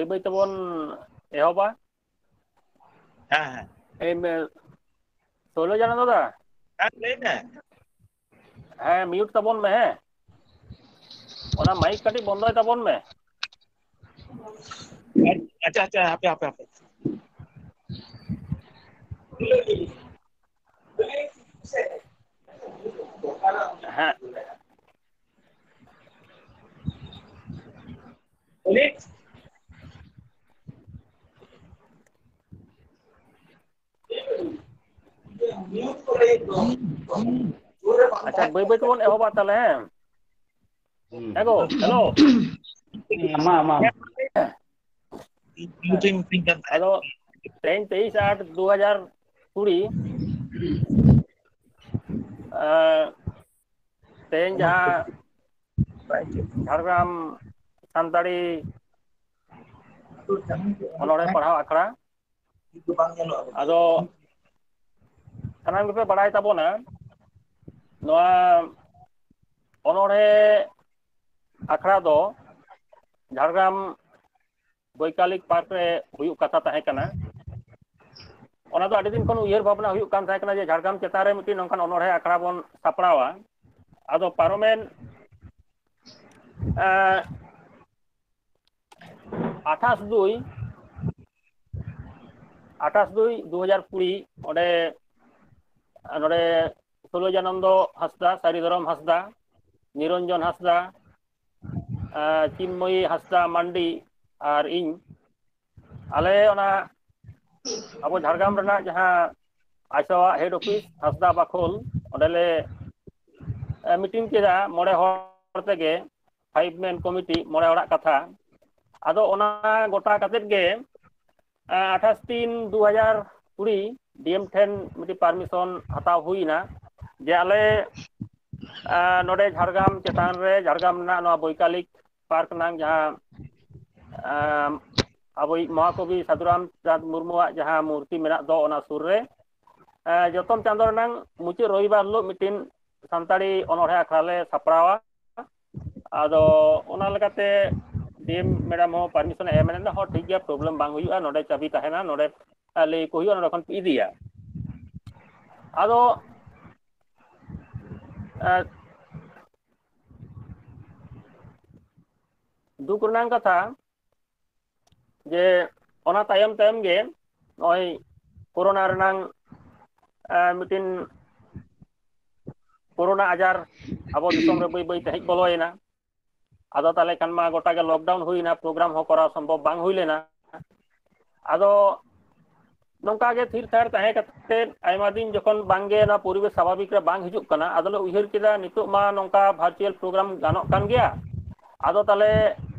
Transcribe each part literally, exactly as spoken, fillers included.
ᱵᱟᱹᱭ ᱵᱟᱹᱭ ᱛᱮᱵᱚᱱ ᱮᱦᱚᱵᱟ᱾ ᱦᱮᱸ ᱦᱮᱸ ᱮᱢ, ᱥᱳᱞᱳ ᱡᱟᱱᱟ ᱫᱟᱫᱟ, ᱦᱮᱸ, ᱞᱟᱹᱭ ᱢᱮ᱾ ᱦᱮᱸ, ᱢᱤᱭᱩᱴ ᱛᱟᱵᱚᱱ ᱢᱮ᱾ ᱦᱮᱸ, ᱚᱱᱟ ᱢᱟᱭᱤᱠ ᱠᱟᱹᱴᱤᱡ ᱵᱚᱱᱫᱚᱭ ᱛᱟᱵᱚᱱ ᱢᱮ᱾ ᱟᱪᱪᱷᱟ ᱟᱪᱪᱷᱟ, ᱦᱟᱯᱮ ᱦᱟᱯᱮ ᱦᱟᱯᱮ᱾ ᱦᱮᱸ, ᱟᱪᱪᱷᱟ, ᱵᱟᱹᱭ ᱵᱟᱹᱭ ᱛᱮᱵᱚᱱ ᱮᱦᱚᱵᱟ ᱛᱟᱦᱞᱮ, ᱦᱮᱸ᱾ ᱦᱮᱸ ᱜᱳ, ᱦᱮᱞᱳ᱾ ᱢᱟ ᱢᱟ᱾ ᱤᱧ ᱢᱤᱛᱟᱹᱧ ᱠᱟᱱ ᱛᱟᱦᱮᱸᱫ᱾ ᱟᱫᱚ ᱛᱮᱦᱮᱧ ᱛᱮᱭᱤᱥ ᱟᱴ ᱫᱩ ᱦᱟᱡᱟᱨ ᱠᱩᱲᱤ, ᱮᱸ, ᱛᱮᱦᱮᱧ ᱡᱟᱦᱟᱸ ᱡᱷᱟᱲᱜᱨᱟᱢ ᱥᱟᱱᱛᱟᱲᱤ ᱚᱱᱚᱬᱦᱮ ᱯᱟᱲᱦᱟᱣ ᱟᱠᱷᱲᱟ, ᱟᱫᱚ ᱥᱟᱱᱟᱢ ᱜᱮᱯᱮ ᱵᱟᱲᱟᱭ ᱛᱟᱵᱚᱱᱟ, ᱱᱚᱣᱟ ᱚᱱᱚᱬᱦᱮ ᱟᱠᱷᱲᱟ ᱫᱚ ᱡᱷᱟᱲᱜᱨᱟᱢ ᱵᱳᱭᱠᱟᱞᱤᱠ ᱯᱟᱨᱠ ᱨᱮ ᱦᱩᱭᱩᱜ ᱠᱟᱛᱷᱟ ᱛᱟᱦᱮᱸ ᱠᱟᱱᱟ᱾ ᱚᱱᱟ ᱫᱚ ᱟᱹᱰᱤ ᱫᱤᱱ ᱠᱷᱚᱱ ᱩᱭᱦᱟᱹᱨ ᱵᱷᱟᱵᱽᱱᱟ ᱦᱩᱭᱩᱜ ᱠᱟᱱ ᱛᱟᱦᱮᱸ ᱠᱟᱱᱟ ᱡᱮ ᱡᱷᱟᱲᱜᱨᱟᱢ ᱪᱮᱛᱟᱱ ᱨᱮ ᱢᱤᱫᱴᱤᱡ ᱱᱚᱝᱠᱟᱱ ᱚᱱᱚᱬᱦᱮ ᱟᱠᱷᱲᱟ ᱵᱚᱱ ᱥᱟᱯᱲᱟᱣᱟ᱾ ᱟᱫᱚ ᱯᱟᱨᱚᱢᱮᱱ, ᱮᱸ, ᱟᱴᱷᱟᱥ ᱫᱩᱭ, ᱟᱴᱷᱟᱥ ᱫᱩᱭ ᱫᱩ ᱦᱟᱡᱟᱨ ᱠᱩᱲᱤ, ᱚᱸᱰᱮ, ᱱᱚᱰᱮ ᱥᱳᱞᱳᱡᱟᱱᱚᱱᱫᱚ ᱦᱟᱸᱥᱫᱟ, ᱥᱟᱹᱨᱤ ᱫᱷᱚᱨᱚᱢ ᱦᱟᱸᱥᱫᱟ, ᱱᱤᱨᱚᱧᱡᱚᱱ ᱦᱟᱸᱥᱫᱟ, ᱮᱸ, ᱪᱤᱱᱢᱚᱭᱤ ᱦᱟᱸᱥᱫᱟ ᱢᱟᱱᱰᱤ ᱟᱨ ᱤᱧ, ᱟᱞᱮ ᱚᱱᱟ ᱟᱵᱚ ᱡᱷᱟᱲᱜᱨᱟᱢ ᱨᱮᱱᱟᱜ ᱡᱟᱦᱟᱸ ᱟᱭᱥᱟᱣᱟᱜ ᱦᱮᱰ ᱚᱯᱷᱤᱥ ᱦᱟᱸᱥᱫᱟ ᱵᱟᱠᱷᱳᱞ, ᱚᱸᱰᱮᱞᱮ, ᱮ, ᱢᱤᱴᱤᱝ ᱠᱮᱫᱟ ᱢᱚᱬᱮ ᱦᱚᱲ ᱛᱮᱜᱮ, ᱯᱷᱟᱭᱤᱵᱷ ᱢᱮᱱ ᱠᱚᱢᱤᱴᱤ, ᱢᱚᱬᱮ ᱦᱚᱲᱟᱜ ᱠᱟᱛᱷᱟ᱾ ᱟᱫᱚ ᱚᱱᱟ ᱜᱚᱴᱟ ᱠᱟᱛᱮᱫ ᱜᱮ, ᱮ, ᱟᱴᱷᱟᱥ ᱛᱤᱱ ᱫᱩ ᱦᱟᱡᱟᱨ ᱠᱩᱲᱤ ᱰᱤ ᱮᱢ ᱴᱷᱮᱱ ᱢᱤᱫᱴᱤᱡ ᱯᱟᱨᱢᱤᱥᱚᱱ ᱦᱟᱛᱟᱣ ᱦᱩᱭᱱᱟ ᱡᱮ ᱟᱞᱮ, ᱮ, ᱱᱚᱰᱮ ᱡᱷᱟᱲᱜᱨᱟᱢ ᱪᱮᱛᱟᱱ ᱨᱮ, ᱡᱷᱟᱲᱜᱨᱟᱢ ᱨᱮᱱᱟᱜ ᱱᱚᱣᱟ ᱵᱳᱭᱠᱟᱞᱤᱠ ᱯᱟᱨᱠ ᱨᱮᱱᱟᱜ ᱡᱟᱦᱟᱸ, ᱮ, ᱟᱵᱚᱭᱤᱡ ᱢᱚᱦᱟᱠᱚᱵᱤ ᱥᱟᱹᱫᱷᱩ ᱨᱟᱢᱪᱟᱸᱫᱽ ᱢᱩᱨᱢᱩᱣᱟᱜ ᱡᱟᱦᱟᱸ ᱢᱩᱨᱛᱤ ᱢᱮᱱᱟᱜ ᱫᱚ, ᱚᱱᱟ ᱥᱩᱨ ᱨᱮ, ᱮ, ᱡᱚᱛᱚᱢ ᱪᱟᱸᱫᱳ ᱨᱮᱱᱟᱝ ᱢᱩᱪᱟᱹᱫ ᱨᱚᱵᱤᱵᱟᱨ ᱦᱤᱞᱳᱜ ᱢᱤᱫᱴᱤᱱ ᱥᱟᱱᱛᱟᱲᱤ ᱚᱱᱚᱬᱦᱮ ᱟᱠᱷᱲᱟ ᱞᱮ ᱥᱟᱯᱲᱟᱣᱟ᱾ ᱟᱫᱚ ᱚᱱᱟ ᱞᱮᱠᱟᱛᱮ ᱰᱤ ᱮᱢ ᱢᱮᱰᱟᱢ ᱦᱚᱸ ᱯᱟᱨᱢᱤᱥᱚᱱ ᱮ ᱮᱢ ᱢᱮᱱᱫᱟ, ᱦᱚᱸ ᱴᱷᱤᱠ ᱜᱮᱭᱟ, ᱯᱨᱚᱵᱞᱮᱢ ᱵᱟᱝ ᱦᱩᱭᱩᱜᱼᱟ, ᱱᱚᱰᱮ ᱪᱟᱵᱤ ᱛᱟᱦᱮᱱᱟ, ᱱᱚᱰᱮ ᱞᱟᱹᱭ ᱠᱚ ᱦᱩᱭᱩᱜᱼᱟ, ᱱᱚᱰᱮ ᱠᱷᱚᱱ ᱯᱮ ᱤᱫᱤᱭᱟ᱾ ᱟᱫᱚ ᱫᱩᱠ ᱨᱮᱱᱟᱜ ᱠᱟᱛᱷᱟ ᱡᱮ ᱚᱱᱟ ᱛᱟᱭᱚᱢ ᱛᱟᱭᱚᱢ ᱜᱮ ᱱᱚᱜᱼᱚᱭ ᱠᱳᱨᱳᱱᱟ ᱨᱮᱱᱟᱝ ᱢᱤᱫᱴᱤᱱ ᱠᱳᱨᱳᱱᱟ ᱟᱡᱟᱨ ᱟᱵᱚ ᱫᱤᱥᱚᱢ ᱨᱮ ᱵᱟᱹᱭ ᱵᱟᱹᱭ ᱛᱮ ᱦᱮᱡ ᱵᱚᱞᱚᱭᱮᱱᱟ᱾ ᱟᱫᱚ ᱛᱟᱦᱚᱞᱮ ᱠᱷᱟᱱ ᱢᱟ ᱜᱚᱴᱟ ᱜᱮ ᱞᱚᱠᱰᱟᱣᱩᱱ ᱦᱩᱭᱱᱟ, ᱯᱨᱳᱜᱨᱟᱢ ᱦᱚᱸ ᱠᱚᱨᱟᱣ ᱥᱚᱢᱵᱷᱚᱵ ᱵᱟᱝ ᱦᱩᱭ ᱞᱮᱱᱟ᱾ ᱟᱫᱚ ᱱᱚᱝᱠᱟ ᱜᱮ ᱛᱷᱤᱨ ᱛᱷᱟᱨ ᱛᱟᱦᱮᱸ ᱠᱟᱛᱮ ᱟᱭᱢᱟ ᱫᱤᱱ ᱡᱚᱠᱷᱚᱱ ᱵᱟᱝᱜᱮ ᱱᱚᱣᱟ ᱯᱚᱨᱤᱵᱮᱥ ᱥᱟᱵᱷᱟᱵᱤᱠ ᱨᱮ ᱵᱟᱝ ᱦᱤᱡᱩᱜ ᱠᱟᱱᱟ, ᱟᱫᱚᱞᱮ ᱩᱭᱦᱟᱹᱨ ᱠᱮᱫᱟ ᱱᱤᱛᱚᱜ ᱢᱟ ᱱᱚᱝᱠᱟ ᱵᱷᱟᱨᱪᱩᱭᱟᱞ ᱯᱨᱳᱜᱨᱟᱢ ᱜᱟᱱᱚᱜ ᱠᱟᱱ ᱜᱮᱭᱟ, ᱟᱫᱚ ᱛᱟᱦᱚᱞᱮ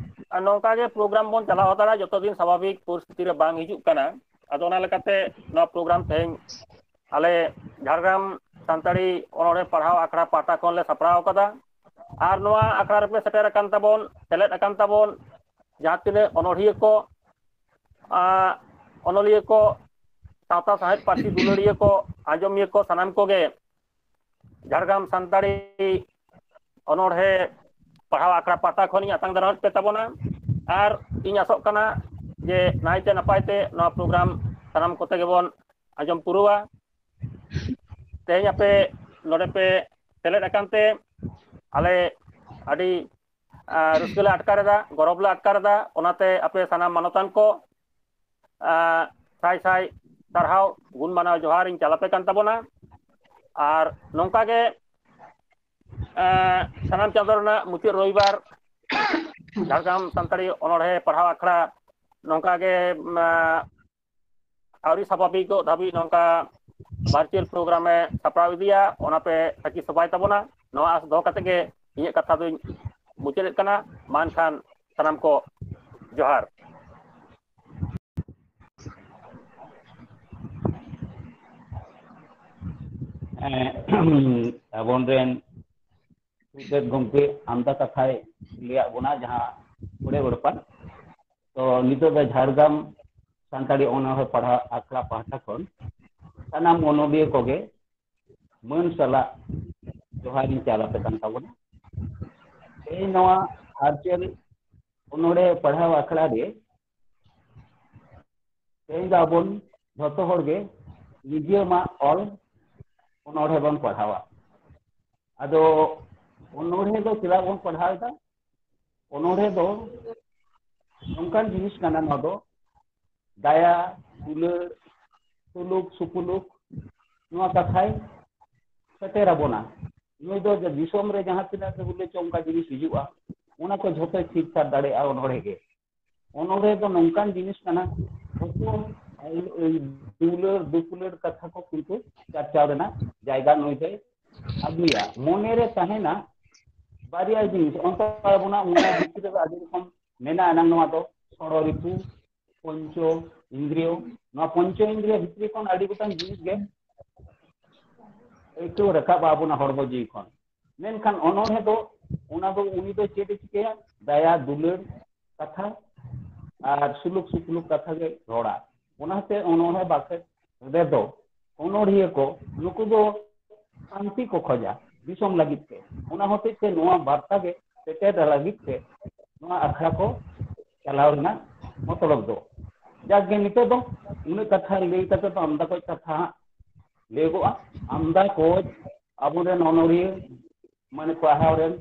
ᱱᱚᱝᱠᱟ ᱜᱮ ᱯᱨᱳᱜᱨᱟᱢ ᱵᱚᱱ ᱪᱟᱞᱟᱣ ᱦᱟᱛᱟᱲᱟ ᱡᱚᱛᱚ ᱫᱤᱱ ᱥᱟᱵᱷᱟᱵᱤᱠ ᱯᱚᱨᱤᱥᱛᱷᱤᱛᱤ ᱨᱮ ᱵᱟᱝ ᱦᱤᱡᱩᱜ ᱠᱟᱱᱟ᱾ ᱟᱫᱚ ᱚᱱᱟ ᱞᱮᱠᱟᱛᱮ ᱱᱚᱣᱟ ᱯᱨᱳᱜᱨᱟᱢ ᱛᱮᱦᱮᱧ ᱟᱞᱮ ᱡᱷᱟᱲᱜᱨᱟᱢ ᱥᱟᱱᱛᱟᱲᱤ ᱚᱱᱚᱬᱦᱮ ᱯᱟᱲᱦᱟᱣ ᱟᱠᱷᱲᱟ ᱯᱟᱦᱴᱟ ᱠᱷᱚᱱ ᱞᱮ ᱥᱟᱯᱲᱟᱣ ᱟᱠᱟᱫᱟ᱾ ᱟᱨ ᱱᱚᱣᱟ ᱟᱠᱷᱲᱟ ᱨᱮᱯᱮ ᱥᱮᱴᱮᱨ ᱟᱠᱟᱱ ᱛᱟᱵᱚᱱ, ᱥᱮᱞᱮᱫ ᱟᱠᱟᱱ ᱛᱟᱵᱚᱱ ᱡᱟᱦᱟᱸ ᱛᱤᱱᱟᱹᱜ ᱚᱱᱚᱬᱦᱤᱭᱟᱹ ᱠᱚ, ᱟᱸ, ᱚᱱᱚᱞᱤᱭᱟᱹ ᱠᱚ, ᱥᱟᱶᱛᱟ ᱥᱟᱶᱦᱮᱫ ᱯᱟᱹᱨᱥᱤ ᱫᱩᱞᱟᱹᱲᱤᱭᱟᱹ ᱠᱚ, ᱟᱸᱡᱚᱢᱤᱭᱟᱹ ᱠᱚ, ᱥᱟᱱᱟᱢ ᱠᱚᱜᱮ ᱡᱷᱟᱲᱜᱨᱟᱢ ᱥᱟᱱᱛᱟᱲᱤ ᱚᱱᱚᱬᱦᱮ ᱯᱟᱲᱦᱟᱣ ᱟᱠᱷᱲᱟ ᱯᱟᱦᱴᱟ ᱠᱷᱚᱱᱤᱧ ᱟᱛᱟᱝ ᱫᱟᱨᱟᱢᱮᱫ ᱯᱮ ᱛᱟᱵᱚᱱᱟ᱾ ᱟᱨ ᱤᱧ ᱟᱥᱚᱜ ᱠᱟᱱᱟ ᱡᱮ ᱱᱟᱭᱛᱮ ᱱᱟᱯᱟᱭ ᱛᱮ ᱱᱚᱣᱟ ᱯᱨᱳᱜᱨᱟᱢ ᱥᱟᱱᱟᱢ ᱠᱚᱛᱮ ᱜᱮᱵᱚᱱ ᱟᱸᱡᱚᱢ ᱯᱩᱨᱟᱹᱣᱟ᱾ ᱛᱮᱦᱮᱧ ᱟᱯᱮ ᱱᱚᱰᱮ ᱯᱮ ᱥᱮᱞᱮᱫ ᱟᱠᱟᱱ ᱛᱮ ᱟᱞᱮ ᱟᱹᱰᱤ, ᱟᱸ, ᱨᱟᱹᱥᱠᱟᱹ ᱞᱮ ᱟᱴᱠᱟᱨ ᱮᱫᱟ, ᱜᱚᱨᱚᱵᱽ ᱞᱮ ᱟᱴᱠᱟᱨ ᱮᱫᱟ᱾ ᱚᱱᱟᱛᱮ ᱟᱯᱮ ᱥᱟᱱᱟᱢ ᱢᱟᱱᱚᱛᱟᱱ ᱠᱚ, ᱟᱸ, ᱥᱟᱭ ᱥᱟᱭ ᱥᱟᱨᱦᱟᱣ, ᱜᱩᱱ ᱢᱟᱱᱟᱣ ᱡᱚᱦᱟᱨ ᱤᱧ ᱪᱟᱞ ᱟᱯᱮ ᱠᱟᱱ ᱛᱟᱵᱚᱱᱟ᱾ ᱟᱨ ᱱᱚᱝᱠᱟ ᱜᱮ, ᱟᱸ, ᱥᱟᱱᱟᱢ ᱪᱟᱸᱫᱳ ᱨᱮᱱᱟᱜ ᱢᱩᱪᱟᱹᱫ ᱨᱚᱵᱤᱵᱟᱨ ᱡᱷᱟᱲᱜᱨᱟᱢ ᱥᱟᱱᱛᱟᱲᱤ ᱚᱱᱚᱬᱦᱮ ᱯᱟᱲᱦᱟᱣ ᱟᱠᱷᱲᱟ ᱱᱚᱝᱠᱟ ᱜᱮ, ᱟᱸ, ᱟᱹᱣᱨᱤ ᱥᱟᱵᱷᱟᱵᱤᱠᱚᱜ ᱫᱷᱟᱹᱵᱤᱡ ᱱᱚᱝᱠᱟ ᱵᱷᱟᱨᱪᱩᱭᱟᱞ ᱯᱨᱳᱜᱨᱟᱢ ᱮ ᱥᱟᱯᱲᱟᱣ ᱤᱫᱤᱭᱟ, ᱚᱱᱟ ᱯᱮ ᱥᱟᱹᱠᱷᱤ ᱥᱚᱵᱷᱟᱭ ᱛᱟᱵᱚᱱᱟ᱾ ᱱᱚᱣᱟ ᱟᱸᱥ ᱫᱚᱦᱚ ᱠᱟᱛᱮ ᱜᱮ ᱤᱧᱟᱹᱜ ᱠᱟᱛᱷᱟ ᱫᱚᱧ ᱢᱩᱪᱟᱹᱫᱮᱫ ᱠᱟᱱᱟ᱾ ᱢᱟ ᱮᱱᱠᱷᱟᱱ ᱥᱟᱱᱟᱢ ᱠᱚ ᱡᱚᱦᱟᱨ᱾ ᱮᱸ, ᱟᱵᱚᱱ ᱨᱮᱱ ᱥᱩᱪᱮᱛ ᱜᱚᱢᱠᱮ ᱟᱢᱫᱟ ᱠᱟᱛᱷᱟᱭ ᱞᱟᱹᱭᱟᱫ ᱵᱚᱱᱟ, ᱡᱟᱦᱟᱸ ᱚᱲᱮ ᱚᱲᱯᱟᱱ᱾ ᱛᱚ ᱱᱤᱛᱚᱜ ᱫᱚ ᱡᱷᱟᱲᱜᱨᱟᱢ ᱥᱟᱱᱛᱟᱲᱤ ᱚᱱᱚᱬᱦᱮ ᱯᱟᱲᱦᱟᱣ ᱟᱠᱷᱲᱟ ᱯᱟᱦᱴᱟ ᱠᱷᱚᱱ ᱥᱟᱱᱟᱢ ᱚᱱᱚᱞᱤᱭᱟᱹ ᱠᱚᱜᱮ ᱢᱟᱹᱱ ᱥᱟᱞᱟᱜ ᱡᱚᱦᱟᱨᱤᱧ ᱪᱟᱞ ᱟᱯᱮ ᱠᱟᱱ ᱛᱟᱵᱚᱱᱟ᱾ ᱛᱮᱦᱮᱧ ᱱᱚᱣᱟ ᱵᱷᱟᱨᱪᱩᱭᱟᱞ ᱚᱱᱚᱬᱦᱮ ᱯᱟᱲᱦᱟᱣ ᱟᱠᱷᱲᱟ ᱨᱮ ᱛᱮᱦᱮᱧ ᱫᱚ ᱟᱵᱚᱱ ᱡᱷᱚᱛᱚ ᱦᱚᱲ ᱜᱮ ᱱᱤᱡᱮᱨᱟᱜ ᱚᱞ ᱚᱱᱚᱬᱦᱮ ᱵᱚᱱ ᱯᱟᱲᱦᱟᱣᱟ᱾ ᱟᱫᱚ ᱚᱱᱚᱬᱦᱮ ᱫᱚ ᱪᱮᱫᱟᱜ ᱵᱚᱱ ᱯᱟᱲᱦᱟᱣ ᱮᱫᱟ? ᱚᱱᱚᱬᱦᱮ ᱫᱚ ᱱᱚᱝᱠᱟᱱ ᱡᱤᱱᱤᱥ ᱠᱟᱱᱟ, ᱱᱚᱣᱟ ᱫᱚ ᱫᱟᱭᱟ, ᱫᱩᱞᱟᱹᱲ, ᱥᱩᱞᱩᱠ, ᱥᱩᱯᱩᱞᱩᱠ, ᱱᱚᱣᱟ ᱠᱟᱛᱷᱟᱭ ᱥᱮᱴᱮᱨ ᱟᱵᱚᱱᱟ᱾ ᱱᱩᱭ ᱫᱚ ᱡᱮ ᱫᱤᱥᱚᱢ ᱨᱮ ᱡᱟᱦᱟᱸ ᱛᱤᱱᱟᱹᱜ ᱜᱮ ᱵᱚᱞᱮ ᱪᱚᱝ ᱚᱱᱠᱟ ᱡᱤᱱᱤᱥ ᱦᱤᱡᱩᱜᱼᱟ, ᱚᱱᱟ ᱠᱚ ᱡᱷᱚᱛᱚᱭ ᱛᱷᱤᱨ ᱛᱷᱟᱨ ᱫᱟᱲᱮᱭᱟᱜᱼᱟ ᱚᱱᱚᱬᱦᱮ ᱜᱮ᱾ ᱚᱱᱚᱬᱦᱮ ᱫᱚ ᱱᱚᱝᱠᱟᱱ ᱡᱤᱱᱤᱥ ᱠᱟᱱᱟ, ᱦᱚᱭᱛᱳ ᱫᱩᱞᱟᱹᱲ ᱫᱩᱯᱩᱞᱟᱹᱲ ᱠᱟᱛᱷᱟ ᱠᱚ ᱠᱤᱱᱛᱩ ᱪᱟᱨᱪᱟᱣ ᱨᱮᱱᱟᱜ ᱡᱟᱭᱜᱟ ᱱᱩᱭ ᱫᱚᱭ ᱟᱹᱜᱩᱭᱟ᱾ ᱢᱚᱱᱮᱨᱮ ᱛᱟᱦᱮᱱᱟ ᱵᱟᱨᱭᱟ ᱡᱤᱱᱤᱥ, ᱚᱱᱠᱟ ᱟᱵᱚᱱᱟᱜ ᱢᱚᱱᱮ ᱵᱷᱤᱛᱨᱤ ᱨᱮ ᱟᱹᱰᱤ ᱨᱚᱠᱚᱢ ᱢᱮᱱᱟᱜᱼᱟ, ᱱᱟᱝ ᱱᱚᱣᱟ ᱫᱚ ᱥᱚᱲᱚ ᱨᱤᱯᱩ, ᱯᱚᱧᱪᱚ ᱤᱱᱫᱨᱤᱭᱚ, ᱱᱚᱣᱟ ᱯᱚᱧᱪᱚ ᱤᱱᱫᱨᱤᱭᱚ ᱵᱷᱤᱛᱨᱤ ᱠᱷᱚᱱ ᱟᱹᱰᱤ ᱜᱚᱴᱟᱝ ᱡᱤᱱᱤᱥ ᱜᱮ ᱟᱹᱭᱠᱟᱹᱣ ᱨᱟᱠᱟᱵᱼᱟ ᱟᱵᱚᱱᱟᱜ ᱦᱚᱲᱢᱚ ᱡᱤᱣᱤ ᱠᱷᱚᱱ᱾ ᱢᱮᱱᱠᱷᱟᱱ ᱚᱱᱚᱬᱦᱮ ᱫᱚ ᱚᱱᱟ ᱫᱚ ᱩᱱᱤ ᱫᱚ ᱪᱮᱫ ᱮ ᱪᱤᱠᱟᱹᱭᱟ? ᱫᱟᱭᱟ ᱫᱩᱞᱟᱹᱲ ᱠᱟᱛᱷᱟ ᱟᱨ ᱥᱩᱞᱩᱠ ᱥᱩᱯᱩᱞᱩᱠ ᱠᱟᱛᱷᱟ ᱜᱮ ᱨᱚᱲᱟ᱾ ᱚᱱᱟᱛᱮ ᱚᱱᱚᱬᱦᱮ ᱵᱟᱠᱷᱮᱲ ᱨᱮᱫᱚ ᱚᱱᱚᱬᱦᱤᱭᱟᱹ ᱠᱚ ᱱᱩᱠᱩ ᱫᱚ ᱥᱟᱱᱛᱤ ᱠᱚ ᱠᱷᱚᱡᱟ ᱫᱤᱥᱚᱢ ᱞᱟᱹᱜᱤᱫ ᱛᱮ᱾ ᱚᱱᱟ ᱦᱚᱛᱮᱡ ᱛᱮ ᱱᱚᱣᱟ ᱵᱟᱨᱛᱟ ᱜᱮ ᱥᱮᱴᱮᱨ ᱞᱟᱹᱜᱤᱫ ᱛᱮ ᱱᱚᱣᱟ ᱟᱠᱷᱲᱟ ᱠᱚ ᱪᱟᱞᱟᱣ ᱨᱮᱱᱟᱜ ᱢᱚᱛᱞᱚᱵ ᱫᱚ᱾ ᱡᱟᱠ ᱜᱮ ᱱᱤᱛᱚᱜ ᱫᱚ ᱩᱱᱟᱹᱜ ᱠᱟᱛᱷᱟ ᱞᱟᱹᱭ ᱠᱟᱛᱮ ᱫᱚ ᱟᱢᱫᱟ ᱠᱚᱡ ᱠᱟᱛᱷᱟ ᱦᱟᱸᱜ ᱞᱟᱹᱭᱚᱜᱚᱜᱼᱟ᱾ ᱟᱢᱫᱟ ᱠᱚᱡ ᱟᱵᱚᱨᱮᱱ ᱚᱱᱚᱬᱦᱤᱭᱟᱹ ᱢᱟᱱᱮ ᱯᱟᱲᱦᱟᱣ ᱨᱮᱱ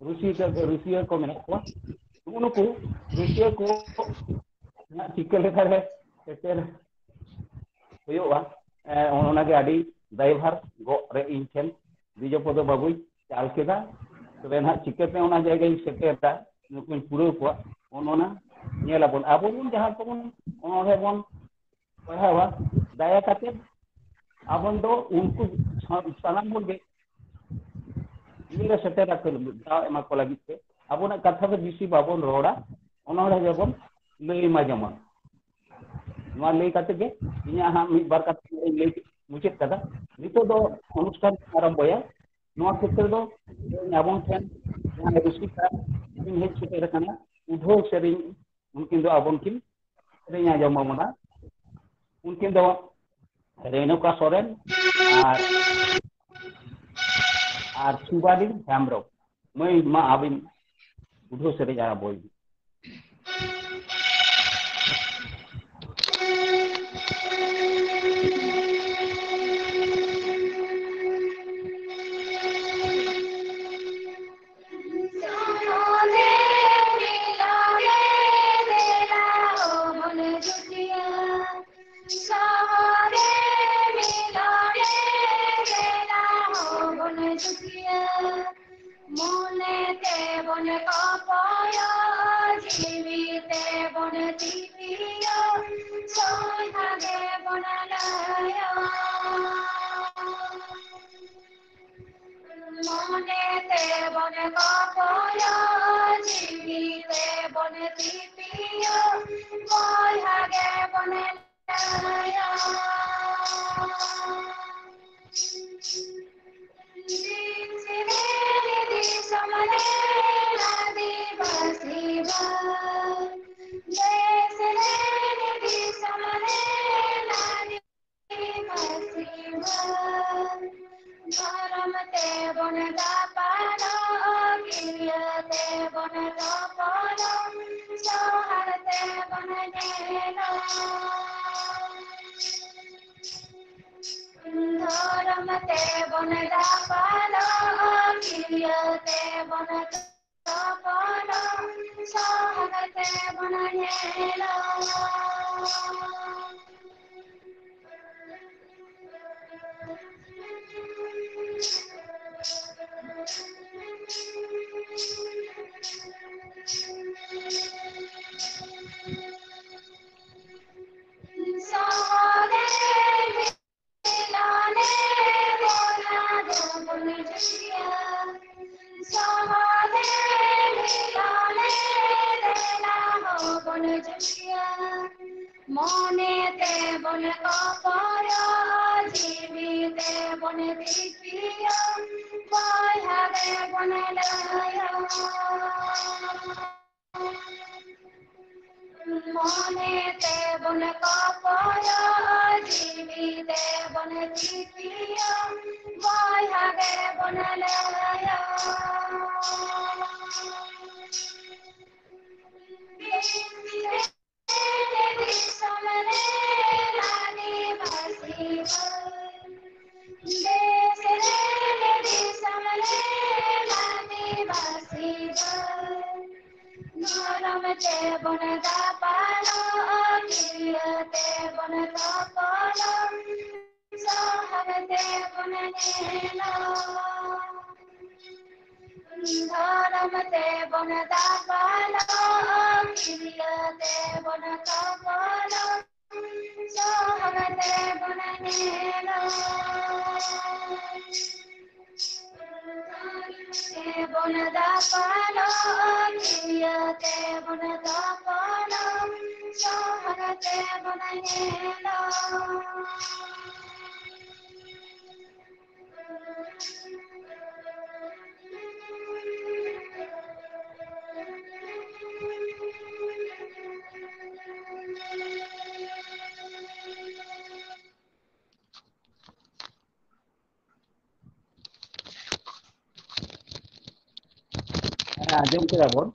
ᱨᱩᱥᱤᱠᱟ, ᱨᱩᱥᱤᱭᱟᱹ ᱠᱚ ᱢᱮᱱᱟᱜ ᱠᱚᱣᱟ, ᱱᱩᱜᱼᱩ ᱱᱩᱠᱩ ᱨᱩᱥᱤᱭᱟᱹ ᱠᱚ ᱱᱟᱜ ᱪᱤᱠᱟᱹ ᱞᱮᱠᱟᱨᱮ ᱥᱮᱴᱮᱨ ᱦᱩᱭᱩᱜᱼᱟ, ᱮ, ᱚᱱᱟᱜᱮ ᱟᱹᱰᱤ ᱫᱟᱭᱵᱷᱟᱨ ᱜᱚᱜ ᱨᱮ ᱤᱧ ᱴᱷᱮᱱ ᱵᱤᱡᱚᱯᱚᱫᱚ ᱵᱟᱹᱵᱩᱭ ᱪᱟᱞ ᱠᱮᱫᱟ᱾ ᱛᱚᱵᱮ ᱱᱟᱦᱟᱜ ᱪᱤᱠᱟᱹᱛᱮ ᱚᱱᱟ ᱡᱟᱭᱜᱟᱧ ᱥᱮᱴᱮᱨ ᱫᱟ, ᱱᱩᱠᱩᱧ ᱯᱩᱨᱟᱹᱣ ᱠᱚᱣᱟ, ᱚᱱ ᱚᱱᱟ ᱧᱮᱞ ᱟᱵᱚᱱ᱾ ᱟᱵᱚ ᱵᱚᱱ ᱡᱟᱦᱟᱸ ᱠᱚᱵᱚᱱ ᱚᱱᱚᱬᱦᱮ ᱵᱚᱱ ᱯᱟᱲᱦᱟᱣᱟ, ᱫᱟᱭᱟ ᱠᱟᱛᱮ ᱟᱵᱚᱱ ᱫᱚ ᱩᱱᱠᱩ ᱥᱟ-, ᱥᱟᱱᱟᱢ ᱦᱚᱲ ᱜᱮ ᱤᱭᱟᱹ ᱨᱮ ᱥᱮᱴᱮᱨ ᱟᱠᱚ ᱞᱟᱹᱜᱤᱫ, ᱫᱟᱣ ᱮᱢᱟ ᱠᱚ ᱞᱟᱹᱜᱤᱫ ᱛᱮ ᱟᱵᱚᱱᱟᱜ ᱠᱟᱛᱷᱟ ᱫᱚ ᱵᱮᱥᱤ ᱵᱟᱵᱚᱱ ᱨᱚᱲᱟ, ᱚᱱᱚᱬᱦᱮ ᱜᱮᱵᱚᱱ ᱞᱟᱹᱭ ᱢᱟ ᱡᱮᱢᱚᱱ᱾ ᱱᱚᱣᱟ ᱞᱟᱹᱭ ᱠᱟᱛᱮ ᱜᱮ ᱤᱧᱟᱹᱜ ᱦᱟᱸᱜ ᱢᱤᱫ ᱵᱟᱨ ᱠᱟᱛᱷᱟ ᱞᱟᱹᱭ ᱢᱩᱪᱟᱹᱫ ᱠᱟᱫᱟ᱾ ᱱᱤᱛᱚᱜ ᱫᱚ ᱚᱱᱩᱥᱴᱷᱟᱱ ᱟᱨᱟᱢᱵᱚᱭᱟ᱾ ᱱᱚᱣᱟ ᱠᱷᱮᱛᱨᱮ ᱫᱚ ᱛᱮᱦᱮᱧ ᱟᱵᱚᱱ ᱴᱷᱮᱱ ᱡᱟᱦᱟᱸᱭ ᱨᱩᱥᱤᱠᱟ ᱠᱤᱱ ᱦᱮᱡ ᱥᱮᱴᱮᱨ ᱟᱠᱟᱱᱟ, ᱩᱰᱷᱟᱹᱣ ᱥᱮᱨᱮᱧ ᱩᱱᱠᱤᱱ ᱫᱚ ᱟᱵᱚᱱ ᱠᱤᱱ ᱥᱮᱨᱮᱧ ᱟᱸᱡᱚᱢ ᱟᱵᱚᱱᱟ᱾ ᱩᱱᱠᱤᱱ ᱫᱚ ᱨᱮᱱᱩᱠᱟ ᱥᱚᱨᱮᱱ ᱟᱨ, ᱟᱨ ᱥᱩᱵᱟᱞᱤ ᱦᱮᱢᱵᱨᱚᱢ᱾ ᱢᱟᱹᱭ, ᱢᱟ ᱟᱹᱵᱤᱱ ᱠᱩᱰᱷᱟᱹᱣ ᱥᱮᱨᱮᱧ ᱟᱨᱟᱢᱵᱚᱭ ᱵᱤᱱ᱾ ᱢᱚᱱᱮ ᱛᱮᱵᱚᱱ ᱠᱚᱯᱚᱭᱚ, ᱡᱤᱣᱤ ᱛᱮᱵᱚᱱ ᱛᱤᱯᱤᱭᱚ, ᱥᱚᱡᱷᱟ ᱜᱮᱵᱚᱱ ᱞᱟᱹᱭᱚ᱾ ᱢᱚᱱᱮ ᱛᱮᱵᱚᱱ ᱠᱚᱯᱚᱭᱚ, ᱡᱤᱣᱤ ᱛᱮᱵᱚᱱ ᱛᱤᱯᱤᱭᱚ, ᱥᱚᱡᱷᱟ ᱜᱮᱵᱚᱱ ᱫᱷᱚᱨᱚᱢ ᱛᱮᱵᱚᱱ ᱫᱟᱯᱟᱞᱚᱜ, ᱠᱤᱭᱟᱹ ᱛᱮᱵᱚᱱ ᱛᱚᱯᱚᱞᱚᱜ, ᱥᱚᱦᱟᱨ ᱛᱮᱵᱚᱱ ᱧᱮᱞᱚᱜ᱾ ᱫᱷᱚᱨᱚᱢ ᱛᱮᱵᱚᱱ ᱫᱟᱯᱟᱞᱚᱜ, ᱠᱤᱭᱟᱹ ᱛᱮᱵᱚᱱ ᱛᱚᱯᱚᱞᱚᱜ, ᱥᱚᱦᱟᱨ ᱛᱮᱵᱚᱱ ᱧᱮᱞᱚᱜ᱾ ᱢᱚᱱᱮ ᱛᱮᱵᱚᱱ ᱠᱚᱯᱚᱭᱚ, ᱡᱤᱣᱤ ᱛᱮᱵᱚᱱ ᱛᱤᱯᱤᱭᱚ, ᱵᱚᱭᱦᱟ ᱜᱮᱵᱚᱱ ᱞᱟᱹᱭᱚ᱾ ᱢᱚᱱᱮ ᱛᱮᱵᱚᱱ ᱠᱚᱯᱚᱭᱚ, ᱡᱤᱣᱤ ᱛᱮᱵᱚᱱ ᱛᱤᱯᱤᱭᱚ, ᱵᱚᱭᱦᱟ ᱦᱟᱜᱮ ᱵᱚᱱ ᱞᱟᱹᱭᱟ᱾ ᱫᱤᱥᱚᱢ ᱨᱮᱱ ᱟᱹᱫᱤᱵᱟᱹᱥᱤ ᱫᱚ, ᱫᱮᱥ ᱨᱮᱱ ᱫᱤᱥᱚᱢ ᱨᱮᱱ ᱟᱹᱫᱤᱵᱟᱹᱥᱤ ᱫᱚ, ᱫᱷᱚᱨᱚᱢ ᱛᱮᱵᱚᱱ ᱫᱟᱯᱟᱞᱚᱜ, ᱠᱤᱨᱭᱟᱹ ᱛᱮᱵᱚᱱ ᱛᱚᱯᱚᱞᱚᱜ, ᱥᱚᱦᱚᱨ ᱛᱮᱵᱚᱱ ᱧᱮᱞᱚᱜ, ᱫᱷᱚᱨᱚᱢ ᱛᱮᱵᱚᱱ ᱫᱟᱯᱟᱞᱚᱜ, ᱠᱤᱨᱭᱟᱹ ᱛᱮᱵᱚᱱ ᱛᱚᱯᱚᱞᱚᱜ, ᱥᱚᱦᱚᱨ ᱛᱮᱵᱚᱱ ᱧᱮᱞᱚᱜ᱾ ᱛᱮᱵᱚᱱ ᱫᱟᱯᱟᱞᱚᱜ, ᱤᱭᱟᱹ ᱛᱮᱵᱚᱱ ᱫᱟᱯᱟᱞᱚᱜ, ᱥᱚᱦᱚᱨ ᱛᱮᱵᱚᱱ ᱧᱮᱞᱚᱜ᱾ ᱦᱮᱸ, ᱟᱸᱡᱚᱢ ᱠᱮᱫᱟ ᱵᱚᱱ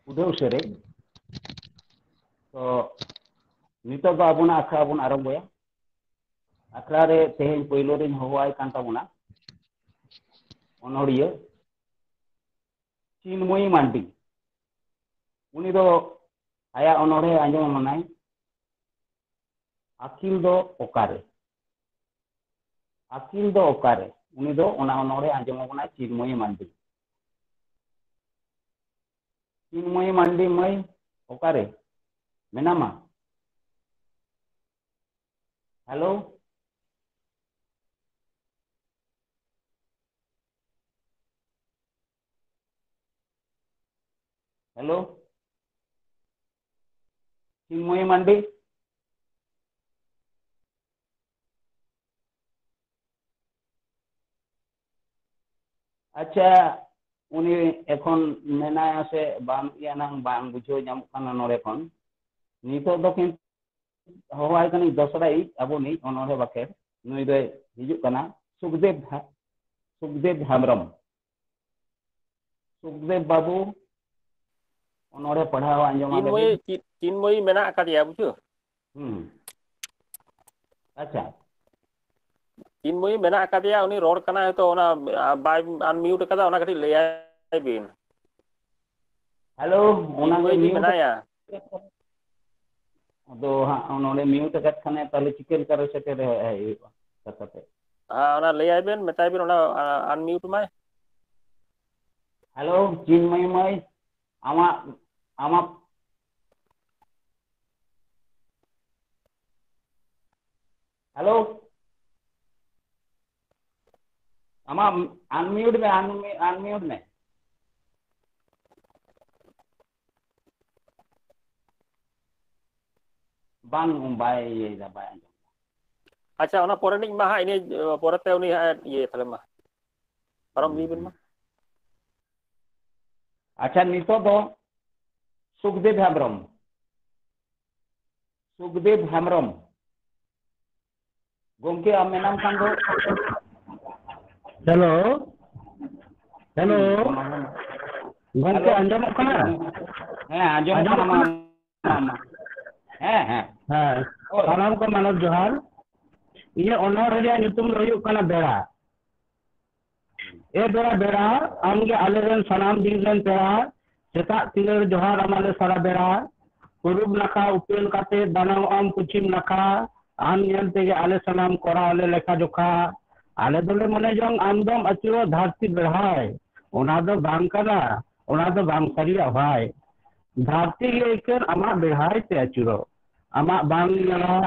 ᱩᱰᱷᱟᱹᱣ ᱥᱮᱨᱮᱧ᱾ ᱛᱚ, ᱱᱤᱛᱚᱜ ᱫᱚ ᱟᱵᱚᱱᱟᱜ ᱟᱠᱷᱲᱟ ᱵᱚᱱ ᱟᱨᱟᱢᱵᱚᱭᱟ᱾ ᱟᱠᱷᱲᱟ ᱨᱮ ᱛᱮᱦᱮᱧ ᱯᱳᱭᱞᱳ ᱨᱤᱧ ᱦᱚᱦᱚᱣᱟᱭ ᱠᱟᱱ ᱛᱟᱵᱚᱱᱟ ᱚᱱᱚᱲᱦᱤᱭᱟᱹ ᱪᱤᱱᱢᱚᱭᱤ ᱢᱟᱱᱰᱤ᱾ ᱩᱱᱤ ᱫᱚ ᱟᱭᱟᱜ ᱚᱱᱚᱲᱦᱮ ᱟᱸᱡᱚᱢ ᱟᱵᱚᱱᱟᱭ, ᱟᱹᱠᱤᱞ ᱫᱚ ᱚᱠᱟᱨᱮ? ᱟᱹᱠᱤᱞ ᱫᱚ ᱚᱠᱟᱨᱮ? ᱩᱱᱤ ᱫᱚ ᱚᱱᱟ ᱚᱱᱚᱲᱦᱮ ᱟᱸᱡᱚᱢ ᱟᱵᱚᱱᱟᱭ ᱪᱤᱱᱢᱚᱭᱤ ᱢᱟᱱᱰᱤ᱾ ᱪᱤᱱᱢᱚᱭᱤ ᱢᱟᱱᱰᱤ ᱢᱟᱹᱭ, ᱚᱠᱟᱨᱮ ᱢᱮᱱᱟᱢᱟ? ᱦᱮᱞᱳ? ᱦᱮᱞᱳ? ᱪᱤᱱᱢᱚᱭᱤ ᱢᱟᱱᱰᱤ? ᱟᱪᱪᱷᱟ, ᱩᱱᱤ ᱮᱠᱷᱚᱱ ᱢᱮᱱᱟᱭᱟ ᱥᱮ ᱵᱟᱹᱱᱩᱜ ᱮᱭᱟ ᱱᱟᱝ ᱵᱟᱝ ᱵᱩᱡᱷᱟᱹᱣ ᱧᱟᱢᱚᱜ ᱠᱟᱱᱟ ᱱᱚᱰᱮ ᱠᱷᱚᱱ᱾ ᱱᱤᱛᱚᱜ ᱫᱚ ᱠᱤᱱᱛᱩ ᱦᱚᱦᱚᱣᱟᱭ ᱠᱟᱹᱱᱟᱹᱧ ᱫᱚᱥᱲᱟᱭᱤᱡ ᱟᱵᱚᱱᱤᱡ ᱚᱱᱚᱬᱦᱮ ᱵᱟᱠᱷᱮᱲ, ᱱᱩᱭ ᱫᱚᱭ ᱦᱤᱡᱩᱜ ᱠᱟᱱᱟ᱾ ᱥᱩᱠᱫᱮᱵ ᱦᱟ-, ᱥᱩᱠᱫᱮᱵ ᱦᱮᱢᱵᱨᱚᱢ᱾ ᱥᱩᱠᱫᱮᱵ ᱵᱟᱹᱵᱩ, ᱚᱱᱚᱬᱦᱮ ᱯᱟᱲᱦᱟᱣ ᱟᱸᱡᱚᱢ ᱟᱞᱮ ᱪᱤᱱᱢᱚᱭᱤ, ᱵᱤᱱ᱾ ᱪᱤ-, ᱪᱤᱱᱢᱚᱭᱤ ᱢᱮᱱᱟᱜ ᱟᱠᱟᱫᱮᱭᱟ, ᱵᱩᱡᱷᱟᱹᱣ? ᱦᱩᱸ᱾ ᱟᱪᱪᱷᱟ᱾ ᱪᱤᱱᱢᱚᱭᱤ ᱢᱮᱱᱟᱜ ᱟᱠᱟᱫᱮᱭᱟ, ᱩᱱᱤ ᱨᱚᱲ ᱠᱟᱱᱟᱭ ᱦᱚᱭᱛᱚ, ᱚᱱᱟ, ᱟ, ᱵᱟᱭ unmute ᱟᱠᱟᱫᱟ, ᱚᱱᱟ ᱠᱟᱹᱴᱤᱡ ᱞᱟᱹᱭᱟᱭ ᱵᱤᱱ᱾ ᱦᱮᱞᱳ, ᱚᱱᱟ ᱜᱮ ᱪᱤᱱᱢᱚᱭᱤ ᱡᱩᱫᱤ mute ᱢᱮᱱᱟᱭᱟ᱾ ᱟᱫᱚ ᱦᱟᱸᱜ ᱱᱚᱰᱮ mute ᱟᱠᱟᱫ ᱠᱷᱟᱱᱮ, ᱛᱟᱦᱞᱮ ᱪᱤᱠᱟᱹ ᱞᱮᱠᱟ ᱨᱮ ᱥᱮᱴᱮᱨ ᱦᱮᱡ ᱦᱩᱭᱩᱜᱼᱟ ᱠᱟᱛᱷᱟ ᱛᱮ? ᱦᱮᱸ, ᱚᱱᱟ ᱞᱟᱹᱭᱟᱭ ᱵᱮᱱ, ᱢᱮᱛᱟᱭ ᱵᱮᱱ ᱚᱱᱟ, ᱟ, unmute ᱢᱟᱭ᱾ ᱦᱮᱞᱳ, ᱪᱤᱱᱢᱚᱭ ᱢᱟᱹᱭ, ᱟᱢᱟᱜ, ᱟᱢᱟᱜ, ᱦᱮᱞᱳ, ᱟᱢᱟᱜ unmute ᱢᱮ, unmute, unmute ᱢᱮ᱾ ᱵᱟᱝ, ᱵᱟᱭ ᱤᱭᱟᱹᱭᱮᱫᱟ, ᱵᱟᱭ ᱟᱸᱡᱚᱢ᱾ ᱟᱪᱪᱷᱟ, ᱚᱱᱟ ᱯᱚᱨᱮ ᱨᱤᱱᱤᱡ ᱢᱟ ᱦᱟᱸᱜ, ᱤᱱᱟᱹ ᱯᱚᱨᱮᱛᱮ ᱩᱱᱤ ᱦᱟᱸᱜ ᱤᱭᱟᱹᱭᱟ, ᱛᱟᱦᱞᱮ ᱢᱟ᱾ ᱯᱟᱨᱚᱢ ᱤᱫᱤ ᱵᱮᱱ ᱢᱟ᱾ ᱟᱪᱪᱷᱟ, ᱱᱤᱛᱚᱜ ᱫᱚ ᱥᱩᱠᱫᱮᱵ ᱦᱮᱢᱵᱨᱚᱢ᱾ ᱥᱩᱠᱫᱮᱵ ᱦᱮᱢᱵᱨᱚᱢ᱾ ᱜᱚᱢᱠᱮ, ᱟᱢ ᱢᱮᱱᱟᱢ ᱠᱷᱟᱱ ᱫᱚ᱾ ᱦᱮᱞᱳ᱾ ᱦᱮᱞᱳ᱾ ᱦᱩᱸ, ᱚᱱᱟ ᱦᱚᱸ᱾ ᱜᱚᱢᱠᱮ, ᱦᱮᱞᱳ᱾ ᱟᱸᱡᱚᱢᱚᱜ ᱠᱟᱱᱟ? ᱦᱮᱸ, ᱟᱸᱡᱚᱢᱚᱜ ᱟᱸᱡᱚᱢᱚᱜ ᱠᱟᱱᱟ, ᱠᱟᱱᱟ? ᱢᱟ, ᱢᱟ᱾ ᱦᱮᱸ, ᱦᱮᱸ᱾ ᱦᱮᱸ, ᱦᱳᱭ᱾ ᱥᱟᱱᱟᱢ ᱠᱚ ᱢᱟᱱᱚᱛ ᱡᱚᱦᱟᱨ᱾ ᱤᱧᱟᱹᱜ ᱚᱱᱚᱬᱦᱮ ᱨᱮᱭᱟᱜ ᱧᱩᱛᱩᱢ ᱫᱚ ᱦᱩᱭᱩᱜ ᱠᱟᱱᱟ ᱵᱮᱲᱟ᱾ ᱮ ᱵᱮᱲᱟ, ᱵᱮᱲᱟ, ᱟᱢᱜᱮ ᱟᱞᱮᱨᱮᱱ ᱥᱟᱱᱟᱢ ᱫᱤᱱ ᱨᱮᱱ ᱯᱮᱲᱟ, ᱥᱮᱛᱟᱜ ᱥᱤᱸᱜᱟᱹᱲ ᱡᱚᱦᱟᱨ ᱟᱢᱟᱞᱮ ᱥᱟᱨᱟ ᱵᱮᱲᱟ᱾ ᱯᱩᱨᱩᱵ ᱱᱟᱠᱷᱟ ᱩᱯᱮᱞ ᱠᱟᱛᱮ ᱫᱟᱱᱟᱝᱚᱜ ᱟᱢ ᱯᱚᱪᱷᱤᱢ ᱱᱟᱠᱷᱟ, ᱟᱢ ᱧᱮᱞ ᱛᱮᱜᱮ ᱟᱞᱮ ᱥᱟᱱᱟᱢ ᱠᱚᱨᱟᱣ ᱟᱞᱮ ᱞᱮᱠᱷᱟ ᱡᱚᱠᱷᱟ᱾ ᱟᱞᱮ ᱫᱚᱞᱮ ᱢᱚᱱᱮ ᱡᱚᱝ ᱟᱢ ᱫᱚᱢ ᱟᱹᱪᱩᱨᱚᱜ ᱫᱷᱟᱹᱨᱛᱤ ᱵᱮᱲᱦᱟᱭ, ᱚᱱᱟ ᱫᱚ ᱵᱟᱝ ᱠᱟᱱᱟ, ᱚᱱᱟ ᱫᱚ ᱵᱟᱝ ᱥᱟᱹᱨᱤᱭᱟ ᱵᱷᱟᱭ᱾ ᱫᱷᱟᱹᱨᱛᱤ ᱜᱮ ᱤᱠᱟᱹᱱ ᱟᱢᱟᱜ ᱵᱮᱲᱦᱟᱭ ᱛᱮ ᱟᱹᱪᱩᱨᱚᱜ, ᱟᱢᱟᱜ ᱵᱟᱝ ᱧᱮᱞᱟᱜ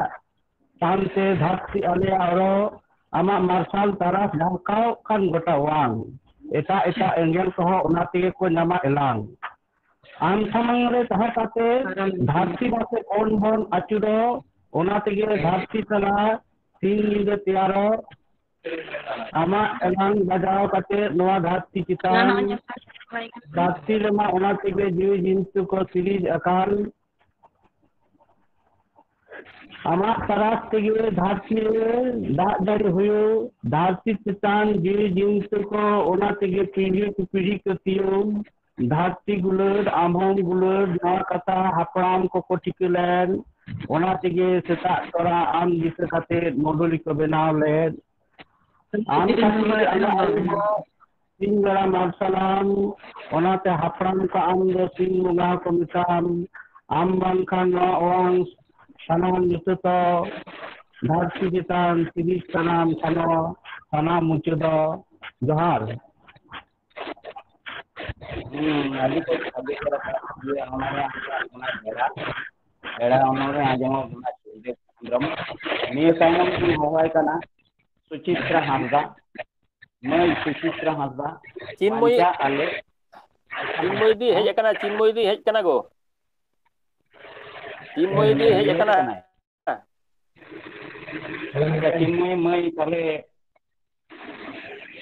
ᱛᱟᱢᱛᱮ ᱫᱷᱟᱹᱨᱛᱤ ᱟᱞᱮᱭᱟᱜ ᱦᱚᱨᱚᱜ, ᱟᱢᱟᱜ ᱢᱟᱨᱥᱟᱞ ᱛᱟᱨᱟᱥ ᱡᱷᱟᱞᱠᱟᱣᱜ ᱠᱟᱱ ᱜᱚᱴᱟ ᱚᱣᱟᱝ᱾ ᱮᱴᱟᱜ ᱮᱴᱟᱜ ᱮᱸᱜᱮᱞ ᱠᱚᱦᱚᱸ ᱚᱱᱟ ᱛᱮᱜᱮ ᱠᱚ ᱧᱟᱢᱟ ᱮᱞᱟᱝ᱾ ᱟᱢ ᱥᱟᱢᱟᱝ ᱨᱮ ᱛᱟᱦᱮᱸ ᱠᱟᱛᱮ ᱫᱷᱟᱹᱨᱛᱤ ᱢᱟᱥᱮ ᱵᱚᱱ ᱵᱚᱱ ᱟᱹᱪᱩᱨᱚᱜ, ᱚᱱᱟ ᱛᱮᱜᱮ ᱫᱷᱟᱹᱨᱛᱤ ᱛᱟᱞᱟ ᱥᱤᱧ ᱧᱤᱫᱟᱹ ᱛᱮᱭᱟᱨᱚᱜ᱾ ᱟᱢᱟᱜ ᱮᱞᱟᱝ ᱵᱟᱡᱟᱣ ᱠᱟᱛᱮ ᱱᱚᱣᱟ ᱫᱷᱟᱹᱨᱛᱤ ᱪᱮᱛᱟᱱ, ᱫᱷᱟᱹᱨᱛᱤ ᱨᱮᱢᱟ ᱚᱱᱟ ᱛᱮᱜᱮ ᱡᱤᱣᱤ ᱡᱤᱱᱛᱩ ᱠᱚ ᱥᱤᱨᱤᱡᱽ ᱟᱠᱟᱱ᱾ ᱟᱢᱟᱜ ᱛᱟᱨᱟᱥ ᱛᱮᱜᱮ ᱫᱷᱟᱹᱨᱛᱤ ᱨᱮ ᱫᱟᱜ ᱡᱟᱹᱲᱤ ᱦᱩᱭᱩᱜ, ᱫᱷᱟᱹᱨᱛᱤ ᱪᱮᱛᱟᱱ ᱡᱤᱣᱤ ᱡᱤᱱᱛᱤ ᱠᱚ ᱚᱱᱟ ᱛᱮᱜᱮ ᱯᱤᱲᱦᱤ ᱠᱮ ᱯᱤᱲᱦᱤ ᱠᱚ ᱛᱤᱭᱳᱜ᱾ ᱫᱷᱟᱹᱨᱛᱤ ᱜᱩᱞᱟᱹᱴ, ᱟᱢ ᱦᱚᱸᱢ ᱜᱩᱞᱟᱹᱴ, ᱱᱚᱣᱟ ᱠᱟᱛᱷᱟ ᱦᱟᱯᱲᱟᱢ ᱠᱚᱠᱚ ᱴᱷᱤᱠᱟᱹ ᱞᱮᱫ᱾ ᱚᱱᱟ ᱛᱮᱜᱮ ᱥᱮᱛᱟᱜ ᱛᱚᱨᱟ ᱟᱢ ᱫᱤᱥᱟᱹ ᱠᱟᱛᱮ ᱢᱚᱰᱚᱞᱤ ᱠᱚ ᱵᱮᱱᱟᱣ ᱞᱮᱫ᱾ ᱟᱢ ᱠᱷᱟᱹᱛᱤᱨ ᱟᱢᱟᱜ ᱟᱭᱳ ᱦᱚᱸ ᱥᱤᱧ ᱵᱮᱲᱟ ᱢᱟᱨᱥᱟᱞᱟᱢ, ᱚᱱᱟᱛᱮ ᱦᱟᱯᱲᱟᱢ ᱠᱚ ᱟᱢ ᱫᱚ ᱥᱤᱧ ᱵᱚᱸᱜᱟ ᱦᱚᱸᱠᱚ ᱢᱮᱛᱟᱢ᱾ ᱟᱢ ᱵᱟᱝᱠᱷᱟᱱ ᱱᱚᱣᱟ ᱚᱣᱟᱝ ᱥᱟᱱᱟᱢ ᱧᱩᱛᱟᱹᱛᱚ, ᱫᱷᱟᱹᱨᱛᱤ ᱪᱮᱛᱟᱱ ᱛᱤᱨᱤᱥ ᱥᱟᱱᱟᱢ ᱥᱟᱱᱚ, ᱥᱟᱱᱟᱢ ᱢᱩᱪᱟᱹᱫᱚ᱾ ᱡᱚᱦᱟᱨ᱾ ᱦᱩᱸ, ᱟᱹᱰᱤ ᱵᱮᱥ, ᱟᱹᱰᱤ ᱪᱮᱦᱨᱟ ᱚᱱᱟ ᱨᱮᱭᱟᱜ ᱚᱱᱟ ᱵᱮᱲᱟ, ᱵᱮᱲᱟ ᱚᱱᱚᱬᱦᱮ ᱟᱸᱡᱚᱢᱚᱜ ᱠᱟᱱᱟ ᱥᱩᱨᱫᱮᱵ ᱦᱮᱢᱵᱨᱚᱢ᱾ ᱱᱤᱭᱟᱹ ᱛᱟᱭᱱᱚᱢ ᱠᱤᱱ ᱦᱚᱦᱚᱣᱟᱭ ᱠᱟᱱᱟ ᱥᱩᱪᱤᱛᱨᱟ ᱦᱟᱸᱥᱫᱟ, ᱢᱟᱹᱭ ᱥᱩᱪᱤᱛᱨᱟ ᱦᱟᱸᱥᱫᱟ, ᱪᱤᱱᱢᱚᱭᱤ, ᱵᱟᱧᱪᱟᱜ ᱟᱞᱮ᱾ ᱪᱤᱱᱢᱚᱭᱤ ᱫᱤ ᱦᱮᱡ ᱟᱠᱟᱱᱟ, ᱪᱤᱱᱢᱚᱭᱤ ᱫᱤ ᱦᱮᱡ ᱟᱠᱟᱱᱟ ᱜᱚ᱾ ᱪᱤᱱᱢᱚᱭᱤ ᱫᱤ ᱦᱮᱡ ᱟᱠᱟᱱᱟ᱾ ᱠᱟᱱᱟᱭ᱾ ᱟᱪᱪᱷᱟ, ᱪᱤᱱᱢᱚᱭᱤ ᱢᱟᱹᱭ, ᱛᱟᱦᱞᱮ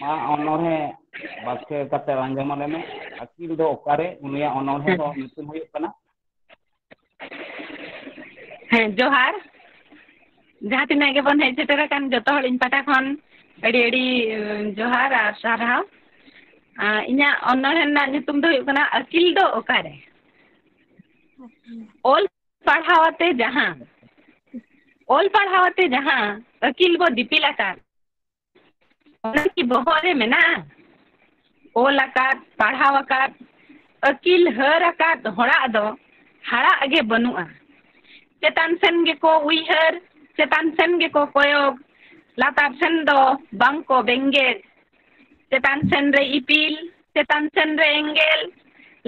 ᱢᱟ ᱚᱱᱚᱬᱦᱮ ᱵᱟᱥᱠᱮ ᱠᱟᱛᱮ ᱟᱸᱡᱚᱢ ᱟᱞᱮ ᱢᱮ᱾ ᱟᱹᱠᱤᱞ ᱫᱚ ᱚᱠᱟᱨᱮ? ᱩᱱᱤᱭᱟᱜ ᱚᱱᱚᱬᱦᱮ ᱫᱚ ᱧᱩᱛᱩᱢ ᱦᱩᱭᱩᱜ ᱠᱟᱱᱟ᱾ ᱦᱮᱸ, ᱡᱚᱦᱟᱨ᱾ ᱡᱟᱦᱟᱸ ᱛᱤᱱᱟᱹᱜ ᱜᱮᱵᱚᱱ ᱦᱮᱡ ᱥᱮᱴᱮᱨ ᱟᱠᱟᱱ, ᱡᱚᱛᱚ ᱦᱚᱲ ᱤᱧ ᱯᱟᱦᱴᱟ ᱠᱷᱚᱱ ᱟᱹᱰᱤ ᱟᱹᱰᱤ, ᱮ, ᱡᱚᱦᱟᱨ ᱟᱨ ᱥᱟᱨᱦᱟᱣ᱾ ᱟ, ᱤᱧᱟᱹᱜ ᱚᱱᱚᱬᱦᱮ ᱨᱮᱱᱟᱜ ᱧᱩᱛᱩᱢ ᱫᱚ ᱦᱩᱭᱩᱜ ᱠᱟᱱᱟ ᱟᱹᱠᱤᱞ ᱫᱚ ᱚᱠᱟᱨᱮ? ᱚᱞ ᱯᱟᱲᱦᱟᱣ ᱟᱛᱮ ᱡᱟᱦᱟᱸ, ᱚᱞ ᱯᱟᱲᱦᱟᱣ ᱟᱛᱮ ᱡᱟᱦᱟᱸ ᱟᱹᱠᱤᱞ ᱵᱚ ᱫᱤᱯᱤᱞ ᱟᱠᱟᱫ, ᱚᱱᱟ ᱠᱤ ᱵᱚᱦᱚᱜ ᱨᱮ ᱢᱮᱱᱟᱜᱼᱟ? ᱚᱞ ᱟᱠᱟᱫ, ᱯᱟᱲᱦᱟᱣ ᱟᱠᱟᱫ, ᱟᱹᱠᱤᱞ ᱦᱟᱹᱨ ᱟᱠᱟᱫ ᱦᱚᱲᱟᱜ ᱫᱚ ᱦᱟᱲᱟᱜ ᱜᱮ ᱵᱟᱹᱱᱩᱜᱼᱟ᱾ ᱪᱮᱛᱟᱱ ᱥᱮᱱ ᱜᱮᱠᱚ ᱩᱭᱦᱟᱹᱨ, ᱪᱮᱛᱟᱱ ᱥᱮᱱ ᱜᱮᱠᱚ ᱠᱚᱭᱚᱜ, ᱞᱟᱛᱟᱨ ᱥᱮᱱ ᱫᱚ ᱵᱟᱝ ᱠᱚ ᱵᱮᱸᱜᱮᱫ᱾ ᱪᱮᱛᱟᱱ ᱥᱮᱱ ᱨᱮ ᱤᱯᱤᱞ, ᱪᱮᱛᱟᱱ ᱥᱮᱱ ᱨᱮ ᱮᱸᱜᱮᱞ,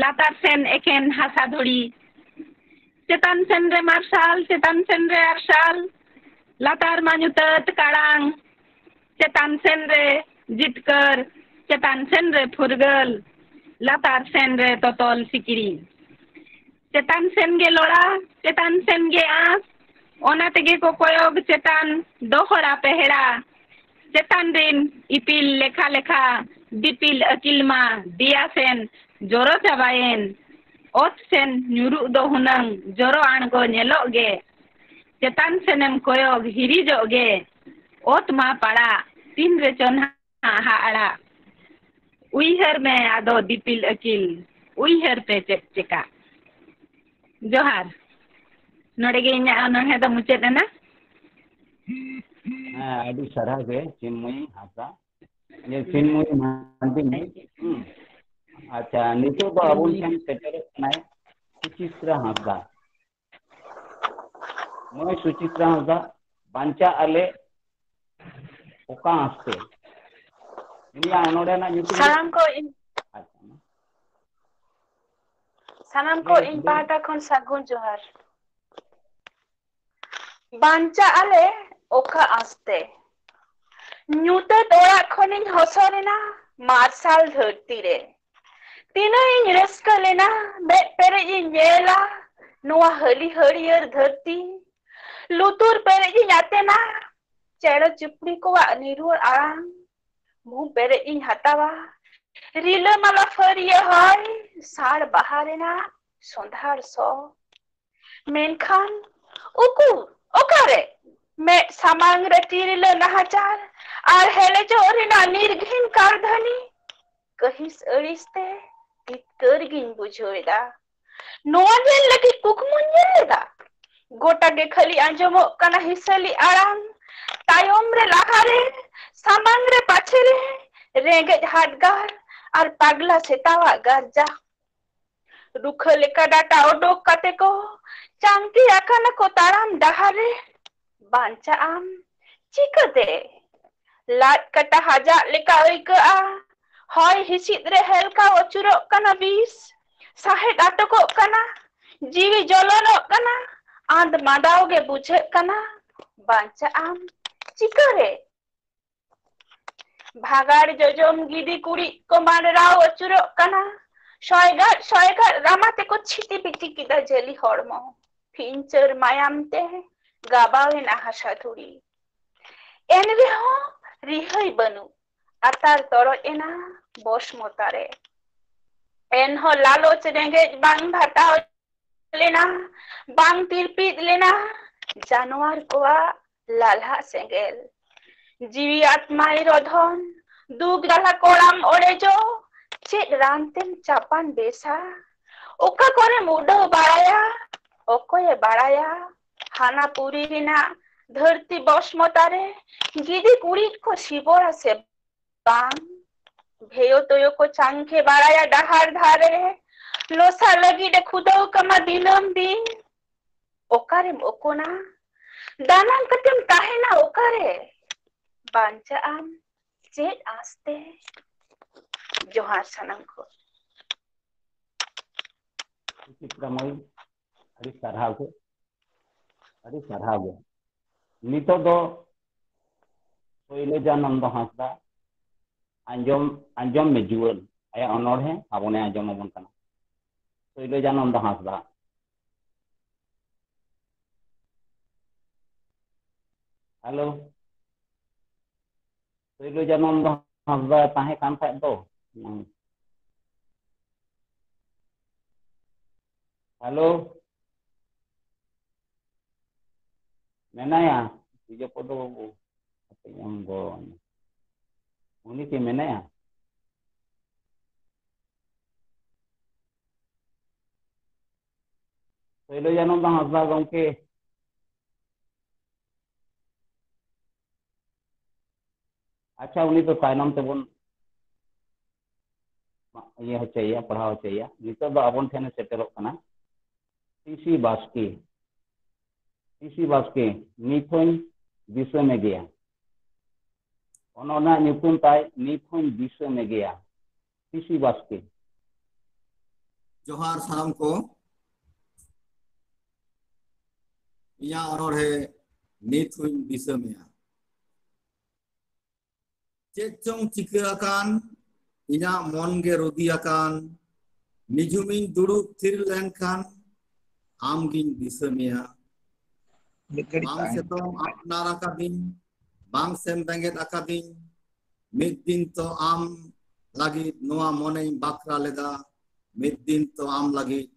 ᱞᱟᱛᱟᱨ ᱥᱮᱱ ᱮᱠᱷᱮᱱ ᱦᱟᱥᱟ ᱫᱷᱩᱲᱤ᱾ ᱪᱮᱛᱟᱱ ᱥᱮᱱ ᱨᱮ ᱢᱟᱨᱥᱟᱞ, ᱪᱮᱛᱟᱱ ᱥᱮᱱ ᱨᱮ ᱟᱨᱥᱟᱞ, ᱞᱟᱛᱟᱨ ᱢᱟ ᱧᱩᱛᱟᱹᱛ ᱠᱟᱲᱟᱝ᱾ ᱪᱮᱛᱟᱱ ᱥᱮᱱ ᱨᱮ ᱡᱤᱛᱠᱟᱹᱨ, ᱪᱮᱛᱟᱱ ᱥᱮᱱ ᱨᱮ ᱯᱷᱩᱨᱜᱟᱹᱞ, ᱞᱟᱛᱟᱨ ᱥᱮᱱ ᱨᱮ ᱛᱚᱛᱚᱞ ᱥᱤᱠᱲᱤ᱾ ᱪᱮᱛᱟᱱ ᱥᱮᱱ ᱜᱮ ᱞᱚᱲᱟ, ᱪᱮᱛᱟᱱ ᱥᱮᱱ ᱜᱮ ᱟᱸᱥ, ᱚᱱᱟ ᱛᱮᱜᱮ ᱠᱚ ᱠᱚᱭᱚᱜ ᱪᱮᱛᱟᱱ ᱫᱚᱦᱲᱟ ᱯᱮᱦᱲᱟ᱾ ᱪᱮᱛᱟᱱ ᱨᱤᱱ ᱤᱯᱤᱞ ᱞᱮᱠᱷᱟ ᱞᱮᱠᱷᱟ, ᱫᱤᱯᱤᱞ ᱟᱹᱠᱤᱞ ᱢᱟ ᱫᱮᱭᱟ ᱥᱮᱱ ᱡᱚᱨᱚ ᱪᱟᱵᱟᱭᱮᱱ᱾ ᱚᱛ ᱥᱮᱱ ᱧᱩᱨᱩᱜ ᱫᱚ ᱦᱩᱱᱟᱹᱝ ᱡᱚᱨᱚ ᱟᱬᱜᱚ ᱧᱮᱞᱚᱜ ᱜᱮ᱾ ᱪᱮᱛᱟᱱ ᱥᱮᱱᱮᱢ ᱠᱚᱭᱚᱜ ᱦᱤᱨᱤᱡᱚᱜ ᱜᱮ, ᱚᱛ ᱢᱟ ᱯᱟᱲᱟᱜ, ᱛᱤᱱ ᱨᱮᱪᱚ ᱱᱟᱦᱟᱜ ᱦᱟᱜ ᱟᱲᱟᱜ᱾ ᱩᱭᱦᱟᱹᱨ ᱢᱮ ᱟᱫᱚ ᱫᱤᱯᱤᱞ ᱟᱹᱠᱤᱞ, ᱩᱭᱦᱟᱹᱨ ᱯᱮ ᱪᱮᱫ ᱪᱮᱠᱟ᱾ ᱡᱚᱦᱟᱨ᱾ ᱱᱚᱰᱮ ᱜᱮ ᱤᱧᱟᱹᱜ ᱚᱱᱚᱬᱦᱮ ᱫᱚ ᱢᱩᱪᱟᱹᱫ ᱮᱱᱟ᱾ ᱦᱮᱸ, ᱟᱹᱰᱤ ᱥᱟᱨᱦᱟᱣ ᱜᱮ ᱪᱤᱱᱢᱚᱭᱤ ᱦᱟᱸᱥᱫᱟ᱾ ᱤᱭᱟᱹ, ᱪᱤᱱᱢᱚᱭᱤ ᱢᱟᱱᱰᱤ᱾ ᱦᱩᱸ᱾ ᱟᱪᱪᱷᱟ, ᱱᱤᱛᱚᱜ ᱫᱚ ᱟᱵᱚ ᱴᱷᱮᱱ ᱥᱮᱴᱮᱨᱚᱜ ᱠᱟᱱᱟᱭ ᱥᱩᱪᱤᱛᱨᱟ ᱦᱟᱸᱥᱫᱟ᱾ ᱢᱟᱹᱭ ᱥᱩᱪᱤᱛᱨᱟ ᱦᱟᱸᱥᱫᱟ, ᱵᱟᱧᱪᱟᱜ ᱟᱞᱮ ᱚᱠᱟ ᱟᱸᱥᱛᱮ? ᱩᱱᱤᱭᱟᱜ ᱚᱱᱚᱬᱦᱮ ᱨᱮᱱᱟᱜ ᱧᱩᱛᱩᱢ ᱫᱚ? ᱥᱟᱱᱟᱢ ᱠᱚ ᱤᱧ ᱟᱪᱪᱷᱟ, ᱢᱟ᱾ ᱥᱟᱱᱟᱢ ᱠᱚ ᱤᱧ ᱯᱟᱦᱴᱟ ᱠᱷᱚᱱ ᱥᱟᱹᱜᱩᱱ ᱡᱚᱦᱟᱨ᱾ ᱵᱟᱧᱪᱟᱜ ᱟᱞᱮ ᱚᱠᱟ ᱟᱸᱥᱛᱮ? ᱧᱩᱛᱟᱹᱛ ᱚᱲᱟᱜ ᱠᱷᱚᱱᱤᱧ ᱦᱚᱥᱚᱨ ᱮᱱᱟ ᱢᱟᱨᱥᱟᱞ ᱫᱷᱟᱹᱨᱛᱤ ᱨᱮ᱾ ᱛᱤᱱᱟᱹᱜ ᱤᱧ ᱨᱟᱹᱥᱠᱟᱹ ᱞᱮᱱᱟ, ᱢᱮᱫ ᱯᱮᱨᱮᱡ ᱤᱧ ᱧᱮᱞᱟ ᱱᱚᱣᱟ ᱦᱟᱹᱞᱤ ᱦᱟᱹᱨᱭᱟᱹᱲ ᱫᱷᱟᱹᱨᱛᱤ᱾ ᱞᱩᱛᱩᱨ ᱯᱮᱨᱮᱡ ᱤᱧ ᱟᱛᱮᱱᱟ ᱪᱮᱬᱮ ᱪᱩᱯᱲᱤ ᱠᱚᱣᱟᱜ ᱱᱤᱨᱩᱲ ᱟᱲᱟᱝ᱾ ᱢᱩ ᱯᱮᱨᱮᱡ ᱤᱧ ᱦᱟᱛᱟᱣᱟ ᱨᱤᱞᱟᱹᱢᱟᱞᱟ ᱯᱷᱟᱹᱨᱭᱟᱹ ᱦᱚᱭ, ᱥᱟᱲ ᱵᱟᱦᱟ ᱨᱮᱱᱟᱜ ᱥᱚᱸᱫᱷᱟᱲ ᱥᱚ᱾ ᱢᱮᱱᱠᱷᱟᱱ ᱩᱠᱩᱨ, ᱚᱠᱟᱨᱮ? ᱢᱮᱫ ᱥᱟᱢᱟᱝ ᱨᱮ ᱛᱤᱨᱞᱟᱹ ᱱᱟᱦᱟᱪᱟᱨ ᱟᱨ ᱦᱮᱞᱮᱡᱚᱜ ᱨᱮᱱᱟᱜ ᱱᱤᱨᱜᱷᱤᱱ ᱠᱟᱨᱫᱷᱟᱹᱱᱤ᱾ ᱠᱟᱹᱦᱤᱥ ᱟᱹᱲᱤᱥ ᱛᱮ ᱡᱤᱛᱠᱟᱹᱨ ᱜᱤᱧ ᱵᱩᱡᱷᱟᱹᱣ ᱮᱫᱟ᱾ ᱱᱚᱣᱟ ᱧᱮᱞ ᱞᱟᱹᱜᱤᱫ ᱠᱩᱠᱢᱩᱧ ᱧᱮᱞ ᱞᱮᱫᱟ᱾ ᱜᱚᱴᱟ ᱜᱮ ᱠᱷᱟᱹᱞᱤ ᱟᱸᱡᱚᱢᱚᱜ ᱠᱟᱱᱟ ᱦᱤᱥᱟᱹᱞᱤ ᱟᱲᱟᱝ᱾ ᱛᱟᱭᱚᱢ ᱨᱮ ᱞᱟᱦᱟ ᱨᱮ, ᱥᱟᱢᱟᱝ ᱨᱮ ᱯᱟᱪᱷᱮ ᱨᱮ, ᱨᱮᱸᱜᱮᱡ ᱦᱟᱰᱜᱟᱨ ᱟᱨ ᱯᱟᱜᱽᱞᱟ ᱥᱮᱛᱟᱣᱟᱜ ᱜᱟᱨᱡᱟ᱾ ᱨᱩᱠᱷᱟᱹ ᱞᱮᱠᱟ ᱰᱟᱴᱟ ᱚᱰᱚᱠ ᱠᱟᱛᱮ ᱠᱚ ᱪᱟᱝᱠᱤ ᱟᱠᱟᱱᱟ ᱠᱚ ᱛᱟᱲᱟᱢ ᱰᱟᱦᱟᱨ ᱨᱮ᱾ ᱵᱟᱧᱪᱟᱜ ᱟᱢ ᱪᱤᱠᱟᱹᱛᱮ? ᱞᱟᱡ ᱠᱟᱴᱟ ᱦᱟᱡᱟᱜ ᱞᱮᱠᱟ ᱟᱹᱭᱠᱟᱹᱜᱼᱟ᱾ ᱦᱚᱭ ᱦᱤᱸᱥᱤᱫ ᱨᱮ ᱦᱮᱞᱠᱟᱣ ᱟᱹᱪᱩᱨᱚᱜ ᱠᱟᱱᱟ ᱵᱤᱥ᱾ ᱥᱟᱦᱮᱫ ᱟᱴᱚᱠᱚᱜ ᱠᱟᱱᱟ, ᱡᱤᱣᱤ ᱡᱚᱞᱚᱱᱚᱜ ᱠᱟᱱᱟ, ᱟᱸᱫᱽ ᱢᱟᱸᱫᱟᱣ ᱜᱮ ᱵᱩᱡᱷᱟᱹᱜ ᱠᱟᱱᱟ᱾ ᱵᱟᱧᱪᱟᱜ ᱟᱢ ᱪᱤᱠᱟᱹᱨᱮ? ᱵᱷᱟᱜᱟᱲ ᱡᱚᱡᱚᱢ ᱜᱤᱫᱤ ᱠᱩᱲᱤᱫ ᱠᱚ ᱢᱟᱰᱨᱟᱣ ᱟᱹᱪᱩᱨᱚᱜ ᱠᱟᱱᱟ᱾ ᱥᱚᱭᱜᱟᱫ ᱥᱚᱭᱜᱟᱫ ᱨᱟᱢᱟ ᱛᱮᱠᱚ ᱪᱷᱤᱴᱤ ᱵᱤᱴᱤ ᱠᱮᱫᱟ ᱡᱟᱹᱞᱤ ᱦᱚᱲᱢᱚ᱾ ᱯᱷᱤᱧᱪᱟᱹᱨ ᱢᱟᱭᱟᱢ ᱛᱮ ᱜᱟᱵᱟᱣ ᱮᱱᱟ ᱦᱟᱥᱟ ᱫᱷᱩᱲᱤ᱾ ᱮᱱ ᱨᱮᱦᱚᱸ ᱨᱤᱦᱟᱹᱭ ᱵᱟᱹᱱᱩᱜ, ᱟᱛᱟᱨ ᱛᱚᱨᱚᱡ ᱮᱱᱟ ᱵᱚᱥᱢᱚᱛᱟ ᱨᱮ᱾ ᱮᱱᱦᱚᱸ ᱞᱟᱞᱚᱪ ᱨᱮᱸᱜᱮᱡ ᱵᱟᱝ ᱵᱷᱟᱴᱟᱣ ᱞᱮᱱᱟ, ᱵᱟᱝ ᱛᱤᱨᱯᱤᱫ ᱞᱮᱱᱟ, ᱡᱟᱱᱣᱟᱨ ᱠᱚᱣᱟᱜ ᱞᱟᱞᱦᱟ ᱥᱮᱸᱜᱮᱞ᱾ ᱡᱤᱣᱤ ᱟᱛᱢᱟᱭ ᱨᱚᱫᱷᱚᱱ, ᱫᱩᱠ ᱡᱟᱞᱟ ᱠᱚᱲᱟᱢ ᱚᱲᱮᱡᱚ, ᱪᱮᱫ ᱨᱟᱱ ᱛᱮᱢ ᱪᱟᱯᱟᱱ ᱵᱮᱥᱟ? ᱚᱠᱟ ᱠᱚᱨᱮᱢ ᱩᱰᱟᱹᱣ ᱵᱟᱲᱟᱭᱟ? ᱚᱠᱚᱭᱮ ᱵᱟᱲᱟᱭᱟ? ᱦᱟᱱᱟ ᱯᱩᱨᱤ ᱨᱮᱱᱟᱜ ᱫᱷᱟᱹᱨᱛᱤ ᱵᱚᱥᱢᱚᱛᱟ ᱨᱮ ᱜᱤᱫᱤ ᱠᱩᱲᱤᱫ ᱠᱚ ᱥᱤᱵᱚᱲᱟ ᱥᱮ ᱵᱟᱝ? ᱵᱷᱮᱭᱳ ᱛᱳᱭᱳ ᱠᱚ ᱪᱟᱝᱠᱷᱮ ᱵᱟᱲᱟᱭᱟ ᱰᱟᱦᱟᱨ ᱫᱷᱟᱨᱮ, ᱞᱚᱥᱟ ᱞᱟᱹᱜᱤᱫ ᱮ ᱠᱷᱩᱫᱟᱹᱣ ᱠᱟᱢᱟ ᱫᱤᱱᱟᱹᱢ ᱫᱤᱱ᱾ ᱚᱠᱟᱨᱮᱢ ᱚᱠᱚᱱᱟ? ᱫᱟᱱᱟᱝ ᱠᱟᱛᱮᱢ ᱛᱟᱦᱮᱱᱟ ᱚᱠᱟᱨᱮ? ᱵᱟᱧᱪᱟᱜ ᱟᱢ ᱪᱮᱫ ᱟᱸᱥᱛᱮ? ᱡᱚᱦᱟᱨ ᱥᱟᱱᱟᱢ ᱠᱚ᱾ ᱪᱤᱛᱨᱟ ᱢᱟᱹᱭ, ᱟᱹᱰᱤ ᱥᱟᱨᱦᱟᱣ ᱜᱮ, ᱟᱹᱰᱤ ᱥᱟᱨᱦᱟᱣ ᱜᱮ᱾ ᱱᱤᱛᱚᱜ ᱫᱚ ᱥᱳᱭᱞᱚᱡᱟᱱᱚᱱᱫᱚ ᱦᱟᱸᱥᱫᱟ, ᱟᱸᱡᱚᱢ, ᱟᱸᱡᱚᱢ ᱢᱮ ᱡᱩᱣᱟᱹᱱ, ᱟᱭᱟᱜ ᱚᱱᱚᱬᱦᱮ ᱟᱵᱚᱱᱮ ᱟᱸᱡᱚᱢ ᱟᱵᱚᱱ ᱠᱟᱱᱟ᱾ ᱥᱳᱭᱞᱚᱡᱟᱱᱚᱱᱫᱚ ᱦᱟᱸᱥᱫᱟ᱾ ᱦᱮᱞᱳ᱾ ᱥᱳᱭᱞᱚᱡᱟᱱᱚᱱᱫᱚ ᱦᱟᱸᱥᱫᱟ ᱛᱟᱦᱮᱸ ᱠᱟᱱ ᱛᱟᱦᱮᱸᱫ ᱫᱚ᱾ ᱦᱮᱞᱳ᱾ ᱢᱮᱱᱟᱭᱟ? ᱵᱤᱡᱚᱭᱯᱚᱫᱚ ᱵᱟᱹᱵᱩ, ᱠᱟᱹᱴᱤᱡ ᱮᱢ ᱜᱚᱲᱚ ᱟᱹᱧᱟ᱾ ᱩᱱᱤ ᱠᱤ ᱢᱮᱱᱟᱭᱟ? ᱥᱳᱭᱞᱚᱡᱟᱱᱚᱱᱫᱚ ᱦᱟᱸᱥᱫᱟ ᱜᱚᱢᱠᱮ᱾ ᱟᱪᱪᱷᱟ, ᱩᱱᱤ ᱫᱚ ᱛᱟᱭᱱᱚᱢ ᱛᱮᱵᱚᱱ ᱤᱭᱟᱹ ᱦᱚᱪᱚᱭᱮᱭᱟ, ᱯᱟᱲᱦᱟᱣ ᱦᱚᱪᱚᱭᱮᱭᱟ᱾ ᱱᱤᱛᱚᱜ ᱫᱚ ᱟᱵᱚᱱ ᱴᱷᱮᱱᱮ ᱥᱮᱴᱮᱨᱚᱜ ᱠᱟᱱᱟ᱾ ᱴᱤᱥᱤ ᱵᱟᱥᱠᱮ᱾ ᱴᱤᱥᱤ ᱵᱟᱥᱠᱮ, ᱱᱤᱛ ᱦᱚᱧ ᱫᱤᱥᱟᱹ ᱢᱮᱜᱮᱭᱟ᱾ ᱚᱱᱟ ᱨᱮᱱᱟᱜ ᱧᱩᱛᱩᱢ ᱛᱟᱭ, ᱱᱤᱛ ᱦᱚᱧ ᱫᱤᱥᱟᱹ ᱢᱮᱜᱮᱭᱟ᱾ ᱴᱤᱥᱤ ᱵᱟᱥᱠᱮ᱾ ᱡᱚᱦᱟᱨ ᱥᱟᱱᱟᱢ ᱠᱚ᱾ ᱤᱧᱟᱹᱜ ᱚᱱᱚᱬᱦᱮ ᱱᱤᱛ ᱦᱚᱧ ᱫᱤᱥᱟᱹ ᱢᱮᱭᱟ᱾ ᱪᱮᱫ ᱪᱚᱝ ᱪᱤᱠᱟᱹ ᱟᱠᱟᱱ, ᱤᱧᱟᱹᱜ ᱢᱚᱱ ᱜᱮ ᱨᱩᱫᱤ ᱟᱠᱟᱱ, ᱱᱤᱡᱷᱩᱢᱤᱧ ᱫᱩᱲᱩᱵ ᱛᱷᱤᱨ ᱞᱮᱱᱠᱷᱟᱱ ᱟᱢᱜᱤᱧ ᱫᱤᱥᱟᱹ ᱢᱮᱭᱟ᱾ ᱢᱤᱫ ᱜᱷᱟᱹᱲᱤᱡ ᱵᱟᱝ ᱛᱟᱭᱚᱢ᱾ ᱥᱮᱛᱚᱢ ᱟᱯᱱᱟᱨ ᱟᱠᱟᱫᱤᱧ, ᱵᱟᱝ ᱥᱮᱱ ᱵᱮᱸᱜᱮᱫ ᱟᱠᱟᱫᱤᱧ, ᱢᱤᱫ ᱫᱤᱱ ᱛᱚ ᱟᱢ ᱞᱟᱹᱜᱤᱫ ᱱᱚᱣᱟ ᱢᱚᱱᱮᱧ ᱵᱟᱠᱷᱨᱟ ᱞᱮᱫᱟ, ᱢᱤᱫ ᱫᱤᱱ ᱛᱚ ᱟᱢ ᱞᱟᱹᱜᱤᱫ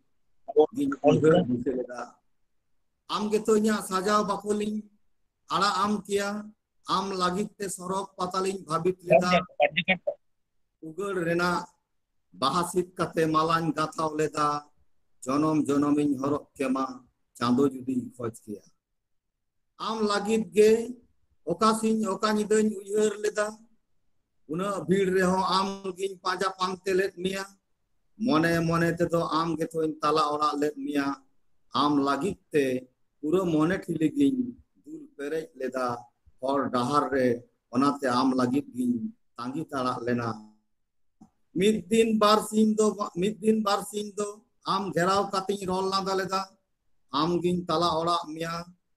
ᱜᱤᱧ ᱩᱭᱦᱟᱹᱨ ᱫᱤᱥᱟᱹ ᱞᱮᱫᱟ᱾ ᱟᱢ ᱜᱮᱛᱚ ᱤᱧᱟᱹᱜ ᱥᱟᱡᱟᱣ ᱵᱟᱠᱷᱳᱞᱤᱧ ᱟᱲᱟᱜ ᱟᱢ ᱠᱮᱭᱟ᱾ ᱟᱢ ᱞᱟᱹᱜᱤᱫ ᱛᱮ ᱥᱚᱨᱚᱜᱽ ᱯᱟᱛᱟᱞᱤᱧ ᱦᱟᱹᱵᱤᱛ ᱞᱮᱫᱟ᱾ ᱩᱜᱟᱹᱲ ᱨᱮᱱᱟᱜ ᱵᱟᱦᱟ ᱥᱤᱫ ᱠᱟᱛᱮ ᱢᱟᱞᱟᱧ ᱜᱟᱛᱷᱟᱣ ᱞᱮᱫᱟ᱾ ᱡᱚᱱᱚᱢ ᱡᱚᱱᱚᱢᱤᱧ ᱦᱚᱨᱚᱜ ᱠᱮᱢᱟ, ᱪᱟᱸᱫᱚ ᱡᱩᱫᱤᱧ ᱠᱷᱚᱡᱽ ᱠᱮᱭᱟ᱾ ᱟᱢ ᱞᱟᱹᱜᱤᱫ ᱜᱮ ᱚᱠᱟ ᱥᱤᱧ ᱚᱠᱟ ᱧᱤᱫᱟᱹᱧ ᱩᱭᱦᱟᱹᱨ ᱞᱮᱫᱟ᱾ ᱩᱱᱟᱹᱜ ᱵᱷᱤᱲ ᱨᱮᱦᱚᱸ ᱟᱢ ᱜᱤᱧ ᱯᱟᱸᱡᱟ ᱯᱟᱱᱛᱮ ᱞᱮᱫ ᱢᱮᱭᱟ᱾ ᱢᱚᱱᱮ ᱢᱚᱱᱮ ᱛᱮᱫᱚ ᱟᱢ ᱜᱮᱛᱚᱧ ᱛᱟᱞᱟ ᱚᱲᱟᱜ ᱞᱮᱫ ᱢᱮᱭᱟ᱾ ᱟᱢ ᱞᱟᱹᱜᱤᱫ ᱛᱮ ᱯᱩᱨᱟᱹ ᱢᱚᱱᱮ ᱴᱷᱤᱞᱤ ᱜᱤᱧ ᱫᱩᱞ ᱯᱮᱨᱮᱡ ᱞᱮᱫᱟ ᱦᱚᱨ ᱰᱟᱦᱟᱨ ᱨᱮ᱾ ᱚᱱᱟᱛᱮ ᱟᱢ ᱞᱟᱹᱜᱤᱫ ᱜᱤᱧ ᱛᱟᱸᱜᱤ ᱛᱟᱲᱟᱜ ᱞᱮᱱᱟ᱾ ᱢᱤᱫ ᱫᱤᱱ ᱵᱟᱨ ᱥᱤᱧ ᱫᱚ, ᱢᱤᱫ ᱫᱤᱱ ᱵᱟᱨ ᱥᱤᱧ ᱫᱚ ᱟᱢ ᱜᱷᱮᱨᱟᱣ ᱠᱟᱛᱮᱧ ᱨᱚᱲ ᱞᱟᱸᱫᱟ ᱞᱮᱫᱟ᱾ ᱟᱢ ᱜᱤᱧ ᱛᱟᱞᱟ ᱚᱲᱟᱜ ᱢᱮᱭᱟ,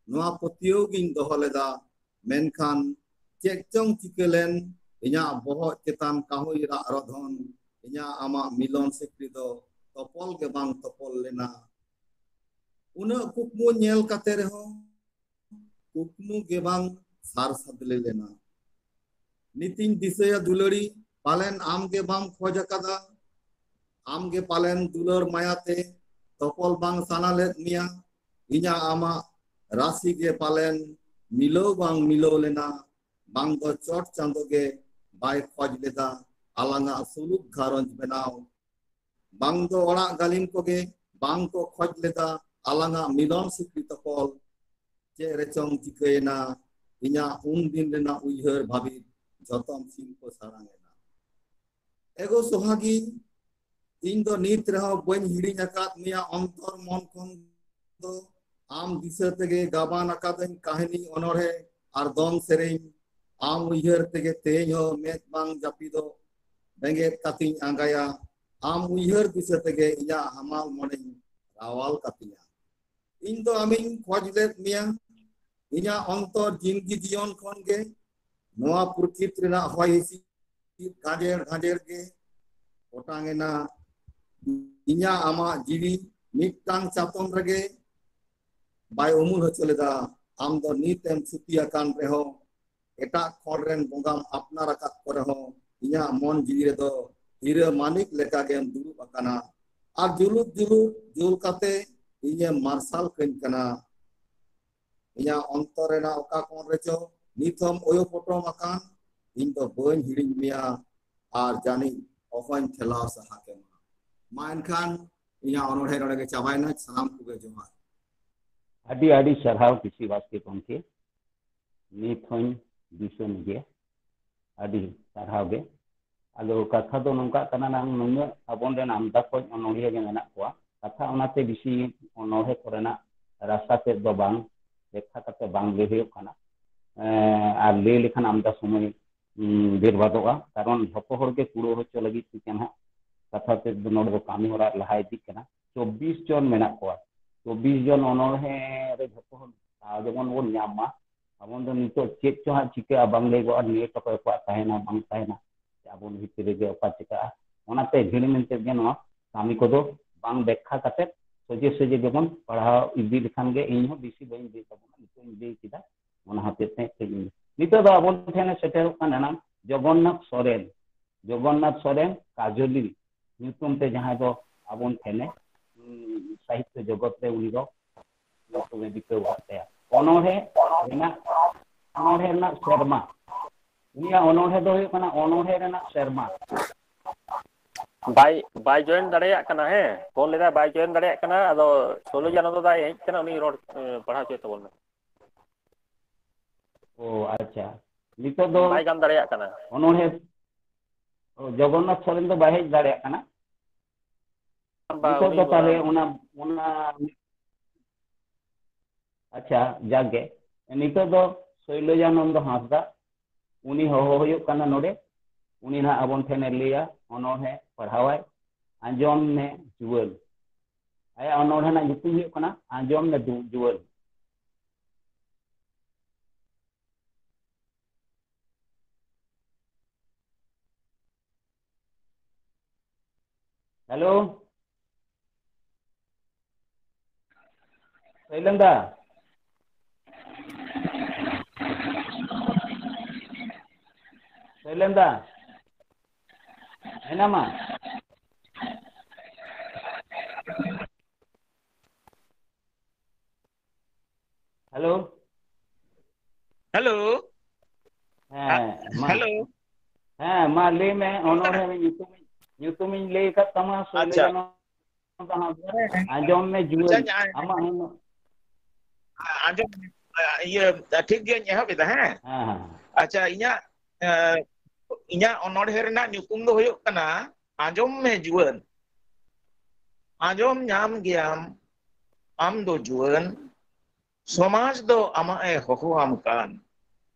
ᱱᱚᱣᱟ ᱯᱟᱹᱛᱭᱟᱹᱣ ᱜᱤᱧ ᱫᱚᱦᱚ ᱞᱮᱫᱟ᱾ ᱢᱮᱱᱠᱷᱟᱱ ᱪᱮᱫ ᱪᱚᱝ ᱪᱤᱠᱟᱹ ᱞᱮᱱ, ᱤᱧᱟᱹᱜ ᱵᱚᱦᱚᱜ ᱪᱮᱛᱟᱱ ᱠᱟᱹᱦᱩᱭ ᱨᱟᱜ ᱨᱚᱫᱷᱚᱱ, ᱤᱧᱟᱹᱜ ᱟᱢᱟᱜ ᱢᱤᱞᱚᱱ ᱥᱤᱠᱲᱤ ᱫᱚ ᱛᱚᱯᱚᱞ ᱜᱮ ᱵᱟᱝ ᱛᱚᱯᱚᱞ ᱞᱮᱱᱟ᱾ ᱩᱱᱟᱹᱜ ᱠᱩᱠᱢᱩ ᱧᱮᱞ ᱠᱟᱛᱮ ᱨᱮᱦᱚᱸ ᱠᱩᱠᱢᱩ ᱜᱮ ᱵᱟᱝ ᱥᱟᱨ ᱥᱟᱫᱽᱞᱮ ᱞᱮᱱᱟ᱾ ᱱᱤᱛᱤᱧ ᱫᱤᱥᱟᱹᱭᱟ ᱫᱩᱞᱟᱹᱲᱤ, ᱯᱟᱞᱮᱱ ᱟᱢ ᱜᱮ ᱵᱟᱢ ᱠᱷᱚᱡ ᱟᱠᱟᱫᱟ᱾ ᱟᱢ ᱜᱮ ᱯᱟᱞᱮᱱ ᱫᱩᱞᱟᱹᱲ ᱢᱟᱭᱟᱛᱮ ᱛᱚᱯᱚᱞ ᱵᱟᱝ ᱥᱟᱱᱟ ᱞᱮᱫ ᱢᱮᱭᱟ᱾ ᱤᱧᱟᱹᱜ ᱟᱢᱟᱜ ᱨᱟᱥᱤ ᱜᱮ ᱯᱟᱞᱮᱱ ᱢᱤᱞᱟᱹᱣ ᱵᱟᱝ ᱢᱤᱞᱟᱹᱣ ᱞᱮᱱᱟ᱾ ᱵᱟᱝ ᱫᱚ ᱪᱚᱴ ᱪᱟᱸᱫᱚ ᱜᱮ ᱵᱟᱭ ᱠᱷᱚᱡ ᱞᱮᱫᱟ ᱟᱞᱟᱝᱟᱜ ᱥᱩᱞᱩᱠ ᱜᱷᱟᱨᱚᱸᱡᱽ ᱵᱮᱱᱟᱣ᱾ ᱵᱟᱝ ᱫᱚ ᱚᱲᱟᱜ ᱜᱟᱹᱞᱤᱢ ᱠᱚᱜᱮ ᱵᱟᱝ ᱠᱚ ᱠᱷᱚᱡ ᱞᱮᱫᱟ ᱟᱞᱟᱝᱟᱜ ᱢᱤᱞᱚᱱ ᱥᱤᱠᱲᱤ ᱛᱚᱯᱚᱞ᱾ ᱪᱮᱫ ᱨᱮᱪᱚᱝ ᱪᱤᱠᱟᱹᱭᱮᱱᱟ, ᱤᱧᱟᱹᱜ ᱩᱱ ᱫᱤᱱ ᱨᱮᱱᱟᱜ ᱩᱭᱦᱟᱹᱨ ᱵᱷᱟᱹᱵᱤᱛ ᱡᱚᱛᱚᱢ ᱥᱤᱢ ᱠᱚ ᱥᱟᱲᱟᱝ ᱮᱱᱟ᱾ ᱮᱜᱳ ᱥᱚᱦᱟᱜᱤ, ᱤᱧ ᱫᱚ ᱱᱤᱛ ᱨᱮᱦᱚᱸ ᱵᱟᱹᱧ ᱦᱤᱲᱤᱧ ᱟᱠᱟᱫ ᱢᱮᱭᱟ ᱚᱱᱛᱚᱨ ᱢᱚᱱ ᱠᱷᱚᱱ ᱫᱚ᱾ ᱟᱢ ᱫᱤᱥᱟᱹ ᱛᱮᱜᱮ ᱜᱟᱵᱟᱱ ᱟᱠᱟᱫᱟᱹᱧ ᱠᱟᱹᱦᱱᱤ, ᱚᱱᱚᱬᱦᱮ ᱟᱨ ᱫᱚᱝ ᱥᱮᱨᱮᱧ᱾ ᱟᱢ ᱩᱭᱦᱟᱹᱨ ᱛᱮᱜᱮ ᱛᱮᱦᱮᱧ ᱦᱚᱸ ᱢᱮᱫ ᱵᱟᱝ ᱡᱟᱹᱯᱤᱫᱚᱜ ᱵᱮᱸᱜᱮᱫ ᱠᱟᱛᱮᱧ ᱟᱸᱜᱟᱭᱟ᱾ ᱟᱢ ᱩᱭᱦᱟᱹᱨ ᱫᱤᱥᱟᱹ ᱛᱮᱜᱮ ᱤᱧᱟᱹᱜ ᱦᱟᱢᱟᱞ ᱢᱚᱱᱮᱧ ᱨᱟᱣᱟᱞ ᱠᱟᱛᱤᱧᱟ᱾ ᱤᱧ ᱫᱚ ᱟᱢᱤᱧ ᱠᱷᱚᱡ ᱞᱮᱫ ᱢᱮᱭᱟ ᱤᱧᱟᱹᱜ ᱚᱱᱛᱚᱨ ᱡᱤᱱᱫᱜᱤ ᱡᱤᱭᱚᱱ ᱠᱷᱚᱱ ᱜᱮ᱾ ᱱᱚᱣᱟ ᱯᱩᱨᱠᱤᱛ ᱨᱮᱱᱟᱜ ᱦᱚᱭ ᱦᱤᱸᱥᱤᱫ ᱜᱟᱡᱮᱲ ᱜᱟᱡᱮᱲ ᱜᱮ ᱚᱴᱟᱝ ᱮᱱᱟ᱾ ᱤᱧᱟᱹᱜ ᱟᱢᱟᱜ ᱡᱤᱣᱤ ᱢᱤᱫᱴᱟᱝ ᱪᱟᱛᱚᱢ ᱨᱮᱜᱮ ᱵᱟᱭ ᱩᱢᱩᱞ ᱦᱚᱪᱚ ᱞᱮᱫᱟ᱾ ᱟᱢ ᱫᱚ ᱱᱤᱛ ᱮᱢ ᱥᱩᱛᱤ ᱟᱠᱟᱱ ᱨᱮᱦᱚᱸ, ᱮᱴᱟᱜ ᱠᱷᱚᱸᱰ ᱨᱮᱱ ᱵᱚᱸᱜᱟᱢ ᱟᱯᱱᱟᱨ ᱟᱠᱟᱫ ᱠᱚ ᱨᱮᱦᱚᱸ, ᱤᱧᱟᱹᱜ ᱢᱚᱱ ᱡᱤᱣᱤ ᱨᱮᱫᱚ ᱦᱤᱨᱟᱹ ᱢᱟᱹᱱᱤᱠ ᱞᱮᱠᱟ ᱜᱮᱢ ᱫᱩᱲᱩᱵ ᱟᱠᱟᱱᱟ᱾ ᱟᱨ ᱡᱩᱞᱩᱜ ᱡᱩᱞᱩᱜ ᱡᱩᱞ ᱠᱟᱛᱮ ᱤᱧᱮᱢ ᱢᱟᱨᱥᱟᱞ ᱠᱟᱹᱧ ᱠᱟᱱᱟ᱾ ᱤᱧᱟᱹᱜ ᱚᱱᱛᱚᱨ ᱨᱮᱱᱟᱜ ᱚᱠᱟ ᱠᱚᱬ ᱨᱮᱪᱚ ᱱᱤᱛ ᱦᱚᱸᱢ ᱚᱭᱚ ᱯᱚᱴᱚᱢ ᱟᱠᱟᱱ, ᱤᱧ ᱫᱚ ᱵᱟᱹᱧ ᱦᱤᱲᱤᱧ ᱢᱮᱭᱟ ᱟᱨ ᱡᱟᱹᱱᱤᱡ ᱚᱦᱚᱧ ᱴᱷᱮᱞᱟᱣ ᱥᱟᱦᱟ ᱠᱮᱢᱟ᱾ ᱢᱟ ᱮᱱᱠᱷᱟᱱ ᱤᱧᱟᱹᱜ ᱚᱱᱚᱬᱦᱮ ᱱᱚᱰᱮ ᱜᱮ ᱪᱟᱵᱟᱭᱮᱱᱟ᱾ ᱥᱟᱱᱟᱢ ᱠᱚᱜᱮ ᱡᱚᱦᱟᱨ᱾ ᱟᱹᱰᱤ ᱟᱹᱰᱤ ᱥᱟᱨᱦᱟᱣ ᱠᱤᱥᱤ ᱵᱟᱥᱠᱮ ᱜᱚᱢᱠᱮ, ᱱᱤᱛ ᱦᱚᱸᱧ ᱫᱤᱥᱟᱹ ᱢᱮᱜᱮᱭᱟ᱾ ᱟᱹᱰᱤ ᱥᱟᱨᱦᱟᱣ ᱜᱮ᱾ ᱟᱫᱚ ᱠᱟᱛᱷᱟ ᱫᱚ ᱱᱚᱝᱠᱟᱜ ᱠᱟᱱᱟ, ᱱᱟᱝ ᱱᱩᱱᱟᱹᱜ ᱟᱵᱚᱱ ᱨᱮᱱ ᱟᱢᱫᱟ ᱠᱚᱡ ᱚᱱᱚᱬᱦᱤᱭᱟᱹ ᱜᱮ ᱢᱮᱱᱟᱜ ᱠᱚᱣᱟ, ᱠᱟᱛᱷᱟ ᱚᱱᱟᱛᱮ ᱵᱮᱥᱤ ᱚᱱᱚᱬᱦᱮ ᱠᱚᱨᱮᱱᱟᱜ ᱨᱟᱥᱟ ᱛᱮᱫ ᱫᱚ ᱵᱟᱝ ᱵᱮᱠᱠᱷᱟ ᱠᱟᱛᱮ ᱵᱟᱝ ᱞᱟᱹᱭ ᱦᱩᱭᱩᱜ ᱠᱟᱱᱟ᱾ ᱮᱸ, ᱟᱨ ᱞᱟᱹᱭ ᱞᱮᱠᱷᱟᱱ ᱟᱢᱫᱟ ᱥᱚᱢᱚᱭ, ᱩᱸ, ᱵᱮᱨᱵᱟᱫᱚᱜᱼᱟ, ᱠᱟᱨᱚᱱ ᱡᱷᱚᱛᱚ ᱦᱚᱲ ᱜᱮ ᱠᱩᱲᱟᱹᱣ ᱦᱚᱪᱚ ᱞᱟᱹᱜᱤᱫ ᱛᱮ ᱱᱟᱦᱟᱜ ᱠᱟᱛᱷᱟ ᱛᱮᱫ ᱫᱚ ᱱᱚᱰᱮ ᱫᱚ ᱠᱟᱹᱢᱤ ᱦᱚᱨᱟ ᱞᱟᱦᱟ ᱤᱫᱤᱜ ᱠᱟᱱᱟ᱾ ᱪᱚᱵᱵᱤᱥ ᱡᱚᱱ ᱢᱮᱱᱟᱜ ᱠᱚᱣᱟ, ᱪᱚᱵᱵᱤᱥ ᱡᱚᱱ ᱚᱱᱚᱬᱦᱮ ᱨᱮ ᱡᱷᱚᱛᱚ ᱦᱚᱲ ᱫᱟᱣ ᱡᱮᱢᱚᱱ ᱵᱚᱱ ᱧᱟᱢ ᱢᱟ᱾ ᱟᱵᱚᱱ ᱫᱚ ᱱᱤᱛᱚᱜ ᱪᱮᱫ ᱪᱚ ᱦᱟᱸᱜ ᱪᱤᱠᱟᱹᱜᱼᱟ, ᱵᱟᱝ ᱞᱟᱹᱭᱚᱜᱼᱟ, ᱱᱮᱴ ᱚᱠᱚᱭ ᱠᱚᱣᱟᱜ ᱛᱟᱦᱮᱱᱟ ᱵᱟᱝ ᱛᱟᱦᱮᱱᱟ, ᱥᱮ ᱟᱵᱚ ᱵᱷᱤᱛᱨᱤ ᱨᱮᱜᱮ ᱚᱠᱟ ᱪᱤᱠᱟᱹᱜᱼᱟ, ᱚᱱᱟᱛᱮ ᱡᱷᱤᱲ ᱢᱮᱱᱛᱮ ᱜᱮ ᱱᱚᱣᱟ ᱠᱟᱹᱢᱤ ᱠᱚᱫᱚ ᱵᱟᱝ ᱵᱮᱠᱠᱷᱟ ᱠᱟᱛᱮ ᱥᱚᱡᱷᱮ ᱥᱚᱡᱷᱮ ᱜᱮᱵᱚᱱ ᱯᱟᱲᱦᱟᱣ ᱤᱫᱤ ᱞᱮᱠᱷᱟᱱ ᱜᱮ ᱤᱧ ᱦᱚᱸ ᱵᱮᱥᱤ ᱵᱟᱹᱧ ᱞᱟᱹᱭ ᱛᱟᱵᱚᱱᱟ, ᱱᱤᱛᱚᱜ ᱤᱧ ᱞᱟᱹᱭ ᱠᱮᱫᱟ, ᱚᱱᱟ ᱦᱚᱛᱮᱡ ᱛᱮ ᱠᱟᱹᱡ ᱤᱧ, ᱱᱤᱛᱚᱜ ᱫᱚ ᱟᱵᱚ ᱴᱷᱮᱱᱮ ᱥᱮᱴᱮᱨᱚᱜ ᱠᱟᱱ ᱮᱱᱟᱝ ᱡᱚᱜᱚᱱᱱᱟᱛᱷ ᱥᱚᱨᱮᱱ, ᱡᱚᱜᱚᱱᱱᱟᱛᱷ ᱥᱚᱨᱮᱱ ᱠᱟᱡᱚᱞᱤ ᱧᱩᱛᱩᱢ ᱛᱮ ᱡᱟᱦᱟᱸᱭ ᱫᱚ ᱟᱵᱚᱱ ᱴᱷᱮᱱᱮ, ᱩᱸ, ᱥᱟᱦᱤᱛᱛᱚ ᱡᱚᱜᱚᱛ ᱨᱮ ᱩᱱᱤ ᱫᱚ ᱧᱩᱛᱩᱢᱮ ᱵᱤᱛᱟᱹᱣ ᱟᱠᱟᱫ ᱛᱟᱭᱟ᱾ ᱚᱱᱚᱬᱦᱮ ᱨᱮᱱᱟᱜ, ᱚᱱᱚᱬᱦᱮ ᱨᱮᱱᱟᱜ ᱥᱮᱨᱢᱟ, ᱩᱱᱤᱭᱟᱜ ᱚᱱᱚᱬᱦᱮ ᱫᱚ ᱦᱩᱭᱩᱜ ᱠᱟᱱᱟ ᱚᱱᱚᱬᱦᱮ ᱨᱮᱱᱟᱜ ᱥᱮᱨᱢᱟ᱾ ᱵᱟᱭ ᱵᱟᱭ ᱡᱚᱭᱮᱱ ᱫᱟᱲᱮᱭᱟᱜ ᱠᱟᱱᱟ᱾ ᱦᱮᱸ, ᱯᱷᱳᱱ ᱞᱮᱫᱟᱭ, ᱵᱟᱭ ᱡᱚᱭᱮᱱ ᱫᱟᱲᱮᱭᱟᱜ ᱠᱟᱱᱟ᱾ ᱟᱫᱚ ᱥᱳᱞᱳ ᱡᱟᱱᱚ ᱫᱚ ᱫᱟᱭ ᱦᱮᱡ ᱠᱟᱱᱟ, ᱩᱱᱤ ᱨᱚᱲ, ᱮ, ᱯᱟᱲᱦᱟᱣ ᱦᱚᱪᱚᱭ ᱛᱟᱵᱚᱱ ᱢᱮ᱾ ᱚ, ᱟᱪᱪᱷᱟ, ᱱᱤᱛᱚᱜ ᱫᱚ ᱵᱟᱭ ᱜᱟᱱ ᱫᱟᱲᱮᱭᱟᱜ ᱠᱟᱱᱟ᱾ ᱚᱱᱚᱬᱦᱮ, ᱚ, ᱡᱚᱜᱚᱱᱱᱟᱛᱷ ᱥᱚᱨᱮᱱ ᱫᱚ ᱵᱟᱭ ᱦᱮᱡ ᱫᱟᱲᱮᱭᱟᱜ ᱠᱟᱱᱟ᱾ ᱵᱟ, ᱱᱤᱛᱚᱜ ᱩᱱᱤ ᱫᱚ ᱵᱟ- ᱛᱟᱦᱞᱮ ᱚᱱᱟ, ᱚᱱᱟ, ᱟᱪᱪᱷᱟ, ᱡᱟᱠ ᱜᱮ, ᱱᱤᱛᱚᱜ ᱫᱚ ᱥᱳᱭᱞᱚᱡᱟᱱᱚᱱᱫᱚ ᱦᱟᱸᱥᱫᱟ, ᱩᱱᱤ ᱦᱚᱦᱚ ᱦᱩᱭᱩᱜ ᱠᱟᱱᱟ ᱱᱚᱰᱮ᱾ ᱩᱱᱤ ᱱᱟᱦᱟᱜ ᱟᱵᱚᱱ ᱴᱷᱮᱱᱮ ᱞᱟᱹᱭᱟ, ᱚᱱᱚᱬᱦᱮ ᱯᱟᱲᱦᱟᱣᱟᱭ᱾ ᱟᱸᱡᱚᱢ ᱢᱮ ᱡᱩᱣᱟᱹᱱ᱾ ᱟᱭᱟᱜ ᱚᱱᱚᱬᱦᱮ ᱨᱮᱱᱟᱜ ᱧᱩᱛᱩᱢ ᱦᱩᱭᱩᱜ ᱠᱟᱱᱟ ᱟᱸᱡᱚᱢ ᱢᱮ ᱫᱩ-, ᱡᱩᱣᱟᱹᱱ᱾ ᱦᱮᱞᱳ᱾ ᱥᱟᱹᱭᱞᱮᱱ ᱫᱟ᱾ ᱥᱟᱹᱭᱞᱮᱱ ᱫᱟ᱾ ᱦᱮᱱᱟᱢᱟ? ᱦᱮᱞᱳ᱾ ᱦᱮᱞᱳ᱾ ᱦᱮᱸ, ᱢᱟ᱾ ᱦᱮᱞᱳ᱾ ᱦᱮᱸ, ᱢᱟ ᱞᱟᱹᱭ ᱢᱮ, ᱚᱱᱚᱬᱦᱮ ᱧᱩᱛᱩᱢ, ᱧᱩᱛᱩᱢᱤᱧ ᱞᱟᱹᱭ ᱟᱠᱟᱫ ᱛᱟᱢᱟ, ᱟᱪᱪᱷᱟ᱾ ᱥᱩᱞᱮᱭᱟᱱᱚ ᱦᱮᱸ, ᱦᱮᱸ᱾ ᱟᱸᱡᱚᱢ ᱢᱮ ᱡᱩᱣᱟᱹᱱ, ᱟᱪᱪᱷᱟ, ᱟᱢᱟᱜ ᱦᱚᱸ᱾ ᱟᱸᱡᱚᱢ, ᱤᱭᱟᱹ, ᱴᱷᱤᱠ ᱜᱮᱭᱟᱧ ᱮᱦᱚᱵ ᱮᱫᱟ, ᱦᱮᱸ? ᱦᱮᱸ, ᱦᱮᱸ᱾ ᱟᱪᱪᱷᱟ, ᱤᱧᱟᱹᱜ, ᱮ, ᱤᱧᱟᱹᱜ ᱚᱱᱚᱬᱦᱮ ᱨᱮᱱᱟᱜ ᱧᱩᱛᱩᱢ ᱫᱚ ᱦᱩᱭᱩᱜ ᱠᱟᱱᱟ ᱟᱸᱡᱚᱢ ᱢᱮ ᱡᱩᱣᱟᱹᱱ᱾ ᱟᱸᱡᱚᱢ ᱧᱟᱢ ᱜᱮᱭᱟᱢ ᱟᱢ ᱫᱚ ᱡᱩᱣᱟᱹᱱ, ᱥᱚᱢᱟᱡᱽ ᱫᱚ ᱟᱢᱟᱜ ᱮ ᱦᱚᱦᱚᱣᱟᱢ ᱠᱟᱱ᱾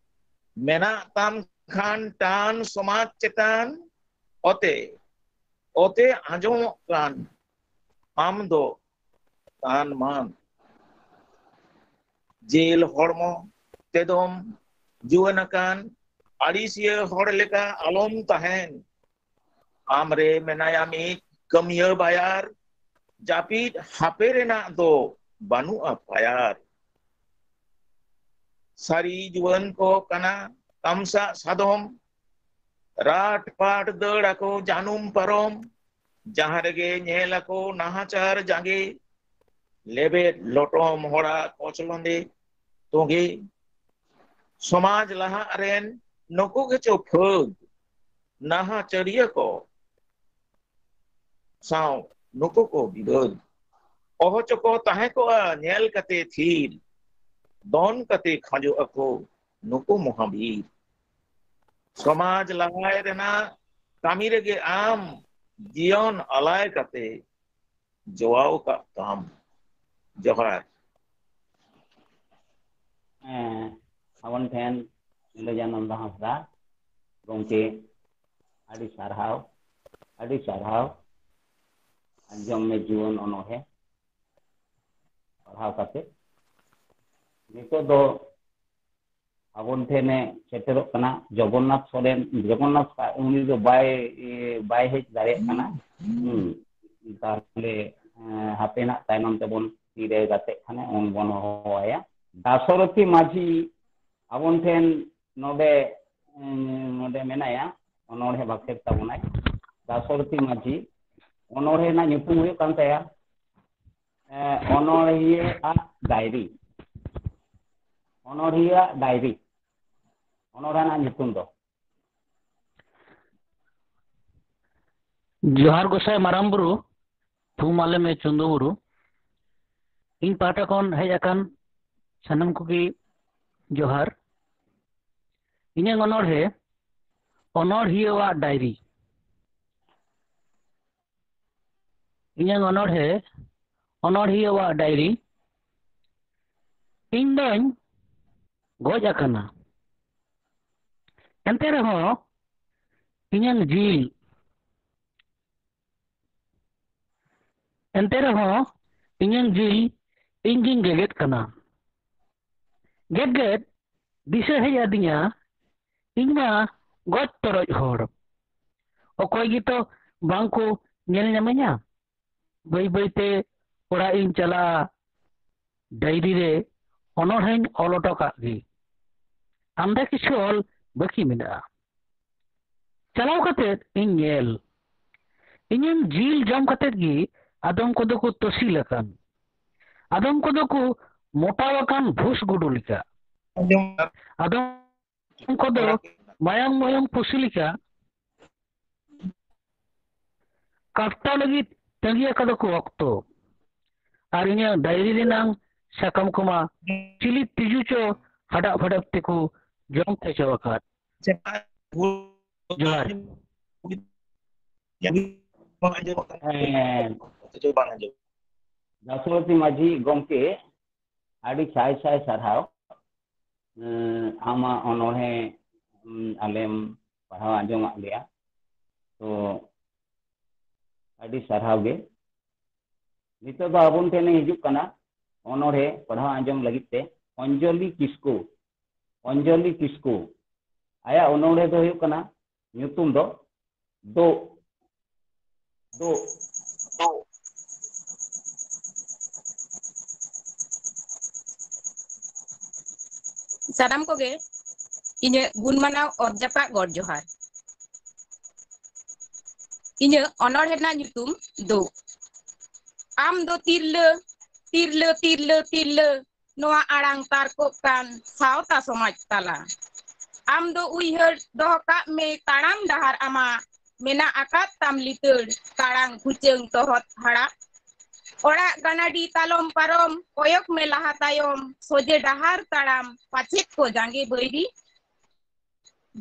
ᱢᱮᱱᱟᱜ ᱛᱟᱢ ᱠᱷᱟᱱ ᱴᱟᱱ ᱥᱚᱢᱟᱡᱽ ᱪᱮᱛᱟᱱ, ᱚᱛᱮ, ᱚᱛᱮ ᱟᱸᱡᱚᱢᱚᱜ ᱠᱟᱱ ᱟᱢ ᱫᱚ ᱛᱟᱱ ᱢᱟᱱ᱾ ᱡᱮᱞ ᱦᱚᱲᱢᱚ ᱛᱮᱫᱚᱢ ᱡᱩᱣᱟᱹᱱ ᱟᱠᱟᱱ, ᱟᱹᱲᱤᱥᱤᱭᱟᱹ ᱦᱚᱲ ᱞᱮᱠᱟ ᱟᱞᱚᱢ ᱛᱟᱦᱮᱱ᱾ ᱟᱢᱨᱮ ᱢᱮᱱᱟᱭᱟ ᱢᱤᱫ ᱠᱟᱹᱢᱤᱭᱟᱹ ᱵᱟᱭᱟᱨ, ᱡᱟᱹᱯᱤᱫ ᱦᱟᱯᱮ ᱨᱮᱱᱟᱜ ᱫᱚ ᱵᱟᱹᱱᱩᱜᱼᱟ ᱯᱟᱭᱟᱨ᱾ ᱥᱟᱹᱨᱤ ᱡᱩᱣᱟᱹᱱ ᱠᱚ ᱠᱟᱱᱟ ᱛᱟᱢᱥᱟᱜ ᱥᱟᱫᱚᱢ, ᱨᱟᱴ ᱯᱟᱴ ᱫᱟᱹᱲ ᱟᱠᱚ ᱡᱟᱹᱱᱩᱢ ᱯᱟᱨᱚᱢ, ᱡᱟᱦᱟᱸ ᱨᱮᱜᱮ ᱧᱮᱞ ᱟᱠᱚ ᱱᱟᱦᱟᱪᱟᱨ ᱡᱟᱸᱜᱮ, ᱞᱮᱵᱮᱫ ᱞᱚᱴᱚᱢ ᱦᱚᱲᱟᱜ ᱠᱚᱪᱞᱚᱸᱫᱮ ᱛᱚᱸᱜᱮ᱾ ᱥᱚᱢᱟᱡᱽ ᱞᱟᱦᱟᱜ ᱨᱮᱱ ᱱᱩᱠᱩ ᱜᱮᱪᱚ ᱯᱷᱟᱹᱫᱽ, ᱱᱟᱦᱟᱪᱟᱹᱨᱤᱭᱟᱹ ᱠᱚ ᱥᱟᱶ ᱱᱩᱠᱩ ᱠᱚ ᱵᱤᱵᱟᱹᱫ᱾ ᱚᱦᱚ ᱪᱚᱠᱚ ᱛᱟᱦᱮᱸ ᱠᱚᱜᱼᱟ ᱧᱮᱞ ᱠᱟᱛᱮ ᱛᱷᱤᱨ, ᱫᱚᱱ ᱠᱟᱛᱮ ᱠᱷᱟᱸᱡᱚᱜ ᱟᱠᱚ ᱱᱩᱠᱩ ᱢᱚᱦᱟᱵᱤᱨ᱾ ᱥᱚᱢᱟᱡᱽ ᱞᱟᱦᱟᱭ ᱨᱮᱱᱟᱜ ᱠᱟᱹᱢᱤ ᱨᱮᱜᱮ ᱟᱢ ᱡᱤᱭᱚᱱ ᱟᱞᱟᱭ ᱠᱟᱛᱮ ᱡᱚᱣᱟᱣ ᱠᱟᱜ ᱛᱟᱢ᱾ ᱡᱚᱦᱟᱨ᱾ ᱦᱮᱸ, ᱟᱵᱚᱱ ᱴᱷᱮᱱ ᱞᱮᱡᱟᱱᱚᱱᱫᱚ ᱦᱟᱸᱥᱫᱟ ᱜᱚᱢᱠᱮ, ᱟᱹᱰᱤ ᱥᱟᱨᱦᱟᱣ, ᱟᱹᱰᱤ ᱥᱟᱨᱦᱟᱣ᱾ ᱟᱸᱡᱚᱢ ᱢᱮ ᱡᱩᱣᱟᱹᱱ ᱚᱱᱚᱬᱦᱮ ᱯᱟᱲᱦᱟᱣ ᱠᱟᱛᱮ᱾ ᱱᱤᱛᱚᱜ ᱫᱚ ᱟᱵᱚᱱ ᱴᱷᱮᱱᱮ ᱥᱮᱴᱮᱨᱚᱜ ᱠᱟᱱᱟ ᱡᱚᱜᱚᱱᱱᱟᱛᱷ ᱥᱚᱨᱮᱱ᱾ ᱡᱚᱜᱚᱱᱱᱟᱛᱷ ᱥᱟ-, ᱩᱱᱤ ᱫᱚ ᱵᱟᱭ, ᱮ, ᱵᱟᱭ ᱦᱮᱡ ᱫᱟᱲᱮᱭᱟᱜ ᱠᱟᱱᱟ᱾ ᱦᱩᱸ᱾ ᱛᱟᱦᱞᱮ, ᱮ, ᱦᱟᱯᱮᱱᱟᱜ ᱛᱟᱭᱱᱚᱢ ᱛᱮᱵᱚᱱ ᱛᱤᱨᱮ ᱜᱟᱛᱮᱜ ᱠᱷᱟᱱᱮ ᱩᱱ ᱵᱚᱱ ᱦᱚᱦᱚᱣᱟᱭᱟ᱾ ᱫᱟᱥᱚᱨᱚᱛᱷᱤ ᱢᱟᱹᱡᱷᱤ ᱟᱵᱚᱱ ᱴᱷᱮᱱ ᱱᱚᱰᱮ, ᱮ, ᱱᱚᱰᱮ ᱢᱮᱱᱟᱭᱟ, ᱚᱱᱚᱬᱦᱮ ᱵᱟᱠᱷᱮᱲ ᱛᱟᱵᱚᱱᱟᱭ ᱫᱟᱥᱚᱨᱚᱛᱷᱤ ᱢᱟᱹᱡᱷᱤ᱾ ᱚᱱᱚᱬᱦᱮ ᱨᱮᱱᱟᱜ ᱧᱩᱛᱩᱢ ᱦᱩᱭᱩᱜ ᱠᱟᱱ ᱛᱟᱭᱟ, ᱮ, ᱚᱱᱚᱬᱦᱤᱭᱟᱹ ᱟᱜ ᱰᱟᱭᱨᱤ᱾ ᱚᱱᱚᱬᱦᱤᱭᱟᱹᱣᱟᱜ ᱰᱟᱭᱨᱤ᱾ ᱚᱱᱚᱬᱦᱮ ᱨᱮᱱᱟᱜ ᱧᱩᱛᱩᱢ ᱫᱚ? ᱡᱚᱦᱟᱨ ᱜᱚᱸᱥᱟᱭ ᱢᱟᱨᱟᱝ ᱵᱩᱨᱩ, ᱛᱷᱩᱢ ᱟᱞᱮ ᱢᱮ ᱪᱟᱸᱫᱳ ᱵᱩᱨᱩ᱾ ᱤᱧ ᱯᱟᱦᱴᱟ ᱠᱷᱚᱱ ᱦᱮᱡ ᱟᱠᱟᱱ ᱥᱟᱱᱟᱢ ᱠᱚᱜᱮ ᱡᱚᱦᱟᱨ᱾ ᱤᱧᱟᱹᱝ ᱚᱱᱚᱬᱦᱮ ᱚᱱᱚᱬᱦᱤᱭᱟᱹᱣᱟᱜ ᱰᱟᱭᱨᱤ᱾ ᱤᱧᱟᱹᱝ ᱚᱱᱚᱬᱦᱮ ᱚᱱᱚᱬᱦᱤᱭᱟᱹᱣᱟᱜ ᱰᱟᱭᱨᱤ᱾ ᱤᱧ ᱫᱚᱧ ᱜᱚᱡ ᱟᱠᱟᱱᱟ, ᱮᱱᱛᱮ ᱨᱮᱦᱚᱸ ᱤᱧᱟᱹᱝ ᱡᱤᱞ ᱮᱱᱛᱮ ᱨᱮᱦᱚᱸ ᱤᱧᱟᱹᱝ ᱡᱤᱞ ᱤᱧ ᱜᱤᱧ ᱜᱮᱜᱮᱫ ᱠᱟᱱᱟ᱾ ᱜᱮᱫ ᱜᱮᱫ ᱫᱤᱥᱟᱹ ᱦᱮᱡ ᱟᱹᱫᱤᱧᱟ, ᱤᱧ ᱢᱟ ᱜᱚᱡ ᱛᱚᱨᱚᱡ ᱦᱚᱲ᱾ ᱚᱠᱚᱭ ᱜᱮᱛᱚ ᱵᱟᱝ ᱠᱚ ᱧᱮᱞ ᱧᱟᱢᱤᱧᱟ᱾ ᱵᱟᱹᱭ ᱵᱟᱹᱭ ᱛᱮ ᱚᱲᱟᱜ ᱤᱧ ᱪᱟᱞᱟᱜᱼᱟ᱾ ᱰᱟᱭᱨᱤ ᱨᱮ ᱚᱱᱚᱬᱦᱮᱧ ᱚᱞ ᱦᱚᱴᱚ ᱠᱟᱜ ᱜᱮ᱾ ᱟᱢᱫᱟ ᱠᱤᱪᱷᱩ ᱚᱞ ᱵᱟᱹᱠᱤ ᱢᱮᱱᱟᱜᱼᱟ᱾ ᱪᱟᱞᱟᱣ ᱠᱟᱛᱮ ᱤᱧ ᱧᱮᱞ, ᱤᱧᱟᱹᱝ ᱡᱤᱞ ᱡᱚᱢ ᱠᱟᱛᱮ ᱜᱮ ᱟᱫᱚᱢ ᱠᱚᱫᱚ ᱠᱚ ᱛᱚᱥᱤᱞ ᱟᱠᱟᱱ, ᱟᱫᱚᱢ ᱠᱚᱫᱚ ᱠᱚ ᱢᱚᱴᱟᱣ ᱟᱠᱟᱱ ᱵᱷᱩᱥ ᱜᱩᱰᱩ ᱞᱮᱠᱟ, ᱟᱫᱚᱢ ᱠᱚᱫᱚ ᱢᱟᱭᱟᱝ ᱢᱚᱭᱚᱝ ᱯᱩᱥᱤ ᱞᱮᱠᱟ ᱠᱟᱴᱟᱣ ᱞᱟᱹᱜᱤᱫ ᱛᱟᱺᱜᱤ ᱟᱠᱟᱫᱟ ᱠᱚ ᱚᱠᱛᱚ᱾ ᱟᱨ ᱤᱧᱟᱹᱜ ᱰᱟᱭᱨᱤ ᱨᱮᱱᱟᱝ ᱥᱟᱠᱟᱢ ᱠᱚᱢᱟ ᱪᱤᱞᱤ ᱛᱤᱡᱩ ᱪᱚ ᱦᱟᱰᱟᱜ ᱯᱷᱟᱰᱟᱜ ᱛᱮᱠᱚ ᱡᱚᱢ ᱛᱮᱪᱚ ᱟᱠᱟᱫ᱾ ᱡᱚᱦᱟᱨ᱾ ᱦᱮᱸ᱾ ᱵᱟᱝ ᱟᱸᱡᱚᱢ᱾ ᱡᱟᱥᱚᱵᱚᱛᱤ ᱢᱟᱹᱡᱷᱤ ᱜᱚᱢᱠᱮ, ᱟᱹᱰᱤ ᱥᱟᱭ ᱥᱟᱭ ᱥᱟᱨᱦᱟᱣ᱾ ᱮᱸ, ᱟᱢᱟᱜ ᱚᱱᱚᱬᱦᱮ, ᱩᱸ, ᱟᱞᱮᱢ ᱯᱟᱲᱦᱟᱣ ᱟᱸᱡᱚᱢᱟᱫ ᱞᱮᱭᱟ᱾ ᱛᱚ, ᱟᱹᱰᱤ ᱥᱟᱨᱦᱟᱣ ᱜᱮ᱾ ᱱᱤᱛᱚᱜ ᱫᱚ ᱟᱵᱚᱱ ᱴᱷᱮᱱᱮ ᱦᱤᱡᱩᱜ ᱠᱟᱱᱟ ᱚᱱᱚᱬᱦᱮ ᱯᱟᱲᱦᱟᱣ ᱟᱸᱡᱚᱢ ᱞᱟᱹᱜᱤᱫ ᱛᱮ ᱚᱧᱡᱚᱞᱤ ᱠᱤᱥᱠᱩ᱾ ᱚᱧᱡᱚᱞᱤ ᱠᱤᱥᱠᱩ᱾ ᱟᱭᱟᱜ ᱚᱱᱚᱬᱦᱮ ᱫᱚ ᱦᱩᱭᱩᱜ ᱠᱟᱱᱟ, ᱧᱩᱛᱩᱢ ᱫᱚ ᱫᱳᱜ᱾ ᱫᱳᱜ᱾ ᱥᱟᱱᱟᱢ ᱠᱚᱜᱮ ᱤᱧᱟᱹᱜ ᱜᱩᱱ ᱢᱟᱱᱟᱣ ᱚᱛ ᱡᱟᱯᱟᱜ ᱜᱚᱰ ᱡᱚᱦᱟᱨ᱾ ᱤᱧᱟᱹᱜ ᱚᱱᱚᱬᱦᱮ ᱨᱮᱱᱟᱜ ᱧᱩᱛᱩᱢ ᱫᱳᱜ᱾ ᱟᱢ ᱫᱚ ᱛᱤᱨᱞᱟᱹ, ᱛᱤᱨᱞᱟᱹ, ᱛᱤᱨᱞᱟᱹ, ᱛᱤᱨᱞᱟᱹ, ᱱᱚᱣᱟ ᱟᱲᱟᱝ ᱛᱟᱨᱠᱚᱜ ᱠᱟᱱ ᱥᱟᱶᱛᱟ ᱥᱚᱢᱟᱡᱽ ᱛᱟᱞᱟ᱾ ᱟᱢ ᱫᱚ ᱩᱭᱦᱟᱹᱨ ᱫᱚᱦᱚ ᱠᱟᱜ ᱢᱮ, ᱛᱟᱲᱟᱢ ᱰᱟᱦᱟᱨ ᱟᱢᱟᱜ ᱢᱮᱱᱟᱜ ᱟᱠᱟᱫ ᱛᱟᱢ ᱞᱤᱛᱟᱹᱲ, ᱛᱟᱲᱟᱝ ᱦᱩᱪᱟᱹᱝ ᱛᱚᱦᱚᱫ ᱦᱟᱲᱟᱜ᱾ ᱚᱲᱟᱜ ᱜᱟᱱᱟᱰᱤ ᱛᱟᱞᱚᱢ ᱯᱟᱨᱚᱢ, ᱠᱚᱭᱚᱜ ᱢᱮ ᱞᱟᱦᱟ ᱛᱟᱭᱚᱢ, ᱥᱚᱡᱷᱮ ᱰᱟᱦᱟᱨ ᱛᱟᱲᱟᱢ, ᱯᱟᱪᱮᱫ ᱠᱚ ᱡᱟᱸᱜᱮ ᱵᱟᱹᱭᱨᱤ᱾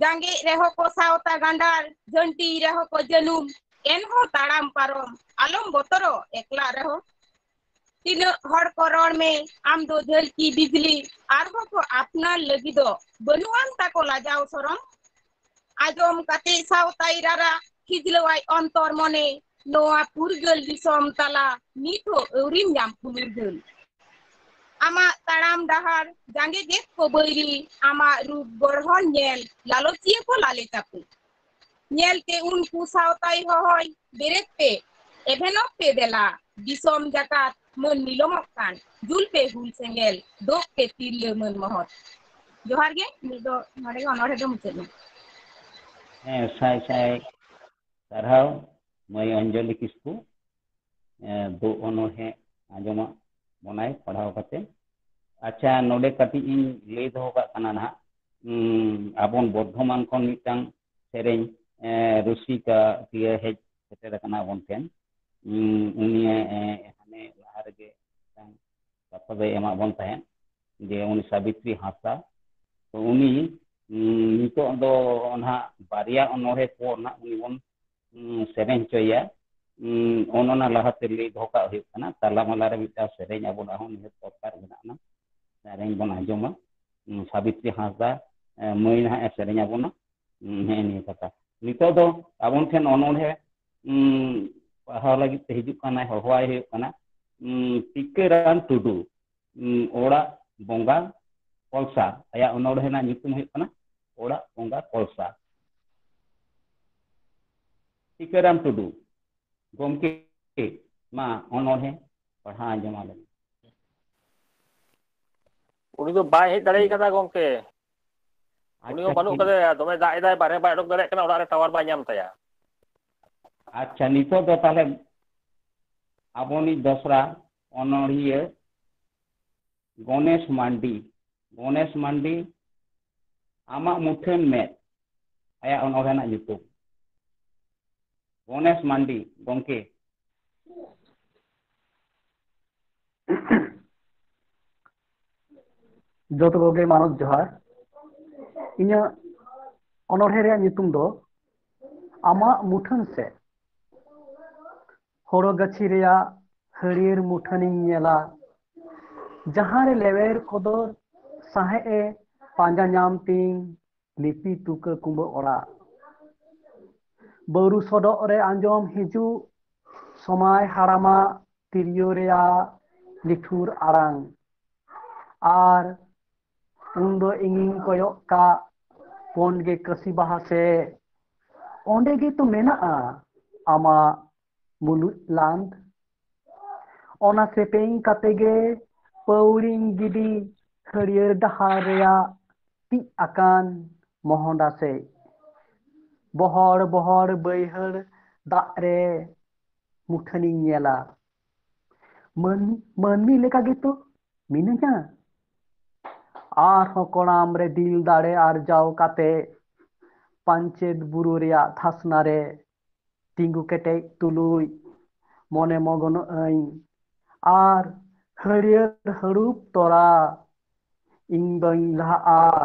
ᱡᱟᱸᱜᱮᱜ ᱨᱮᱦᱚᱸ ᱠᱚ ᱥᱟᱶᱛᱟ ᱜᱟᱸᱰᱟᱨ, ᱡᱷᱟᱹᱱᱴᱤ ᱨᱮᱦᱚᱸ ᱠᱚ ᱡᱟᱹᱱᱩᱢ, ᱮᱱᱦᱚᱸ ᱛᱟᱲᱟᱢ ᱯᱟᱨᱚᱢ, ᱟᱞᱚᱢ ᱵᱚᱛᱚᱨᱚᱜ ᱮᱠᱞᱟ ᱨᱮᱦᱚᱸ᱾ ᱛᱤᱱᱟᱹᱜ ᱦᱚᱲ ᱠᱚ ᱨᱚᱲ ᱢᱮ, ᱟᱢ ᱫᱚ ᱡᱷᱟᱹᱞᱠᱤ ᱵᱤᱡᱽᱞᱤ, ᱟᱨᱦᱚᱸ ᱠᱚ ᱟᱯᱱᱟᱨ ᱞᱟᱹᱜᱤᱫᱚᱜ, ᱵᱟᱹᱱᱩᱜ ᱟᱱ ᱛᱟᱠᱚ ᱞᱟᱡᱟᱣ ᱥᱚᱨᱚᱢ᱾ ᱟᱸᱡᱚᱢ ᱠᱟᱛᱮ ᱥᱟᱶᱛᱟᱭ ᱨᱟᱨᱟ, ᱠᱷᱤᱡᱞᱟᱹᱣᱟᱭ ᱚᱱᱛᱚᱨ ᱢᱚᱱᱮ, ᱱᱚᱣᱟ ᱯᱩᱨᱜᱟᱹᱞ ᱫᱤᱥᱚᱢ ᱛᱟᱞᱟ, ᱱᱤᱛ ᱦᱚᱸ ᱟᱹᱣᱨᱤᱢ ᱧᱟᱢ ᱯᱩᱱᱩᱨᱜᱟᱹᱞ᱾ ᱟᱢᱟᱜ ᱛᱟᱲᱟᱢ ᱰᱟᱦᱟᱨ ᱡᱟᱸᱜᱮ ᱜᱮᱫ ᱠᱚ ᱵᱟᱹᱭᱨᱤ, ᱟᱢᱟᱜ ᱨᱩᱯ ᱜᱚᱲᱦᱚᱱ ᱧᱮᱞ ᱞᱟᱞᱚᱪᱤᱭᱟᱹ ᱠᱚ ᱞᱟᱞᱮ ᱪᱟᱯᱮ᱾ ᱧᱮᱞ ᱛᱮ ᱩᱱᱠᱩ ᱥᱟᱶᱛᱟᱭ ᱦᱚᱦᱚᱭ, ᱵᱮᱨᱮᱫ ᱯᱮ, ᱮᱵᱷᱮᱱᱚᱜ ᱯᱮ ᱫᱮᱞᱟ, ᱫᱤᱥᱚᱢ ᱡᱟᱠᱟᱛ ᱢᱟᱹᱱ ᱱᱤᱞᱚᱢᱚᱜ ᱠᱟᱱ, ᱡᱩᱞ ᱯᱮ ᱦᱩᱞ ᱥᱮᱸᱜᱮᱞ, ᱫᱳᱜ ᱯᱮ ᱛᱤᱨᱞᱟᱹ ᱢᱟᱹᱱ ᱢᱚᱦᱚᱛ᱾ ᱡᱚᱦᱟᱨ ᱜᱮ, ᱱᱤᱛ ᱫᱚ ᱱᱚᱰᱮ ᱜᱮ ᱚᱱᱚᱬᱦᱮ ᱫᱚ ᱢᱩᱪᱟᱹᱫ ᱮᱱᱟ᱾ ᱦᱮᱸ, ᱥᱟᱭ ᱥᱟᱭ ᱥᱟᱨᱦᱟᱣ ᱢᱟᱹᱭ ᱚᱧᱡᱚᱞᱤ ᱠᱤᱥᱠᱩ᱾ ᱮ, ᱫᱩ ᱚᱱᱚᱬᱦᱮ ᱟᱸᱡᱚᱢᱟᱜ ᱵᱚᱱᱟᱭ ᱯᱟᱲᱦᱟᱣ ᱠᱟᱛᱮ᱾ ᱟᱪᱪᱷᱟ, ᱱᱚᱰᱮ ᱠᱟᱹᱴᱤᱡ ᱤᱧ ᱞᱟᱹᱭ ᱫᱚᱦᱚ ᱠᱟᱜ ᱠᱟᱱᱟ ᱱᱟᱦᱟᱜ, ᱩᱸ, ᱟᱵᱚᱱ ᱵᱚᱨᱫᱷᱚᱢᱟᱱ ᱠᱷᱚᱱ ᱢᱤᱫᱴᱟᱝ ᱥᱮᱨᱮᱧ, ᱮ, ᱨᱩᱥᱤᱠᱟ ᱤᱭᱟᱹ ᱦᱮᱡ ᱥᱮᱴᱮᱨ ᱟᱠᱟᱱᱟ ᱟᱵᱚᱱ ᱴᱷᱮᱱ᱾ ᱩᱸ, ᱩᱱᱤᱭᱮ, ᱮ, ᱦᱟᱱᱮ ᱞᱟᱦᱟ ᱨᱮᱜᱮ ᱢᱤᱫᱴᱟᱝ ᱠᱟᱛᱷᱟ ᱫᱚᱭ ᱮᱢᱟᱜ ᱵᱚᱱ ᱛᱟᱦᱮᱸᱫ, ᱡᱮ ᱩᱱᱤ ᱥᱟᱵᱤᱛᱨᱤ ᱦᱟᱸᱥᱫᱟ᱾ ᱛᱚ ᱩᱱᱤ, ᱩᱸ, ᱱᱤᱛᱚᱜ ᱫᱚ ᱱᱟᱦᱟᱜ ᱵᱟᱨᱭᱟ ᱚᱱᱚᱬᱦᱮ ᱯᱚᱨ ᱱᱟᱦᱟᱜ ᱩᱱᱤ ᱵᱚᱱ, ᱩᱸ, ᱥᱮᱨᱮᱧ ᱦᱚᱪᱚᱭᱮᱭᱟ᱾ ᱩᱸ, ᱚᱱ ᱚᱱᱟ ᱞᱟᱦᱟᱛᱮ ᱞᱟᱹᱭ ᱫᱚᱦᱚ ᱠᱟᱜ ᱦᱩᱭᱩᱜ ᱠᱟᱱᱟ, ᱛᱟᱞᱟ ᱢᱟᱞᱟ ᱨᱮ ᱢᱤᱫᱴᱟᱝ ᱥᱮᱨᱮᱧ ᱟᱵᱚᱱᱟᱜ ᱦᱚᱸ ᱱᱤᱦᱟᱹᱛ ᱫᱚᱨᱠᱟᱨ ᱢᱮᱱᱟᱜᱼᱟ᱾ ᱥᱮᱨᱮᱧ ᱵᱚᱱ ᱟᱸᱡᱚᱢᱟ᱾ ᱩᱸ, ᱥᱟᱵᱤᱛᱨᱤ ᱦᱟᱸᱥᱫᱟ, ᱮ, ᱢᱟᱹᱭ ᱱᱟᱦᱟᱜ ᱮ ᱥᱮᱨᱮᱧ ᱟᱵᱚᱱᱟ᱾ ᱩᱸ, ᱦᱮᱸ, ᱱᱤᱭᱟᱹ ᱠᱟᱛᱷᱟ᱾ ᱱᱤᱛᱚᱜ ᱫᱚ ᱟᱵᱚᱱ ᱴᱷᱮᱱ ᱚᱱᱚᱬᱦᱮ, ᱩᱸ, ᱯᱟᱲᱦᱟᱣ ᱞᱟᱹᱜᱤᱫ ᱛᱮ ᱦᱤᱡᱩᱜ ᱠᱟᱱᱟᱭ, ᱦᱚᱦᱚᱣᱟᱭ ᱦᱩᱭᱩᱜ ᱠᱟᱱᱟ, ᱩᱸ, ᱴᱤᱠᱟᱹᱨᱟᱢ ᱴᱩᱰᱩ᱾ ᱩᱸ, ᱚᱲᱟᱜ ᱵᱚᱸᱜᱟ ᱠᱚᱞᱥᱟ᱾ ᱟᱭᱟᱜ ᱚᱱᱚᱬᱦᱮ ᱨᱮᱱᱟᱜ ᱧᱩᱛᱩᱢ ᱦᱩᱭᱩᱜ ᱠᱟᱱᱟ ᱚᱲᱟᱜ ᱵᱚᱸᱜᱟ ᱠᱚᱞᱥᱟ᱾ ᱴᱤᱠᱟᱹᱨᱟᱢ ᱴᱩᱰᱩ, ᱜᱚᱢᱠᱮ, ᱢᱟ ᱚᱱᱚᱬᱦᱮ ᱯᱟᱲᱦᱟᱣ ᱟᱸᱡᱚᱢ ᱟᱞᱮ ᱢᱮ᱾ ᱩᱱᱤ ᱫᱚ ᱵᱟᱭ ᱦᱮᱡ ᱫᱟᱲᱮ ᱠᱟᱫᱟ ᱜᱚᱢᱠᱮ᱾ ᱩᱱᱤ ᱦᱚᱸ ᱟᱪᱪᱷᱟ, ᱵᱟᱹᱱᱩᱜ ᱴᱷᱤᱠ᱾ ᱠᱟᱫᱮᱭᱟ, ᱫᱚᱢᱮ ᱫᱟᱜ ᱮᱫᱟᱭ, ᱵᱟᱨᱦᱮ ᱵᱟᱭ ᱚᱰᱚᱠ ᱫᱟᱲᱮᱭᱟᱜ ᱠᱟᱱᱟ, ᱚᱲᱟᱜ ᱨᱮ ᱴᱟᱣᱟᱨ ᱵᱟᱭ ᱧᱟᱢ ᱛᱟᱭᱟ᱾ ᱟᱪᱪᱷᱟ, ᱱᱤᱛᱚᱜ ᱫᱚ ᱛᱟᱦᱞᱮ ᱟᱵᱚᱱᱤᱡ ᱫᱚᱥᱨᱟ ᱚᱱᱚᱬᱦᱤᱭᱟᱹ ᱜᱚᱱᱮᱥ ᱢᱟᱱᱰᱤ᱾ ᱜᱚᱱᱮᱥ ᱢᱟᱱᱰᱤ, ᱟᱢᱟᱜ ᱢᱩᱴᱷᱟᱹᱱ ᱢᱮᱫ, ᱟᱭᱟᱜ ᱚᱱᱚᱬᱦᱮ ᱨᱮᱱᱟᱜ ᱧᱩᱛᱩᱢ᱾ ᱜᱚᱱᱮᱥ ᱢᱟᱱᱰᱤ ᱜᱚᱢᱠᱮ᱾ ᱡᱚᱛᱚ ᱠᱚᱜᱮ ᱢᱟᱱᱚᱛ ᱡᱚᱦᱟᱨ᱾ ᱤᱧᱟᱹᱜ ᱚᱱᱚᱬᱦᱮ ᱨᱮᱭᱟᱜ ᱧᱩᱛᱩᱢ ᱫᱚ ᱟᱢᱟᱜ ᱢᱩᱴᱷᱟᱹᱱ ᱥᱮᱫ᱾ ᱦᱳᱲᱳ ᱜᱟᱹᱪᱷᱤ ᱨᱮᱭᱟᱜ ᱦᱟᱹᱨᱭᱟᱹᱲ ᱢᱩᱴᱷᱟᱹᱱᱤᱧ ᱧᱮᱞᱟ, ᱡᱟᱦᱟᱸ ᱨᱮ ᱞᱮᱣᱮᱨ ᱠᱚᱫᱚᱨ ᱥᱟᱦᱮᱸᱫ ᱮ ᱯᱟᱸᱡᱟ ᱧᱟᱢ ᱛᱤᱧ ᱞᱤᱯᱤ ᱛᱩᱠᱟᱹ ᱠᱩᱢᱵᱟᱹ ᱚᱲᱟᱜ᱾ ᱵᱟᱹᱨᱩ ᱥᱚᱰᱚᱜ ᱨᱮ ᱟᱸᱡᱚᱢ ᱦᱤᱡᱩᱜ ᱥᱚᱢᱟᱭ ᱦᱟᱲᱟᱢᱟᱜ ᱛᱤᱨᱭᱳ ᱨᱮᱭᱟᱜ ᱞᱤᱴᱷᱩᱨ ᱟᱲᱟᱝ᱾ ᱟᱨ ᱩᱱᱫᱚ ᱤᱧᱤᱧ ᱠᱚᱭᱚᱜ ᱠᱟᱜ ᱯᱩᱸᱰ ᱜᱮ ᱠᱟᱹᱥᱤ ᱵᱟᱦᱟ ᱥᱮ᱾ ᱚᱸᱰᱮ ᱜᱮᱛᱚ ᱢᱮᱱᱟᱜᱼᱟ ᱟᱢᱟᱜ ᱢᱩᱞᱩᱡ ᱞᱟᱸᱫᱽ᱾ ᱚᱱᱟ ᱥᱮᱯᱮᱧ ᱠᱟᱛᱮ ᱜᱮ ᱯᱟᱹᱣᱲᱤᱧ ᱜᱤᱰᱤ ᱦᱟᱹᱨᱭᱟᱹᱲ ᱰᱟᱦᱟᱨ ᱨᱮᱭᱟᱜ ᱛᱤᱡ ᱟᱠᱟᱱ ᱢᱚᱦᱚᱰᱟ ᱥᱮᱫ᱾ ᱵᱚᱦᱚᱲ ᱵᱚᱦᱚᱲ ᱵᱟᱹᱭᱦᱟᱹᱲ ᱫᱟᱜ ᱨᱮ ᱢᱩᱴᱷᱟᱹᱱᱤᱧ ᱧᱮᱞᱟ᱾ ᱢᱟᱹᱱ-, ᱢᱟᱹᱱᱢᱤ ᱞᱮᱠᱟ ᱜᱮᱛᱚ ᱢᱤᱱᱟᱹᱧᱟ᱾ ᱟᱨᱦᱚᱸ ᱠᱚᱲᱟᱢ ᱨᱮ ᱫᱤᱞ ᱫᱟᱲᱮ ᱟᱨᱡᱟᱣ ᱠᱟᱛᱮ ᱯᱟᱧᱪᱮᱛ ᱵᱩᱨᱩ ᱨᱮᱭᱟᱜ ᱫᱷᱟᱥᱱᱟ ᱨᱮ ᱛᱤᱸᱜᱩ ᱠᱮᱴᱮᱡ ᱛᱩᱞᱩᱡ ᱢᱚᱱᱮ ᱢᱚᱜᱚᱱᱚᱜ ᱟᱹᱧ ᱟᱨ ᱦᱟᱹᱨᱭᱟᱹᱲ ᱦᱟᱹᱲᱩᱵ ᱛᱚᱨᱟ ᱤᱧ ᱫᱚᱧ ᱞᱟᱦᱟᱜᱼᱟ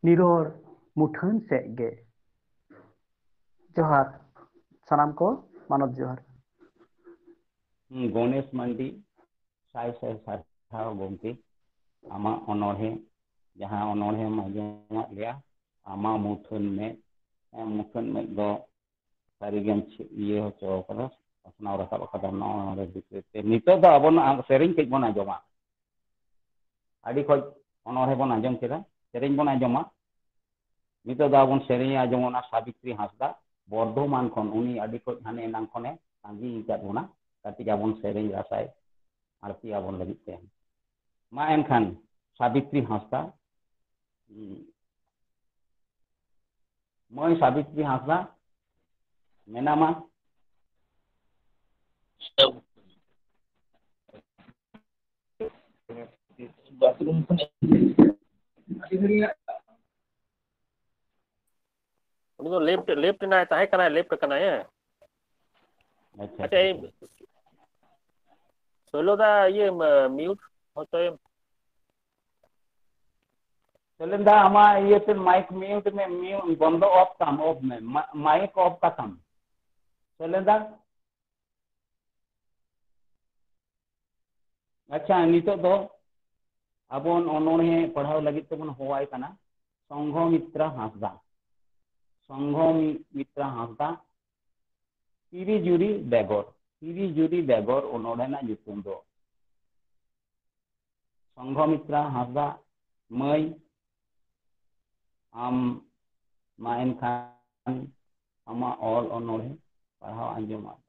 ᱱᱤᱨᱚᱲ ᱢᱩᱴᱷᱟᱹᱱ ᱥᱮᱫ ᱜᱮ᱾ ᱡᱚᱦᱟᱨ, ᱥᱟᱱᱟᱢ ᱠᱚ ᱢᱟᱱᱚᱛ ᱡᱚᱦᱟᱨ᱾ ᱦᱩᱸ, ᱜᱚᱱᱮᱥ ᱢᱟᱱᱰᱤ, ᱥᱟᱭ ᱥᱟᱭ ᱥᱟᱨᱦᱟᱣ ᱜᱚᱢᱠᱮ, ᱟᱢᱟᱜ ᱚᱱᱚᱬᱦᱮ, ᱡᱟᱦᱟᱸ ᱚᱱᱚᱬᱦᱮᱢ ᱟᱸᱡᱚᱢᱟᱫ ᱞᱮᱭᱟ, ᱟᱢᱟᱜ ᱢᱩᱴᱷᱟᱹᱱ ᱢᱮᱫ, ᱦᱮᱸ, ᱢᱩᱴᱷᱟᱹᱱ ᱢᱮᱫ ᱫᱚ ᱥᱟᱹᱨᱤᱜᱮᱢ ᱪᱷᱤ-, ᱤᱭᱟᱹ ᱦᱚᱪᱚ ᱠᱟᱫᱟ, ᱯᱟᱥᱱᱟᱣ ᱨᱟᱠᱟᱵ ᱟᱠᱟᱫᱟ ᱱᱚᱣᱟ ᱚᱱᱚᱬᱦᱮ ᱵᱷᱤᱛᱨᱤ ᱛᱮ᱾ ᱱᱤᱛᱚᱜ ᱫᱚ ᱟᱵᱚᱱᱟᱜ ᱥᱮᱨᱮᱧ ᱠᱟᱹᱡ ᱵᱚᱱ ᱟᱸᱡᱚᱢᱟ᱾ ᱟᱹᱰᱤ ᱠᱷᱚᱡ ᱚᱱᱚᱬᱦᱮ ᱵᱚᱱ ᱟᱸᱡᱚᱢ ᱠᱮᱫᱟ, ᱥᱮᱨᱮᱧ ᱵᱚᱱ ᱟᱸᱡᱚᱢᱟ᱾ ᱱᱤᱛᱚᱜ ᱫᱚ ᱟᱵᱚᱱ ᱥᱮᱨᱮᱧᱟ ᱡᱮᱢᱚᱱ ᱚᱱᱟ ᱥᱟᱵᱤᱛᱨᱤ ᱦᱟᱸᱥᱫᱟ, ᱵᱚᱨᱫᱷᱚᱢᱟᱱ ᱠᱷᱚᱱ, ᱩᱱᱤ ᱟᱹᱰᱤ ᱠᱷᱚᱡ ᱦᱟᱱᱮ ᱮᱱᱟᱝ ᱠᱷᱚᱱᱮ ᱛᱟᱸᱜᱤ ᱟᱠᱟᱫ ᱵᱚᱱᱟ, ᱠᱟᱹᱴᱤᱡ ᱟᱵᱚᱱ ᱥᱮᱨᱮᱧ ᱨᱟᱥᱟᱭ ᱟᱬᱛᱤ ᱟᱵᱚᱱ ᱞᱟᱹᱜᱤᱫ ᱛᱮ᱾ ᱢᱟ ᱮᱱᱠᱷᱟᱱ ᱥᱟᱵᱤᱛᱨᱤ ᱦᱟᱸᱥᱫᱟ, ᱩᱸ, ᱢᱟᱹᱭ ᱥᱟᱵᱤᱛᱨᱤ ᱦᱟᱸᱥᱫᱟ ᱢᱮᱱᱟᱢᱟ? ᱩᱱᱤ ᱫᱚ ᱞᱮᱯᱴ, ᱞᱮᱯᱴ ᱮᱱᱟᱭ, ᱛᱟᱦᱮᱸ ᱠᱟᱱᱟᱭ, ᱞᱮᱯᱴ ᱠᱟᱱᱟᱭ, ᱦᱮᱸ᱾ ᱟᱪᱪᱷᱟ, ᱟᱪᱪᱷᱟ, ᱟᱪᱪᱷᱟ, ᱮᱭ ᱟᱪᱪᱷᱟ᱾ ᱥᱳᱭᱞᱚ ᱫᱟ, ᱤᱭᱟᱹ, ᱢ-, ᱢᱤᱭᱩᱴ ᱦᱚᱪᱚᱭᱮᱢ᱾ ᱥᱳᱭᱞᱮᱱ ᱫᱟ, ᱟᱢᱟᱜ ᱤᱭᱟᱹᱛᱮ ᱢᱟᱭᱤᱠ ᱢᱤᱭᱩᱴ ᱢᱮ, ᱢᱤᱭᱩᱴ ᱵᱚᱱᱫᱚ, ᱚᱯᱷ ᱛᱟᱢ, ᱚᱯᱷ ᱢᱮ, ᱢᱟ-, ᱢᱟᱭᱤᱠ ᱚᱯᱷ ᱠᱟᱛᱟᱢ᱾ ᱥᱳᱭᱞᱮᱱ ᱫᱟ? ᱟᱪᱪᱷᱟ, ᱱᱤᱛᱚᱜ ᱫᱚ ᱟᱵᱚ ᱚᱱᱚᱬᱦᱮ ᱯᱟᱲᱦᱟᱣ ᱞᱟᱹᱜᱤᱫ ᱛᱮᱵᱚᱱ ᱦᱚᱦᱚᱣᱟᱭ ᱠᱟᱱᱟ ᱥᱚᱝᱜᱷᱚᱢᱤᱛᱨᱟ ᱦᱟᱸᱥᱫᱟ᱾ ᱥᱚᱝᱜᱷᱚᱢᱤᱛᱨᱟ ᱦᱟᱸᱥᱫᱟ, ᱛᱤᱨᱤ ᱡᱩᱨᱤ ᱵᱮᱜᱚᱨ᱾ ᱛᱤᱨᱤ ᱡᱩᱨᱤ ᱵᱮᱜᱚᱨ ᱚᱱᱚᱬᱦᱮ ᱨᱮᱱᱟᱜ ᱧᱩᱛᱩᱢ ᱫᱚ᱾ ᱥᱚᱝᱜᱷᱚᱢᱤᱛᱨᱟ ᱦᱟᱸᱥᱫᱟ ᱢᱟᱹᱭ, ᱟᱢ ᱢᱟ ᱮᱱᱠᱷᱟᱱ ᱟᱢᱟᱜ ᱚᱞ ᱚᱱᱚᱬᱦᱮ ᱯᱟᱲᱦᱟᱣ ᱟᱸᱡᱚᱢᱟᱜ᱾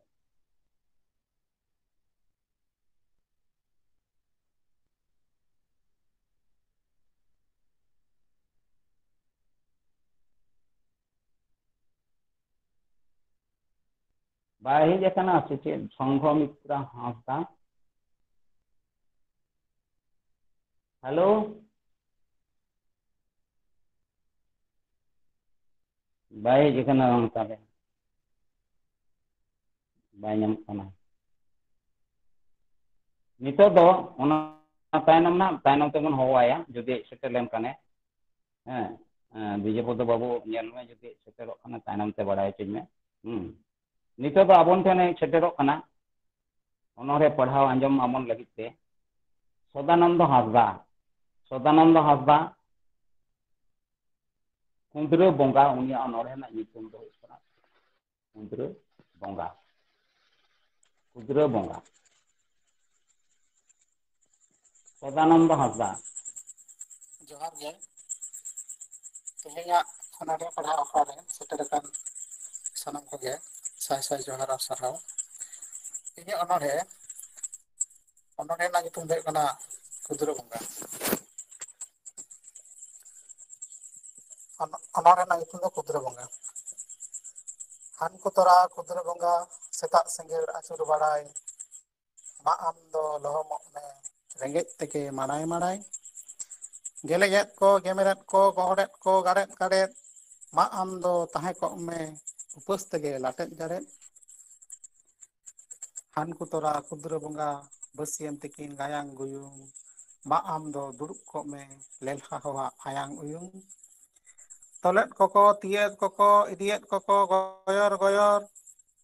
ᱵᱟᱭ ᱦᱮᱡ ᱟᱠᱟᱱᱟ ᱥᱮ ᱪᱮᱫ? ᱥᱚᱝᱜᱷᱚᱢᱤᱛᱨᱟ ᱦᱟᱸᱥᱫᱟ᱾ ᱦᱮᱞᱳ? ᱵᱟᱭ ᱦᱮᱡ ᱟᱠᱟᱱᱟ ᱚᱱᱠᱟ ᱜᱮ᱾ ᱵᱟᱭ ᱧᱟᱢᱚᱜ ᱠᱟᱱᱟ᱾ ᱱᱤᱛᱚᱜ ᱫᱚ ᱚᱱᱟ ᱛᱟᱭᱱᱚᱢ ᱱᱟᱜ, ᱛᱟᱭᱱᱚᱢ ᱛᱮᱵᱚᱱ ᱦᱚᱦᱚᱣᱟᱭᱟ, ᱡᱩᱫᱤ ᱦᱮᱡ ᱥᱮᱴᱮᱨ ᱞᱮᱱᱠᱷᱟᱱᱮ᱾ ᱦᱮᱸ, ᱦᱮᱸ, ᱵᱤᱡᱚᱭ ᱯᱚᱫᱚ ᱵᱟᱹᱵᱩ, ᱧᱮᱞ ᱢᱮ, ᱡᱩᱫᱤ ᱦᱮᱡ ᱥᱮᱴᱮᱨᱚᱜ ᱠᱷᱟᱱᱮ, ᱛᱟᱭᱱᱚᱢ ᱛᱮ ᱵᱟᱲᱟᱭ ᱦᱚᱪᱚᱧ ᱢᱮ᱾ ᱦᱩᱸ᱾ ᱱᱤᱛᱚᱜ ᱫᱚ ᱟᱵᱚᱱ ᱴᱷᱮᱱᱮ ᱥᱮᱴᱮᱨᱚᱜ ᱠᱟᱱᱟ, ᱚᱱᱚᱬᱦᱮ ᱯᱟᱲᱦᱟᱣ ᱟᱸᱡᱚᱢ ᱟᱵᱚᱱ ᱞᱟᱹᱜᱤᱫ ᱛᱮ᱾ ᱥᱚᱫᱟᱱᱚᱱᱫᱚ ᱦᱟᱸᱥᱫᱟ, ᱥᱚᱫᱟᱱᱚᱱᱫᱚ ᱦᱟᱸᱥᱫᱟ, ᱠᱩᱸᱫᱽᱨᱟᱹ ᱵᱚᱸᱜᱟ, ᱩᱱᱤᱭᱟᱜ ᱚᱱᱚᱬᱦᱮ ᱨᱮᱱᱟᱜ ᱧᱩᱛᱩᱢ ᱫᱚ ᱦᱩᱭᱩᱜ ᱠᱟᱱᱟ ᱠᱩᱸᱫᱽᱨᱟᱹ ᱵᱚᱸᱜᱟ᱾ ᱠᱩᱸᱫᱽᱨᱟᱹ ᱵᱚᱸᱜᱟ᱾ ᱥᱚᱫᱟᱱᱚᱱᱫᱚ ᱦᱟᱸᱥᱫᱟ᱾ ᱡᱚᱦᱟᱨ ᱜᱮ᱾ ᱛᱮᱦᱮᱧᱟᱜ ᱚᱱᱚᱬᱦᱮ ᱯᱟᱲᱦᱟᱣ ᱟᱠᱷᱲᱟ ᱨᱮ ᱥᱮᱴᱮᱨ ᱟᱠᱟᱱ ᱥᱟᱱᱟᱢ ᱠᱚᱜᱮ ᱥᱟᱭ ᱥᱟᱭ ᱡᱚᱦᱟᱨ ᱟᱨ ᱥᱟᱨᱦᱟᱣ᱾ ᱤᱧᱟᱹᱜ ᱚᱱᱚᱬᱦᱮ, ᱚᱱᱚᱬᱦᱮ ᱨᱮᱱᱟᱜ ᱧᱩᱛᱩᱢ ᱫᱚ ᱦᱩᱭᱩᱜ ᱠᱟᱱᱟ ᱠᱩᱸᱫᱽᱨᱟᱹ ᱵᱚᱸᱜᱟ᱾ ᱚᱱ-, ᱚᱱᱚᱬᱦᱮ ᱨᱮᱱᱟᱜ ᱧᱩᱛᱩᱢ ᱫᱚ ᱠᱩᱸᱫᱽᱨᱟᱹ ᱵᱚᱸᱜᱟ᱾ ᱦᱟᱱᱠᱩ ᱛᱚᱨᱟ ᱠᱩᱸᱫᱽᱨᱟᱹ ᱵᱚᱸᱜᱟ, ᱥᱮᱛᱟᱜ ᱥᱮᱸᱜᱮᱞ ᱟᱹᱪᱩᱨ ᱵᱟᱲᱟᱭ, ᱢᱟ ᱟᱢ ᱫᱚ ᱞᱚᱦᱚᱢᱚᱜ ᱢᱮ, ᱨᱮᱸᱜᱮᱡ ᱛᱮᱜᱮ ᱢᱟᱲᱟᱭ ᱢᱟᱲᱟᱭ᱾ ᱜᱮᱞᱮᱡᱮᱫ ᱠᱚ, ᱜᱮᱢᱮᱨᱮᱫ ᱠᱚ, ᱜᱚᱦᱚᱲᱮᱫ ᱠᱚ, ᱜᱟᱲᱮᱫ ᱜᱟᱲᱮᱫ, ᱢᱟ ᱟᱢ ᱫᱚ ᱛᱟᱦᱮᱸ ᱠᱚᱜ ᱢᱮ ᱩᱯᱟᱹᱥ ᱛᱮᱜᱮ ᱞᱟᱴᱮᱫ ᱡᱟᱲᱮᱫ᱾ ᱦᱟᱱᱠᱩ ᱛᱚᱨᱟ ᱠᱩᱫᱽᱨᱟᱹ ᱵᱚᱸᱜᱟ, ᱵᱟᱹᱥᱭᱟᱹᱢ ᱛᱤᱠᱤᱱ ᱜᱟᱭᱟᱝ ᱜᱩᱭᱩᱝ, ᱢᱟ ᱟᱢ ᱫᱚ ᱫᱩᱲᱩᱵ ᱠᱚᱜ ᱢᱮ ᱞᱮᱞᱦᱟ ᱦᱚᱦᱟᱜ ᱟᱭᱟᱝ ᱩᱭᱩᱝ᱾ ᱛᱚᱞᱮᱫ ᱠᱚᱠᱚ, ᱛᱤᱭᱟᱹᱫ ᱠᱚᱠᱚ, ᱤᱫᱤᱭᱮᱫ ᱠᱚᱠᱚ ᱜᱚᱭᱚᱨ ᱜᱚᱭᱚᱨ,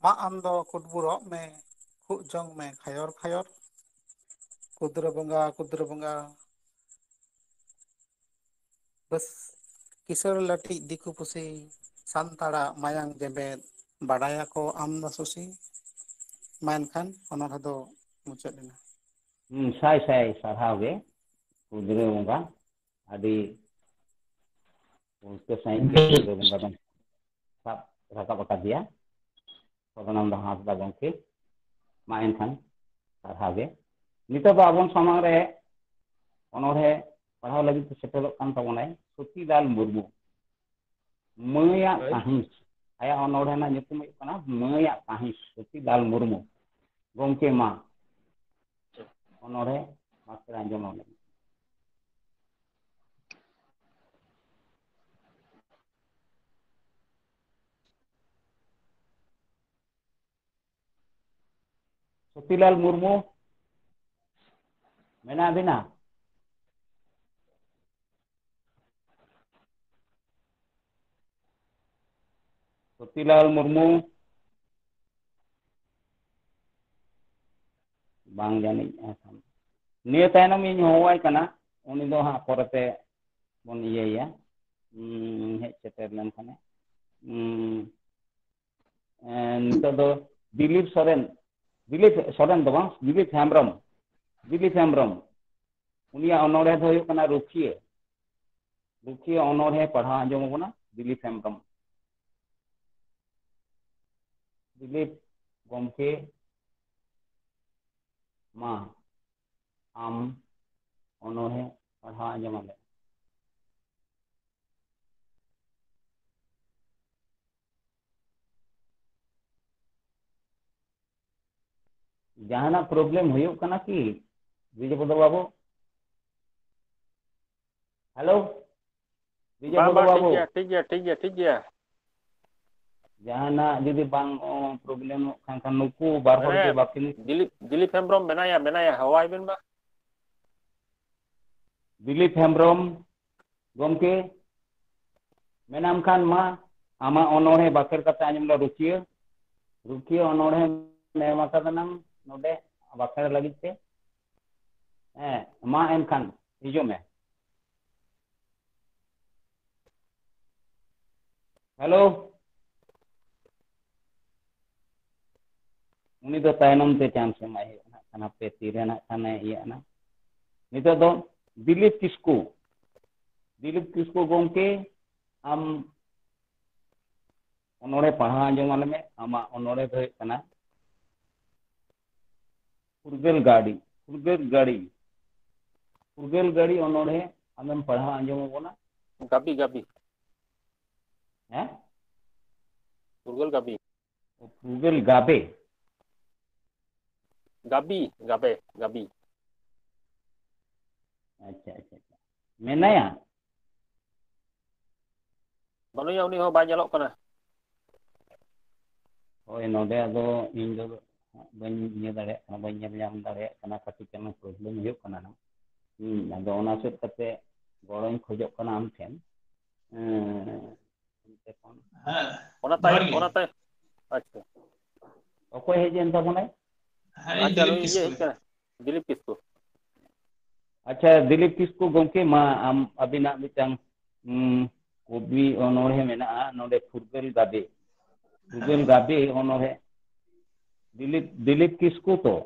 ᱢᱟ ᱟᱢ ᱫᱚ ᱠᱩᱴᱵᱩᱨᱚᱜ ᱢᱮ, ᱠᱷᱩᱜ ᱡᱚᱝ ᱢᱮ ᱠᱷᱟᱭᱚᱨ ᱠᱷᱟᱭᱚᱨ᱾ ᱠᱩᱫᱽᱨᱟᱹ ᱵᱚᱸᱜᱟ, ᱠᱩᱫᱽᱨᱟᱹ ᱵᱚᱸᱜᱟ, ᱵᱟᱹᱥ ᱠᱤᱥᱟᱹᱬ ᱞᱟᱹᱴᱤᱡ ᱫᱤᱠᱩ ᱯᱩᱥᱤ, ᱥᱟᱱᱛᱟᱲᱟᱜ ᱢᱟᱭᱟᱝ ᱡᱮᱢᱵᱮᱫ, ᱵᱟᱰᱟᱭᱟᱠᱚ ᱟᱢ ᱫᱚ ᱥᱩᱥᱤ᱾ ᱢᱟ ᱮᱱᱠᱷᱟᱱ ᱚᱱᱚᱬᱦᱮ ᱫᱚ ᱢᱩᱪᱟᱹᱫ ᱮᱱᱟ᱾ ᱦᱩᱸ, ᱥᱟᱭ ᱥᱟᱭ ᱥᱟᱨᱦᱟᱣ ᱜᱮ ᱠᱩᱫᱽᱨᱟᱹ ᱵᱚᱸᱜᱟ, ᱟᱹᱰᱤ ᱯᱩᱥᱴᱟᱹ ᱥᱟᱺᱦᱤᱡ ᱜᱮ ᱠᱩᱫᱽᱨᱟᱹ ᱵᱚᱸᱜᱟ ᱫᱚ ᱥᱟᱵ ᱨᱟᱠᱟᱵ ᱟᱠᱟᱫᱮᱭᱟ ᱥᱚᱫᱟᱱᱚᱱᱫᱚ ᱦᱟᱸᱥᱫᱟ ᱜᱚᱢᱠᱮ᱾ ᱢᱟ ᱮᱱᱠᱷᱟᱱ ᱥᱟᱨᱦᱟᱣ ᱜᱮ᱾ ᱱᱤᱛᱚᱜ ᱫᱚ ᱟᱵᱚᱱ ᱥᱟᱢᱟᱝ ᱨᱮ ᱚᱱᱚᱬᱦᱮ ᱯᱟᱲᱦᱟᱣ ᱞᱟᱹᱜᱤᱫ ᱛᱮ ᱥᱮᱴᱮᱨᱚᱜ ᱠᱟᱱ ᱛᱟᱵᱚᱱᱟᱭ ᱥᱚᱛᱤᱞᱟᱞ ᱢᱩᱨᱢᱩ᱾ ᱢᱟᱹᱭᱟᱜ ᱦᱳᱭ᱾ ᱠᱟᱹᱦᱤᱥ, ᱟᱭᱟᱜ ᱚᱱᱚᱬᱦᱮ ᱨᱮᱱᱟᱜ ᱧᱩᱛᱩᱢ ᱦᱩᱭᱩᱜ ᱠᱟᱱᱟ ᱢᱟᱹᱭᱟᱜ ᱠᱟᱹᱦᱤᱥ, ᱥᱚᱛᱤᱞᱟᱞ ᱢᱩᱨᱢᱩ᱾ ᱜᱚᱢᱠᱮ ᱢᱟ ᱚᱱᱚᱬᱦᱮ ᱢᱟᱥᱮ ᱟᱸᱡᱚᱢ ᱟᱵᱚᱱ᱾ ᱥᱚᱛᱤᱞᱟᱞ ᱢᱩᱨᱢᱩ, ᱢᱮᱱᱟᱜ ᱵᱤᱱᱟ? ᱥᱚᱛᱤᱞᱟᱞ ᱢᱩᱨᱢᱩ, ᱵᱟᱝ ᱡᱟᱹᱱᱤᱡ᱾ ᱱᱤᱭᱟᱹ ᱛᱟᱭᱱᱚᱢ ᱤᱧ ᱦᱚᱦᱚᱣᱟᱭ ᱠᱟᱱᱟ, ᱩᱱᱤ ᱫᱚ ᱦᱟᱸᱜ ᱯᱚᱨᱮᱛᱮ ᱵᱚᱱ ᱤᱭᱟᱹᱭᱟ, ᱩᱸ, ᱦᱮᱡ ᱥᱮᱴᱮᱨ ᱞᱮᱱᱠᱷᱟᱱᱮ᱾ ᱩᱸ, ᱮᱸ, ᱱᱤᱛᱚᱜ ᱫᱚ ᱫᱤᱞᱤᱯ ᱥᱚᱨᱮᱱ, ᱫᱤᱞᱤᱯ ᱥᱚᱨᱮᱱ ᱫᱚ ᱵᱟᱝ, ᱫᱤᱞᱤᱯ ᱦᱮᱢᱵᱨᱚᱢ, ᱫᱤᱞᱤᱯ ᱦᱮᱢᱵᱨᱚᱢ, ᱩᱱᱤᱭᱟᱜ ᱚᱱᱚᱬᱦᱮ ᱫᱚ ᱦᱩᱭᱩᱜ ᱠᱟᱱᱟ ᱨᱩᱠᱷᱤᱭᱟᱹ᱾ ᱨᱩᱠᱷᱤᱭᱟᱹ ᱚᱱᱚᱬᱦᱮ ᱯᱟᱲᱦᱟᱣ ᱟᱸᱡᱚᱢ ᱟᱵᱚᱱᱟ ᱫᱤᱞᱤᱯ ᱦᱮᱢᱵᱨᱚᱢ᱾ ᱫᱤᱞᱤᱯ ᱜᱚᱢᱠᱮ, ᱢᱟ ᱟᱢ ᱚᱱᱚᱬᱦᱮ ᱯᱟᱲᱦᱟᱣ ᱟᱸᱡᱚᱢ ᱟᱞᱮ᱾ ᱡᱟᱦᱟᱱᱟᱜ problem ᱦᱩᱭᱩᱜ ᱠᱟᱱᱟ ᱠᱤ ᱵᱤᱡᱚᱭᱯᱚᱫᱚ ᱵᱟᱹᱵᱩ? ᱦᱮᱞᱳ, ᱵᱤᱡᱚᱭ ᱵᱟᱝ, ᱵᱟᱹᱵᱩ ᱵᱟᱝ, ᱴᱷᱤᱠ ᱵᱟᱹᱵᱩ᱾ ᱜᱮᱭᱟ, ᱴᱷᱤᱠ ᱜᱮᱭᱟ, ᱴᱷᱤᱠ ᱜᱮᱭᱟ, ᱴᱷᱤᱠ ᱜᱮᱭᱟ᱾ ᱡᱟᱦᱟᱱᱟᱜ ᱡᱩᱫᱤ ᱵᱟᱝ, ᱚ, ᱯᱨᱚᱵᱞᱮᱢᱚᱜ ᱠᱷᱟᱱ, ᱠᱷᱟᱱ ᱱᱩᱠᱩ ᱵᱟᱨ ᱦᱚᱲ ᱜᱮ ᱦᱮᱸ, ᱵᱟᱹᱠᱤᱱ ᱫᱤᱞᱤᱯ, ᱫᱤᱞᱤᱯ ᱦᱮᱢᱵᱨᱚᱢ ᱢᱮᱱᱟᱭᱟ, ᱢᱮᱱᱟᱭᱟ, ᱦᱚᱦᱚᱣᱟᱭ ᱵᱮᱱ ᱢᱟ᱾ ᱫᱤᱞᱤᱯ ᱦᱮᱢᱵᱨᱚᱢ, ᱜᱚᱢᱠᱮ, ᱢᱮᱱᱟᱢ ᱠᱷᱟᱱ ᱢᱟ, ᱟᱢᱟᱜ ᱚᱱᱚᱬᱦᱮ ᱵᱟᱠᱷᱮᱲ ᱠᱟᱛᱮ ᱟᱸᱡᱚᱢ ᱞᱮ ᱨᱩᱠᱷᱤᱭᱟᱹ, ᱨᱩᱠᱷᱤᱭᱟᱹ ᱚᱱᱚᱬᱦᱮ ᱮᱢ ᱟᱠᱟᱫᱟᱱᱟᱢ ᱱᱚᱰᱮ ᱵᱟᱠᱷᱮᱲ ᱞᱟᱹᱜᱤᱫ ᱛᱮ᱾ ᱦᱮᱸ, ᱢᱟ ᱮᱱᱠᱷᱟᱱ ᱦᱤᱡᱩᱜ ᱢᱮ᱾ ᱦᱮᱞᱳ᱾ ᱩᱱᱤ ᱫᱚ ᱛᱟᱭᱱᱚᱢ ᱛᱮ ᱪᱟᱱᱥ ᱮᱢᱟᱭ ᱦᱩᱭᱩᱜᱼᱟ ᱱᱟᱜ ᱠᱷᱟᱱ, ᱦᱟᱯᱮ ᱛᱤᱨᱮ ᱱᱟᱜ ᱠᱷᱟᱱᱮ ᱤᱭᱟᱹᱜᱼᱟ ᱱᱟᱜ᱾ ᱱᱤᱛᱚᱜ ᱫᱚ ᱫᱤᱞᱤᱯ ᱠᱤᱥᱠᱩ, ᱫᱤᱞᱤᱯ ᱠᱤᱥᱠᱩ ᱜᱚᱢᱠᱮ, ᱟᱢ ᱚᱱᱚᱬᱦᱮ ᱯᱟᱲᱦᱟᱣ ᱟᱸᱡᱚᱢ ᱟᱞᱮ ᱢᱮ᱾ ᱟᱢᱟᱜ ᱚᱱᱚᱬᱦᱮ ᱫᱚ ᱦᱩᱭᱩᱜ ᱠᱟᱱᱟ ᱯᱷᱩᱨᱜᱟᱹᱞ ᱜᱟᱹᱰᱤ, ᱯᱷᱩᱨᱜᱟᱹᱞ ᱜᱟᱹᱰᱤ, ᱯᱷᱩᱨᱜᱟᱹᱞ ᱜᱟᱹᱰᱤ ᱚᱱᱚᱬᱦᱮ ᱟᱢᱮᱢ ᱯᱟᱲᱦᱟᱣ ᱟᱸᱡᱚᱢ ᱟᱵᱚᱱᱟ᱾ ᱜᱟᱵᱤ, ᱜᱟᱵᱤ᱾ ᱦᱮᱸ? ᱯᱷᱩᱨᱜᱟᱹᱞ ᱜᱟᱵᱤ᱾ ᱯᱷᱩᱨᱜᱟᱹᱞ ᱜᱟᱵᱮ᱾ ᱜᱟᱵᱤ, ᱜᱟᱵᱮ, ᱜᱟᱵᱤ᱾ ᱟᱪᱪᱷᱟ, ᱟᱪᱪᱷᱟ, ᱟᱪᱪᱷᱟ᱾ ᱢᱮᱱᱟᱭᱟ? ᱵᱟᱹᱱᱩᱭᱟ, ᱩᱱᱤ ᱦᱚᱸ ᱵᱟᱭ ᱧᱮᱞᱚᱜ ᱠᱟᱱᱟ᱾ ᱦᱳᱭ, ᱱᱚᱰᱮ ᱟᱫᱚ ᱤᱧ ᱫᱚ ᱵᱟᱹᱧ ᱤᱭᱟᱹ ᱫᱟᱲᱮᱭᱟᱜ ᱠᱟᱱᱟ, ᱵᱟᱹᱧ ᱧᱮᱞ ᱧᱟᱢ ᱫᱟᱲᱮᱭᱟᱜ ᱠᱟᱱᱟ, ᱠᱟᱹᱴᱤᱡ ᱪᱟᱞᱟᱝ ᱯᱨᱚᱵᱞᱮᱢ ᱦᱩᱭᱩᱜ ᱠᱟᱱᱟ ᱱᱟᱜ᱾ ᱦᱩᱸ, ᱟᱫᱚ ᱚᱱᱟ ᱥᱮᱫ ᱠᱟᱛᱮ ᱜᱚᱲᱚᱧ ᱠᱷᱚᱡᱚᱜ ᱠᱟᱱᱟ ᱟᱢ ᱴᱷᱮᱱ᱾ ᱦᱮᱸ᱾ ᱦᱮᱸ, ᱚᱱᱟ ᱡᱚᱦᱟᱨ ᱛᱟᱭᱚᱢ, ᱜᱮ᱾ ᱚᱱᱟ ᱛᱟᱭᱚᱢ, ᱟᱪᱪᱷᱟ᱾ ᱚᱠᱚᱭ ᱦᱮᱡ ᱮᱱ ᱛᱟᱵᱚᱱᱟᱭ? ᱦᱮᱸ, ᱤᱧ ᱟᱪᱪᱷᱟ, ᱫᱤᱞᱤᱯ ᱱᱩᱭ ᱤᱭᱟᱹ ᱠᱤᱥᱠᱩ᱾ ᱦᱮᱡ ᱠᱟᱱᱟ, ᱫᱤᱞᱤᱯ ᱠᱤᱥᱠᱩ᱾ ᱟᱪᱪᱷᱟ, ᱫᱤᱞᱤᱯ ᱠᱤᱥᱠᱩ ᱜᱚᱢᱠᱮ, ᱢᱟ ᱟᱢ, ᱟᱹᱵᱤᱱᱟᱜ ᱢᱤᱫᱴᱟᱝ, ᱩᱸ, ᱠᱚᱵᱤ ᱚᱱᱚᱬᱦᱮ ᱢᱮᱱᱟᱜᱼᱟ ᱱᱚᱰᱮ, ᱯᱷᱩᱨᱜᱟᱹᱞ ᱜᱟᱵᱮ, ᱯᱷᱩᱨᱜᱟᱹᱞ ᱦᱮᱸ᱾ ᱜᱟᱵᱮ ᱚᱱᱚᱬᱦᱮ᱾ ᱫᱤᱞᱤᱯ, ᱫᱤᱞᱤᱯ ᱠᱤᱥᱠᱩ ᱛᱚ?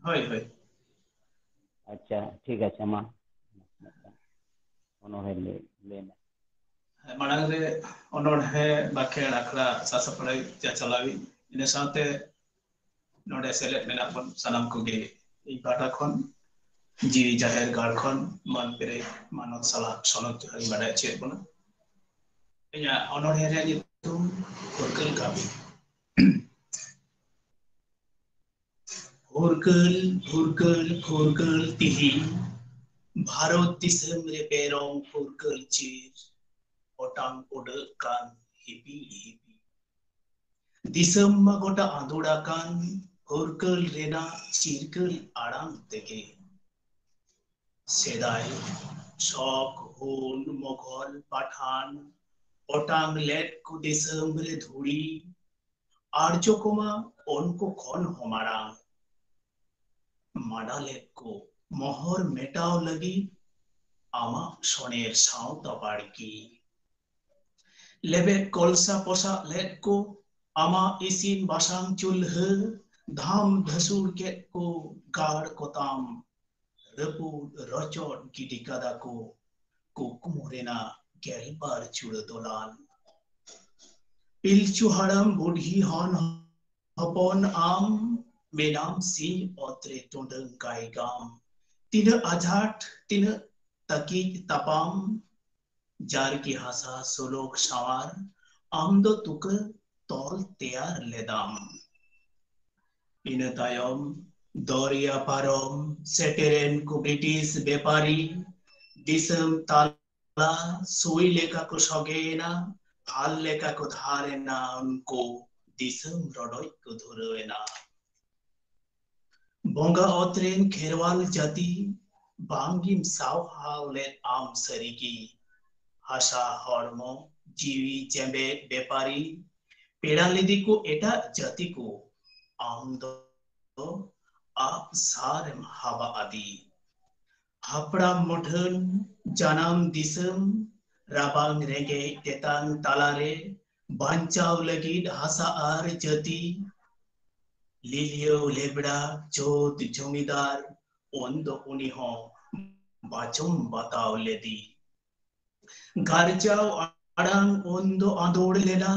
ᱦᱳᱭ, ᱦᱳᱭ᱾ ᱟᱪᱪᱷᱟ, ᱴᱷᱤᱠ ᱟᱪᱷᱮ, ᱢᱟ᱾ ᱚᱱᱚᱬᱦᱮ ᱞᱟᱹᱭ, ᱞᱟᱹᱭ ᱢᱮ᱾ ᱢᱟᱲᱟᱝ ᱨᱮ ᱚᱱᱚᱬᱦᱮ ᱵᱟᱠᱷᱮᱲ ᱟᱠᱷᱲᱟ ᱥᱟᱥᱟᱯᱲᱟᱣᱤᱡ, ᱪᱟᱪᱟᱞᱟᱣᱤᱡ, ᱤᱱᱟᱹ ᱥᱟᱶᱛᱮ ᱱᱚᱰᱮ ᱥᱮᱞᱮᱫ ᱢᱮᱱᱟᱜ ᱵᱚᱱ ᱥᱟᱱᱟᱢ ᱠᱚᱜᱮ, ᱤᱧ ᱯᱟᱦᱴᱟ ᱠᱷᱚᱱ ᱡᱤᱣᱤ ᱡᱟᱦᱮᱨ ᱜᱟᱲ ᱠᱷᱚᱱ ᱢᱟᱱ ᱯᱮᱨᱮᱡ ᱢᱟᱱᱚᱛ ᱥᱟᱞᱟᱜ ᱥᱚᱱᱚᱛ ᱡᱚᱦᱟᱨ ᱤᱧ ᱵᱟᱰᱟᱭ ᱦᱚᱪᱚᱭᱮᱫ ᱵᱚᱱᱟ᱾ ᱤᱧᱟᱹᱜ ᱚᱱᱚᱬᱦᱮ ᱨᱮᱭᱟᱜ ᱧᱩᱛᱩᱢ ᱯᱷᱩᱨᱜᱟᱹᱞ ᱜᱟᱵᱮ᱾ ᱯᱷᱩᱨᱜᱟᱹᱞ, ᱯᱷᱩᱨᱜᱟᱹᱞ, ᱯᱷᱩᱨᱜᱟᱹᱞ ᱛᱤᱦᱤᱧ, ᱵᱷᱟᱨᱚᱛ ᱫᱤᱥᱚᱢ ᱨᱮ ᱵᱮᱨᱚᱝ ᱯᱷᱩᱨᱜᱟᱹᱞ ᱪᱤᱨ ᱚᱴᱟᱝ ᱩᱰᱟᱹᱜ ᱠᱟᱱ ᱦᱤᱯᱤᱲ ᱦᱤᱯᱤᱲ᱾ ᱫᱤᱥᱚᱢ ᱢᱟ ᱜᱚᱴᱟ ᱟᱸᱫᱳᱲ ᱟᱠᱟᱱ ᱯᱷᱩᱨᱜᱟᱹᱞ ᱨᱮᱱᱟᱜ ᱪᱤᱨᱜᱟᱹᱞ ᱟᱲᱟᱝ ᱛᱮᱜᱮ᱾ ᱥᱮᱫᱟᱭ ᱥᱚᱠ, ᱦᱩᱱ, ᱢᱚᱜᱚᱞ, ᱯᱟᱴᱷᱟᱱ ᱚᱴᱟᱝ ᱞᱮᱫ ᱠᱚ ᱫᱤᱥᱚᱢ ᱨᱮ ᱫᱷᱩᱲᱤ, ᱟᱨᱡᱚ ᱠᱚᱢᱟ ᱩᱱᱠᱩ ᱠᱷᱚᱱ ᱦᱚᱸ ᱢᱟᱲᱟᱝ᱾ ᱢᱟᱰᱟ ᱞᱮᱫ ᱠᱚ ᱢᱚᱦᱚᱨ ᱢᱮᱴᱟᱣ ᱞᱟᱹᱜᱤᱫ ᱟᱢᱟᱜ ᱥᱚᱱᱮᱨ ᱥᱟᱶᱛᱟ ᱵᱟᱲᱜᱤ᱾ ᱞᱮᱵᱮᱫ ᱠᱚᱞᱥᱟ ᱯᱚᱥᱟᱜ ᱞᱮᱫ ᱠᱚ ᱟᱢᱟᱜ ᱤᱥᱤᱱ ᱵᱟᱥᱟᱝ ᱪᱩᱞᱦᱟᱹ, ᱫᱷᱟᱢ ᱫᱷᱟᱹᱥᱩᱲ ᱠᱮᱫ ᱠᱚ ᱜᱟᱲ ᱠᱚᱛᱟᱢ, ᱨᱟᱹᱯᱩᱫ ᱨᱚᱪᱚᱫ ᱜᱤᱰᱤ ᱠᱟᱫᱟ ᱠᱚ ᱠᱩᱠᱢᱩ ᱨᱮᱱᱟᱜ ᱜᱮᱞᱵᱟᱨ ᱪᱩᱲᱟᱹ ᱫᱚᱞᱟᱱ᱾ ᱯᱤᱞᱪᱩ ᱦᱟᱲᱟᱢ ᱵᱩᱰᱷᱤ ᱦᱚᱱ ᱦᱚᱯᱚᱱ ᱟᱢ, ᱢᱮᱱᱟᱢ ᱥᱤᱧ ᱚᱛ ᱨᱮ ᱴᱩᱰᱟᱹᱝ ᱜᱟᱭᱜᱟᱢ᱾ ᱛᱤᱱᱟᱹᱜ ᱟᱡᱷᱟᱴ, ᱛᱤᱱᱟᱹᱜ ᱛᱟᱹᱠᱤᱡ ᱛᱟᱯᱟᱢ, ᱡᱟᱨᱜᱮ ᱦᱟᱥᱟ ᱥᱳᱞᱳᱠ ᱥᱟᱶᱟᱨ, ᱟᱢ ᱫᱚ ᱛᱩᱠᱟᱹ ᱛᱚᱞ ᱛᱮᱭᱟᱨ ᱞᱮᱫᱟᱢ᱾ ᱤᱱᱟᱹ ᱛᱟᱭᱚᱢ ᱫᱚᱨᱭᱟ ᱯᱟᱨᱚᱢ ᱥᱮᱴᱮᱨᱮᱱ ᱠᱚ ᱵᱨᱤᱴᱤᱥ ᱵᱮᱯᱟᱨᱤ, ᱫᱤᱥᱚᱢ ᱛᱟᱞᱟ ᱥᱩᱭ ᱞᱮᱠᱟ ᱠᱚ ᱥᱚᱜᱮᱭᱮᱱᱟ, ᱯᱷᱟᱞ ᱞᱮᱠᱟ ᱠᱚ ᱫᱷᱟᱨ ᱮᱱᱟ ᱩᱱᱠᱩ, ᱫᱤᱥᱚᱢ ᱨᱚᱰᱚᱡ ᱠᱚ ᱫᱷᱩᱨᱟᱹᱣ ᱮᱱᱟ᱾ ᱵᱚᱸᱜᱟ ᱚᱛ ᱨᱮᱱ ᱠᱷᱮᱨᱣᱟᱞ ᱡᱟᱹᱛᱤ, ᱵᱟᱝᱜᱤᱢ ᱥᱟᱶᱦᱟᱣ ᱞᱮᱫ ᱟᱢ ᱥᱟᱹᱨᱤᱜᱮ᱾ ᱦᱟᱥᱟ ᱦᱚᱲᱢᱚ ᱡᱤᱣᱤ ᱡᱮᱢᱵᱮᱫ ᱵᱮᱯᱟᱨᱤ, ᱯᱮᱲᱟ ᱞᱮᱫᱮ ᱠᱚ ᱮᱴᱟᱜ ᱡᱟᱹᱛᱤ ᱠᱚ, ᱟᱢ ᱫᱚ ᱟᱜ ᱥᱟᱨᱮᱢ ᱦᱟᱵᱟ ᱟᱫᱮ᱾ ᱦᱟᱯᱲᱟᱢ ᱢᱩᱴᱷᱟᱹᱱ ᱡᱟᱱᱟᱢ ᱫᱤᱥᱚᱢ, ᱨᱟᱵᱟᱝ ᱨᱮᱸᱜᱮᱡ ᱛᱮᱛᱟᱝ ᱛᱟᱞᱟᱨᱮ ᱵᱟᱧᱪᱟᱣ ᱞᱟᱹᱜᱤᱫ ᱦᱟᱥᱟ ᱟᱨ ᱡᱟᱹᱛᱤ᱾ ᱞᱤᱞᱤᱭᱟᱹᱣ ᱞᱮᱵᱲᱟ ᱪᱳᱫ ᱡᱚᱢᱤᱫᱟᱨ, ᱩᱱ ᱫᱚ ᱩᱱᱤ ᱦᱚᱸ ᱵᱟᱪᱚᱢ ᱵᱟᱛᱟᱣ ᱞᱮᱫᱮ᱾ ᱜᱟᱨᱡᱟᱣ ᱟᱲᱟᱝ ᱩᱱ ᱫᱚ ᱟᱸᱫᱳᱲ ᱞᱮᱱᱟ,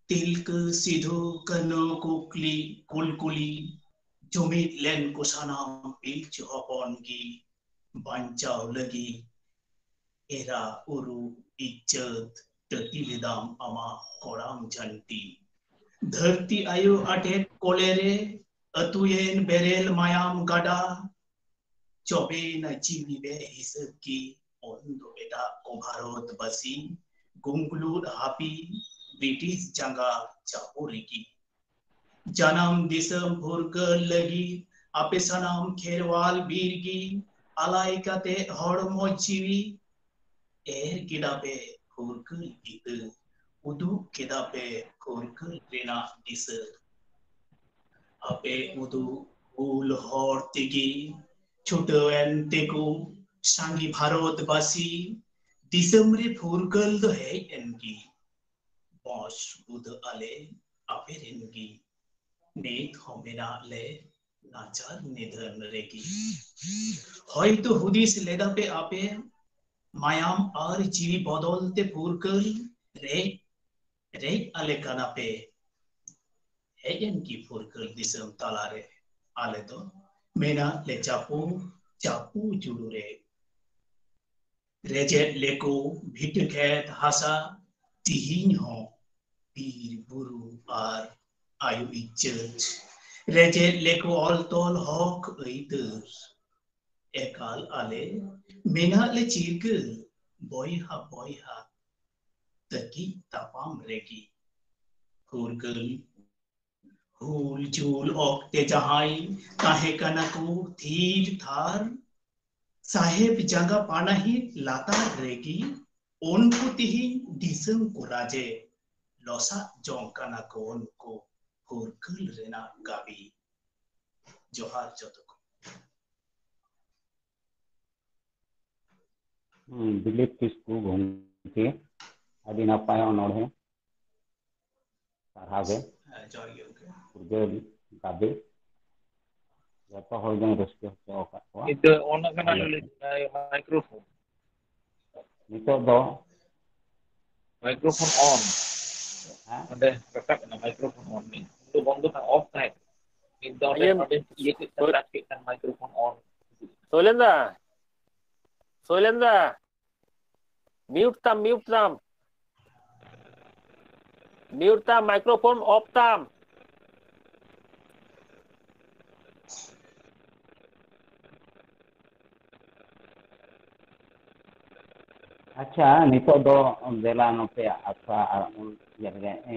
ᱛᱤᱞᱠᱟᱹ ᱥᱤᱫᱷᱩ ᱠᱟᱹᱱᱦᱩ ᱠᱩᱠᱞᱤ ᱠᱩᱞᱠᱩᱞᱤ᱾ ᱡᱩᱢᱤᱫ ᱞᱮᱱ ᱠᱚ ᱥᱟᱱᱟᱢ ᱯᱤᱞᱪᱩ ᱦᱚᱯᱚᱱ ᱜᱮ, ᱵᱟᱧᱪᱟᱣ ᱞᱟᱹᱜᱤᱫ ᱮᱨᱟ ᱩᱨᱩ ᱤᱡᱡᱟᱹᱛ ᱴᱟᱹᱴᱤ ᱞᱮᱫᱟᱢ ᱟᱢᱟᱜ ᱠᱚᱲᱟᱢ ᱡᱷᱟᱹᱱᱴᱤ᱾ ᱫᱷᱟᱹᱨᱛᱤ ᱟᱭᱳ ᱟᱴᱮᱫ ᱠᱚᱞᱮᱨᱮ ᱟᱹᱛᱩᱭᱮᱱ ᱵᱮᱨᱮᱞ ᱢᱟᱭᱟᱢ ᱜᱟᱰᱟ᱾ ᱪᱚᱵᱮᱭᱮᱱᱟ ᱡᱤᱣᱤ ᱵᱮ ᱦᱤᱥᱟᱹᱵ ᱜᱮ, ᱩᱱ ᱫᱚ ᱮᱴᱟᱜ ᱠᱚ ᱵᱷᱟᱨᱚᱛ ᱵᱟᱹᱥᱤ ᱜᱩᱝᱜᱞᱩᱫ ᱦᱟᱹᱯᱤ ᱵᱨᱤᱴᱤᱥ ᱡᱟᱸᱜᱟ ᱪᱟᱯᱚ ᱨᱮᱜᱮ᱾ ᱡᱟᱱᱟᱢ ᱫᱤᱥᱚᱢ ᱯᱷᱩᱨᱜᱟᱹᱞ ᱞᱟᱹᱜᱤᱫ ᱟᱯᱮ ᱥᱟᱱᱟᱢ ᱠᱷᱮᱨᱣᱟᱞ ᱵᱤᱨ ᱜᱮ ᱟᱞᱟᱭ ᱠᱟᱛᱮ ᱦᱚᱲᱢᱚ ᱡᱤᱣᱤ ᱮᱨ ᱠᱮᱫᱟ ᱯᱮ ᱯᱷᱩᱨᱜᱟᱹᱞ ᱤᱛᱟᱹ, ᱩᱫᱩᱜ ᱠᱮᱫᱟ ᱯᱮ ᱯᱷᱩᱨᱜᱟᱹᱞ ᱨᱮᱱᱟᱜ ᱫᱤᱥᱟᱹ᱾ ᱟᱯᱮ ᱩᱫᱩᱜ ᱦᱩᱞ ᱦᱚᱨ ᱛᱮᱜᱮ ᱪᱷᱩᱴᱟᱹᱣ ᱮᱱ ᱛᱮᱠᱚ ᱥᱟᱸᱜᱮ ᱵᱷᱟᱨᱚᱛ ᱵᱟᱹᱥᱤ, ᱫᱤᱥᱚᱢ ᱨᱮ ᱯᱷᱩᱨᱜᱟᱹᱞ ᱫᱚ ᱦᱮᱡ ᱮᱱ ᱜᱮ᱾ ᱵᱚᱸᱥ ᱵᱩᱫᱟᱹ ᱟᱞᱮ ᱟᱯᱮ ᱨᱮᱱ ᱜᱮ, ᱱᱤᱛ ᱦᱚᱸ ᱢᱮᱱᱟᱜ ᱞᱮ ᱱᱟᱪᱟᱨ ᱱᱤᱫᱷᱟᱹᱱ ᱨᱮᱜᱮ᱾ ᱦᱚᱭᱛᱚ ᱦᱩᱫᱤᱥ ᱞᱮᱫᱟ ᱯᱮ ᱟᱯᱮ, ᱢᱟᱭᱟᱢ ᱟᱨ ᱡᱤᱣᱤ ᱵᱚᱫᱚᱞ ᱛᱮ ᱯᱷᱩᱨᱜᱟᱹᱞ ᱨᱮᱡ, ᱨᱮᱡ ᱟᱞᱮ ᱠᱟᱱᱟ ᱯᱮ᱾ ᱦᱮᱡ ᱮᱱ ᱠᱤ ᱯᱷᱩᱨᱜᱟᱹᱞ ᱫᱤᱥᱚᱢ ᱛᱟᱞᱟᱨᱮ, ᱟᱞᱮ ᱫᱚ ᱢᱮᱱᱟᱜ ᱞᱮ ᱪᱟᱯᱚ, ᱪᱟᱯᱚ ᱡᱩᱲᱩ ᱨᱮ᱾ ᱨᱮᱡᱮᱫ ᱞᱮᱠᱚ ᱵᱷᱤᱴᱟᱹ ᱠᱷᱮᱛ ᱦᱟᱥᱟ, ᱛᱤᱦᱤᱧ ᱦᱚᱸ ᱵᱤᱨ ᱵᱩᱨᱩ ᱟᱨ ᱟᱭᱳ ᱤᱪᱪᱟᱹ᱾ ᱨᱮᱡᱮᱫ ᱞᱮᱠᱚ ᱚᱞ ᱛᱚᱞ ᱦᱚᱠ ᱟᱹᱭᱫᱟᱹᱨ᱾ ᱮᱠᱟᱞ ᱟᱞᱮ ᱢᱮᱱᱟᱜ ᱞᱮ ᱪᱤᱨᱜᱟᱹᱞ, ᱵᱚᱭᱦᱟ ᱵᱚᱭᱦᱟ ᱛᱟᱹᱠᱤᱡ ᱛᱟᱯᱟᱢ ᱨᱮᱜᱮ᱾ ᱯᱷᱩᱨᱜᱟᱹᱞ ᱦᱩᱞ ᱡᱩᱞ ᱚᱠᱛᱮ ᱡᱟᱦᱟᱸᱭ ᱛᱟᱦᱮᱸ ᱠᱟᱱᱟ ᱠᱚ ᱛᱷᱤᱨ ᱛᱷᱟᱨ, ᱥᱟᱦᱮᱵ ᱡᱟᱸᱜᱟ ᱯᱟᱱᱟᱦᱤ ᱞᱟᱛᱟᱨ ᱨᱮᱜᱮ ᱩᱱᱠᱩ ᱛᱤᱦᱤᱧ ᱫᱤᱥᱚᱢ ᱠᱚ ᱨᱟᱡᱮ ᱞᱚᱥᱟᱜ ᱡᱚᱝ ᱠᱟᱱᱟ ᱠᱚ ᱩᱱᱠᱩ ᱯᱷᱩᱨᱜᱟᱹᱞ ᱨᱮᱱᱟᱜ ᱜᱟᱹᱵᱤ᱾ ᱡᱚᱦᱟᱨ ᱡᱚᱛᱚ ᱠᱚ᱾ ᱦᱩᱸ, ᱫᱤᱞᱤᱯ ᱠᱤᱥᱠᱩ ᱜᱚᱢᱠᱮ, ᱟᱹᱰᱤ ᱱᱟᱯᱟᱭ ᱚᱱᱚᱬᱦᱮ᱾ ᱥᱟᱨᱦᱟᱣ ᱜᱮ᱾ ᱦᱮᱸ, ᱡᱚᱦᱟᱨ ᱜᱮ ᱜᱚᱢᱠᱮ᱾ ᱯᱷᱩᱨᱜᱟᱹᱞ ᱜᱟᱵᱮ ᱡᱚᱛᱚ ᱦᱚᱲ ᱜᱮᱢ ᱨᱟᱹᱥᱠᱟᱹ ᱦᱚᱪᱚ ᱟᱠᱟᱫ ᱠᱚᱣᱟ᱾ ᱱᱤᱛᱚᱜ ᱚᱱ ᱟᱠᱟᱱᱟ ᱛᱟᱦᱞᱮ ᱞᱟᱹᱭ, ᱢᱟᱭᱠᱨᱳᱯᱷᱳᱱ᱾ ᱱᱤᱛᱚᱜ ᱫᱚ ᱢᱟᱭᱠᱨᱳᱯᱷᱳᱱ ᱚᱱ᱾ ᱦᱮᱸ? ᱚᱸᱰᱮ ᱨᱟᱠᱟᱵ ᱮᱱᱟ ᱢᱟᱭᱠᱨᱳᱯᱷᱳᱱ ᱚᱱ᱾ ᱢᱤᱫ ᱫᱚ ᱵᱚᱱᱫᱚ ᱠᱟᱱᱟ, ᱚᱯᱷ ᱛᱟᱦᱮᱸ ᱠᱟᱱᱟ᱾ ᱢᱤᱫ ᱫᱚ ᱚᱸᱰᱮ, ᱤᱭᱟᱹ, ᱚᱸᱰᱮ ᱤᱭᱟᱹ ᱠᱮᱫ ᱠᱷᱟᱱ ᱥᱳᱭ-, ᱴᱟᱪ ᱠᱮᱫ ᱠᱷᱟᱱ ᱢᱟᱭᱠᱨᱳᱯᱷᱳᱱ ᱚᱱ᱾ ᱥᱳᱭᱞᱮᱱ ᱫᱟ, ᱥᱳᱭᱞᱮᱱ ᱫᱟ, ᱢᱤᱭᱩᱴ ᱛᱟᱢ, ᱢᱤᱭᱩᱴ ᱛᱟᱢ, ᱢᱤᱭᱩᱴ ᱛᱟᱢ, ᱢᱟᱭᱠᱨᱳᱯᱷᱳᱱ ᱚᱯᱷ ᱛᱟᱢ᱾ ᱟᱪᱪᱷᱟ, ᱱᱤᱛᱚᱜ ᱫᱚ ᱫᱮᱞᱟ ᱱᱚᱛᱮ ᱟᱥᱟ ᱟᱨ ᱩᱱ ᱤᱭᱟᱹ ᱨᱮᱜᱮ, ᱮ,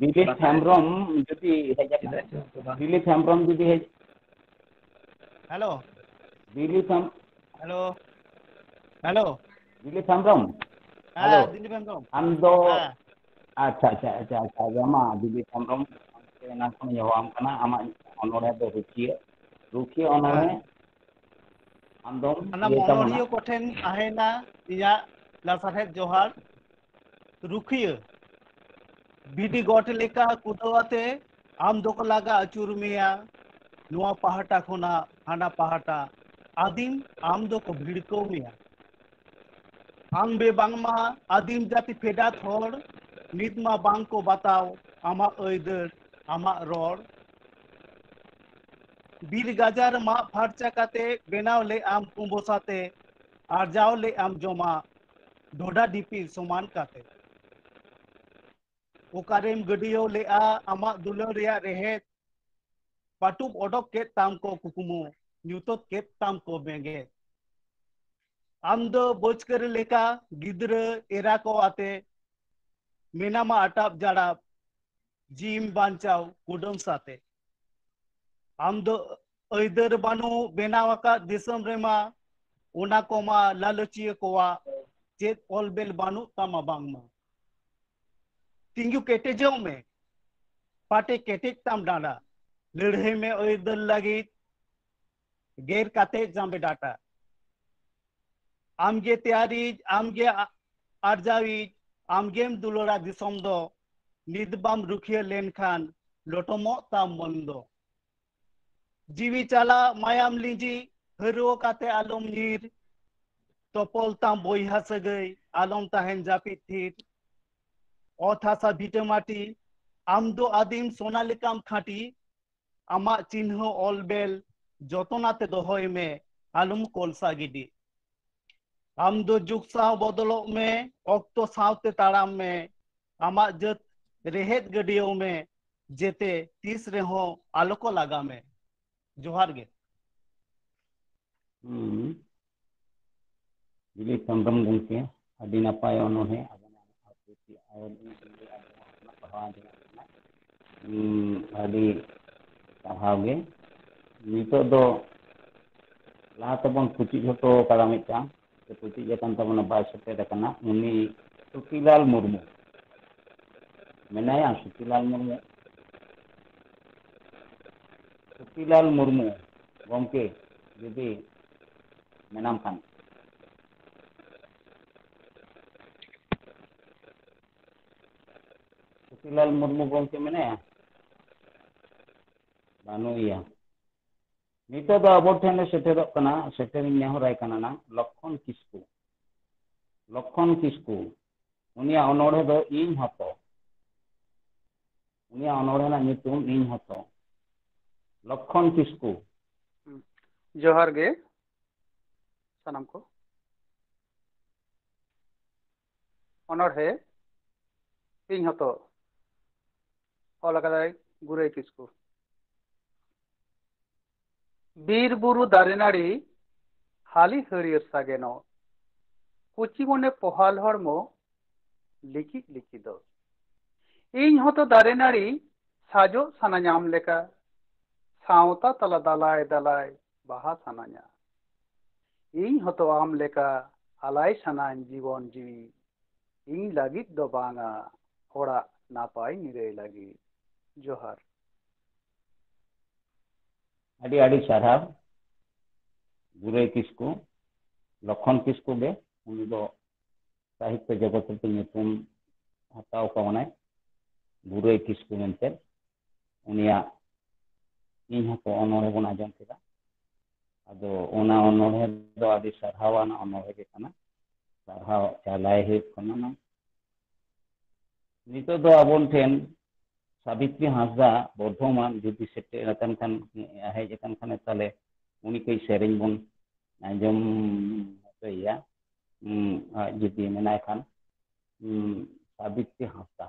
ᱫᱤᱞᱤᱯ ᱦᱮᱢᱵᱨᱚᱢ ᱡᱩᱫᱤ ᱦᱮᱡ ᱟᱠᱟᱱᱟ, ᱪᱮᱫᱟᱜ ᱪᱚ ᱵᱟᱝ? ᱫᱤᱞᱤᱯ ᱦᱮᱢᱵᱨᱚᱢ ᱡᱩᱫᱤ ᱦᱮᱡ, ᱦᱮᱞᱳ᱾ ᱫᱤᱞᱤᱯ ᱦᱮᱢ-, ᱦᱮᱞᱳ᱾ ᱦᱮᱞᱳ᱾ ᱫᱤᱞᱤᱯ ᱦᱮᱢᱵᱨᱚᱢ? ᱦᱮᱸ, ᱦᱮᱞᱳ᱾ ᱫᱤᱞᱤᱯ ᱦᱮᱢᱵᱨᱚᱢ᱾ ᱟᱢ ᱫᱚ, ᱦᱮᱸ᱾ ᱟᱪᱪᱷᱟ, ᱟᱪᱪᱷᱟ, ᱟᱪᱪᱷᱟ, ᱟᱪᱪᱷᱟ, ᱟᱪᱪᱷᱟ, ᱢᱟ ᱫᱤᱞᱤᱯ ᱦᱮᱢᱵᱨᱚᱢ, ᱮᱱᱟᱝ ᱠᱷᱚᱱ ᱤᱧ ᱦᱚᱦᱚᱣᱟᱢ ᱠᱟᱱᱟ, ᱟᱢᱟᱜ ᱚᱱᱚᱬᱦᱮ ᱫᱚ ᱨᱩᱠᱷᱤᱭᱟᱹ, ᱨᱩᱠᱷᱤᱭᱟᱹ ᱚᱱᱚᱬᱦᱮ᱾ ᱦᱮᱸ᱾ ᱟᱢ ᱫᱚᱢ ᱥᱟᱱᱟᱢ ᱤᱭᱟᱹᱭ ᱛᱟᱵᱚᱱᱟ᱾ ᱚᱱᱚᱬᱦᱤᱭᱟᱹ ᱠᱚᱴᱷᱮᱱ ᱛᱟᱦᱮᱸᱭᱮᱱᱟ ᱤᱧᱟᱹᱜ ᱞᱟᱥᱟᱲᱦᱮᱫ ᱡᱚᱦᱟᱨ᱾ ᱨᱩᱠᱷᱤᱭᱟᱹ, ᱵᱷᱤᱰᱤ ᱜᱚᱴ ᱞᱮᱠᱟ ᱠᱩᱫᱟᱹᱣ ᱟᱛᱮ ᱟᱢ ᱫᱚᱠᱚ ᱞᱟᱜᱟ ᱟᱹᱪᱩᱨ ᱢᱮᱭᱟ, ᱱᱚᱣᱟ ᱯᱟᱦᱴᱟ ᱠᱷᱚᱱᱟᱜ ᱦᱟᱱᱟ ᱯᱟᱦᱴᱟ, ᱟᱹᱫᱤᱢ ᱟᱢ ᱫᱚᱠᱚ ᱵᱷᱤᱲᱠᱟᱹᱣ ᱢᱮᱭᱟ᱾ ᱟᱢ ᱵᱮ ᱵᱟᱝᱢᱟ ᱟᱹᱫᱤᱢ ᱡᱟᱹᱛᱤ ᱯᱷᱮᱰᱟᱛ ᱦᱚᱲ, ᱱᱤᱛ ᱢᱟ ᱵᱟᱝ ᱠᱚ ᱵᱟᱛᱟᱣ ᱟᱢᱟᱜ ᱟᱹᱭᱫᱟᱹᱨ, ᱟᱢᱟᱜ ᱨᱚᱲ᱾ ᱵᱤᱨ ᱜᱟᱡᱟᱲ ᱢᱟᱜ ᱯᱷᱟᱨᱪᱟ ᱠᱟᱛᱮ ᱵᱮᱱᱟᱣ ᱞᱮᱫ ᱟᱢ ᱠᱩᱸᱵᱟᱹ ᱥᱟᱛᱮ, ᱟᱨᱡᱟᱣ ᱞᱮᱫ ᱟᱢ ᱡᱚᱢᱟᱜ ᱰᱷᱚᱰᱟ ᱰᱷᱤᱯᱤ ᱥᱚᱢᱟᱱ ᱠᱟᱛᱮ᱾ ᱚᱠᱟᱨᱮᱢ ᱜᱟᱹᱰᱭᱟᱹᱣ ᱞᱮᱫᱼᱟ ᱟᱢᱟᱜ ᱫᱩᱞᱟᱹᱲ ᱨᱮᱭᱟᱜ ᱨᱮᱦᱮᱫ? ᱯᱟᱹᱴᱩᱵ ᱚᱰᱚᱠ ᱠᱮᱫ ᱛᱟᱢ ᱠᱚ ᱠᱩᱠᱢᱩ, ᱧᱩᱛᱟᱹᱛ ᱠᱮᱫ ᱛᱟᱢ ᱠᱚ ᱵᱮᱸᱜᱮᱫ᱾ ᱟᱢ ᱫᱚ ᱵᱟᱹᱪᱠᱟᱹᱨ ᱞᱮᱠᱟ ᱜᱤᱫᱽᱨᱟᱹ ᱮᱨᱟ ᱠᱚ ᱟᱛᱮ ᱢᱮᱱᱟᱢᱟ ᱟᱴᱟᱵ ᱡᱟᱲᱟᱵ, ᱡᱤᱣᱤᱢ ᱵᱟᱧᱪᱟᱣ ᱠᱩᱰᱟᱹᱢ ᱥᱟᱛᱮ᱾ ᱟᱢ ᱫᱚ ᱟᱹᱭᱫᱟᱹᱨ ᱵᱟᱹᱱᱩᱜ ᱵᱮᱱᱟᱣ ᱟᱠᱟᱫ ᱫᱤᱥᱚᱢ ᱨᱮᱢᱟ, ᱚᱱᱟ ᱠᱚᱢᱟ ᱞᱟᱞᱚᱪᱤᱭᱟᱹ ᱠᱚᱣᱟᱜ ᱪᱮᱫ ᱚᱞ ᱵᱮᱞ ᱵᱟᱹᱱᱩᱜ ᱛᱟᱢᱟ ᱵᱟᱝᱢᱟ᱾ ᱛᱤᱸᱜᱩ ᱠᱮᱴᱮᱡᱚᱜ ᱢᱮ, ᱯᱟᱴᱮ ᱠᱮᱴᱮᱡ ᱛᱟᱢ ᱰᱟᱸᱰᱟ, ᱞᱟᱹᱲᱦᱟᱹᱭ ᱢᱮ ᱟᱹᱭᱫᱟᱹᱨ ᱞᱟᱹᱜᱤᱫ, ᱜᱮᱨ ᱠᱟᱛᱮ ᱡᱟᱸᱵᱮ ᱰᱟᱴᱟ᱾ ᱟᱢᱜᱮ ᱛᱮᱭᱟᱨᱤᱡ, ᱟᱢᱜᱮ ᱟ-, ᱟᱨᱡᱟᱣᱤᱡ, ᱟᱢᱜᱮᱢ ᱫᱩᱞᱟᱹᱲᱟ ᱫᱤᱥᱚᱢ ᱫᱚ, ᱱᱤᱛ ᱵᱟᱢ ᱨᱩᱠᱷᱤᱭᱟᱹ ᱞᱮᱱᱠᱷᱟᱱ ᱞᱚᱴᱚᱢᱚᱜ ᱛᱟᱢ ᱢᱚᱱ ᱫᱚ᱾ ᱡᱤᱣᱤ ᱪᱟᱞᱟᱜ ᱢᱟᱭᱟᱢ ᱞᱤᱸᱡᱤ, ᱦᱟᱹᱨᱣᱟᱹ ᱠᱟᱛᱮ ᱟᱞᱚᱢ ᱧᱤᱨ᱾ ᱛᱚᱯᱚᱞ ᱛᱟᱢ ᱵᱚᱭᱦᱟ ᱥᱟᱹᱜᱟᱹᱭ, ᱟᱞᱚᱢ ᱛᱟᱦᱮᱱ ᱡᱟᱹᱯᱤᱫ ᱛᱷᱤᱨ᱾ ᱚᱛ ᱦᱟᱥᱟ ᱵᱷᱤᱴᱟᱹ ᱢᱟᱹᱴᱤ, ᱟᱢ ᱫᱚ ᱟᱹᱫᱤᱢ ᱥᱚᱱᱟ ᱞᱮᱠᱟᱢ ᱠᱷᱟᱹᱴᱤ᱾ ᱟᱢᱟᱜ ᱪᱤᱱᱦᱟᱹ ᱚᱞ ᱵᱮᱞ ᱡᱚᱛᱚᱱ ᱟᱛᱮ ᱫᱚᱦᱚᱭ ᱢᱮ, ᱟᱞᱚᱢ ᱠᱚᱞᱥᱟ ᱜᱤᱰᱤ᱾ ᱟᱢ ᱫᱚ ᱡᱩᱜᱽ ᱥᱟᱶ ᱵᱚᱫᱚᱞᱚᱜ ᱢᱮ, ᱚᱠᱛᱚ ᱥᱟᱶᱛᱮ ᱛᱟᱲᱟᱢ ᱢᱮ᱾ ᱟᱢᱟᱜ ᱡᱟᱹᱛ ᱨᱮᱦᱮᱫ ᱜᱟᱹᱰᱭᱟᱹᱣ ᱢᱮ, ᱡᱮᱛᱮ ᱛᱤᱥ ᱨᱮᱦᱚᱸ ᱟᱞᱚ ᱠᱚ ᱞᱟᱜᱟ ᱢᱮ᱾ ᱡᱚᱦᱟᱨ ᱜᱮ᱾ ᱦᱩᱸ᱾ ᱫᱤᱞᱤᱯ ᱦᱮᱢᱵᱨᱚᱢ ᱜᱚᱢᱠᱮ, ᱟᱹᱰᱤ ᱱᱟᱯᱟᱭ ᱚᱱᱚᱬᱦᱮ, ᱟᱵᱚᱱᱟᱜ ᱯᱩᱛᱷᱤ ᱟᱨ ᱯᱟᱲᱦᱟᱣ ᱟᱸᱡᱚᱢᱚᱜ ᱠᱟᱱᱟ᱾ ᱩᱸ, ᱟᱹᱰᱤ ᱥᱟᱨᱦᱟᱣ ᱜᱮ᱾ ᱱᱤᱛᱚᱜ ᱫᱚ ᱞᱟᱦᱟ ᱛᱮᱵᱚᱱ ᱯᱩᱪᱩᱡ ᱦᱚᱴᱚ ᱠᱟᱫᱟ ᱢᱤᱫᱴᱟᱝ, ᱥᱮ ᱯᱩᱪᱩᱡ ᱟᱠᱟᱱ ᱛᱟᱵᱚᱱᱟ, ᱵᱟᱭ ᱥᱮᱴᱮᱨ ᱟᱠᱟᱱᱟ, ᱩᱱᱤ ᱥᱩᱠᱤᱞᱟᱞ ᱢᱩᱨᱢᱩ ᱢᱮᱱᱟᱭᱟ᱾ ᱥᱩᱠᱤᱞᱟᱞ ᱢᱩᱨᱢᱩ, ᱥᱩᱠᱤᱞᱟᱞ ᱢᱩᱨᱢᱩ ᱜᱚᱢᱠᱮ, ᱡᱩᱫᱤ ᱢᱮᱱᱟᱢ ᱠᱷᱟᱱ᱾ ᱥᱩᱠᱤᱞᱟᱞ ᱢᱩᱨᱢᱩ ᱜᱚᱢᱠᱮ ᱢᱮᱱᱟᱭᱟ? ᱵᱟᱹᱱᱩᱜ ᱮᱭᱟ᱾ ᱱᱤᱛᱚᱜ ᱫᱚ ᱟᱵᱚ ᱴᱷᱮᱱ ᱮ ᱥᱮᱴᱮᱨᱚᱜ ᱠᱟᱱᱟ, ᱥᱮᱴᱮᱨᱤᱧ ᱱᱮᱦᱚᱨᱟᱭ ᱠᱟᱱᱟ ᱱᱟᱝ, ᱞᱚᱠᱠᱷᱚᱱ ᱠᱤᱥᱠᱩ᱾ ᱞᱚᱠᱠᱷᱚᱱ ᱠᱤᱥᱠᱩ, ᱩᱱᱤᱭᱟᱜ ᱚᱱᱚᱬᱦᱮ ᱫᱚ ᱤᱧ ᱦᱚᱛᱚ᱾ ᱩᱱᱤᱭᱟᱜ ᱚᱱᱚᱬᱦᱮ ᱨᱮᱱᱟᱜ ᱧᱩᱛᱩᱢ ᱤᱧ ᱦᱚᱛᱚ᱾ ᱞᱚᱠᱠᱷᱚᱱ ᱠᱤᱥᱠᱩ᱾ ᱦᱩᱸ᱾ ᱡᱚᱦᱟᱨ ᱜᱮ ᱥᱟᱱᱟᱢ ᱠᱚ᱾ ᱚᱱᱚᱬᱦᱮ ᱤᱧ ᱦᱚᱛᱚ, ᱚᱞ ᱟᱠᱟᱫᱟᱭ ᱜᱩᱨᱟᱹᱭ ᱠᱤᱥᱠᱩ᱾ ᱵᱤᱨ ᱵᱩᱨᱩ ᱫᱟᱨᱮ ᱱᱟᱹᱲᱤ ᱦᱟᱹᱞᱤ ᱦᱟᱹᱨᱭᱟᱹᱲ ᱥᱟᱜᱮᱱᱚᱜ, ᱠᱩᱪᱤ ᱢᱚᱱᱮ ᱯᱚᱦᱟᱞ ᱦᱚᱲᱢᱚ ᱞᱤᱠᱤᱡ ᱞᱤᱠᱤᱫᱚᱜ᱾ ᱤᱧ ᱦᱚᱸᱛᱚ ᱫᱟᱨᱮ ᱱᱟᱹᱲᱤ ᱥᱟᱡᱚᱜ ᱥᱟᱱᱟᱧᱟ ᱟᱢ ᱞᱮᱠᱟ, ᱥᱟᱶᱛᱟ ᱛᱟᱞᱟ ᱫᱟᱞᱟᱭ ᱫᱟᱞᱟᱭ ᱵᱟᱦᱟ ᱥᱟᱱᱟᱧᱟ᱾ ᱤᱧ ᱦᱚᱸᱛᱚ ᱟᱢ ᱞᱮᱠᱟ ᱟᱞᱟᱭ ᱥᱟᱱᱟᱧ ᱡᱤᱵᱚᱱ ᱡᱤᱣᱤ, ᱤᱧ ᱞᱟᱹᱜᱤᱫ ᱫᱚ ᱵᱟᱝᱟ, ᱦᱚᱲᱟᱜ ᱱᱟᱯᱟᱭ ᱱᱤᱨᱟᱹᱭ ᱞᱟᱹᱜᱤᱫ᱾ ᱡᱚᱦᱟᱨ᱾ ᱟᱹᱰᱤ ᱟᱹᱰᱤ ᱥᱟᱨᱦᱟᱣ ᱜᱩᱨᱟᱹᱭ ᱠᱤᱥᱠᱩ, ᱞᱚᱠᱷᱚᱱ ᱠᱤᱥᱠᱩ ᱜᱮ, ᱩᱱᱤ ᱫᱚ ᱥᱟᱦᱤᱛᱛᱚ ᱡᱚᱜᱚᱛ ᱨᱮ ᱧᱩᱛᱩᱢ ᱦᱟᱛᱟᱣ ᱠᱟᱣᱱᱟᱭ ᱜᱩᱨᱟᱹᱭ ᱠᱤᱥᱠᱩ ᱢᱮᱱᱛᱮ᱾ ᱩᱱᱤᱭᱟᱜ ᱤᱧ ᱦᱚᱸᱛᱚ ᱚᱱᱚᱬᱦᱮ ᱵᱚᱱ ᱟᱸᱡᱚᱢ ᱠᱮᱫᱟ᱾ ᱟᱫᱚ ᱚᱱᱟ ᱚᱱᱚᱬᱦᱮ ᱫᱚ ᱟᱹᱰᱤ ᱥᱟᱨᱦᱟᱣ ᱟᱱᱟᱜ ᱚᱱᱚᱬᱦᱮ ᱜᱮ ᱠᱟᱱᱟ᱾ ᱥᱟᱨᱦᱟᱣ ᱪᱟᱞᱟᱭ ᱦᱩᱭᱩᱜ ᱠᱟᱱᱟ᱾ ᱱᱤᱛᱚᱜ ᱫᱚ ᱟᱵᱚᱱ ᱴᱷᱮᱱ ᱥᱟᱵᱤᱛᱨᱤ ᱦᱟᱸᱥᱫᱟ ᱵᱚᱨᱫᱷᱚᱢᱟᱱ ᱡᱩᱫᱤ ᱥᱮᱴᱮᱨ ᱟᱠᱟᱱ ᱠᱷᱟᱱ, ᱦᱮᱡ ᱟᱠᱟᱱ ᱠᱷᱟᱱᱮ, ᱛᱟᱦᱞᱮ ᱩᱱᱤ ᱠᱟᱹᱡ ᱥᱮᱨᱮᱧ ᱵᱚᱱ ᱟᱸᱡᱚᱢ ᱦᱚᱪᱚᱭᱮᱭᱟ᱾ ᱩᱸ, ᱟᱡ ᱡᱩᱫᱤ ᱢᱮᱱᱟᱭ ᱠᱷᱟᱱ, ᱩᱸ, ᱥᱟᱵᱤᱛᱨᱤ ᱦᱟᱸᱥᱫᱟ᱾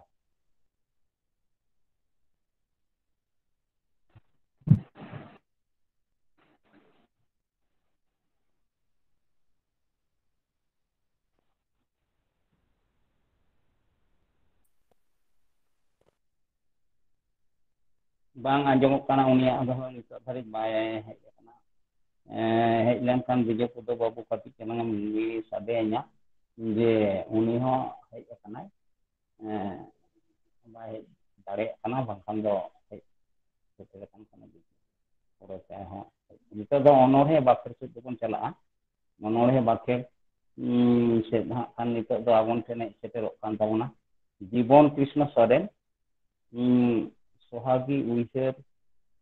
ᱵᱟᱝ ᱟᱸᱡᱚᱢᱚᱜ ᱠᱟᱱᱟ ᱩᱱᱤᱭᱟᱜ ᱫᱚ, ᱱᱤᱛᱚᱜ ᱫᱷᱟᱹᱨᱤᱡ ᱵᱟᱭ ᱦᱮᱡ ᱟᱠᱟᱱᱟ᱾ ᱮ, ᱦᱮᱡ ᱞᱮᱱᱠᱷᱟᱱ ᱵᱤᱡᱚᱭ ᱯᱚᱫᱚ ᱵᱟᱹᱵᱩ ᱠᱟᱹᱴᱤᱡ ᱪᱟᱞᱟᱝ ᱮᱢ ᱞᱟᱹᱭ ᱥᱟᱰᱮ ᱟᱹᱧᱟ ᱡᱮ ᱩᱱᱤ ᱦᱚᱸ ᱦᱮᱡ ᱟᱠᱟᱱᱟᱭ᱾ ᱮ, ᱵᱟᱭ ᱦᱮᱡ ᱫᱟᱲᱮᱭᱟᱜ ᱠᱟᱱᱟ, ᱵᱟᱝᱠᱷᱟᱱ ᱫᱚ ᱦᱮᱡ ᱥᱮᱴᱮᱨ ᱟᱠᱟᱱ ᱠᱷᱟᱱ ᱟᱹᱰᱤ ᱯᱚᱨᱮ ᱛᱮ ᱦᱚᱸ᱾ ᱱᱤᱛᱚᱜ ᱫᱚ ᱚᱱᱚᱬᱦᱮ ᱵᱟᱠᱷᱮᱲ ᱥᱮᱫ ᱫᱚᱵᱚᱱ ᱪᱟᱞᱟᱜᱼᱟ᱾ ᱚᱱᱚᱬᱦᱮ ᱵᱟᱠᱷᱮᱲ, ᱩᱸ, ᱥᱮᱫ ᱦᱟᱸᱜ ᱠᱷᱟᱱ ᱱᱤᱛᱚᱜ ᱫᱚ ᱟᱵᱚᱱ ᱴᱷᱮᱱ ᱦᱮᱡ ᱥᱮᱴᱮᱨᱚᱜ ᱠᱟᱱ ᱛᱟᱵᱚᱱᱟ ᱡᱤᱵᱚᱱ ᱠᱨᱤᱥᱱᱚ ᱥᱚᱨᱮᱱ, ᱩᱸ, ᱥᱚᱦᱟᱜᱤ ᱩᱭᱦᱟᱹᱨ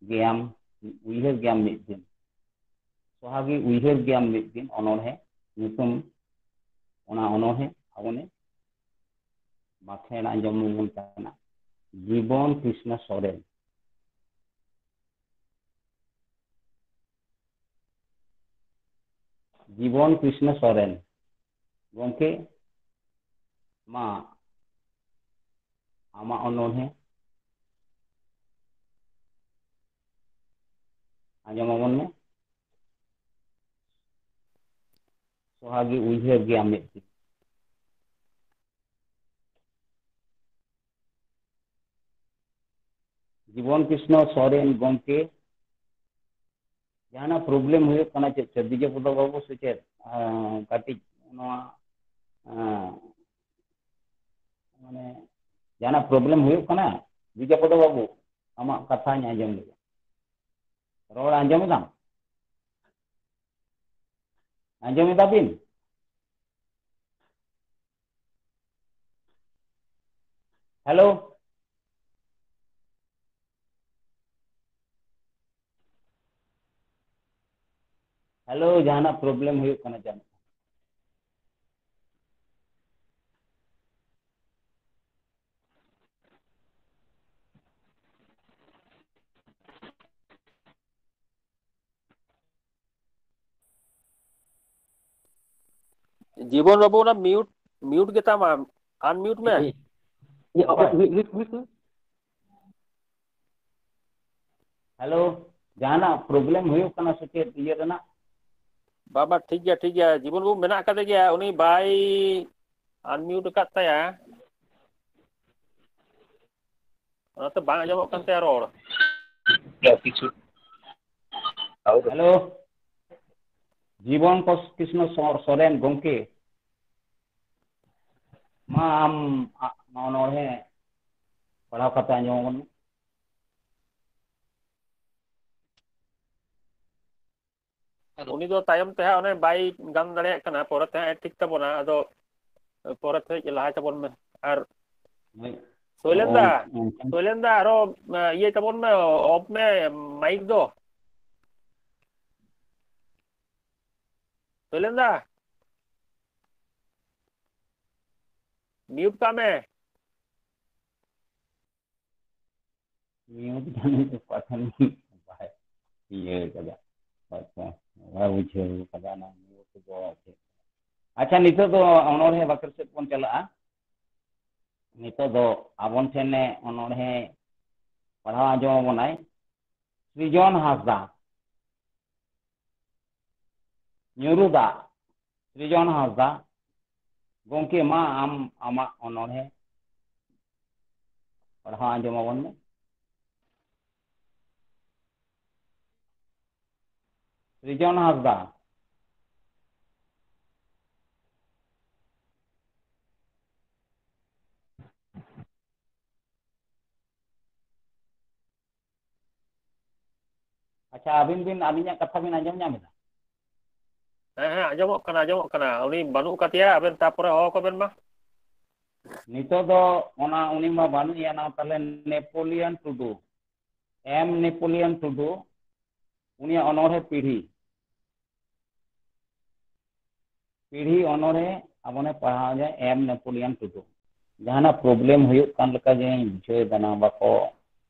ᱜᱮᱭᱟᱢ, ᱩᱭᱦᱟᱹᱨ ᱜᱮᱭᱟᱢ ᱢᱤᱫ ᱫᱤᱱ᱾ ᱥᱚᱦᱟᱜᱤ ᱩᱭᱦᱟᱹᱨ ᱜᱮᱭᱟᱢ ᱢᱤᱫ ᱫᱤᱱ ᱚᱱᱚᱬᱦᱮ ᱧᱩᱛᱩᱢ, ᱚᱱᱟ ᱚᱱᱚᱬᱦᱮ ᱟᱵᱚᱱᱮ ᱵᱟᱠᱷᱮᱲ ᱟᱸᱡᱚᱢ ᱟᱵᱚᱱ ᱠᱟᱱᱟ ᱡᱤᱵᱚᱱ ᱠᱨᱤᱥᱱᱚ ᱥᱚᱨᱮᱱ᱾ ᱡᱤᱵᱚᱱ ᱠᱨᱤᱥᱱᱚ ᱥᱚᱨᱮᱱ, ᱜᱚᱢᱠᱮ, ᱢᱟ ᱟᱢᱟᱜ ᱚᱱᱚᱬᱦᱮ ᱟᱸᱡᱚᱢ ᱟᱵᱚᱱ ᱢᱮ᱾ ᱥᱚᱦᱟᱜᱤ ᱩᱭᱦᱟᱹᱨ ᱜᱮᱭᱟᱢ ᱢᱤᱫ ᱫᱤᱱ᱾ ᱡᱤᱵᱚᱱ ᱠᱨᱤᱥᱱᱚ ᱥᱚᱨᱮᱱ ᱜᱚᱢᱠᱮ, ᱡᱟᱦᱟᱱᱟᱜ problem ᱦᱩᱭᱩᱜ ᱠᱟᱱᱟ ᱪᱮᱫ ᱪᱚ ᱵᱤᱡᱚᱭ ᱯᱚᱫᱚ ᱵᱟᱹᱵᱩ ᱥᱮ ᱪᱮᱫ? ᱟᱸ, ᱠᱟᱹᱴᱤᱡ ᱱᱚᱣᱟ, ᱟᱸ, ᱢᱟᱱᱮ ᱡᱟᱦᱟᱱᱟᱜ problem ᱦᱩᱭᱩᱜ ᱠᱟᱱᱟ ᱵᱤᱡᱚᱭ ᱯᱚᱫᱚ ᱵᱟᱹᱵᱩ? ᱟᱢᱟᱜ ᱠᱟᱛᱷᱟᱧ ᱟᱸᱡᱚᱢ ᱞᱮᱫᱟ᱾ ᱨᱚᱲ ᱟᱸᱡᱚᱢ ᱮᱫᱟᱢ? ᱟᱸᱡᱚᱢ ᱮᱫᱟ ᱵᱤᱱ? ᱦᱮᱞᱳ? ᱦᱮᱞᱳ, ᱡᱟᱦᱟᱱᱟᱜ problem ᱦᱩᱭᱩᱜ ᱠᱟᱱᱟ ᱡᱟᱹᱱᱤᱡ᱾ ᱡᱤᱵᱚᱱ ᱵᱟᱹᱵᱩ, ᱚᱱᱟ mute, mute ᱜᱮᱛᱟᱢᱟ, unmute ᱢᱮ᱾ ᱤᱭᱟᱹ, ᱚᱠᱚᱭ? Mute, mute, mute, mute᱾ Hello, ᱡᱟᱦᱟᱱᱟᱜ problem ᱦᱩᱭᱩᱜ ᱠᱟᱱᱟ ᱥᱮ ᱪᱮᱫ ᱤᱭᱟᱹ ᱨᱮᱱᱟᱜ? ᱵᱟᱵᱟ, ᱴᱷᱤᱠ ᱜᱮᱭᱟ, ᱴᱷᱤᱠ ᱜᱮᱭᱟ, ᱡᱤᱵᱚᱱ ᱵᱟᱹᱵᱩ ᱢᱮᱱᱟᱜ ᱟᱠᱟᱫᱮ ᱜᱮᱭᱟ, ᱩᱱᱤ ᱵᱟᱭ unmute ᱟᱠᱟᱫ ᱛᱟᱭᱟ᱾ ᱚᱱᱟᱛᱮ ᱵᱟᱝ ᱟᱸᱡᱚᱢᱚᱜ ᱠᱟᱱ ᱛᱟᱭᱟ ᱨᱚᱲ᱾ ᱠᱤᱪᱷᱩ ᱦᱮᱞᱳ, ᱡᱤᱵᱚᱱ ᱠᱚᱥ-, ᱠᱨᱤᱥᱱᱚ ᱥᱚ-, ᱥᱚᱨᱮᱱ ᱜᱚᱢᱠᱮ, ᱢᱟ ᱟᱢ ᱟ-, ᱚᱱᱚᱬᱦᱮ ᱯᱟᱲᱦᱟᱣ ᱠᱟᱛᱮ ᱟᱸᱡᱚᱢ ᱟᱵᱚᱱ ᱢᱮ᱾ ᱩᱱᱤ ᱫᱚ ᱛᱟᱭᱚᱢ ᱛᱮ ᱦᱟᱸᱜ ᱚᱱᱮ ᱵᱟᱭ ᱜᱟᱱ ᱫᱟᱲᱮᱭᱟᱜ ᱠᱟᱱᱟ, ᱯᱚᱨᱮ ᱛᱮ ᱦᱟᱸᱜ ᱮ ᱴᱷᱤᱠ ᱛᱟᱵᱚᱱᱟ᱾ ᱟᱫᱚ ᱯᱚᱨᱮ ᱛᱮ ᱞᱟᱦᱟᱭ ᱛᱟᱵᱚᱱ ᱢᱮ᱾ ᱟᱨ ᱦᱳᱭ᱾ ᱥᱳᱭᱞᱮᱱ ᱫᱟ, ᱚ, ᱚᱱᱠᱟ᱾ ᱥᱳᱭᱞᱮᱱ ᱫᱟ, ᱟᱨᱚ, ᱮ, ᱤᱭᱟᱹᱭ ᱛᱟᱵᱚᱱ ᱢᱮ, ᱚᱯᱷ ᱢᱮ ᱢᱟᱭᱤᱠ ᱫᱚ᱾ ᱥᱳᱭᱞᱮᱱ ᱫᱟ, ᱢᱤᱭᱩᱴ ᱠᱟᱜ ᱢᱮ᱾ ᱢᱤᱭᱩᱴ ᱡᱟᱹᱱᱤᱡ ᱚᱠᱟ ᱴᱷᱮᱱ ᱵᱟᱭ ᱤᱭᱟᱹ ᱠᱟᱫᱟ, ᱟᱪᱪᱷᱟ, ᱵᱟᱭ ᱵᱩᱡᱷᱟᱹᱣ ᱠᱟᱫᱟ ᱚᱱᱟ ᱢᱤᱭᱩᱴ ᱫᱚ ᱪᱮᱫ᱾ ᱟᱪᱪᱷᱟ, ᱱᱤᱛᱚᱜ ᱫᱚ ᱚᱱᱚᱬᱦᱮ ᱵᱟᱠᱷᱮᱲ ᱥᱮᱫ ᱵᱚᱱ ᱪᱟᱞᱟᱜᱼᱟ᱾ ᱱᱤᱛᱚᱜ ᱫᱚ ᱟᱵᱚᱱ ᱴᱷᱮᱱᱮ ᱚᱱᱚᱬᱦᱮ ᱯᱟᱲᱦᱟᱣ ᱟᱸᱡᱚᱢ ᱟᱵᱚᱱᱟᱭ ᱥᱨᱤᱡᱚᱱ ᱦᱟᱸᱥᱫᱟ, ᱧᱩᱨᱩ ᱫᱟᱜ, ᱥᱨᱤᱡᱚᱱ ᱦᱟᱸᱥᱫᱟ᱾ ᱜᱚᱢᱠᱮ, ᱢᱟ ᱟᱢ ᱟᱢᱟᱜ ᱚᱱᱚᱬᱦᱮ ᱯᱟᱲᱦᱟᱣ ᱟᱸᱡᱚᱢ ᱟᱵᱚᱱ ᱢᱮ᱾ ᱥᱨᱤᱡᱚᱱ ᱦᱟᱸᱥᱫᱟ᱾ ᱟᱪᱪᱷᱟ, ᱟᱹᱵᱤᱱ ᱵᱤᱱ ᱟᱹᱞᱤᱧᱟᱜ ᱠᱟᱛᱷᱟ ᱵᱤᱱ ᱟᱸᱡᱚᱢ ᱧᱟᱢ ᱮᱫᱟ? ᱦᱮᱸ, ᱦᱮᱸ, ᱟᱸᱡᱚᱢᱚᱜ ᱠᱟᱱᱟ, ᱟᱸᱡᱚᱢᱚᱜ ᱠᱟᱱᱟ᱾ ᱩᱱᱤ ᱵᱟᱹᱱᱩᱜ ᱟᱠᱟᱫᱮᱭᱟ, ᱟᱵᱮᱱ ᱛᱟᱯᱚᱨᱮ ᱦᱚᱦᱚ ᱠᱚᱵᱮᱱ ᱢᱟ᱾ ᱱᱤᱛᱚᱜ ᱫᱚ ᱚᱱᱟ, ᱩᱱᱤ ᱢᱟ ᱵᱟᱹᱱᱩᱜ ᱮᱭᱟ, ᱱᱟᱣᱟ ᱛᱟᱦᱞᱮ ᱱᱮᱯᱳᱞᱤᱭᱚᱱ ᱴᱩᱰᱩ, ᱮᱢ ᱱᱮᱯᱳᱞᱤᱭᱚᱱ ᱴᱩᱰᱩ, ᱩᱱᱤᱭᱟᱜ ᱚᱱᱚᱬᱦᱮ ᱯᱤᱲᱦᱤ᱾ ᱯᱤᱲᱦᱤ ᱚᱱᱚᱬᱦᱮ ᱟᱵᱚᱱᱮ ᱯᱟᱲᱦᱟᱣ ᱮᱫᱟ ᱮᱢ ᱱᱮᱯᱳᱞᱤᱭᱟᱱ ᱴᱩᱰᱩ᱾ ᱡᱟᱦᱟᱱᱟᱜ ᱯᱨᱚᱵᱞᱮᱢ ᱦᱩᱭᱩᱜ ᱠᱟᱱ ᱞᱮᱠᱟ ᱜᱮᱧ ᱵᱩᱡᱷᱟᱹᱣ ᱮᱫᱟ, ᱱᱚᱣᱟ ᱵᱟᱠᱚ,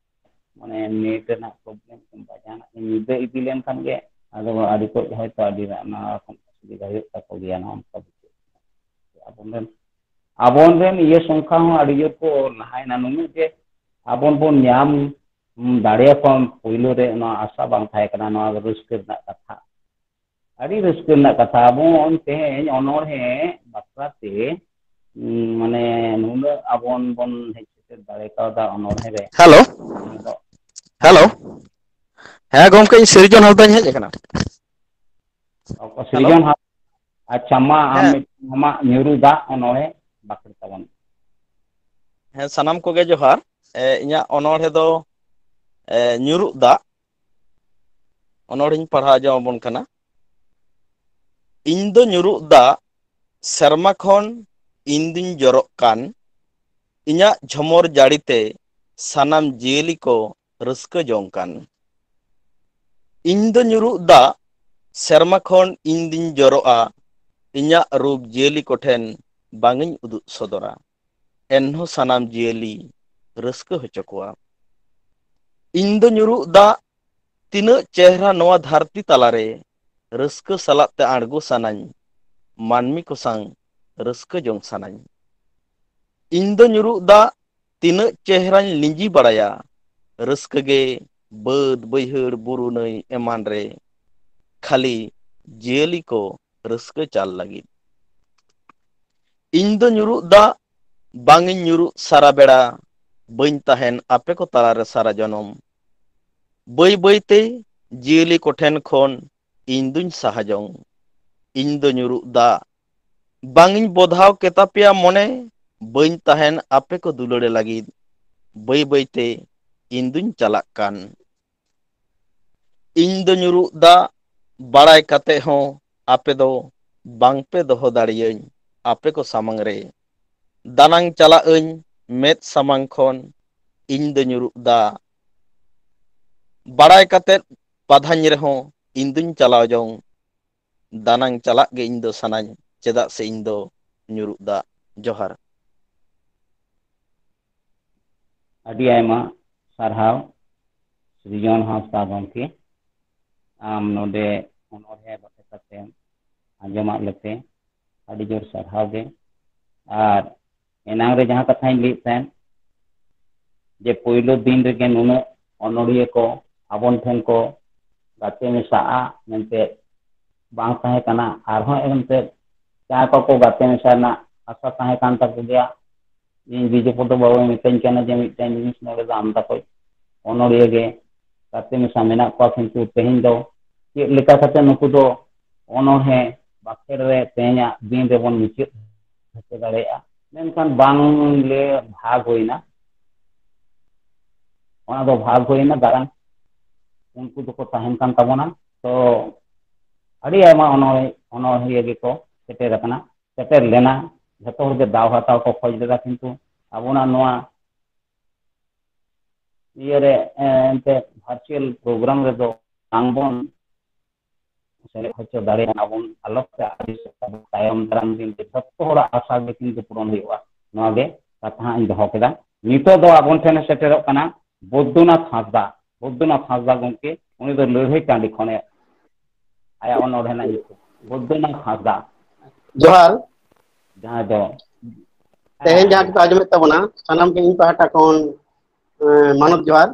ᱢᱟᱱᱮ, ᱱᱮᱴ ᱨᱮᱱᱟᱜ ᱯᱨᱚᱵᱞᱮᱢ ᱠᱤᱝᱵᱟ ᱡᱟᱦᱟᱱᱟᱜ ᱜᱮ ᱧᱤᱫᱟᱹ ᱤᱫᱤ ᱞᱮᱱᱠᱷᱟᱱ ᱜᱮ ᱟᱫᱚ ᱟᱹᱰᱤ ᱠᱚ ᱦᱚᱭᱛᱳ ᱟᱹᱰᱤ ᱱᱟᱱᱟ ᱨᱚᱠᱚᱢ ᱚᱥᱩᱵᱤᱫᱷᱟ ᱦᱩᱭᱩᱜ ᱛᱟᱠᱚ ᱜᱮᱭᱟ, ᱱᱚᱜᱼᱚ ᱱᱚᱝᱠᱟ ᱵᱩᱡᱷᱟᱹᱜ ᱠᱟᱱᱟ᱾ ᱟᱵᱚ ᱨᱮᱱ, ᱟᱵᱚ ᱨᱮᱱ ᱤᱭᱟᱹ ᱥᱚᱝᱠᱷᱟ ᱦᱚᱸ ᱟᱹᱰᱤ ᱡᱳᱨ ᱠᱚ ᱞᱟᱦᱟᱭᱮᱱᱟ, ᱱᱩᱱᱟᱹᱜ ᱡᱮ ᱟᱵᱚ ᱵᱚᱱ ᱧᱟᱢ ᱫᱟᱲᱮᱭᱟᱠᱚᱣᱟ, ᱯᱳᱭᱞᱳ ᱨᱮ ᱱᱚᱣᱟ ᱟᱥᱟ ᱵᱟᱝ ᱛᱟᱦᱮᱸ ᱠᱟᱱᱟ, ᱱᱚᱣᱟ ᱫᱚ ᱨᱟᱹᱥᱠᱟᱹ ᱨᱮᱱᱟᱜ ᱠᱟᱛᱷᱟ᱾ ᱟᱹᱰᱤ ᱨᱟᱹᱥᱠᱟᱹ ᱨᱮᱱᱟᱜ ᱠᱟᱛᱷᱟ᱾ ᱟᱵᱚ ᱛᱮᱦᱮᱧ ᱚᱱᱚᱬᱦᱮ ᱵᱟᱠᱷᱨᱟ ᱛᱮ, ᱩᱸ, ᱢᱟᱱᱮ ᱱᱩᱱᱟᱹᱜ ᱟᱵᱚᱱ ᱵᱚᱱ ᱦᱮᱡ ᱥᱮᱴᱮᱨ ᱫᱟᱲᱮ ᱠᱟᱣᱫᱟ ᱚᱱᱚᱬᱦᱮ ᱨᱮ᱾ ᱦᱮᱞᱳ᱾ ᱚᱱᱟ ᱫᱚ ᱦᱮᱞᱳ᱾ ᱦᱮᱸ ᱜᱚᱢᱠᱮ, ᱤᱧ ᱥᱤᱨᱡᱚᱱ ᱦᱟᱸᱥᱫᱟᱧ ᱦᱮᱡ ᱟᱠᱟᱱᱟ᱾ ᱚᱠᱚ-, ᱦᱮᱞᱳ᱾ ᱥᱤᱨᱡᱚᱱ ᱦᱟᱸᱥ-, ᱟᱪᱪᱷᱟ, ᱢᱟ ᱟᱢ ᱦᱮᱸ᱾ ᱢᱤᱫ-, ᱟᱢᱟᱜ ᱧᱩᱨᱩ ᱫᱟᱜ ᱚᱱᱚᱬᱦᱮ ᱵᱟᱠᱷᱮᱲ ᱛᱟᱵᱚᱱ᱾ ᱦᱮᱸ, ᱥᱟᱱᱟᱢ ᱠᱚᱜᱮ ᱡᱚᱦᱟᱨ᱾ ᱮ, ᱤᱧᱟᱹᱜ ᱚᱱᱚᱬᱦᱮ ᱫᱚ, ᱮ, ᱧᱩᱨᱩᱜ ᱫᱟᱜ᱾ ᱚᱱᱚᱬᱦᱮᱧ ᱯᱟᱲᱦᱟᱣ ᱟᱸᱡᱚᱢ ᱟᱵᱚᱱ ᱠᱟᱱᱟ᱾ ᱤᱧ ᱫᱚ ᱧᱩᱨᱩᱜ ᱫᱟᱜ, ᱥᱮᱨᱢᱟ ᱠᱷᱚᱱ ᱤᱧ ᱫᱩᱧ ᱡᱚᱨᱚᱜ ᱠᱟᱱ, ᱤᱧᱟᱹᱜ ᱡᱷᱚᱢᱚᱨ ᱡᱟᱹᱲᱤ ᱛᱮ ᱥᱟᱱᱟᱢ ᱡᱤᱭᱟᱹᱞᱤ ᱠᱚ ᱨᱟᱹᱥᱠᱟᱹ ᱡᱚᱝ ᱠᱟᱱ᱾ ᱤᱧ ᱫᱚ ᱧᱩᱨᱩᱜ ᱫᱟᱜ, ᱥᱮᱨᱢᱟ ᱠᱷᱚᱱ ᱤᱧ ᱫᱩᱧ ᱡᱚᱨᱚᱜᱼᱟ, ᱤᱧᱟᱹᱜ ᱨᱩᱯ ᱡᱤᱭᱟᱹᱞᱤ ᱠᱚᱴᱷᱮᱱ ᱵᱟᱝ ᱤᱧ ᱩᱫᱩᱜ ᱥᱚᱫᱚᱨᱟ, ᱮᱱᱦᱚᱸ ᱥᱟᱱᱟᱢ ᱡᱤᱭᱟᱹᱞᱤ ᱨᱟᱹᱥᱠᱟᱹ ᱦᱚᱪᱚ ᱠᱚᱣᱟ᱾ ᱤᱧ ᱫᱚ ᱧᱩᱨᱩᱜ ᱫᱟᱜ, ᱛᱤᱱᱟᱹᱜ ᱪᱮᱦᱨᱟ ᱱᱚᱣᱟ ᱫᱷᱟᱹᱨᱛᱤ ᱛᱟᱞᱟᱨᱮ, ᱨᱟᱹᱥᱠᱟᱹ ᱥᱟᱞᱟᱜ ᱛᱮ ᱟᱬᱜᱚ ᱥᱟᱱᱟᱧ, ᱢᱟᱹᱱᱢᱤ ᱠᱚ ᱥᱟᱝ ᱨᱟᱹᱥᱠᱟᱹ ᱡᱚᱝ ᱥᱟᱱᱟᱧ᱾ ᱤᱧ ᱫᱚ ᱧᱩᱨᱩᱜ ᱫᱟᱜ, ᱛᱤᱱᱟᱹᱜ ᱪᱮᱦᱨᱟᱧ ᱞᱤᱸᱡᱤ ᱵᱟᱲᱟᱭᱟ, ᱨᱟᱹᱥᱠᱟᱹ ᱜᱮ ᱵᱟᱹᱫᱽ, ᱵᱟᱹᱭᱦᱟᱹᱲ, ᱵᱩᱨᱩ, ᱱᱟᱹᱭ ᱮᱢᱟᱱ ᱨᱮ, ᱠᱷᱟᱹᱞᱤ ᱡᱤᱭᱟᱹᱞᱤ ᱠᱚ ᱨᱟᱹᱥᱠᱟᱹ ᱪᱟᱞ ᱞᱟᱹᱜᱤᱫ᱾ ᱤᱧ ᱫᱚ ᱧᱩᱨᱩᱜ ᱫᱟᱜ, ᱵᱟᱝ ᱤᱧ ᱧᱩᱨᱩᱜ ᱥᱟᱨᱟ ᱵᱮᱲᱟ, ᱵᱟᱹᱧ ᱛᱟᱦᱮᱱ ᱟᱯᱮ ᱠᱚ ᱛᱟᱞᱟᱨᱮ ᱥᱟᱨᱟ ᱡᱚᱱᱚᱢ᱾ ᱵᱟᱹᱭ ᱵᱟᱹᱭ ᱛᱮ ᱡᱤᱭᱟᱹᱞᱤ ᱠᱚᱴᱷᱮᱱ ᱠᱷᱚᱱ ᱤᱧ ᱫᱩᱧ ᱥᱟᱦᱟ ᱡᱚᱝ᱾ ᱤᱧ ᱫᱚ ᱧᱩᱨᱩᱜ ᱫᱟᱜ, ᱵᱟᱝ ᱤᱧ ᱵᱚᱫᱷᱟᱣ ᱠᱮᱛᱟ ᱯᱮᱭᱟ ᱢᱚᱱᱮ, ᱵᱟᱹᱧ ᱛᱟᱦᱮᱱ ᱟᱯᱮ ᱠᱚ ᱫᱩᱞᱟᱹᱲᱮ ᱞᱟᱹᱜᱤᱫ᱾ ᱵᱟᱹᱭ ᱵᱟᱹᱭ ᱛᱮ ᱤᱧ ᱫᱩᱧ ᱪᱟᱞᱟᱜ ᱠᱟᱱ᱾ ᱤᱧ ᱫᱚ ᱧᱩᱨᱩᱜ ᱫᱟᱜ, ᱵᱟᱲᱟᱭ ᱠᱟᱛᱮ ᱦᱚᱸ ᱟᱯᱮ ᱫᱚ ᱵᱟᱝ ᱯᱮ ᱫᱚᱦᱚ ᱫᱟᱲᱮᱭᱟᱹᱧ ᱟᱯᱮ ᱠᱚ ᱥᱟᱢᱟᱝ ᱨᱮ᱾ ᱫᱟᱱᱟᱝ ᱪᱟᱞᱟᱜ ᱟᱹᱧ ᱢᱮᱫ ᱥᱟᱢᱟᱝ ᱠᱷᱚᱱ, ᱤᱧ ᱫᱚ ᱧᱩᱨᱩᱜ ᱫᱟᱜ᱾ ᱵᱟᱲᱟᱭ ᱠᱟᱛᱮ ᱵᱟᱫᱷᱟᱧ ᱨᱮᱦᱚᱸ, ᱤᱧ ᱫᱩᱧ ᱪᱟᱞᱟᱣ ᱡᱚᱝ᱾ ᱫᱟᱱᱟᱝ ᱪᱟᱞᱟᱜ ᱜᱮ ᱤᱧ ᱫᱚ ᱥᱟᱱᱟᱧ, ᱪᱮᱫᱟᱜ ᱥᱮ ᱤᱧ ᱫᱚ ᱧᱩᱨᱩᱜ ᱫᱟᱜ᱾ ᱡᱚᱦᱟᱨ᱾ ᱟᱹᱰᱤ ᱟᱭᱢᱟ ᱥᱟᱨᱦᱟᱣ ᱥᱨᱤᱡᱚᱱ ᱦᱟᱸᱥᱫᱟ ᱜᱚᱢᱠᱮ, ᱟᱢ ᱱᱚᱰᱮ ᱚᱱᱚᱬᱦᱮ ᱵᱟᱠᱷᱮᱲ ᱠᱟᱛᱮ ᱟᱸᱡᱚᱢᱟᱜ ᱞᱮᱛᱮ ᱟᱹᱰᱤ ᱡᱳᱨ ᱥᱟᱨᱦᱟᱣ ᱜᱮ᱾ ᱟᱨ ᱮᱱᱟᱝ ᱨᱮ ᱡᱟᱦᱟᱸ ᱠᱟᱛᱷᱟᱧ ᱞᱟᱹᱭᱮᱫ ᱛᱟᱦᱮᱸᱫ, ᱡᱮ ᱯᱳᱭᱞᱳ ᱫᱤᱱ ᱨᱮᱜᱮ ᱱᱩᱱᱟᱹᱜ ᱚᱱᱚᱬᱦᱤᱭᱟᱹ ᱠᱚ ᱟᱵᱚᱱ ᱴᱷᱮᱱ ᱠᱚ ᱜᱟᱛᱮ ᱢᱮᱥᱟᱜᱼᱟ ᱢᱮᱱᱛᱮ ᱵᱟᱝ ᱛᱟᱦᱮᱸ ᱠᱟᱱᱟ, ᱟᱨᱦᱚᱸ ᱮᱱᱛᱮᱫ ᱡᱟᱦᱟᱸᱭ ᱠᱚᱠᱚ ᱜᱟᱛᱮ ᱢᱮᱥᱟ ᱨᱮᱱᱟᱜ ᱟᱥᱟ ᱛᱟᱦᱮᱸ ᱠᱟᱱ ᱛᱟᱠᱚ ᱜᱮᱭᱟ, ᱤᱧ ᱵᱤᱡᱚᱭᱯᱚᱫᱚ ᱵᱟᱵᱩᱭ ᱢᱤᱛᱟᱹᱧ ᱠᱟᱱᱟ ᱡᱮ ᱢᱤᱫᱴᱮᱱ ᱡᱤᱱᱤᱥ ᱱᱚᱰᱮ ᱫᱚ ᱟᱢᱫᱟ ᱠᱚ ᱚᱱᱚᱲᱤᱭᱟᱹ ᱜᱮ ᱜᱟᱛᱮ ᱢᱮᱥᱟ ᱢᱮᱱᱟᱜ ᱠᱚᱣᱟ, ᱠᱤᱱᱛᱩ ᱛᱮᱦᱮᱧ ᱫᱚ ᱪᱮᱫ ᱞᱮᱠᱟ ᱠᱟᱛᱮ ᱱᱩᱠᱩ ᱫᱚ ᱚᱱᱚᱬᱦᱮ ᱵᱟᱠᱷᱮᱲ ᱨᱮ ᱛᱮᱦᱮᱧᱟᱜ ᱫᱤᱱ ᱨᱮᱵᱚᱱ ᱢᱩᱪᱟᱹᱫ ᱦᱚᱪᱚ ᱫᱟᱲᱮᱭᱟᱜᱼᱟ, ᱢᱮᱱᱠᱷᱟᱱ ᱵᱟᱝ ᱞᱮ ᱵᱷᱟᱜᱽ ᱦᱩᱭᱱᱟ᱾ ᱚᱱᱟ ᱫᱚ ᱵᱷᱟᱜᱽ ᱦᱩᱭᱱᱟ ᱫᱟᱨᱟᱝ, ᱩᱱᱠᱩ ᱫᱚᱠᱚ ᱛᱟᱦᱮᱱ ᱠᱟᱱ ᱛᱟᱵᱚᱱᱟ᱾ ᱛᱚ ᱟᱹᱰᱤ ᱟᱭᱢᱟ ᱚᱱᱚᱬᱦᱮ ᱚᱱᱚᱬᱦᱤᱭᱟᱹ ᱜᱮᱠᱚ ᱥᱮᱴᱮᱨ ᱟᱠᱟᱱᱟ, ᱥᱮᱴᱮᱨ ᱞᱮᱱᱟ, ᱡᱷᱚᱛᱚ ᱦᱚᱲ ᱜᱮ ᱫᱟᱣ ᱦᱟᱛᱟᱣ ᱠᱚ ᱠᱷᱚᱡᱽ ᱞᱮᱫᱟ, ᱠᱤᱱᱛᱩ ᱟᱵᱚᱱᱟᱜ ᱱᱚᱣᱟ ᱤᱭᱟᱹᱨᱮ ᱮᱱᱛᱮ ᱵᱷᱟᱨᱪᱩᱭᱟᱞ ᱯᱨᱳᱜᱨᱟᱢ ᱨᱮᱫᱚ ᱵᱟᱝᱵᱚᱱ ᱥᱮᱞᱮᱫ ᱦᱚᱪᱚ ᱫᱟᱲᱮᱭᱟᱜᱼᱟ᱾ ᱟᱵᱚᱱ ᱟᱞᱚ ᱛᱮ ᱟᱹᱰᱤ ᱛᱟᱭᱚᱢ ᱫᱟᱨᱟᱢ ᱫᱤᱱ ᱨᱮ ᱡᱷᱚᱛᱚ ᱦᱚᱲᱟᱜ ᱟᱥᱟ ᱜᱮ ᱠᱤᱱᱛᱩ ᱯᱩᱨᱚᱱ ᱦᱩᱭᱩᱜᱼᱟ᱾ ᱱᱚᱣᱟ ᱜᱮ ᱠᱟᱛᱷᱟ ᱦᱟᱸᱜ ᱤᱧ ᱫᱚᱦᱚ ᱠᱮᱫᱟ᱾ ᱱᱤᱛᱚᱜ ᱫᱚ ᱟᱵᱚᱱ ᱴᱷᱮᱱ ᱥᱮᱴᱮᱨᱚᱜ ᱠᱟᱱᱟ ᱵᱳᱫᱽᱫᱚᱱᱟᱛᱷ ᱦᱟᱸᱥᱫᱟ᱾ ᱵᱳᱫᱽᱫᱚᱱᱟᱛᱷ ᱦᱟᱸᱥᱫᱟ ᱜᱚᱢᱠᱮ, ᱩᱱᱤ ᱫᱚ ᱞᱟᱹᱲᱦᱟᱹᱭ ᱴᱟᱺᱰᱤ ᱠᱷᱚᱱᱮ ᱟᱭᱟᱜ ᱚᱱᱚᱬᱦᱮ ᱨᱮᱱᱟᱜ ᱧᱩᱛᱩᱢ ᱵᱳᱫᱽᱫᱚᱱᱟᱛᱷ ᱦᱟᱸᱥᱫᱟ, ᱡᱚᱦᱟᱨ᱾ ᱡᱟᱦᱟᱸᱭ ᱫᱚ ᱛᱮᱦᱮᱧ ᱡᱟᱦᱟᱸ ᱠᱚᱯᱮ ᱟᱸᱡᱚᱢᱮᱫ ᱛᱟᱵᱚᱱᱟ ᱥᱟᱱᱟᱢ ᱜᱮ ᱤᱧ ᱯᱟᱦᱴᱟ ᱠᱷᱚᱱ ᱢᱟᱱᱚᱛ ᱡᱚᱦᱟᱨ᱾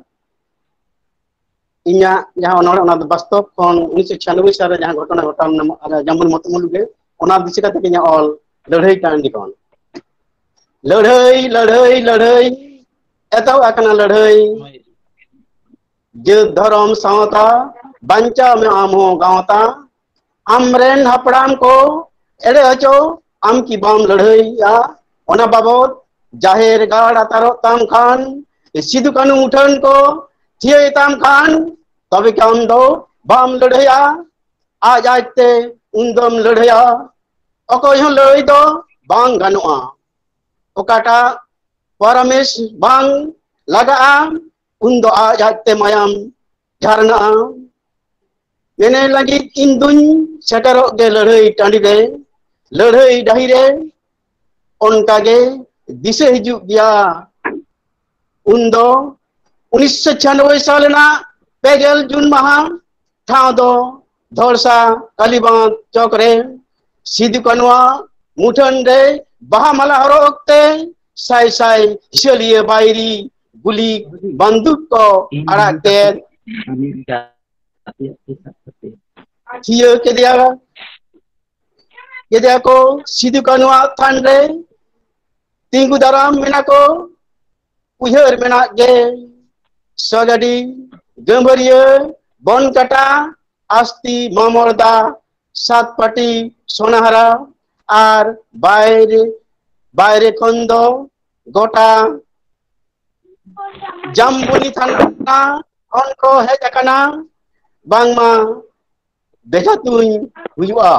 ᱤᱧᱟᱹᱜ ᱡᱟᱦᱟᱸ ᱚᱱᱚᱬᱦᱮ ᱚᱱᱟ ᱫᱚ ᱵᱟᱥᱛᱚᱵ ᱠᱷᱚᱱ ᱩᱱᱤᱥᱥᱚ ᱪᱷᱤᱭᱟᱱᱚᱵᱵᱳᱭ ᱥᱟᱞᱨᱮ ᱡᱟᱦᱟᱸ ᱜᱷᱚᱴᱚᱱᱟ ᱜᱷᱚᱴᱟᱣ ᱞᱮᱱᱟ ᱡᱟᱢᱵᱩᱞ ᱢᱚᱛᱚ ᱢᱩᱞᱩᱜ ᱜᱮ, ᱚᱱᱟ ᱫᱤᱥᱟᱹ ᱠᱟᱛᱮ ᱜᱮ ᱤᱧᱟᱹᱜ ᱚᱞ ᱞᱟᱹᱲᱦᱟᱹᱭ ᱴᱟᱺᱰᱤ ᱠᱷᱚᱱ᱾ ᱞᱟᱹᱲᱦᱟᱹᱭ ᱞᱟᱹᱲᱦᱟᱹᱭ ᱞᱟᱹᱲᱦᱟᱹᱭ ᱮᱛᱚᱦᱚᱵ ᱟᱠᱟᱱᱟ ᱞᱟᱹᱲᱦᱟᱹᱭ᱾ ᱡᱟᱹᱛ ᱫᱷᱚᱨᱚᱢ ᱥᱟᱶᱛᱟ ᱵᱟᱧᱪᱟᱣ ᱢᱮ ᱟᱢ ᱦᱚᱸ ᱜᱟᱶᱛᱟ᱾ ᱟᱢᱨᱮᱱ ᱦᱟᱯᱲᱟᱢ ᱠᱚ ᱮᱲᱮ ᱦᱚᱪᱚ ᱟᱢ ᱠᱤ ᱵᱟᱢ ᱞᱟᱹᱲᱦᱟᱹᱭᱟ? ᱚᱱᱟ ᱵᱟᱵᱚᱛ ᱡᱟᱦᱮᱨ ᱜᱟᱲ ᱟᱛᱟᱨᱚᱜ ᱛᱟᱢ ᱠᱷᱟᱱ, ᱥᱤᱫᱩ ᱠᱟᱹᱱᱦᱩ ᱢᱩᱴᱷᱟᱹᱱ ᱠᱚ ᱛᱷᱤᱭᱟᱹᱭ ᱛᱟᱢ ᱠᱷᱟᱱ, ᱛᱚᱵᱮ ᱠᱤ ᱟᱢ ᱫᱚ ᱵᱟᱢ ᱞᱟᱹᱲᱦᱟᱹᱭᱟ? ᱟᱡ ᱟᱡᱛᱮ ᱩᱱᱫᱚᱢ ᱞᱟᱹᱲᱦᱟᱹᱭᱟ᱾ ᱚᱠᱚᱭ ᱦᱚᱸ ᱞᱟᱹᱲᱦᱟᱹᱭ ᱫᱚ ᱵᱟᱝ ᱜᱟᱱᱚᱜᱼᱟ᱾ ᱚᱠᱟᱴᱟᱜ ᱯᱚᱨᱟᱢᱮᱥ ᱵᱟᱝ ᱞᱟᱜᱟᱜᱼᱟ, ᱩᱱᱫᱚ ᱟᱡ ᱟᱡᱛᱮ ᱢᱟᱭᱟᱢ ᱡᱷᱟᱨᱱᱟᱜᱼᱟ᱾ ᱢᱮᱱᱮ ᱞᱟᱹᱜᱤᱫ ᱤᱧ ᱫᱩᱧ ᱥᱮᱴᱮᱨᱚᱜ ᱜᱮ ᱞᱟᱹᱲᱦᱟᱹᱭ ᱴᱟᱺᱰᱤ ᱨᱮ, ᱞᱟᱹᱲᱦᱟᱹᱭ ᱰᱟᱹᱦᱤ ᱨᱮ᱾ ᱚᱱᱠᱟ ᱜᱮ ᱫᱤᱥᱟᱹ ᱦᱤᱡᱩᱜ ᱜᱮᱭᱟ᱾ ᱩᱱᱫᱚ ᱩᱱᱤᱥᱥᱚ ᱪᱷᱤᱭᱟᱱᱚᱵᱵᱳᱭ ᱥᱟᱞ ᱨᱮᱱᱟᱜ ᱯᱮ ᱜᱮᱞ ᱡᱩᱱ ᱢᱟᱦᱟ, ᱴᱷᱟᱶ ᱫᱚ ᱫᱷᱚᱲᱥᱟ ᱠᱟᱞᱤᱵᱟᱸᱫᱷ ᱪᱚᱠ ᱨᱮ ᱥᱤᱫᱩ ᱠᱟᱹᱱᱩᱣᱟᱜ ᱢᱩᱴᱷᱟᱹᱱ ᱨᱮ ᱵᱟᱦᱟ ᱢᱟᱞᱟ ᱦᱚᱨᱚᱜ ᱚᱠᱛᱮ ᱥᱟᱭ ᱥᱟᱭ ᱦᱤᱥᱟᱹᱞᱤᱭᱟᱹ ᱵᱟᱭᱨᱤ ᱜᱩᱞᱤ ᱵᱟᱱᱫᱩᱠ ᱠᱚ ᱟᱲᱟᱜ ᱠᱮᱫ ᱛᱷᱤᱭᱟᱹ ᱠᱮᱫᱮᱭᱟ, ᱠᱮᱫᱮᱭᱟ ᱠᱚ ᱥᱤᱫᱩ ᱠᱟᱹᱱᱩᱣᱟᱜ ᱛᱷᱟᱱ ᱨᱮ᱾ ᱛᱤᱸᱜᱩ ᱫᱟᱨᱟᱢ ᱢᱮᱱᱟᱜ ᱠᱚ, ᱩᱭᱦᱟᱹᱨ ᱢᱮᱱᱟᱜ ᱜᱮ᱾ ᱥᱚᱡᱟᱰᱤ, ᱜᱟᱹᱢᱵᱷᱟᱹᱨᱤᱭᱟᱹ, ᱵᱚᱱᱠᱟᱴᱟ, ᱟᱥᱛᱤ, ᱢᱟᱢᱚᱲᱫᱟ, ᱥᱟᱛᱯᱟᱴᱤ, ᱥᱳᱱᱟᱦᱟᱨᱟ ᱟᱨ ᱵᱟᱭᱨᱮ, ᱵᱟᱭᱨᱮ ᱠᱷᱚᱱ ᱫᱚ ᱜᱚᱴᱟ ᱡᱟᱢᱵᱚᱱᱤ ᱛᱷᱟᱱᱟ ᱠᱷᱚᱱ ᱠᱚ ᱦᱮᱡ ᱟᱠᱟᱱᱟ᱾ ᱵᱟᱝᱢᱟ ᱵᱮᱡᱷᱟ ᱛᱩᱧ ᱦᱩᱭᱩᱜᱼᱟ᱾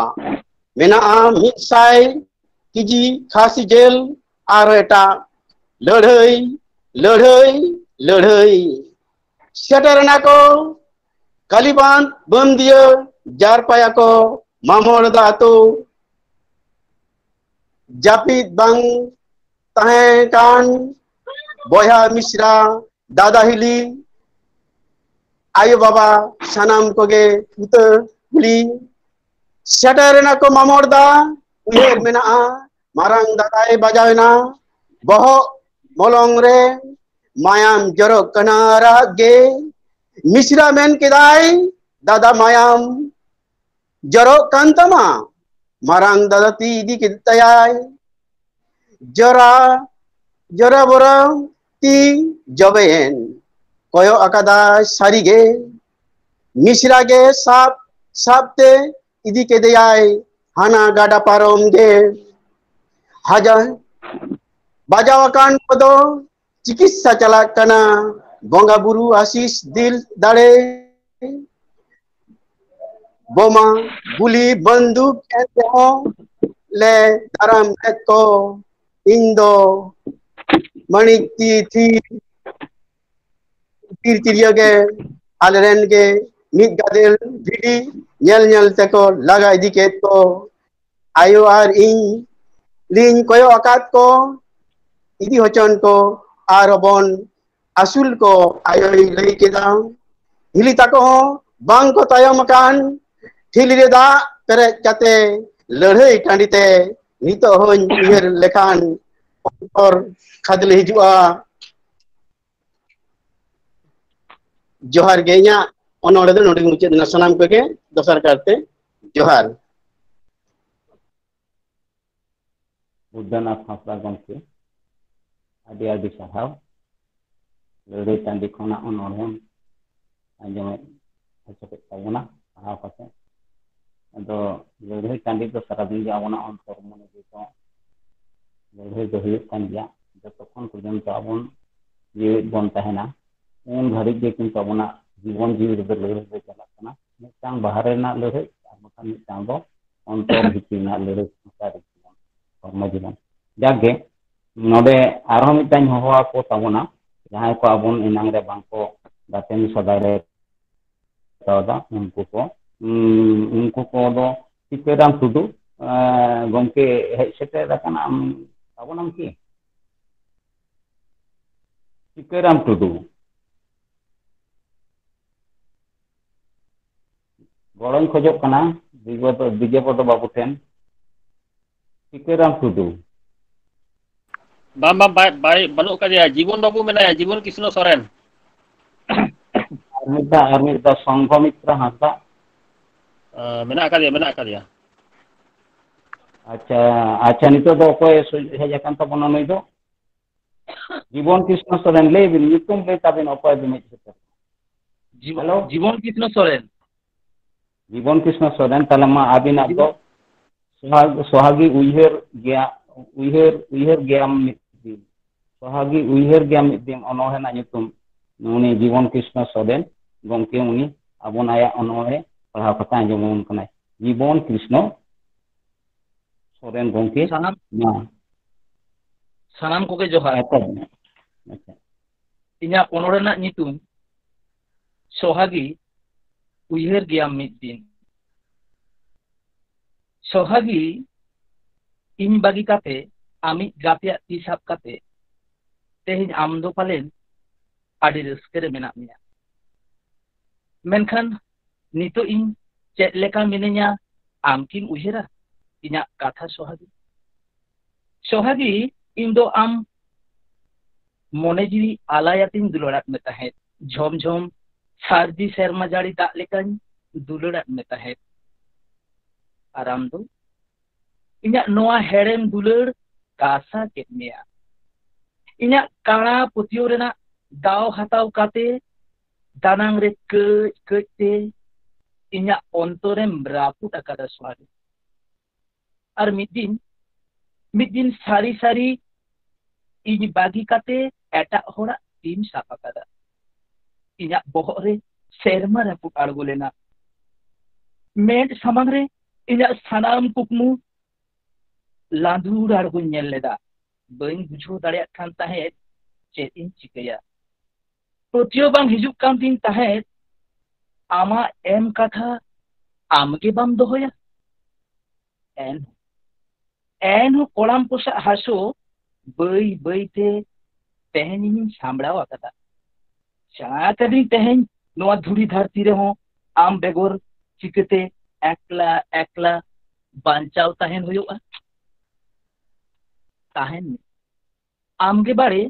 ᱢᱮᱱᱟᱜᱼᱟ ᱢᱤᱫ ᱥᱟᱭ ᱠᱮᱡᱤ ᱠᱷᱟᱹᱥᱤ ᱡᱤᱞ ᱟᱨ ᱮᱴᱟᱜ ᱞᱟᱹᱲᱦᱟᱹᱭ, ᱞᱟᱹᱲᱦᱟᱹᱭ, ᱞᱟᱹᱲᱦᱟᱹᱭ᱾ ᱥᱮᱴᱮᱨ ᱮᱱᱟ ᱠᱚ ᱠᱟᱞᱤᱵᱟᱸᱫᱷ ᱵᱟᱹᱢᱫᱤᱭᱟᱹ ᱡᱟᱨᱯᱟᱭᱟ ᱠᱚ ᱢᱟᱢᱚᱲ ᱫᱟ ᱟᱛᱳ᱾ ᱡᱟᱹᱯᱤᱫ ᱵᱟᱝ ᱛᱟᱦᱮᱸ ᱠᱟᱱ ᱵᱚᱭᱦᱟ ᱢᱤᱥᱨᱟ, ᱫᱟᱫᱟ ᱦᱤᱞᱤ, ᱟᱭᱳ ᱵᱟᱵᱟ ᱥᱟᱱᱟᱢ ᱠᱚᱜᱮ ᱩᱛᱟᱹ ᱠᱩᱞᱤ᱾ ᱥᱮᱴᱮᱨ ᱮᱱᱟ ᱠᱚ ᱢᱟᱢᱚᱲ ᱫᱟ, ᱩᱭᱦᱟᱹᱨ ᱢᱮᱱᱟᱜᱼᱟ ᱢᱟᱨᱟᱝ ᱫᱟᱫᱟᱭ ᱵᱟᱡᱟᱣ ᱮᱱᱟ᱾ ᱵᱚᱦᱚᱜ ᱢᱚᱞᱚᱝ ᱨᱮ ᱢᱟᱭᱟᱢ ᱡᱚᱨᱚᱜ ᱠᱟᱱᱟ ᱨᱟᱜ ᱜᱮ᱾ ᱢᱤᱥᱨᱟ ᱢᱮᱱ ᱠᱮᱫᱟᱭ, ᱫᱟᱫᱟ ᱢᱟᱭᱟᱢ ᱡᱚᱨᱚᱜ ᱠᱟᱱ ᱛᱟᱢᱟ᱾ ᱢᱟᱨᱟᱝ ᱫᱟᱫᱟ ᱛᱤ ᱤᱫᱤ ᱠᱮᱫ ᱛᱟᱭᱟᱭ᱾ ᱡᱚᱨᱟ, ᱡᱚᱨᱟ ᱵᱚᱨᱟ ᱛᱤ ᱡᱚᱵᱮᱭᱮᱱ᱾ ᱠᱚᱭᱚᱜ ᱟᱠᱟᱫᱟᱭ ᱥᱟᱹᱨᱤᱜᱮ᱾ ᱢᱤᱥᱨᱟ ᱜᱮ ᱥᱟᱵ ᱥᱟᱵ ᱛᱮ ᱤᱫᱤ ᱠᱮᱫᱮᱭᱟᱭ ᱦᱟᱱᱟ ᱜᱟᱰᱟ ᱯᱟᱨᱚᱢ ᱜᱮ᱾ ᱦᱟᱡᱟ-, ᱵᱟᱡᱟᱣ ᱟᱠᱟᱱ ᱠᱚᱫᱚ ᱪᱤᱠᱤᱛᱥᱟ ᱪᱟᱞᱟᱜ ᱠᱟᱱᱟ᱾ ᱵᱚᱸᱜᱟ ᱵᱩᱨᱩ ᱟᱥᱤᱥ ᱫᱤᱞ ᱫᱟᱲᱮ᱾ ᱵᱳᱢᱟ, ᱜᱩᱞᱤ, ᱵᱟᱱᱫᱩᱠ ᱮᱱ ᱨᱮᱦᱚᱸ ᱞᱮ ᱫᱟᱨᱟᱢ ᱞᱮᱫ ᱠᱚ᱾ ᱤᱧ ᱫᱚ ᱢᱟᱹᱱᱤᱠ ᱛᱤ ᱛᱷᱤᱨ ᱛᱤᱨ ᱛᱤᱨᱭᱟᱹ ᱜᱮ ᱟᱞᱮᱨᱮᱱ ᱜᱮ ᱢᱤᱫ ᱜᱟᱫᱮᱞ ᱵᱷᱤᱰᱤ ᱧᱮᱞ ᱧᱮᱞ ᱛᱮᱠᱚ ᱞᱟᱜᱟ ᱤᱫᱤ ᱠᱮᱫ ᱠᱚ᱾ ᱟᱭᱳ ᱟᱨ ᱤᱧ ᱞᱤᱧ ᱠᱚᱭᱚᱜ ᱟᱠᱟᱫ ᱠᱚ, ᱤᱫᱤ ᱦᱚᱪᱚᱱ ᱠᱚ ᱟᱨ ᱦᱚᱵᱚᱱ ᱟᱹᱥᱩᱞ ᱠᱚ, ᱟᱭᱳᱭ ᱞᱟᱹᱭ ᱠᱮᱫᱟ᱾ ᱦᱤᱞᱤ ᱛᱟᱠᱚ ᱦᱚᱸ ᱵᱟᱝ ᱠᱚ ᱛᱟᱭᱚᱢ ᱟᱠᱟᱱ, ᱴᱷᱤᱞᱤ ᱨᱮ ᱫᱟᱜ ᱯᱮᱨᱮᱡ ᱠᱟᱛᱮ ᱞᱟᱹᱲᱦᱟᱹᱭ ᱴᱟᱺᱰᱤ ᱛᱮ ᱱᱤᱛᱚᱜ ᱦᱚᱸᱧ ᱩᱭᱦᱟᱹᱨ ᱞᱮᱠᱷᱟᱱ ᱚᱱᱛᱚᱨ ᱠᱷᱟᱫᱽᱞᱮ ᱦᱤᱡᱩᱜᱼᱟ᱾ ᱡᱚᱦᱟᱨ ᱜᱮ, ᱤᱧᱟᱹᱜ ᱚᱱᱚᱬᱦᱮ ᱫᱚ ᱱᱚᱰᱮ ᱜᱮ ᱢᱩᱪᱟᱹᱫ ᱮᱱᱟ᱾ ᱥᱟᱱᱟᱢ ᱠᱚᱜᱮ ᱫᱚᱥᱟᱨ ᱠᱟᱨᱛᱮ ᱡᱚᱦᱟᱨ᱾ ᱵᱩᱫᱽᱫᱷᱚᱱᱟᱛᱷ ᱦᱟᱸᱥᱫᱟ ᱜᱚᱢᱠᱮ, ᱟᱹᱰᱤ ᱟᱹᱰᱤ ᱥᱟᱨᱦᱟᱣ᱾ ᱞᱟᱹᱲᱦᱟᱹᱭ ᱴᱟᱺᱰᱤ ᱠᱷᱚᱱᱟᱜ ᱚᱱᱚᱬᱦᱮᱢ ᱟᱸᱡᱚᱢᱮᱫ ᱦᱚᱪᱚ ᱠᱮᱫ ᱛᱟᱵᱚᱱᱟ ᱯᱟᱲᱦᱟᱣ ᱠᱟᱛᱮ᱾ ᱟᱫᱚ ᱞᱟᱹᱲᱦᱟᱹᱭ ᱴᱟᱺᱰᱤ ᱫᱚ ᱥᱟᱨᱟᱫᱤᱱ ᱜᱮ ᱟᱵᱚᱱᱟᱜ ᱚᱱᱛᱚᱨ ᱢᱚᱱᱮ ᱡᱤᱣᱤ ᱫᱚ ᱞᱟᱹᱲᱦᱟᱹᱭ ᱫᱚ ᱦᱩᱭᱩᱜ ᱠᱟᱱ ᱜᱮᱭᱟ᱾ ᱡᱚᱛᱚᱠᱷᱚᱱ ᱯᱚᱨᱡᱚᱱᱛᱚ ᱟᱵᱚᱱ ᱡᱤᱣᱮᱫ ᱵᱚᱱ ᱛᱟᱦᱮᱱᱟ, ᱩᱱ ᱜᱷᱟᱹᱲᱤᱡ ᱜᱮ ᱠᱤᱱᱛᱩ ᱟᱵᱚᱱᱟᱜ ᱡᱤᱵᱚᱱ ᱡᱤᱣᱤ ᱨᱮᱫᱚ ᱞᱟᱹᱲᱦᱟᱹᱭ ᱫᱚ ᱪᱟᱞᱟᱜ ᱠᱟᱱᱟ᱾ ᱢᱤᱫᱴᱟᱝ ᱵᱟᱦᱨᱮ ᱨᱮᱱᱟᱜ ᱞᱟᱹᱲᱦᱟᱹᱭ ᱟᱨ ᱵᱟᱠᱷᱟᱱ ᱢᱤᱫᱴᱟᱝ ᱫᱚ ᱚᱱᱛᱚᱨ ᱵᱷᱤᱛᱤᱨ ᱨᱮᱱᱟᱜ ᱞᱟᱹᱲᱦᱟᱹᱭ, ᱥᱚᱝᱥᱟᱨᱤᱠ ᱡᱤᱵᱚᱱ, ᱦᱚᱲᱢᱚ ᱡᱤᱵᱚᱱ᱾ ᱡᱟᱠᱜᱮ, ᱱᱚᱰᱮ ᱟᱨᱦᱚᱸ ᱢᱤᱫᱴᱟᱝ ᱦᱚᱦᱚ ᱟᱠᱚ ᱛᱟᱵᱚᱱᱟ, ᱡᱟᱦᱟᱸᱭ ᱠᱚ ᱟᱵᱚᱱ ᱮᱱᱟᱝ ᱨᱮ ᱵᱟᱝᱠᱚ ᱜᱟᱛᱮ ᱢᱮᱥᱟ ᱫᱟᱲᱮ ᱠᱟᱣᱫᱟ, ᱩᱱᱠᱩ ᱠᱚ, ᱩᱸ, ᱩᱱᱠᱩ ᱠᱚᱫᱚ ᱴᱤᱠᱟᱹᱨᱟᱢ ᱴᱩᱰᱩ, ᱮᱸ, ᱜᱚᱢᱠᱮ ᱦᱮᱡ ᱥᱮᱴᱮᱨ ᱟᱠᱟᱱᱟ, ᱟᱢ ᱛᱟᱵᱚᱱᱟᱢ ᱠᱤ? ᱴᱤᱠᱟᱹᱨᱟᱢ ᱴᱩᱰᱩ᱾ ᱜᱚᱲᱚᱧ ᱠᱷᱚᱡᱚᱜ ᱠᱟᱱᱟ ᱵᱤᱡᱚᱭ-, ᱵᱤᱡᱚᱭᱯᱚᱫᱚ ᱵᱟᱹᱵᱩ ᱴᱷᱮᱱ᱾ ᱴᱤᱠᱟᱹᱨᱟᱢ ᱴᱩᱰᱩ᱾ ᱵᱟᱝ, ᱵᱟᱝ, ᱵᱟᱭ, ᱵᱟᱭ, ᱵᱟᱹᱱᱩᱜ ᱟᱠᱟᱫᱮᱭᱟ᱾ ᱡᱤᱵᱚᱱ ᱵᱟᱹᱵᱩ ᱢᱮᱱᱟᱭᱟ, ᱡᱤᱵᱚᱱ ᱠᱨᱤᱥᱱᱚ ᱥᱚᱨᱮᱱ᱾ ᱟᱨ ᱢᱤᱫ ᱫᱷᱟᱣ, ᱟᱨ ᱢᱤᱫ ᱫᱷᱟᱣ, ᱥᱚᱝᱜᱷᱚᱢᱤᱛᱨᱟ ᱦᱟᱸᱥᱫᱟ᱾ ᱟ, ᱢᱮᱱᱟᱜ ᱟᱠᱟᱫᱮᱭᱟ, ᱢᱮᱱᱟᱜ ᱟᱠᱟᱫᱮᱭᱟ᱾ ᱟᱪᱪᱷᱟ, ᱟᱪᱪᱷᱟ, ᱱᱤᱛᱚᱜ ᱫᱚ ᱚᱠᱚᱭ ᱥᱩ-, ᱦᱮᱡ ᱟᱠᱟᱱ ᱛᱟᱵᱚᱱᱟ ᱱᱩᱭ ᱫᱚ? ᱡᱤᱵᱚᱱ ᱠᱨᱤᱥᱱᱚ ᱥᱚᱨᱮᱱ, ᱞᱟᱹᱭ ᱵᱤᱱ, ᱧᱩᱛᱩᱢ ᱞᱟᱹᱭ ᱛᱟᱵᱤᱱ, ᱚᱠᱚᱭ ᱵᱤᱱ ᱦᱮᱡ ᱥᱮᱴᱮᱨ? ᱡᱤᱵᱚ-, ᱦᱮᱞᱳ? ᱡᱤᱵᱚᱱ ᱠᱨᱤᱥᱱᱚ ᱥᱚᱨᱮᱱ᱾ ᱡᱤᱵᱚᱱ ᱠᱨᱤᱥᱱᱚ ᱥᱚᱨᱮᱱ, ᱛᱟᱦᱞᱮ ᱢᱟ ᱟᱹᱵᱤᱱᱟᱜ ᱫᱚ ᱡᱤᱵᱚᱱ- ᱥᱚᱦᱟᱜ-, ᱥᱚᱦᱟᱜᱤ ᱩᱭᱦᱟᱹᱨ ᱜᱮᱭᱟ, ᱩᱭᱦᱟᱹᱨ, ᱩᱭᱦᱟᱹᱨ ᱜᱮᱭᱟᱢ ᱢᱤᱫ ᱫᱤᱱ᱾ ᱥᱚᱦᱟᱜᱤ ᱩᱭᱦᱟᱹᱨ ᱜᱮᱭᱟᱢ ᱢᱤᱫ ᱫᱤᱱ ᱚᱱᱚᱬᱦᱮ ᱨᱮᱱᱟᱜ ᱧᱩᱛᱩᱢ, ᱩᱱᱤ ᱡᱤᱵᱚᱱ ᱠᱨᱤᱥᱱᱚ ᱥᱚᱨᱮᱱ ᱜᱚᱢᱠᱮ, ᱩᱱᱤ ᱟᱵᱚᱱ ᱟᱭᱟᱜ ᱚᱱᱚᱬᱦᱮ ᱯᱟᱲᱦᱟᱣ ᱠᱟᱛᱮ ᱟᱸᱡᱚᱢ ᱟᱵᱚᱱ ᱠᱟᱱᱟᱭ᱾ ᱡᱤᱵᱚᱱ ᱠᱨᱤᱥᱱᱚ ᱥᱚᱨᱮᱱ ᱜᱚᱢᱠᱮ, ᱥᱟᱱᱟᱢ, ᱢᱟ ᱥᱟᱱᱟᱢ ᱠᱚᱜᱮ ᱡᱚᱦᱟᱨ᱾ ᱮᱛᱚᱦᱚᱵ ᱢᱮ᱾ ᱟᱪᱪᱷᱟ᱾ ᱤᱧᱟᱹᱜ ᱚᱱᱚᱬᱦᱮ ᱨᱮᱱᱟᱜ ᱧᱩᱛᱩᱢ ᱥᱚᱦᱟᱜᱤ ᱩᱭᱦᱟᱹᱨ ᱜᱮᱭᱟᱢ ᱢᱤᱫ ᱫᱤᱱ᱾ ᱥᱚᱦᱟᱜᱤ, ᱤᱧ ᱵᱟᱹᱜᱤ ᱠᱟᱛᱮ ᱟᱢᱤᱡ ᱜᱟᱛᱮᱭᱟᱜ ᱛᱤ ᱥᱟᱵ ᱠᱟᱛᱮ ᱛᱮᱦᱮᱧ ᱟᱢ ᱫᱚ ᱯᱟᱞᱮᱱ ᱟᱹᱰᱤ ᱨᱟᱹᱥᱠᱟᱹ ᱨᱮ ᱢᱮᱱᱟᱜ ᱢᱮᱭᱟ᱾ ᱢᱮᱱᱠᱷᱟᱱ ᱱᱤᱛᱚᱜ ᱤᱧ ᱪᱮᱫ ᱞᱮᱠᱟ ᱢᱤᱱᱟᱹᱧᱟ, ᱟᱢ ᱠᱤᱢ ᱩᱭᱦᱟᱹᱨᱟ ᱤᱧᱟᱹᱜ ᱠᱟᱛᱷᱟ ᱥᱚᱦᱟᱜᱤ? ᱥᱚᱦᱟᱜᱤ, ᱤᱧ ᱫᱚ ᱟᱢ ᱢᱚᱱᱮ ᱡᱤᱣᱤ ᱟᱞᱟᱭᱟᱛᱤᱧ ᱫᱩᱞᱟᱹᱲᱟᱫ ᱢᱮ ᱛᱟᱦᱮᱸᱫ᱾ ᱡᱷᱚᱢ ᱡᱷᱚᱢ ᱥᱟᱹᱨᱫᱤ ᱥᱮᱨᱢᱟ ᱡᱟᱹᱲᱤ ᱫᱟᱜ ᱞᱮᱠᱟᱧ ᱫᱩᱞᱟᱹᱲᱟᱫ ᱢᱮ ᱛᱟᱦᱮᱸᱫ᱾ ᱟᱨ ᱟᱢ ᱫᱚ ᱤᱧᱟᱹᱜ ᱱᱚᱣᱟ ᱦᱮᱲᱮᱢ ᱫᱩᱞᱟᱹᱲ ᱠᱟᱥᱟ ᱠᱮᱫ ᱢᱮᱭᱟ᱾ ᱤᱧᱟᱹᱜ ᱠᱟᱬᱟ ᱯᱟᱹᱛᱭᱟᱹᱣ ᱨᱮᱱᱟᱜ ᱫᱟᱣ ᱦᱟᱛᱟᱣ ᱠᱟᱛᱮ ᱫᱟᱱᱟᱝ ᱨᱮ ᱠᱟᱹᱡ ᱠᱟᱹᱡ ᱛᱮ ᱤᱧᱟᱹᱜ ᱚᱱᱛᱚᱨᱮᱢ ᱨᱟᱹᱯᱩᱫ ᱟᱠᱟᱫᱟ ᱥᱚᱦᱟᱜᱤ᱾ ᱟᱨ ᱢᱤᱫ ᱫᱤᱱ, ᱢᱤᱫ ᱫᱤᱱ ᱥᱟᱹᱨᱤ ᱥᱟᱹᱨᱤ ᱤᱧ ᱵᱟᱹᱜᱤ ᱠᱟᱛᱮ ᱮᱴᱟᱜ ᱦᱚᱲᱟᱜ ᱛᱤᱢ ᱥᱟᱵ ᱟᱠᱟᱫᱟ᱾ ᱤᱧᱟᱹᱜ ᱵᱚᱦᱚᱜ ᱨᱮ ᱥᱮᱨᱢᱟ ᱨᱟᱹᱯᱩᱫ ᱟᱬᱜᱚ ᱞᱮᱱᱟ᱾ ᱢᱮᱫ ᱥᱟᱢᱟᱝ ᱨᱮ ᱤᱧᱟᱹᱜ ᱥᱟᱱᱟᱢ ᱠᱩᱠᱢᱩ ᱞᱟᱸᱫᱩᱲ ᱟᱬᱜᱚᱧ ᱧᱮᱞ ᱞᱮᱫᱟ᱾ ᱵᱟᱹᱧ ᱵᱩᱡᱷᱟᱹᱣ ᱫᱟᱲᱮᱭᱟᱜ ᱠᱟᱱ ᱛᱟᱦᱮᱸᱫ ᱪᱮᱫ ᱤᱧ ᱪᱤᱠᱟᱹᱭᱟ᱾ ᱯᱟᱹᱛᱭᱟᱹᱣ ᱵᱟᱝ ᱦᱤᱡᱩᱜ ᱠᱟᱱ ᱛᱤᱧ ᱛᱟᱦᱮᱸᱫ, ᱟᱢᱟᱜ ᱮᱢ ᱠᱟᱛᱷᱟ ᱟᱢ ᱜᱮ ᱵᱟᱢ ᱫᱚᱦᱚᱭᱟ᱾ ᱮᱱ, ᱮᱱᱦᱚᱸ ᱠᱚᱲᱟᱢ ᱯᱚᱥᱟᱜ ᱦᱟᱹᱥᱩ ᱵᱟᱹᱭ ᱵᱟᱹᱭ ᱛᱮ ᱛᱮᱦᱮᱧ ᱤᱧ ᱥᱟᱢᱵᱲᱟᱣ ᱟᱠᱟᱫᱟ᱾ ᱥᱮᱬᱟ ᱟᱠᱟᱫᱤᱧ ᱛᱮᱦᱮᱧ ᱱᱚᱣᱟ ᱫᱷᱩᱲᱤ ᱫᱷᱟᱹᱨᱛᱤ ᱨᱮᱦᱚᱸ ᱟᱢ ᱵᱮᱜᱚᱨ ᱪᱤᱠᱟᱹᱛᱮ ᱮᱠᱞᱟ ᱮᱠᱞᱟ ᱵᱟᱧᱪᱟᱣ ᱛᱟᱦᱮᱱ ᱦᱩᱭᱩᱜᱼᱟ᱾ ᱛᱟᱦᱮᱱ ᱢᱮ᱾ ᱟᱢᱜᱮ ᱵᱟᱲᱮ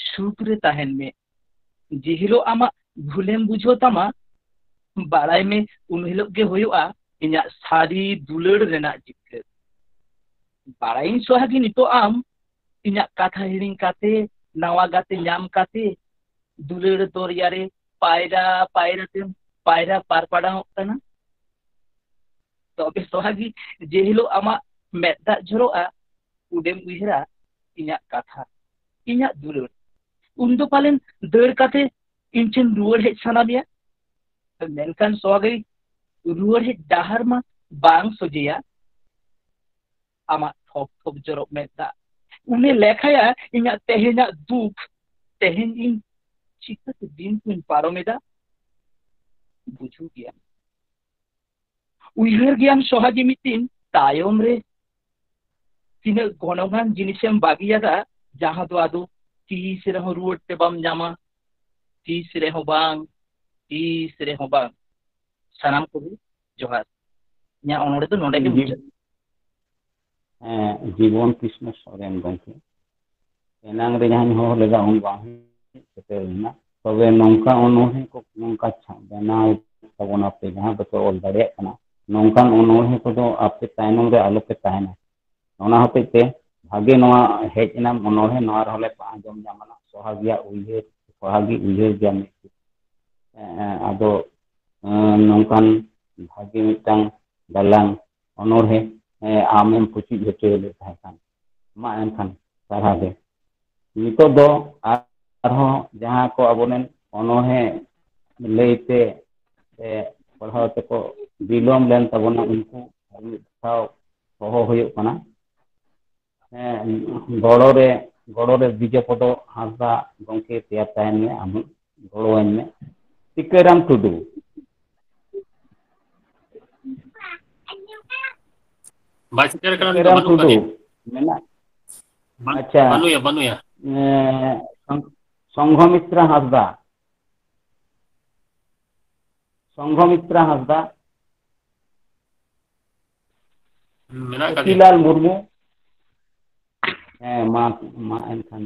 ᱥᱩᱠ ᱨᱮ ᱛᱟᱦᱮᱱ ᱢᱮ᱾ ᱡᱮ ᱦᱤᱞᱳᱜ ᱟᱢᱟᱜ ᱵᱷᱩᱞᱮᱢ ᱵᱩᱡᱷᱟᱹᱣ ᱛᱟᱢᱟ, ᱵᱟᱲᱟᱭ ᱢᱮ ᱩᱱ ᱦᱤᱞᱳᱜ ᱜᱮ ᱦᱩᱭᱩᱜᱼᱟ ᱤᱧᱟᱹᱜ ᱥᱟᱹᱨᱤ ᱫᱩᱞᱟᱹᱲ ᱨᱮᱱᱟᱜ ᱡᱤᱛᱠᱟᱹᱨ᱾ ᱵᱟᱲᱟᱭᱤᱧ ᱥᱚᱦᱟᱜᱤ, ᱱᱤᱛᱚᱜ ᱟᱢ ᱤᱧᱟᱹᱜ ᱠᱟᱛᱷᱟ ᱦᱤᱲᱤᱧ ᱠᱟᱛᱮ, ᱱᱟᱣᱟ ᱜᱟᱛᱮ ᱧᱟᱢ ᱠᱟᱛᱮ, ᱫᱩᱞᱟᱹᱲ ᱫᱚᱨᱭᱟ ᱨᱮ ᱯᱟᱭᱨᱟ ᱯᱟᱭᱨᱟ ᱛᱮᱢ ᱯᱟᱭᱨᱟ ᱯᱟᱨᱯᱟᱰᱟᱣᱚᱜ ᱠᱟᱱᱟ᱾ ᱛᱚᱵᱮ ᱥᱚᱦᱟᱜᱤ, ᱡᱮ ᱦᱤᱞᱳᱜ ᱟᱢᱟᱜ ᱢᱮᱫ ᱫᱟᱜ ᱡᱷᱚᱨᱚᱜᱼᱟ, ᱩᱰᱮᱢ ᱩᱭᱦᱟᱹᱨᱟ ᱤᱧᱟᱹᱜ ᱠᱟᱛᱷᱟ, ᱤᱧᱟᱹᱜ ᱫᱩᱞᱟᱹᱲ᱾ ᱩᱱᱫᱚ ᱯᱟᱞᱮᱱ ᱫᱟᱹᱲ ᱠᱟᱛᱮ ᱤᱧ ᱴᱷᱮᱱ ᱨᱩᱣᱟᱹᱲ ᱦᱮᱡ ᱥᱟᱱᱟ ᱢᱮᱭᱟ᱾ ᱢᱮᱱᱠᱷᱟᱱ ᱥᱚᱦᱟᱜᱤ, ᱨᱩᱣᱟᱹᱲ ᱦᱮᱡ ᱰᱟᱦᱟᱨ ᱢᱟ ᱵᱟᱝ ᱥᱚᱡᱷᱮᱭᱟ᱾ ᱟᱢᱟᱜ ᱴᱷᱚᱯ ᱴᱷᱚᱯ ᱡᱚᱨᱚᱜ ᱢᱮᱫ ᱫᱟᱜ ᱩᱱᱤ ᱞᱮᱠᱷᱟᱭᱟ ᱤᱧᱟᱹᱜ ᱛᱮᱦᱮᱧᱟᱜ ᱫᱩᱠ᱾ ᱛᱮᱦᱮᱧ ᱤᱧ ᱪᱤᱠᱟᱹᱛᱮ ᱫᱤᱱ ᱠᱚᱧ ᱯᱟᱨᱚᱢ ᱮᱫᱟ, ᱵᱩᱡᱷᱟᱹᱣ ᱜᱮᱭᱟᱢ᱾ ᱩᱭᱦᱟᱹᱨ ᱜᱮᱭᱟᱢ ᱥᱚᱦᱟᱜᱤ, ᱢᱤᱫ ᱫᱤᱱ ᱛᱟᱭᱚᱢ ᱨᱮ ᱛᱤᱱᱟᱹᱜ ᱜᱚᱱᱚᱝᱟᱱ ᱡᱤᱱᱤᱥᱮᱢ ᱵᱟᱹᱜᱤᱭᱟᱫᱟ, ᱡᱟᱦᱟᱸ ᱫᱚ ᱟᱫᱚ ᱛᱤᱥ ᱨᱮᱦᱚᱸ ᱨᱩᱣᱟᱹᱲ ᱛᱮ ᱵᱟᱢ ᱧᱟᱢᱟ᱾ ᱛᱤᱥ ᱨᱮᱦᱚᱸ ᱵᱟᱝ, ᱛᱤᱥ ᱨᱮᱦᱚᱸ ᱵᱟᱝ᱾ ᱥᱟᱱᱟᱢ ᱠᱚᱜᱮ ᱡᱚᱦᱟᱨ᱾ ᱤᱧᱟᱹᱜ ᱚᱱᱚᱬᱦᱮ ᱫᱚ ᱱᱚᱰᱮ ᱜᱮ ᱡᱤ-, ᱢᱩᱪᱟᱹᱫ᱾ ᱦᱮᱸ, ᱡᱤᱵᱚᱱ ᱠᱨᱤᱥᱱᱚ ᱥᱚᱨᱮᱱ ᱜᱚᱢᱠᱮ᱾ ᱮᱱᱟᱝ ᱨᱮ ᱡᱟᱦᱟᱸᱧ ᱦᱚᱦᱚ ᱞᱮᱫᱟ, ᱩᱱ ᱵᱟᱝ ᱦᱮᱡ ᱥᱮᱴᱮᱨ ᱞᱮᱱᱟ᱾ ᱛᱚᱵᱮ ᱱᱚᱝᱠᱟ ᱚᱱᱚᱬᱦᱮ ᱠᱚ ᱱᱚᱝᱠᱟ ᱪᱷᱟ-, ᱵᱮᱱᱟᱣ ᱛᱟᱵᱚᱱᱟᱯᱮ, ᱡᱟᱦᱟᱸ ᱫᱚᱯᱮ ᱚᱞ ᱫᱟᱲᱮᱭᱟᱜ ᱠᱟᱱᱟ, ᱱᱚᱝᱠᱟᱱ ᱚᱱᱚᱬᱦᱮ ᱠᱚᱫᱚ ᱟᱯᱮ ᱛᱟᱭᱱᱚᱢ ᱨᱮ ᱟᱞᱚᱯᱮ ᱛᱟᱦᱮᱱᱟ᱾ ᱚᱱᱟ ᱦᱚᱛᱮᱡ ᱛᱮ ᱵᱷᱟᱜᱮ ᱱᱚᱣᱟ ᱦᱮᱡ ᱮᱱᱟᱢ ᱚᱱᱚᱬᱦᱮ, ᱱᱚᱣᱟ ᱨᱮᱦᱚᱸ ᱞᱮ ᱟᱸᱡᱚᱢ ᱧᱟᱢ ᱟᱱᱟ ᱥᱚᱦᱟᱜᱤᱭᱟᱜ ᱩᱭᱦᱟᱹᱨ, ᱥᱚᱦᱟᱜᱤ ᱩᱭᱦᱟᱹᱨ ᱜᱮᱭᱟ ᱢᱤᱫ᱾ ᱮᱸ, ᱟᱫᱚ, ᱮᱸ, ᱱᱚᱝᱠᱟᱱ ᱵᱷᱟᱜᱮ ᱢᱤᱫᱴᱟᱝ ᱜᱟᱞᱟᱝ ᱚᱱᱚᱬᱦᱮ, ᱮᱸ, ᱟᱢᱮᱢ ᱯᱩᱪᱩᱡ ᱦᱚᱪᱚᱭᱮᱫ ᱛᱟᱦᱮᱸ ᱠᱟᱱ᱾ ᱢᱟ ᱮᱱᱠᱷᱟᱱ ᱥᱟᱨᱦᱟᱣ ᱜᱮ᱾ ᱱᱤᱛᱚᱜ ᱫᱚ ᱟᱨᱦᱚᱸ ᱡᱟᱦᱟᱸ ᱠᱚ ᱟᱵᱚᱨᱮᱱ ᱚᱱᱚᱬᱦᱮ ᱞᱟᱹᱭᱛᱮ ᱥᱮ ᱯᱟᱲᱦᱟᱣ ᱛᱮᱠᱚ ᱵᱤᱞᱚᱢ ᱞᱮᱱ ᱛᱟᱵᱚᱱᱟ, ᱩᱱᱠᱩ ᱟᱨ ᱢᱤᱫ ᱫᱷᱟᱣ ᱦᱚᱦᱚ ᱦᱩᱭᱩᱜ ᱠᱟᱱᱟ᱾ ᱦᱮᱸ, ᱜᱚᱲᱚ ᱨᱮ, ᱜᱚᱲᱚ ᱨᱮ ᱵᱤᱡᱚᱯᱚᱫᱚ ᱦᱟᱸᱥᱫᱟ ᱜᱚᱢᱠᱮ ᱛᱮᱭᱟᱨ ᱛᱟᱦᱮᱱ ᱢᱮ, ᱟᱢ ᱦᱚᱸ ᱜᱚᱲᱚᱣᱟᱹᱧ ᱢᱮ᱾ ᱴᱤᱠᱟᱹᱨᱟᱢ ᱴᱩᱰᱩ᱾ ᱵᱟᱭ ᱥᱮᱴᱮᱨ ᱠᱟᱱᱟ, ᱱᱤᱛᱚᱜ ᱴᱤᱠᱟᱹᱨᱟᱢ ᱵᱟᱹᱱᱩᱜ ᱴᱩᱰᱩ ᱠᱟᱫᱮᱭᱟ᱾ ᱢᱮᱱᱟᱜ᱾ ᱵᱟᱹᱱ- ᱟᱪᱪᱷᱟ᱾ ᱵᱟᱹᱱᱩᱭᱟ, ᱵᱟᱹᱱᱩᱭᱟ᱾ ᱮᱸ, ᱥᱚᱝ-, ᱥᱚᱝᱜᱷᱚᱢᱤᱛᱨᱟ ᱦᱟᱸᱥᱫᱟ᱾ ᱥᱚᱝᱜᱷᱚᱢᱤᱛᱨᱟ ᱦᱟᱸᱥᱫᱟ᱾ ᱦᱩᱸ, ᱢᱮᱱᱟᱜ ᱠᱟᱫᱮᱭᱟ᱾ ᱠᱟᱹᱥᱤᱞᱟᱞ ᱢᱩᱨᱢᱩ᱾ ᱦᱮᱸ, ᱢᱟ, ᱢᱟ ᱮᱱᱠᱷᱟᱱ᱾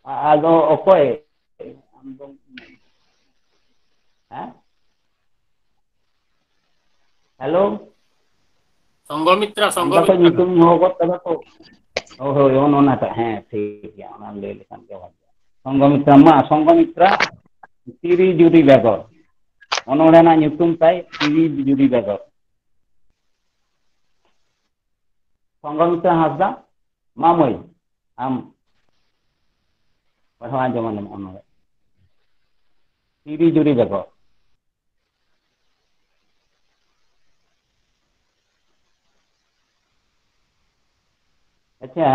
ᱟ-, ᱟᱫᱚ ᱚᱠᱚᱭ? ᱟᱢ ᱫᱚ, ᱦᱮᱸ? ᱦᱮᱞᱳ? ᱥᱚᱝᱜᱷᱚᱢᱤᱛᱨᱟ, ᱟᱢᱫᱟ ᱠᱷᱚᱡ ᱥᱚᱝᱜᱷᱚᱢᱤᱛᱨᱟ᱾ ᱧᱩᱛᱩᱢ ᱦᱚᱦᱚ ᱜᱚᱫ ᱠᱟᱫᱟ ᱛᱚ᱾ ᱦᱳᱭ, ᱦᱳᱭ, ᱚᱱ-, ᱚᱱᱟᱴᱟᱜ, ᱦᱮᱸ, ᱴᱷᱤᱠ ᱜᱮᱭᱟ, ᱚᱱᱟᱢ ᱞᱟᱹᱭ ᱞᱮᱠᱷᱟᱱ ᱜᱮ ᱵᱷᱟᱜᱮᱜᱼᱟ᱾ ᱥᱚᱝᱜᱷᱚᱢᱤᱛᱨᱟ, ᱢᱟ, ᱥᱚᱝᱜᱷᱚᱢᱤᱛᱨᱟ, ᱛᱤᱨᱤ ᱡᱩᱨᱤ ᱵᱮᱜᱚᱨ᱾ ᱚᱱᱚᱬᱦᱮ ᱨᱮᱱᱟᱜ ᱧᱩᱛᱩᱢ ᱛᱟᱭ ᱛᱤᱨᱤ ᱡᱩᱨᱤ ᱵᱮᱜᱚᱨ᱾ ᱥᱚᱝᱜᱷᱚᱢᱤᱛᱨᱟ ᱦᱟᱸᱥᱫᱟ, ᱢᱟ ᱢᱟᱹᱭ, ᱟᱢ ᱯᱟᱲᱦᱟᱣ ᱟᱸᱡᱚᱢ ᱟᱞᱮᱢ ᱚᱱᱚᱬᱦᱮ᱾ ᱛᱤᱨᱤ ᱡᱩᱨᱤ ᱵᱮᱜᱚᱨ᱾ ᱟᱪᱪᱷᱟ,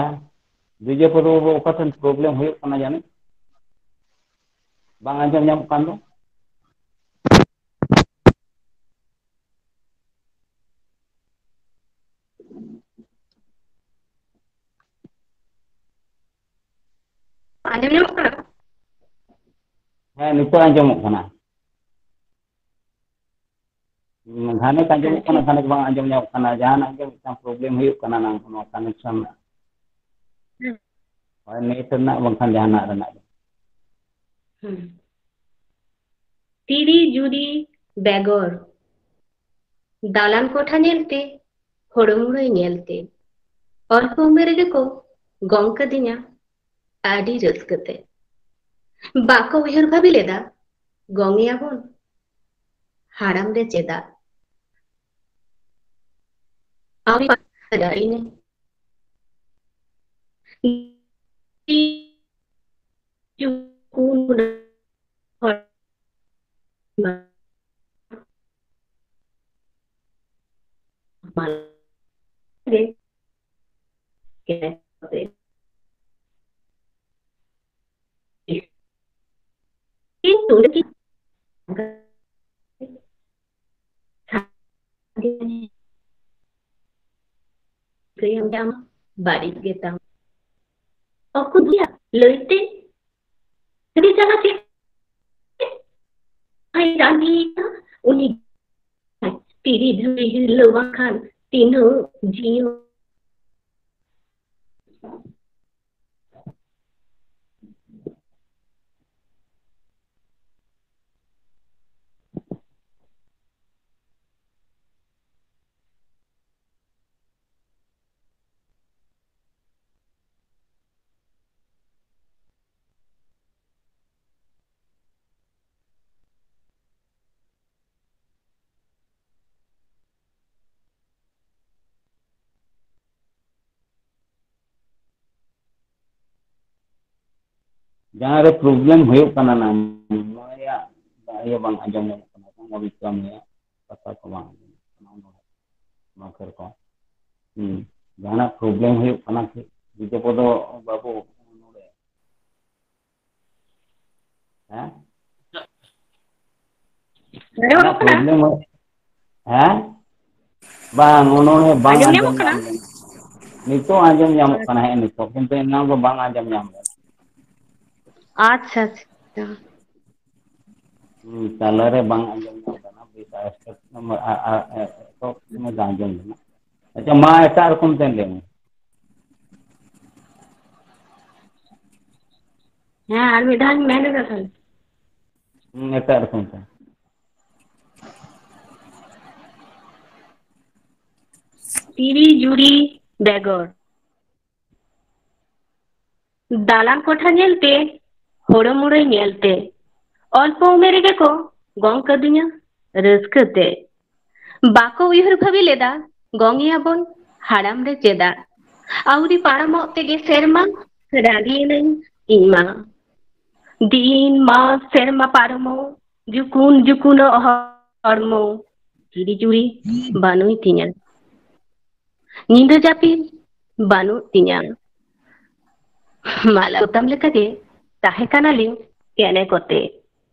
ᱵᱤᱡᱚᱭ ᱯᱚᱫᱚ ᱵᱟᱹᱵᱩ, ᱚᱠᱟ ᱴᱷᱮᱱ problem ᱦᱩᱭᱩᱜ ᱠᱟᱱᱟ ᱡᱟᱹᱱᱤᱡ? ᱵᱟᱝ ᱟᱸᱡᱚᱢ ᱧᱟᱢᱚᱜ ᱠᱟᱱ ᱫᱚ? ᱟᱸᱡᱚᱢ ᱧᱟᱢᱚᱜ ᱠᱟᱱᱟ? ᱦᱮᱸ, ᱱᱤᱛᱚᱜ ᱟᱸᱡᱚᱢᱚᱜ ᱠᱟᱱᱟ᱾ ᱜᱷᱟᱱᱮ ᱟᱸᱡᱚᱢᱚᱜ ᱠᱟᱱᱟ, ᱜᱷᱟᱱᱮ ᱵᱟᱝ ᱟᱸᱡᱚᱢ ᱧᱟᱢᱚᱜ ᱠᱟᱱᱟ᱾ ᱡᱟᱦᱟᱱᱟᱜ ᱜᱮ ᱢᱤᱫᱴᱟᱝ problem ᱦᱩᱭᱩᱜ ᱠᱟᱱᱟ ᱱᱟᱝ, ᱱᱚᱣᱟ connection ᱨᱮᱱᱟᱜ᱾ ᱦᱩᱸ᱾ ᱦᱳᱭ, net ᱨᱮᱱᱟᱜ ᱵᱟᱝᱠᱷᱟᱱ ᱡᱟᱦᱟᱱᱟᱜ ᱨᱮᱱᱟᱜ ᱜᱮ᱾ ᱦᱩᱸ᱾ ᱛᱤᱨᱤ ᱡᱩᱨᱤ ᱵᱮᱜᱚᱨ᱾ ᱫᱟᱞᱟᱱ ᱠᱚᱴᱷᱟ ᱧᱮᱞᱛᱮ ᱦᱳᱲᱳ ᱢᱩᱲᱟᱹᱭ ᱧᱮᱞᱛᱮ ᱚᱞᱯᱚ ᱩᱢᱮᱨ ᱨᱮᱜᱮ ᱠᱚ ᱜᱚᱝ ᱠᱟᱹᱫᱤᱧᱟ ᱟᱹᱰᱤ ᱨᱟᱹᱥᱠᱟᱹ ᱛᱮ᱾ ᱵᱟᱠᱚ ᱩᱭᱦᱟᱹᱨ ᱵᱷᱟᱹᱵᱤ ᱞᱮᱫᱟ, ᱜᱚᱝ ᱮᱭᱟᱵᱚᱱ ᱦᱟᱲᱟᱢ ᱨᱮ ᱪᱮᱫᱟᱜ? ᱟᱢ ᱯᱟᱸᱡᱟᱭᱤᱧ᱾ ᱵᱟᱹᱲᱤᱡ ᱜᱮᱛᱟᱢ᱾ ᱚᱠᱚᱭ ᱫᱩᱭᱟ ᱞᱟᱹᱭᱛᱮ? ᱟᱹᱰᱤ ᱡᱟᱞᱟ ᱪᱮᱫ? ᱟᱭ ᱨᱟᱱᱤ ᱩᱱᱤ ᱛᱤᱨᱤ ᱫᱷᱩᱲᱤ ᱦᱤᱨᱞᱟᱹᱣ ᱟᱠᱟᱱ ᱛᱤᱱᱟᱹᱜ ᱡᱤᱭᱚᱱ᱾ ᱡᱟᱦᱟᱸ ᱨᱮ problem ᱦᱩᱭᱩᱜ ᱠᱟᱱᱟ ᱱᱟ, ᱱᱚᱣᱟ ᱨᱮᱭᱟᱜ ᱤᱭᱟᱹ ᱵᱟᱝ ᱟᱸᱡᱚᱢ ᱧᱟᱢᱚᱜ ᱠᱟᱱᱟ, ᱵᱟᱝ ᱟᱹᱵᱤᱱ ᱠᱟᱹᱢᱤᱭᱟ, ᱠᱟᱛᱷᱟ ᱠᱚ ᱵᱟᱝ ᱟᱸᱡᱚᱢᱚᱜ ᱠᱟᱱᱟ, ᱚᱱᱟ ᱠᱷᱟᱹᱛᱤᱨ ᱠᱚ᱾ ᱦᱩᱸ᱾ ᱡᱟᱦᱟᱱᱟᱜ problem ᱦᱩᱭᱩᱜ ᱠᱟᱱᱟ ᱠᱤ? ᱵᱤᱡᱚᱯᱚᱫᱚ ᱵᱟᱹᱵᱩ, ᱱᱚᱰᱮ᱾ ᱦᱮᱸ? ᱟᱸᱡᱚᱢᱚᱜ ᱡᱟᱦᱟᱱᱟᱜ ᱠᱟᱱᱟ? Problem ᱦᱩᱭᱩᱜ, ᱦᱮᱸ? ᱵᱟᱝ, ᱚᱱᱚᱬᱦᱮ ᱵᱟᱝ ᱟᱸᱡᱚᱢ ᱟᱸᱡᱚᱢ ᱧᱟᱢᱚᱜ ᱧᱟᱢ ᱠᱟᱱᱟ? ᱞᱮᱱᱟ᱾ ᱱᱤᱛᱚᱜ ᱟᱸᱡᱚᱢ ᱧᱟᱢᱚᱜ ᱠᱟᱱᱟ, ᱦᱮᱸ, ᱱᱤᱛᱚᱜ᱾ ᱠᱤᱱᱛᱩ ᱮᱱᱟᱝ ᱫᱚ ᱵᱟᱝ ᱟᱸᱡᱚᱢ ᱧᱟᱢ ᱞᱮᱱᱟ᱾ ᱟᱪᱪᱷᱟ, ᱟᱪᱪᱷᱟ᱾ ᱦᱩᱸ, ᱛᱟᱞᱟᱨᱮ ᱵᱟᱝ ᱟᱸᱡᱚᱢ ᱧᱟᱢ ᱞᱮᱱᱟ, ᱵᱮᱥ ᱟᱥᱛᱮ ᱧᱚᱜ ᱟ-, ᱟ-, ᱟ-, ᱮᱛᱚᱦᱚᱵ ᱥᱚᱢᱚᱭ ᱫᱚ ᱟᱸᱡᱚᱢ ᱞᱮᱱᱟ᱾ ᱟᱪᱪᱷᱟ, ᱢᱟ ᱮᱴᱟᱜ ᱨᱚᱠᱚᱢ ᱛᱮ ᱞᱟᱹᱭ ᱢᱮ᱾ ᱦᱮᱸ, ᱟᱨ ᱢᱤᱫ ᱫᱷᱟᱣ ᱤᱧ ᱢᱮᱱ ᱮᱫᱟ ᱛᱟᱦᱞᱮ᱾ ᱦᱩᱸ, ᱮᱴᱟᱜ ᱨᱚᱠᱚᱢ ᱛᱮ᱾ ᱛᱤᱨᱤ ᱡᱩᱨᱤ ᱵᱮᱜᱚᱨ᱾ ᱫᱟᱞᱟᱱ ᱠᱚᱴᱷᱟ ᱧᱮᱞᱛᱮ, ᱦᱳᱲᱳ ᱢᱩᱲᱟᱹᱭ ᱧᱮᱞᱛᱮ, ᱚᱞᱯᱚ ᱩᱢᱮᱨ ᱨᱮᱜᱮ ᱠᱚ ᱜᱚᱝ ᱠᱟᱹᱫᱤᱧᱟ ᱨᱟᱹᱥᱠᱟᱹ ᱛᱮ᱾ ᱵᱟᱠᱚ ᱩᱭᱦᱟᱹᱨ ᱵᱷᱟᱹᱵᱤ ᱞᱮᱫᱟ, ᱜᱚᱝ ᱮᱭᱟᱵᱚᱱ ᱦᱟᱲᱟᱢ ᱨᱮ ᱪᱮᱫᱟᱜ? ᱟᱹᱣᱨᱤ ᱯᱟᱨᱚᱢᱚᱜ ᱛᱮᱜᱮ ᱥᱮᱨᱢᱟ, ᱨᱟᱺᱰᱤᱭᱮᱱᱟᱹᱧ ᱤᱧ ᱢᱟ᱾ ᱫᱤᱱ ᱢᱟᱥ ᱥᱮᱨᱢᱟ ᱯᱟᱨᱚᱢᱚᱜ, ᱡᱩᱠᱩᱱ ᱡᱩᱠᱩᱱᱚᱜ ᱦᱚᱲᱢᱚ, ᱛᱤᱨᱤ ᱡᱩᱨᱤ ᱵᱟᱹᱱᱩᱭ ᱛᱤᱧᱟ᱾ ᱧᱤᱫᱟᱹ ᱡᱟᱹᱯᱤᱫ ᱵᱟᱹᱱᱩᱜ ᱛᱤᱧᱟ᱾ ᱢᱟᱞᱟ ᱯᱚᱛᱟᱢ ᱞᱮᱠᱟᱜᱮ ᱛᱟᱦᱮᱸ ᱠᱟᱱᱟᱞᱤᱧ ᱠᱮᱱᱮ ᱠᱚᱛᱮ᱾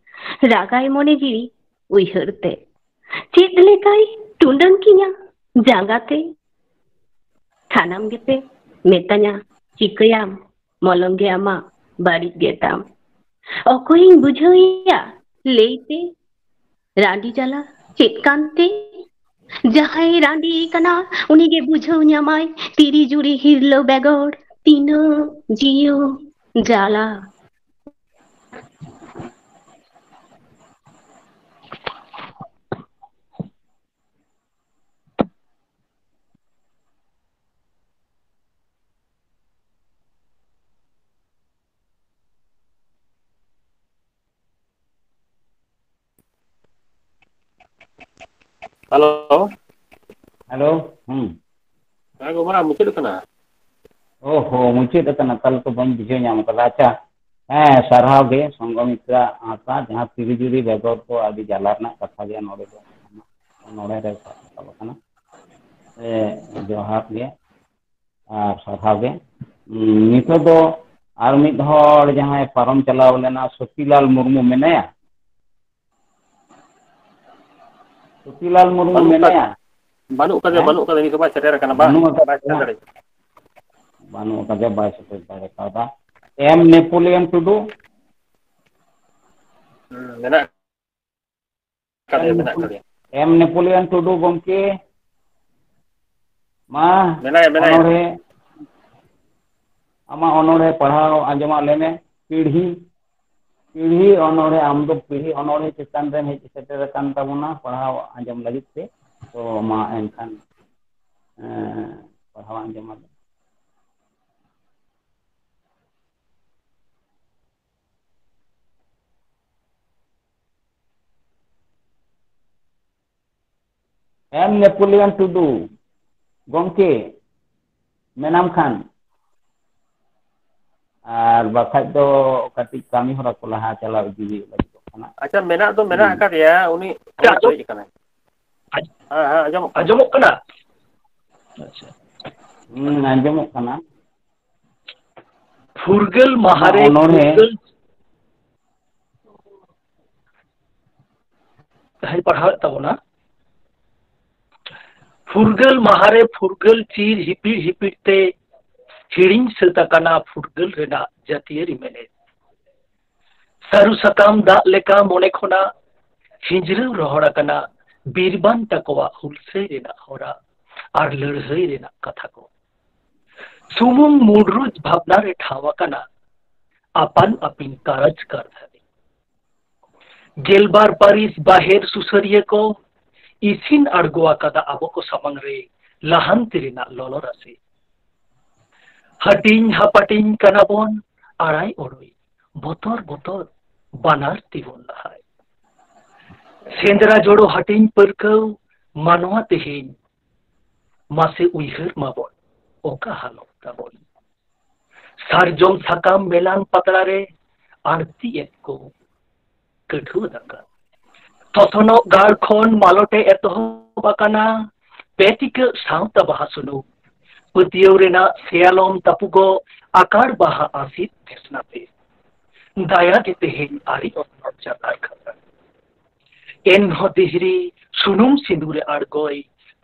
ᱨᱟᱜᱟᱭ ᱢᱚᱱᱮ ᱡᱤᱣᱤ ᱩᱭᱦᱟᱹᱨ ᱛᱮ᱾ ᱪᱮᱫ ᱞᱮᱠᱟᱭ ᱴᱩᱸᱰᱟᱹᱝ ᱠᱤᱧᱟ ᱡᱟᱸᱜᱟ ᱛᱮ? ᱥᱟᱱᱟᱢ ᱜᱮᱯᱮ ᱢᱮᱛᱟᱧᱟ, ᱪᱤᱠᱟᱹᱭᱟᱢ, ᱢᱚᱞᱚᱝ ᱜᱮ ᱟᱢᱟᱜ ᱵᱟᱹᱲᱤᱡ ᱜᱮᱛᱟᱢ᱾ ᱚᱠᱚᱭᱤᱧ ᱵᱩᱡᱷᱟᱹᱣᱮᱭᱟ ᱞᱟᱹᱭᱛᱮ? ᱨᱟᱺᱰᱤ ᱡᱟᱞᱟ ᱪᱮᱫ ᱠᱟᱱᱛᱮ? ᱡᱟᱦᱟᱸᱭ ᱨᱟᱺᱰᱤ ᱠᱟᱱᱟ, ᱩᱱᱤᱜᱮ ᱵᱩᱡᱷᱟᱹᱣ ᱧᱟᱢᱟᱭ ᱛᱤᱨᱤ ᱡᱩᱨᱤ ᱦᱤᱨᱞᱟᱹ ᱵᱮᱜᱚᱨ ᱛᱤᱱᱟᱹᱜ ᱡᱤᱭᱚᱱ ᱡᱟᱞᱟ᱾ ᱦᱮᱞᱳ᱾ ᱦᱮᱞᱳ, ᱦᱩᱸ᱾ ᱦᱮᱸ ᱜᱚ, ᱢᱟ ᱢᱩᱪᱟᱹᱫ ᱠᱟᱱᱟ᱾ ᱳᱦᱳ, ᱢᱩᱪᱟᱹᱫ ᱟᱠᱟᱱᱟ, ᱛᱟᱦᱞᱮ ᱛᱚ ᱵᱟᱹᱧ ᱵᱩᱡᱷᱟᱹᱣ ᱧᱟᱢ ᱠᱟᱫᱟ᱾ ᱟᱪᱪᱷᱟ, ᱦᱮᱸ, ᱥᱟᱨᱦᱟᱣ ᱜᱮ ᱥᱚᱝᱜᱷᱚᱢᱤᱛᱨᱟ ᱟᱥᱲᱟ, ᱡᱟᱦᱟᱸ ᱛᱤᱨᱤ ᱡᱩᱨᱤ ᱵᱮᱜᱚᱨ ᱠᱚ ᱟᱹᱰᱤ ᱡᱟᱞᱟ ᱨᱮᱱᱟᱜ ᱠᱟᱛᱷᱟ ᱜᱮ ᱱᱚᱰᱮ ᱫᱚ, ᱱᱚᱰᱮ ᱨᱮ ᱥᱟᱵ ᱨᱟᱠᱟᱵ ᱟᱠᱟᱱᱟ᱾ ᱮ, ᱡᱚᱦᱟᱨ ᱜᱮ ᱟᱨ ᱥᱟᱨᱦᱟᱣ ᱜᱮ᱾ ᱩᱸ, ᱱᱤᱛᱚᱜ ᱫᱚ ᱟᱨ ᱢᱤᱫ ᱦᱚᱲ ᱡᱟᱦᱟᱸᱭ ᱯᱟᱨᱚᱢ ᱪᱟᱞᱟᱣ ᱞᱮᱱᱟ, ᱥᱚᱛᱤᱞᱟᱞ ᱢᱩᱨᱢᱩ ᱢᱮᱱᱟᱭᱟ? ᱥᱚᱛᱤᱞᱟᱞ ᱢᱩᱨᱢᱩ ᱵᱟᱹᱱᱩᱜ ᱠᱟᱫ-, ᱢᱮᱱᱟᱭᱟ? ᱵᱟᱹᱱᱩᱜ ᱠᱟᱫᱮᱭᱟ, ᱦᱮᱸ? ᱵᱟᱹᱱᱩᱜ ᱠᱟᱫᱮᱭᱟ, ᱱᱤᱛ ᱦᱚᱸ ᱵᱟᱭ ᱥᱮᱴᱮᱨ ᱟᱠᱟᱱᱟ, ᱵᱟᱝ, ᱵᱟᱹᱱᱩᱜ ᱵᱟᱭ ᱥᱮᱴᱮᱨ ᱟᱠᱟᱫᱮᱭᱟ᱾ ᱫᱟᱲᱮᱭᱟᱜ ᱠᱟᱱᱟ᱾ ᱵᱟᱹᱱᱩᱜ ᱟᱠᱟᱫᱮᱭᱟ, ᱵᱟᱭ ᱥᱮᱴᱮᱨ ᱫᱟᱲᱮ ᱠᱟᱣᱫᱟ᱾ ᱮᱢ ᱱᱮᱯᱳᱞᱤᱭᱚᱱ ᱴᱩᱰᱩ? ᱦᱩᱸ, ᱢᱮᱱᱟᱜ ᱠᱟᱫᱮᱭᱟ, ᱮᱢ ᱢᱮᱱᱟᱜ ᱱᱮᱯᱳᱞ-, ᱠᱟᱫᱮᱭᱟ᱾ ᱮᱢ ᱱᱮᱯᱳᱞᱤᱭᱚᱱ ᱴᱩᱰᱩ ᱜᱚᱢᱠᱮ, ᱢᱟ ᱢᱮᱱᱟᱭᱟ, ᱢᱮᱱᱟᱭᱟ᱾ ᱚᱱᱚᱬᱦᱮ, ᱟᱢᱟᱜ ᱚᱱᱚᱬᱦᱮ ᱯᱟᱲᱦᱟᱣ ᱟᱸᱡᱚᱢᱟᱜ ᱞᱮᱢᱮ᱾ ᱯᱤᱲᱦᱤ, ᱯᱤᱲᱦᱤ ᱚᱱᱚᱬᱦᱮ, ᱟᱢ ᱫᱚ ᱯᱤᱲᱦᱤ ᱚᱱᱚᱬᱦᱮ ᱪᱮᱛᱟᱱ ᱨᱮᱢ ᱦᱮᱡ ᱥᱮᱴᱮᱨ ᱟᱠᱟᱱ ᱛᱟᱵᱚᱱᱟ ᱯᱟᱲᱦᱟᱣ ᱟᱸᱡᱚᱢ ᱞᱟᱹᱜᱤᱫ ᱛᱮ᱾ ᱛᱚ ᱢᱟ ᱮᱱᱠᱷᱟᱱ ᱮᱸ, ᱯᱟᱲᱦᱟᱣ ᱟᱸᱡᱚᱢ ᱟᱞᱮ᱾ ᱮᱢ ᱱᱮᱯᱳᱞᱤᱭᱚᱱ ᱴᱩᱰᱩ, ᱜᱚᱢᱠᱮ, ᱢᱮᱱᱟᱢ ᱠᱷᱟᱱ, ᱟᱨ ᱵᱟᱠᱷᱟᱡ ᱫᱚ ᱠᱟᱹᱴᱤᱡ ᱠᱟᱹᱢᱤ ᱦᱚᱨᱟ ᱠᱚ ᱞᱟᱦᱟ ᱪᱟᱞᱟᱣ ᱤᱫᱤ ᱦᱩᱭᱩᱜ ᱞᱟᱹᱜᱤᱫᱚᱜ ᱠᱟᱱᱟ᱾ ᱟᱪᱪᱷᱟ, ᱢᱮᱱᱟᱜ ᱫᱚ ᱢᱮᱱᱟᱜ ᱦᱩᱸ᱾ ᱟᱠᱟᱫᱮᱭᱟ, ᱩᱱᱤ ᱟᱪᱪᱷᱟ, ᱟᱸᱡᱚᱢ-, ᱦᱮᱡ ᱟᱠᱟᱱᱟᱭ᱾ ᱟᱸᱡ-, ᱦᱮᱸ, ᱦᱮᱸ, ᱟᱸᱡᱚᱢᱚᱜ ᱠᱟᱱᱟ᱾ ᱟᱸᱡᱚᱢᱚᱜ ᱠᱟᱱᱟ? ᱟᱪᱪᱷᱟ᱾ ᱦᱩᱸ, ᱟᱸᱡᱚᱢᱚᱜ ᱠᱟᱱᱟ᱾ ᱯᱷᱩᱨᱜᱟᱹᱞ ᱢᱟᱦᱟ ᱨᱮ ᱚᱱᱚᱬᱦᱮ᱾ ᱯᱷᱩᱨᱜᱟᱹᱞ ᱡᱟᱦᱟᱸᱭ ᱯᱟᱲᱦᱟᱣᱮᱫ ᱛᱟᱵᱚᱱᱟ, ᱯᱷᱩᱨᱜᱟᱹᱞ ᱢᱟᱦᱟ ᱨᱮ ᱯᱷᱩᱨᱜᱟᱹᱞ ᱪᱤᱨ ᱦᱤᱯᱤᱲ ᱦᱤᱯᱤᱲ ᱛᱮ ᱦᱤᱲᱤᱧ ᱥᱟᱹᱛ ᱟᱠᱟᱱᱟ ᱯᱷᱩᱨᱜᱟᱹᱞ ᱨᱮᱱᱟᱜ ᱡᱟᱹᱛᱤᱭᱟᱹᱨᱤ ᱢᱮᱱᱮᱛ᱾ ᱥᱟᱹᱨᱩ ᱥᱟᱠᱟᱢ ᱫᱟᱜ ᱞᱮᱠᱟ ᱢᱚᱱᱮ ᱠᱷᱚᱱᱟᱜ ᱦᱤᱸᱡᱽᱨᱟᱹᱣ ᱨᱚᱦᱚᱲ ᱟᱠᱟᱱᱟ ᱵᱤᱨᱵᱟᱱ ᱛᱟᱠᱚᱣᱟᱜ ᱦᱩᱞᱥᱟᱹᱭ ᱨᱮᱱᱟᱜ ᱦᱚᱨᱟ ᱟᱨ ᱞᱟᱹᱲᱦᱟᱹᱭ ᱨᱮᱱᱟᱜ ᱠᱟᱛᱷᱟ ᱠᱚ᱾ ᱥᱩᱢᱩᱝ ᱢᱩᱰᱨᱩᱡ ᱵᱷᱟᱵᱽᱱᱟ ᱨᱮ ᱴᱷᱟᱶ ᱟᱠᱟᱱᱟ ᱟᱯᱟᱱ ᱟᱹᱯᱤᱱ ᱠᱟᱨᱟᱡᱽ ᱠᱟᱨᱫᱷᱟᱹᱱᱤ᱾ ᱜᱮᱞᱵᱟᱨ ᱯᱟᱹᱨᱤᱥ ᱵᱟᱦᱮᱨ ᱥᱩᱥᱟᱹᱨᱤᱭᱟᱹ ᱠᱚ ᱤᱥᱤᱱ ᱟᱬᱜᱚ ᱟᱠᱟᱫᱟ ᱟᱵᱚ ᱠᱚ ᱥᱟᱢᱟᱝ ᱨᱮ ᱞᱟᱦᱟᱱᱛᱤ ᱨᱮᱱᱟᱜ ᱞᱚᱞᱚ ᱨᱟᱥᱮ᱾ ᱦᱟᱹᱴᱤᱧ ᱦᱟᱯᱟᱴᱤᱧ ᱠᱟᱱᱟ ᱵᱚᱱ ᱟᱲᱟᱭ ᱚᱲᱚᱭ, ᱵᱚᱛᱚᱨ ᱵᱚᱛᱚᱨ ᱵᱟᱱᱟᱨ ᱛᱤᱵᱚᱱ ᱞᱟᱦᱟᱭ᱾ ᱥᱮᱸᱫᱽᱨᱟ ᱡᱚᱲᱚ ᱦᱟᱹᱴᱤᱧ ᱯᱟᱹᱨᱠᱟᱹᱣ ᱢᱟᱱᱣᱟ ᱛᱮᱦᱮᱧ, ᱢᱟᱥᱮ ᱩᱭᱦᱟᱹᱨ ᱢᱟᱵᱚᱱ ᱚᱠᱟ ᱦᱟᱞᱚᱛ ᱛᱟᱵᱚᱱ᱾ ᱥᱟᱨᱡᱚᱢ ᱥᱟᱠᱟᱢ ᱢᱮᱞᱟᱱ ᱯᱟᱛᱲᱟ ᱨᱮ ᱟᱬᱛᱤ ᱮᱫ ᱠᱚ ᱠᱟᱹᱴᱷᱩᱣᱟᱹ ᱫᱟᱠᱟ᱾ ᱛᱚᱥᱚᱱᱚᱜ ᱜᱟᱲ ᱠᱷᱚᱱ ᱢᱟᱞᱚᱴᱮ ᱮᱛᱚᱦᱚᱵ ᱟᱠᱟᱱᱟ ᱯᱮ ᱴᱤᱠᱟᱹᱜ ᱥᱟᱶᱛᱟ ᱵᱟᱦᱟ ᱥᱩᱱᱩᱢ᱾ ᱯᱟᱹᱛᱭᱟᱹᱣ ᱨᱮᱱᱟᱜ ᱥᱮᱭᱟᱞᱚᱢ ᱛᱟᱹᱯᱩᱜᱚᱜ ᱟᱠᱟᱲ ᱵᱟᱦᱟ ᱟᱥᱤᱫ ᱵᱷᱮᱥᱱᱟ ᱛᱮ᱾ ᱫᱟᱭᱟ ᱜᱮ ᱛᱮᱦᱮᱧ ᱟᱹᱨᱤ ᱚᱛᱱᱚᱜ ᱡᱟᱛᱟᱨ ᱠᱷᱟᱛᱟ᱾ ᱮᱱᱦᱚᱸ ᱫᱤᱦᱨᱤ ᱥᱩᱱᱩᱢ ᱥᱤᱸᱫᱩᱨᱮ ᱟᱬᱜᱚᱭ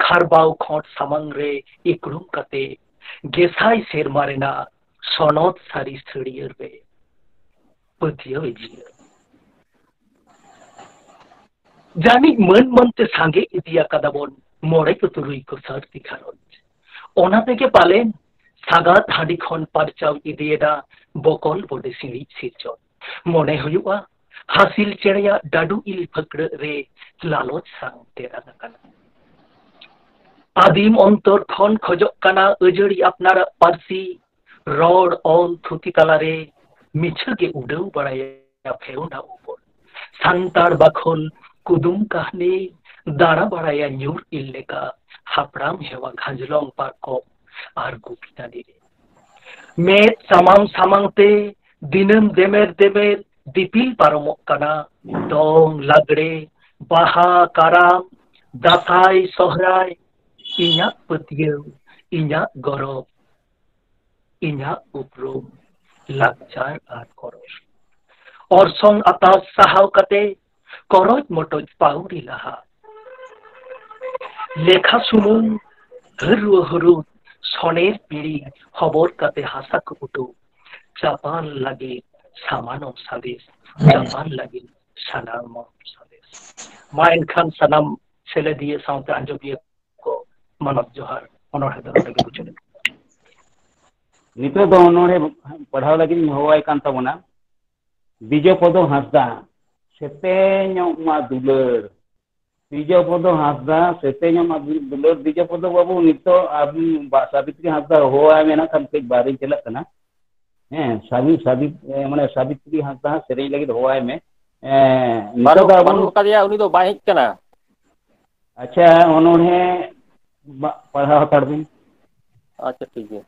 ᱠᱷᱟᱨᱵᱟᱣ ᱠᱷᱚᱸᱰ ᱥᱟᱢᱟᱝ ᱨᱮ ᱤᱠᱲᱩᱢ ᱠᱟᱛᱮ ᱜᱮᱥᱟᱭ ᱥᱮᱨᱢᱟ ᱨᱮᱱᱟᱜ ᱥᱚᱱᱚᱛ ᱥᱟᱹᱨᱤ ᱥᱟᱹᱲᱭᱟᱹᱨ ᱨᱮ ᱯᱟᱹᱛᱭᱟᱹᱣ ᱮ ᱡᱤᱭᱟᱹᱲ᱾ ᱡᱟᱹᱱᱤᱡ ᱢᱟᱹᱱ ᱢᱟᱹᱱ ᱛᱮ ᱥᱟᱸᱜᱮ ᱤᱫᱤ ᱟᱠᱟᱫᱟ ᱵᱚᱱ ᱢᱚᱬᱮ ᱠᱚ ᱛᱩᱨᱩᱭ ᱠᱚ ᱥᱟᱹᱨᱛᱤ ᱜᱷᱟᱨᱚᱸᱡᱽ᱾ ᱚᱱᱟ ᱛᱮᱜᱮ ᱯᱟᱞᱮᱱ ᱥᱟᱜᱟᱫ ᱦᱟᱺᱰᱤ ᱠᱷᱚᱱ ᱯᱟᱨᱪᱟᱣ ᱤᱫᱤᱭᱮᱫᱟ ᱵᱚᱠᱚᱞ ᱵᱚᱰᱮ ᱥᱤᱬᱤᱡ ᱥᱤᱨᱡᱚᱱ᱾ ᱢᱚᱱᱮ ᱦᱩᱭᱩᱜᱼᱟ ᱦᱟᱹᱥᱤᱞ ᱪᱮᱬᱮᱭᱟᱜ ᱰᱟᱹᱰᱩ ᱤᱞ ᱯᱷᱟᱹᱠᱲᱟᱹᱜ ᱨᱮ ᱞᱟᱞᱚᱪ ᱥᱟᱶ ᱛᱮᱨᱟᱝ ᱟᱠᱟᱱᱟ᱾ ᱟᱹᱫᱤᱢ ᱚᱱᱛᱚᱨ ᱠᱷᱚᱱ ᱠᱷᱚᱡᱚᱜ ᱠᱟᱱᱟ ᱟᱹᱡᱟᱹᱲᱤ ᱟᱯᱱᱟᱨᱟᱜ ᱯᱟᱹᱨᱥᱤ, ᱨᱚᱲ, ᱚᱞ, ᱛᱷᱩᱛᱤ ᱛᱟᱞᱟᱨᱮ ᱢᱤᱪᱷᱟᱹ ᱜᱮ ᱩᱰᱟᱹᱣ ᱵᱟᱲᱟᱭᱟ ᱯᱷᱮᱨᱚᱱᱟ ᱩᱯᱚᱨ᱾ ᱥᱟᱱᱛᱟᱲ ᱵᱟᱠᱷᱳᱞ ᱠᱩᱫᱩᱢ ᱠᱟᱹᱦᱱᱤ ᱫᱟᱬᱟ ᱵᱟᱲᱟᱭᱟ ᱧᱩᱨ ᱤᱞ ᱞᱮᱠᱟ ᱦᱟᱯᱲᱟᱢ ᱦᱮᱣᱟ ᱜᱷᱟᱸᱡᱽᱞᱚᱝ ᱯᱟᱨᱠᱚᱢ ᱟᱨ ᱜᱩᱯᱤ ᱴᱟᱺᱰᱤ ᱨᱮ᱾ ᱢᱮᱫ ᱥᱟᱢᱟᱝ ᱥᱟᱢᱟᱝ ᱛᱮ ᱫᱤᱱᱟᱹᱢ ᱫᱮᱢᱮᱨ ᱫᱮᱢᱮᱨ ᱫᱤᱯᱤᱞ ᱯᱟᱨᱚᱢᱚᱜ ᱠᱟᱱᱟ᱾ ᱫᱚᱝ, ᱞᱟᱜᱽᱲᱮ, ᱵᱟᱦᱟ, ᱠᱟᱨᱟᱢ, ᱫᱟᱸᱥᱟᱭ, ᱥᱚᱦᱨᱟᱭ, ᱤᱧᱟᱹᱜ ᱯᱟᱹᱛᱭᱟᱹᱣ, ᱤᱧᱟᱹᱜ ᱜᱚᱨᱚᱵ, ᱤᱧᱟᱹᱜ ᱩᱯᱨᱩᱢ, ᱞᱟᱠᱪᱟᱨ ᱟᱨ ᱠᱚᱨᱚᱥ᱾ ᱚᱨᱥᱚᱝ ᱟᱛᱟᱥ ᱥᱟᱦᱟᱣ ᱠᱟᱛᱮ ᱠᱚᱨᱚᱡ ᱢᱚᱴᱚᱡ ᱯᱟᱹᱣᱲᱤ ᱞᱟᱦᱟ᱾ ᱞᱮᱠᱷᱟ ᱥᱩᱢᱩᱝ ᱦᱟᱹᱨᱩᱣᱟᱹ ᱦᱩᱨᱩᱫ ᱥᱚᱱᱮᱨ ᱯᱤᱲᱤ ᱦᱚᱵᱚᱨ ᱠᱟᱛᱮ ᱦᱟᱥᱟ ᱠᱩᱠᱩᱴᱩ ᱪᱟᱯᱟᱱ ᱞᱟᱹᱜᱤᱫ ᱥᱟᱢᱟᱱᱚᱢ ᱥᱟᱸᱫᱮᱥ, ᱪᱟᱯᱟᱱ ᱞᱟᱹᱜᱤᱫ ᱥᱟᱱᱟᱢ ᱥᱟᱸᱫᱮᱥ᱾ ᱢᱟ ᱮᱱᱠᱷᱟᱱ ᱥᱟᱱᱟᱢ ᱥᱮᱞᱮᱫᱤᱭᱟᱹ ᱥᱟᱶᱛᱮ ᱟᱸᱡᱚᱢᱤᱭᱟᱹ ᱠᱚ ᱢᱟᱱᱚᱛ ᱡᱚᱦᱟᱨ᱾ ᱚᱱᱚᱬᱦᱮ ᱫᱚ ᱱᱚᱰᱮ ᱜᱮ ᱢᱩᱪᱟᱹᱫ ᱮᱱᱟ᱾ ᱱᱤᱛᱚᱜ ᱫᱚ ᱚᱱᱚᱬᱦᱮ ᱯᱟᱲᱦᱟᱣ ᱞᱟᱹᱜᱤᱫ ᱤᱧ ᱦᱚᱦᱚᱣᱟᱭ ᱠᱟᱱ ᱛᱟᱵᱚᱱᱟ ᱵᱤᱡᱚᱯᱚᱫᱚ ᱦᱟᱸᱥᱫᱟ, ᱥᱮᱛᱮᱧᱚᱜ ᱢᱟ ᱫᱩᱞᱟᱹᱲ᱾ ᱵᱤᱡᱚᱯᱚᱫᱚ ᱦᱟᱸᱥᱫᱟ, ᱥᱮᱛᱮᱧᱚᱜ ᱢᱟ ᱫᱩᱞᱟᱹᱲ᱾ ᱵᱤᱡᱚᱯᱚᱫᱚ ᱵᱟᱹᱵᱩ, ᱱᱤᱛᱚᱜ ᱟᱵᱚ ᱵᱟ-, ᱥᱟᱵᱤᱛᱨᱤ ᱦᱟᱸᱥᱫᱟ ᱦᱚᱦᱚᱣᱟᱭ ᱢᱮ, ᱱᱟᱜ ᱠᱷᱟᱱ ᱠᱟᱹᱡ ᱵᱟᱦᱨᱮᱧ ᱪᱟᱞᱟᱜ ᱠᱟᱱᱟ᱾ ᱦᱮᱸ, ᱥᱟᱵᱤ-, ᱥᱟᱵᱤ-, ᱮ, ᱢᱟᱱᱮ ᱥᱟᱵᱤᱛᱨᱤ ᱦᱟᱸᱥᱫᱟ ᱦᱟᱸᱜ ᱥᱮᱨᱮᱧ ᱞᱟᱹᱜᱤᱫ ᱦᱚᱦᱚᱣᱟᱭ ᱢᱮ᱾ ᱮ, ᱱᱤᱛᱚᱜ ᱵᱟᱹᱱᱩᱜ, ᱫᱚ ᱟᱵᱚ ᱵᱟᱹᱱᱩᱜ ᱟᱠᱟᱫᱮᱭᱟ, ᱩᱱᱤ ᱫᱚ ᱵᱟᱭ ᱦᱮᱡ ᱠᱟᱱᱟ᱾ ᱟᱪᱪᱷᱟ, ᱚᱱᱚᱬᱦᱮ ᱵᱟ-, ᱯᱟᱲᱦᱟᱣ ᱦᱟᱛᱟᱲ ᱵᱤᱱ᱾ ᱟᱪᱪᱷᱟ, ᱴᱷᱤᱠ ᱜᱮᱭᱟ᱾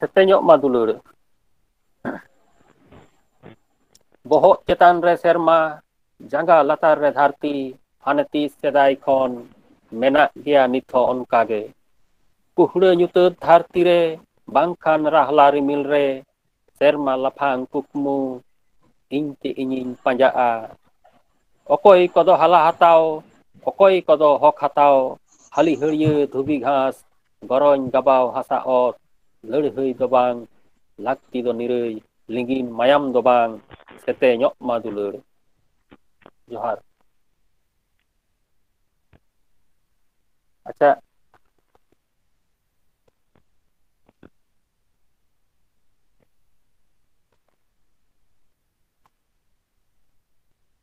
ᱥᱮᱛᱮᱧᱚᱜ ᱢᱟ ᱫᱩᱞᱟᱹᱲ᱾ ᱵᱚᱦᱚᱜ ᱪᱮᱛᱟᱱ ᱨᱮ ᱥᱮᱨᱢᱟ, ᱡᱟᱸᱜᱟ ᱞᱟᱛᱟᱨ ᱨᱮ ᱫᱷᱟᱹᱨᱛᱤ, ᱦᱟᱱᱮ ᱛᱤᱥ ᱥᱮᱫᱟᱭ ᱠᱷᱚᱱ ᱢᱮᱱᱟᱜ ᱜᱮᱭᱟ ᱱᱤᱛ ᱦᱚᱸ ᱚᱱᱠᱟ ᱜᱮ᱾ ᱠᱩᱦᱲᱟᱹ ᱧᱩᱛᱟᱹᱛ ᱫᱷᱟᱹᱨᱛᱤ ᱨᱮ, ᱵᱟᱝᱠᱷᱟᱱ ᱨᱟᱦᱞᱟ ᱨᱤᱢᱤᱞ ᱨᱮ, ᱥᱮᱨᱢᱟ ᱞᱟᱯᱷᱟᱝ ᱠᱩᱠᱢᱩ, ᱤᱧ ᱛᱮ ᱤᱧᱤᱧ ᱯᱟᱸᱡᱟᱜᱼᱟ᱾ ᱚᱠᱚᱭ ᱠᱚᱫᱚ ᱦᱟᱞᱟ ᱦᱟᱛᱟᱣ, ᱚᱠᱚᱭ ᱠᱚᱫᱚ ᱦᱚᱠ ᱦᱟᱛᱟᱣ, ᱦᱟᱹᱞᱤ ᱦᱟᱹᱲᱭᱟᱹ ᱫᱷᱩᱵᱤ ᱜᱷᱟᱥ, ᱜᱚᱨᱚᱧ ᱜᱟᱵᱟᱣ ᱦᱟᱥᱟ ᱚᱛ, ᱞᱟᱹᱲᱦᱟᱹᱭ ᱫᱚ ᱵᱟᱝ, ᱞᱟᱹᱠᱛᱤ ᱫᱚ ᱱᱤᱨᱟᱹᱭ, ᱞᱤᱸᱜᱤᱱ ᱢᱟᱭᱟᱢ ᱫᱚ ᱵᱟᱝ, ᱥᱮᱛᱮᱧᱚᱜ ᱢᱟ ᱫᱩᱞᱟᱹᱲ᱾ ᱡᱚᱦᱟᱨ᱾ ᱟᱪᱪᱷᱟ,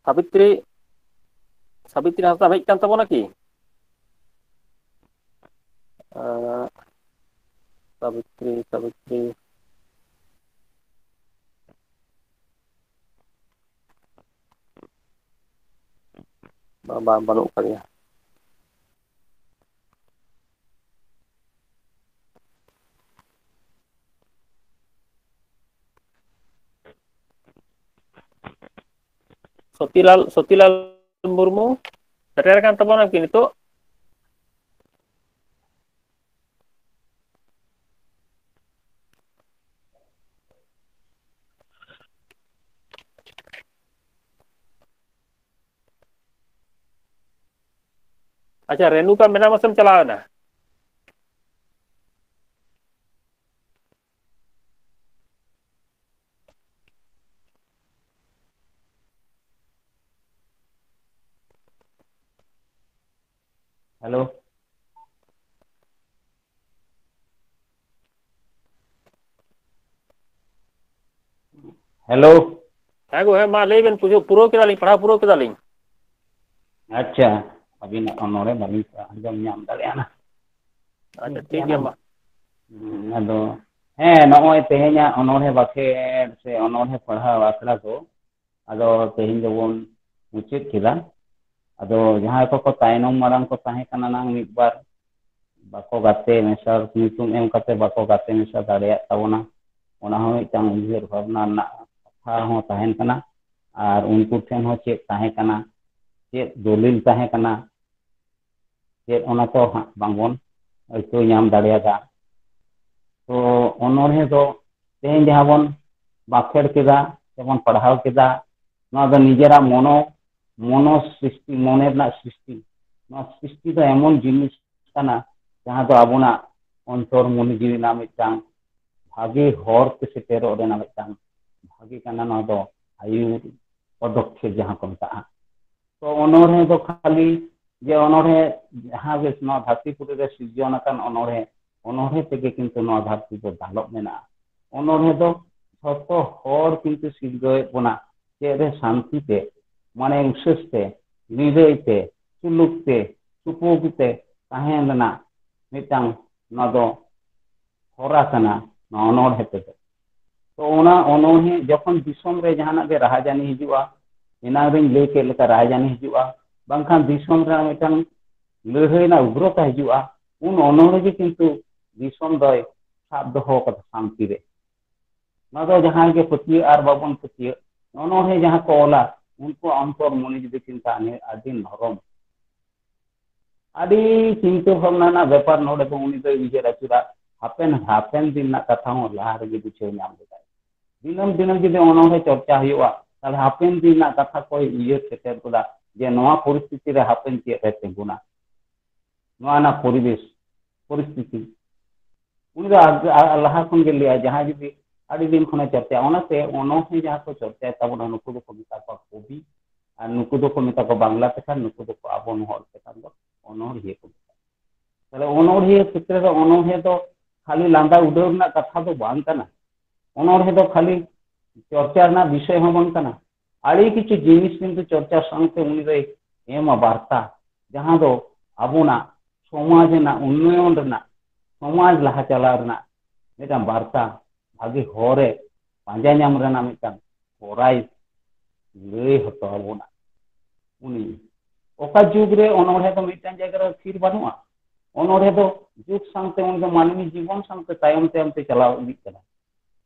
ᱥᱟᱵᱤᱛᱨᱤ, ᱥᱟᱵᱤᱛᱨᱤ ᱦᱟᱸᱥᱫᱟ ᱦᱮᱡ ᱠᱟᱱ ᱛᱟᱵᱚᱱᱟ ᱠᱤ? ᱟᱸ, ᱥᱟᱵᱤᱛᱨᱤ, ᱥᱟᱵᱤᱛᱨᱤ᱾ ᱵᱟᱝ, ᱵᱟᱝ, ᱵᱟᱹᱱᱩᱜ ᱟᱠᱟᱫᱮᱭᱟ᱾ ᱥᱚᱛᱤᱞᱟᱞ, ᱥᱚᱛᱤᱞᱟᱞ ᱢᱩᱨᱢᱩ ᱥᱮᱴᱮᱨ ᱟᱠᱟᱱ ᱛᱟᱵᱚᱱᱟ ᱠᱤ ᱱᱤᱛᱚᱜ? ᱟᱪᱪᱷᱟ, ᱨᱮᱱᱩᱠᱟ ᱢᱮᱱᱟᱢᱟ ᱥᱮᱢ ᱪᱟᱞᱟᱣ ᱮᱱᱟ? ᱦᱮᱞᱳ᱾ ᱦᱮᱞᱳ᱾ ᱦᱮᱸ ᱜᱳ, ᱦᱮᱸ, ᱢᱟ ᱞᱟᱹᱭ ᱵᱮᱱ, ᱯᱩᱨᱟᱹ, ᱯᱩᱨᱟᱹᱣ ᱠᱮᱫᱟᱞᱤᱧ, ᱯᱟᱲᱦᱟᱣ ᱯᱩᱨᱟᱹᱣ ᱠᱮᱫᱟᱞᱤᱧ᱾ ᱟᱪᱪᱷᱟ, ᱟᱹᱵᱤᱱᱟᱜ ᱚᱱᱚᱬᱦᱮ ᱵᱟᱹᱞᱤᱧ ᱟᱸᱡᱚᱢ ᱧᱟᱢ ᱫᱟᱲᱮᱭᱟᱜᱼᱟ᱾ ᱟᱪᱪᱷᱟ, ᱴᱷᱤᱠ ᱜᱮᱭᱟ, ᱢᱟ᱾ ᱦᱩᱸ, ᱟᱫᱚ, ᱦᱮᱸ, ᱱᱚᱜᱼᱚᱭ ᱛᱮᱦᱮᱧᱟᱜ ᱚᱱᱚᱬᱦᱮ ᱵᱟᱠᱷᱮᱲ ᱥᱮ ᱚᱱᱚᱬᱦᱮ ᱯᱟᱲᱦᱟᱣ ᱟᱠᱷᱲᱟ ᱫᱚ ᱟᱫᱚ ᱛᱮᱦᱮᱧ ᱫᱚᱵᱚᱱ ᱢᱩᱪᱟᱹᱫ ᱠᱮᱫᱟ᱾ ᱟᱫᱚ ᱡᱟᱦᱟᱸᱭ ᱠᱚᱠᱚ ᱛᱟᱭᱱᱚᱢ ᱢᱟᱲᱟᱝ ᱠᱚ ᱛᱟᱦᱮᱸ ᱠᱟᱱᱟ ᱱᱟᱝ ᱢᱤᱫ ᱵᱟᱨ, ᱵᱟᱠᱚ ᱜᱟᱛᱮ ᱢᱮᱥᱟ, ᱧᱩᱛᱩᱢ ᱮᱢ ᱠᱟᱛᱮ ᱵᱟᱠᱚ ᱜᱟᱛᱮ ᱢᱮᱥᱟ ᱫᱟᱲᱮᱭᱟᱜ ᱛᱟᱵᱚᱱᱟ, ᱚᱱᱟ ᱦᱚᱸ ᱢᱤᱫᱴᱟᱝ ᱩᱭᱦᱟᱹᱨ ᱵᱷᱟᱵᱽᱱᱟ ᱨᱮᱱᱟᱜ ᱠᱟᱛᱷᱟ ᱦᱚᱸ ᱛᱟᱦᱮᱱ ᱠᱟᱱᱟ᱾ ᱟᱨ ᱩᱱᱠᱩ ᱴᱷᱮᱱ ᱦᱚᱸ ᱪᱮᱫ ᱛᱟᱦᱮᱸ ᱠᱟᱱᱟ, ᱪᱮᱫ ᱫᱚᱞᱤᱞ ᱛᱟᱦᱮᱸ ᱠᱟᱱᱟ, ᱪᱮᱫ ᱚᱱᱟ ᱠᱚ ᱦᱟᱸᱜ ᱵᱟᱝᱵᱚᱱ ᱟᱹᱭᱠᱟᱹᱣ ᱧᱟᱢ ᱫᱟᱲᱮᱭᱟᱫᱟ᱾ ᱛᱚ ᱚᱱᱚᱬᱦᱮ ᱫᱚ ᱛᱮᱦᱮᱧ ᱡᱟᱦᱟᱸ ᱵᱚᱱ ᱵᱟᱸᱠᱷᱮᱲ ᱠᱮᱫᱟ ᱥᱮᱵᱚᱱ ᱯᱟᱲᱦᱟᱣ ᱠᱮᱫᱟ, ᱱᱚᱣᱟ ᱫᱚ ᱱᱤᱡᱮᱨᱟᱜ ᱢᱚᱱᱚ, ᱢᱚᱱᱚ ᱥᱨᱤᱥᱴᱤ, ᱢᱚᱱᱮ ᱨᱮᱱᱟᱜ ᱥᱨᱤᱥᱴᱤ᱾ ᱱᱚᱣᱟ ᱥᱨᱤᱥᱴᱤ ᱫᱚ ᱮᱢᱚᱱ ᱡᱤᱱᱤᱥ ᱠᱟᱱᱟ ᱡᱟᱦᱟᱸ ᱫᱚ ᱟᱵᱚᱱᱟᱜ ᱚᱱᱛᱚᱨ ᱢᱚᱱᱮ ᱡᱤᱣᱤ ᱨᱮᱱᱟᱜ ᱢᱤᱫᱴᱟᱝ ᱵᱷᱟᱜᱮ ᱦᱚᱨ ᱛᱮ ᱥᱮᱴᱮᱨᱚᱜ ᱨᱮᱱᱟᱜ ᱢᱤᱫᱴᱟᱝ ᱵᱷᱟᱜᱮ ᱠᱟᱱᱟ᱾ ᱱᱚᱣᱟ ᱫᱚ ᱟᱭᱩᱨ ᱯᱚᱫᱚᱠᱷᱮᱯ ᱡᱟᱦᱟᱸ ᱠᱚ ᱢᱮᱛᱟᱜᱼᱟ᱾ ᱛᱚ ᱚᱱᱚᱬᱦᱮ ᱫᱚ ᱠᱷᱟᱹᱞᱤ ᱡᱮ ᱚᱱᱚᱬᱦᱮ ᱡᱟᱦᱟᱸ ᱜᱮ ᱱᱚᱣᱟ ᱫᱷᱟᱹᱨᱛᱤ ᱯᱩᱨᱤ ᱨᱮ ᱥᱤᱨᱡᱚᱱ ᱟᱠᱟᱱ ᱚᱱᱚᱬᱦᱮ, ᱚᱱᱚᱬᱦᱮ ᱛᱮᱜᱮ ᱠᱤᱱᱛᱩ ᱱᱚᱣᱟ ᱫᱷᱟᱹᱨᱛᱤ ᱫᱚ ᱫᱟᱞᱚᱵ ᱢᱮᱱᱟᱜᱼᱟ᱾ ᱚᱱᱚᱬᱦᱮ ᱫᱚ ᱡᱷᱚᱛᱚ ᱦᱚᱲ ᱠᱤᱱᱛᱩ ᱥᱤᱨᱡᱟᱹᱣᱮᱫ ᱵᱚᱱᱟ ᱪᱮᱫ ᱨᱮ? ᱥᱟᱱᱛᱤ ᱛᱮ᱾ ᱢᱟᱱᱮ ᱩᱥᱟᱹᱥ ᱛᱮ, ᱱᱤᱨᱟᱹᱭ ᱛᱮ, ᱥᱩᱞᱩᱠ ᱛᱮ, ᱥᱩᱯᱩᱜ ᱛᱮ ᱛᱟᱦᱮᱱ ᱨᱮᱱᱟᱜ ᱢᱤᱫᱴᱟᱝ ᱱᱚᱣᱟ ᱫᱚ ᱦᱚᱨᱟ ᱠᱟᱱᱟ ᱱᱚᱣᱟ ᱚᱱᱚᱬᱦᱮ ᱛᱮᱫᱚ᱾ ᱛᱚ ᱚᱱᱟ ᱚᱱᱚᱬᱦᱮ ᱡᱚᱠᱷᱚᱱ ᱫᱤᱥᱚᱢ ᱨᱮ ᱡᱟᱦᱟᱱᱟᱜ ᱜᱮ ᱨᱟᱦᱟᱡᱟᱱᱤ ᱦᱤᱡᱩᱜᱼᱟ, ᱮᱱᱟᱝ ᱨᱤᱧ ᱞᱟᱹᱭ ᱠᱮᱫ ᱞᱮᱠᱟ ᱨᱟᱦᱟᱡᱟᱱᱤ ᱦᱤᱡᱩᱜᱼᱟ, ᱵᱟᱝᱠᱷᱟᱱ ᱫᱤᱥᱚᱢ ᱨᱮᱱᱟᱜ ᱢᱤᱫᱴᱟᱝ ᱞᱟᱹᱲᱦᱟᱹᱭ ᱨᱮᱱᱟᱜ ᱩᱜᱽᱨᱚᱛᱟ ᱦᱤᱡᱩᱜᱼᱟ, ᱩᱱ ᱚᱱᱚᱬᱦᱮ ᱜᱮ ᱠᱤᱱᱛᱩ ᱫᱤᱥᱚᱢ ᱫᱚᱭ ᱥᱟᱵ ᱫᱚᱦᱚ ᱠᱟᱫᱟ ᱥᱟᱱᱛᱤ ᱨᱮ᱾ ᱱᱚᱣᱟ ᱫᱚ ᱡᱟᱦᱟᱸᱭ ᱜᱮ ᱯᱟᱹᱛᱭᱟᱹᱜ ᱟᱨ ᱵᱟᱵᱚᱱ ᱯᱟᱹᱛᱭᱟᱹᱜ, ᱚᱱᱚᱬᱦᱮ ᱡᱟᱦᱟᱸ ᱠᱚ ᱚᱞᱟ, ᱩᱱᱠᱩᱣᱟᱜ ᱚᱱᱛᱚᱨ ᱢᱚᱱᱮ ᱡᱩᱫᱤ ᱪᱤᱱᱛᱟ ᱟᱹᱰᱤ ᱱᱚᱨᱚᱢ, ᱟᱹᱰᱤ ᱪᱤᱱᱛᱟᱹ ᱵᱷᱟᱵᱽᱱᱟ ᱨᱮᱱᱟᱜ ᱵᱮᱯᱟᱨ ᱱᱚᱰᱮ ᱫᱚ ᱩᱱᱤ ᱫᱚᱭ ᱩᱭᱦᱟᱹᱨ ᱟᱹᱪᱩᱨᱟ, ᱦᱟᱯᱮᱱ, ᱦᱟᱯᱮᱱ ᱫᱤᱱ ᱨᱮᱱᱟᱜ ᱠᱟᱛᱷᱟ ᱦᱚᱸ ᱞᱟᱦᱟ ᱨᱮᱜᱮ ᱵᱩᱡᱷᱟᱹᱣ ᱧᱟᱢ ᱞᱮᱫᱟᱭ᱾ ᱫᱤᱱᱟᱹᱢ ᱫᱤᱱᱟᱹᱢ ᱡᱩᱫᱤ ᱚᱱᱚᱬᱦᱮ ᱪᱚᱨᱪᱟ ᱦᱩᱭᱩᱜᱼᱟ, ᱛᱟᱦᱞᱮ ᱦᱟᱯᱮᱱ ᱫᱤᱱ ᱨᱮᱱᱟᱜ ᱠᱟᱛᱷᱟ ᱠᱚᱭ ᱩᱭᱦᱟᱹᱨ ᱥᱮᱴᱮᱨ ᱜᱚᱫᱟ ᱡᱮ ᱱᱚᱣᱟ ᱯᱚᱨᱤᱥᱛᱷᱤᱛᱤ ᱨᱮ ᱦᱟᱯᱮᱱ ᱪᱮᱫ ᱨᱮ ᱛᱤᱸᱜᱩᱱᱟ, ᱱᱚᱣᱟ ᱨᱮᱱᱟᱜ ᱯᱚᱨᱤᱵᱮᱥ, ᱯᱚᱨᱤᱥᱛᱷᱤᱛᱤ᱾ ᱩᱱᱤ ᱫᱚ ᱟᱜ-, ᱟ-, ᱞᱟᱦᱟ ᱠᱷᱚᱱ ᱜᱮ ᱞᱟᱹᱭᱟ, ᱡᱟᱦᱟᱸᱭ ᱡᱩᱫᱤ ᱟᱹᱰᱤ ᱫᱤᱱ ᱠᱷᱚᱱᱮ ᱪᱚᱨᱪᱟᱭᱟ, ᱚᱱᱟᱛᱮ ᱚᱱᱚᱬᱦᱮ ᱡᱟᱦᱟᱸ ᱠᱚ ᱪᱚᱨᱪᱟᱭ ᱛᱟᱵᱚᱱᱟ, ᱱᱩᱠᱩ ᱫᱚᱠᱚ ᱢᱮᱛᱟ ᱠᱚᱣᱟ ᱠᱚᱵᱤ, ᱟᱨ ᱱᱩᱠᱩ ᱫᱚᱠᱚ ᱢᱮᱛᱟ ᱠᱚᱣᱟ ᱵᱟᱝᱞᱟ ᱛᱮᱠᱷᱟᱱ, ᱱᱩᱠᱩ ᱫᱚᱠᱚ ᱟᱵᱚ ᱦᱚᱲ ᱛᱮᱠᱷᱟᱱ ᱫᱚ ᱚᱱᱚᱬᱦᱤᱭᱟᱹ ᱠᱚ ᱢᱮᱛᱟ ᱠᱚᱣᱟ᱾ ᱛᱟᱦᱞᱮ ᱚᱱᱚᱬᱦᱤᱭᱟᱹ ᱠᱷᱮᱛᱨᱮ ᱨᱮ ᱚᱱᱚᱬᱦᱮ ᱫᱚ ᱠᱷᱟᱹᱞᱤ ᱞᱟᱸᱫᱟ ᱩᱰᱟᱹᱣ ᱨᱮᱱᱟᱜ ᱠᱟᱛᱷᱟ ᱫᱚ ᱵᱟᱝ ᱠᱟᱱᱟ᱾ ᱚᱱᱚᱬᱦᱮ ᱫᱚ ᱠᱷᱟᱹᱞᱤ ᱪᱚᱨᱪᱟ ᱨᱮᱱᱟᱜ ᱵᱤᱥᱚᱭ ᱦᱚᱸ ᱵᱟᱝ ᱠᱟᱱᱟ᱾ ᱟᱹᱰᱤ ᱠᱤᱪᱷᱩ ᱡᱤᱱᱤᱥ ᱠᱤᱱᱛᱩ ᱪᱚᱨᱪᱟ ᱥᱟᱶᱛᱮ ᱩᱱᱤ ᱫᱚᱭ ᱮᱢᱟ ᱵᱟᱨᱛᱟ, ᱡᱟᱦᱟᱸ ᱫᱚ ᱟᱵᱚᱱᱟᱜ ᱥᱚᱢᱟᱡᱽ ᱨᱮᱱᱟᱜ ᱩᱱᱱᱚᱭᱚᱱ ᱨᱮᱱᱟᱜ, ᱥᱚᱢᱟᱡᱽ ᱞᱟᱦᱟ ᱪᱟᱞᱟᱣ ᱨᱮᱱᱟᱜ ᱢᱤᱫᱴᱟᱝ ᱵᱟᱨᱛᱟ, ᱵᱷᱟᱜᱮ ᱦᱚᱨᱮ ᱯᱟᱸᱡᱟ ᱧᱟᱢ ᱨᱮᱱᱟᱜ ᱢᱤᱫᱴᱟᱝ ᱦᱚᱨᱟᱭ ᱞᱟᱹᱭ ᱦᱚᱴᱚ ᱟᱵᱚᱱᱟ᱾ ᱩᱱᱤ ᱚᱠᱟ ᱡᱩᱜᱽ ᱨᱮ ᱚᱱᱚᱬᱦᱮ ᱫᱚ ᱢᱤᱫᱴᱟᱝ ᱡᱟᱭᱜᱟ ᱨᱮ ᱛᱷᱤᱨ ᱵᱟᱹᱱᱩᱜᱼᱟ, ᱚᱱᱚᱬᱦᱮ ᱫᱚ ᱡᱩᱜᱽ ᱥᱟᱶᱛᱮ ᱩᱱᱤ ᱫᱚ ᱢᱟᱹᱱᱢᱤ ᱡᱤᱵᱚᱱ ᱥᱟᱶᱛᱮ ᱛᱟᱭᱚᱢ ᱛᱟᱭᱚᱢ ᱛᱮ ᱪᱟᱞᱟᱣ ᱤᱫᱤᱜ ᱠᱟᱱᱟ᱾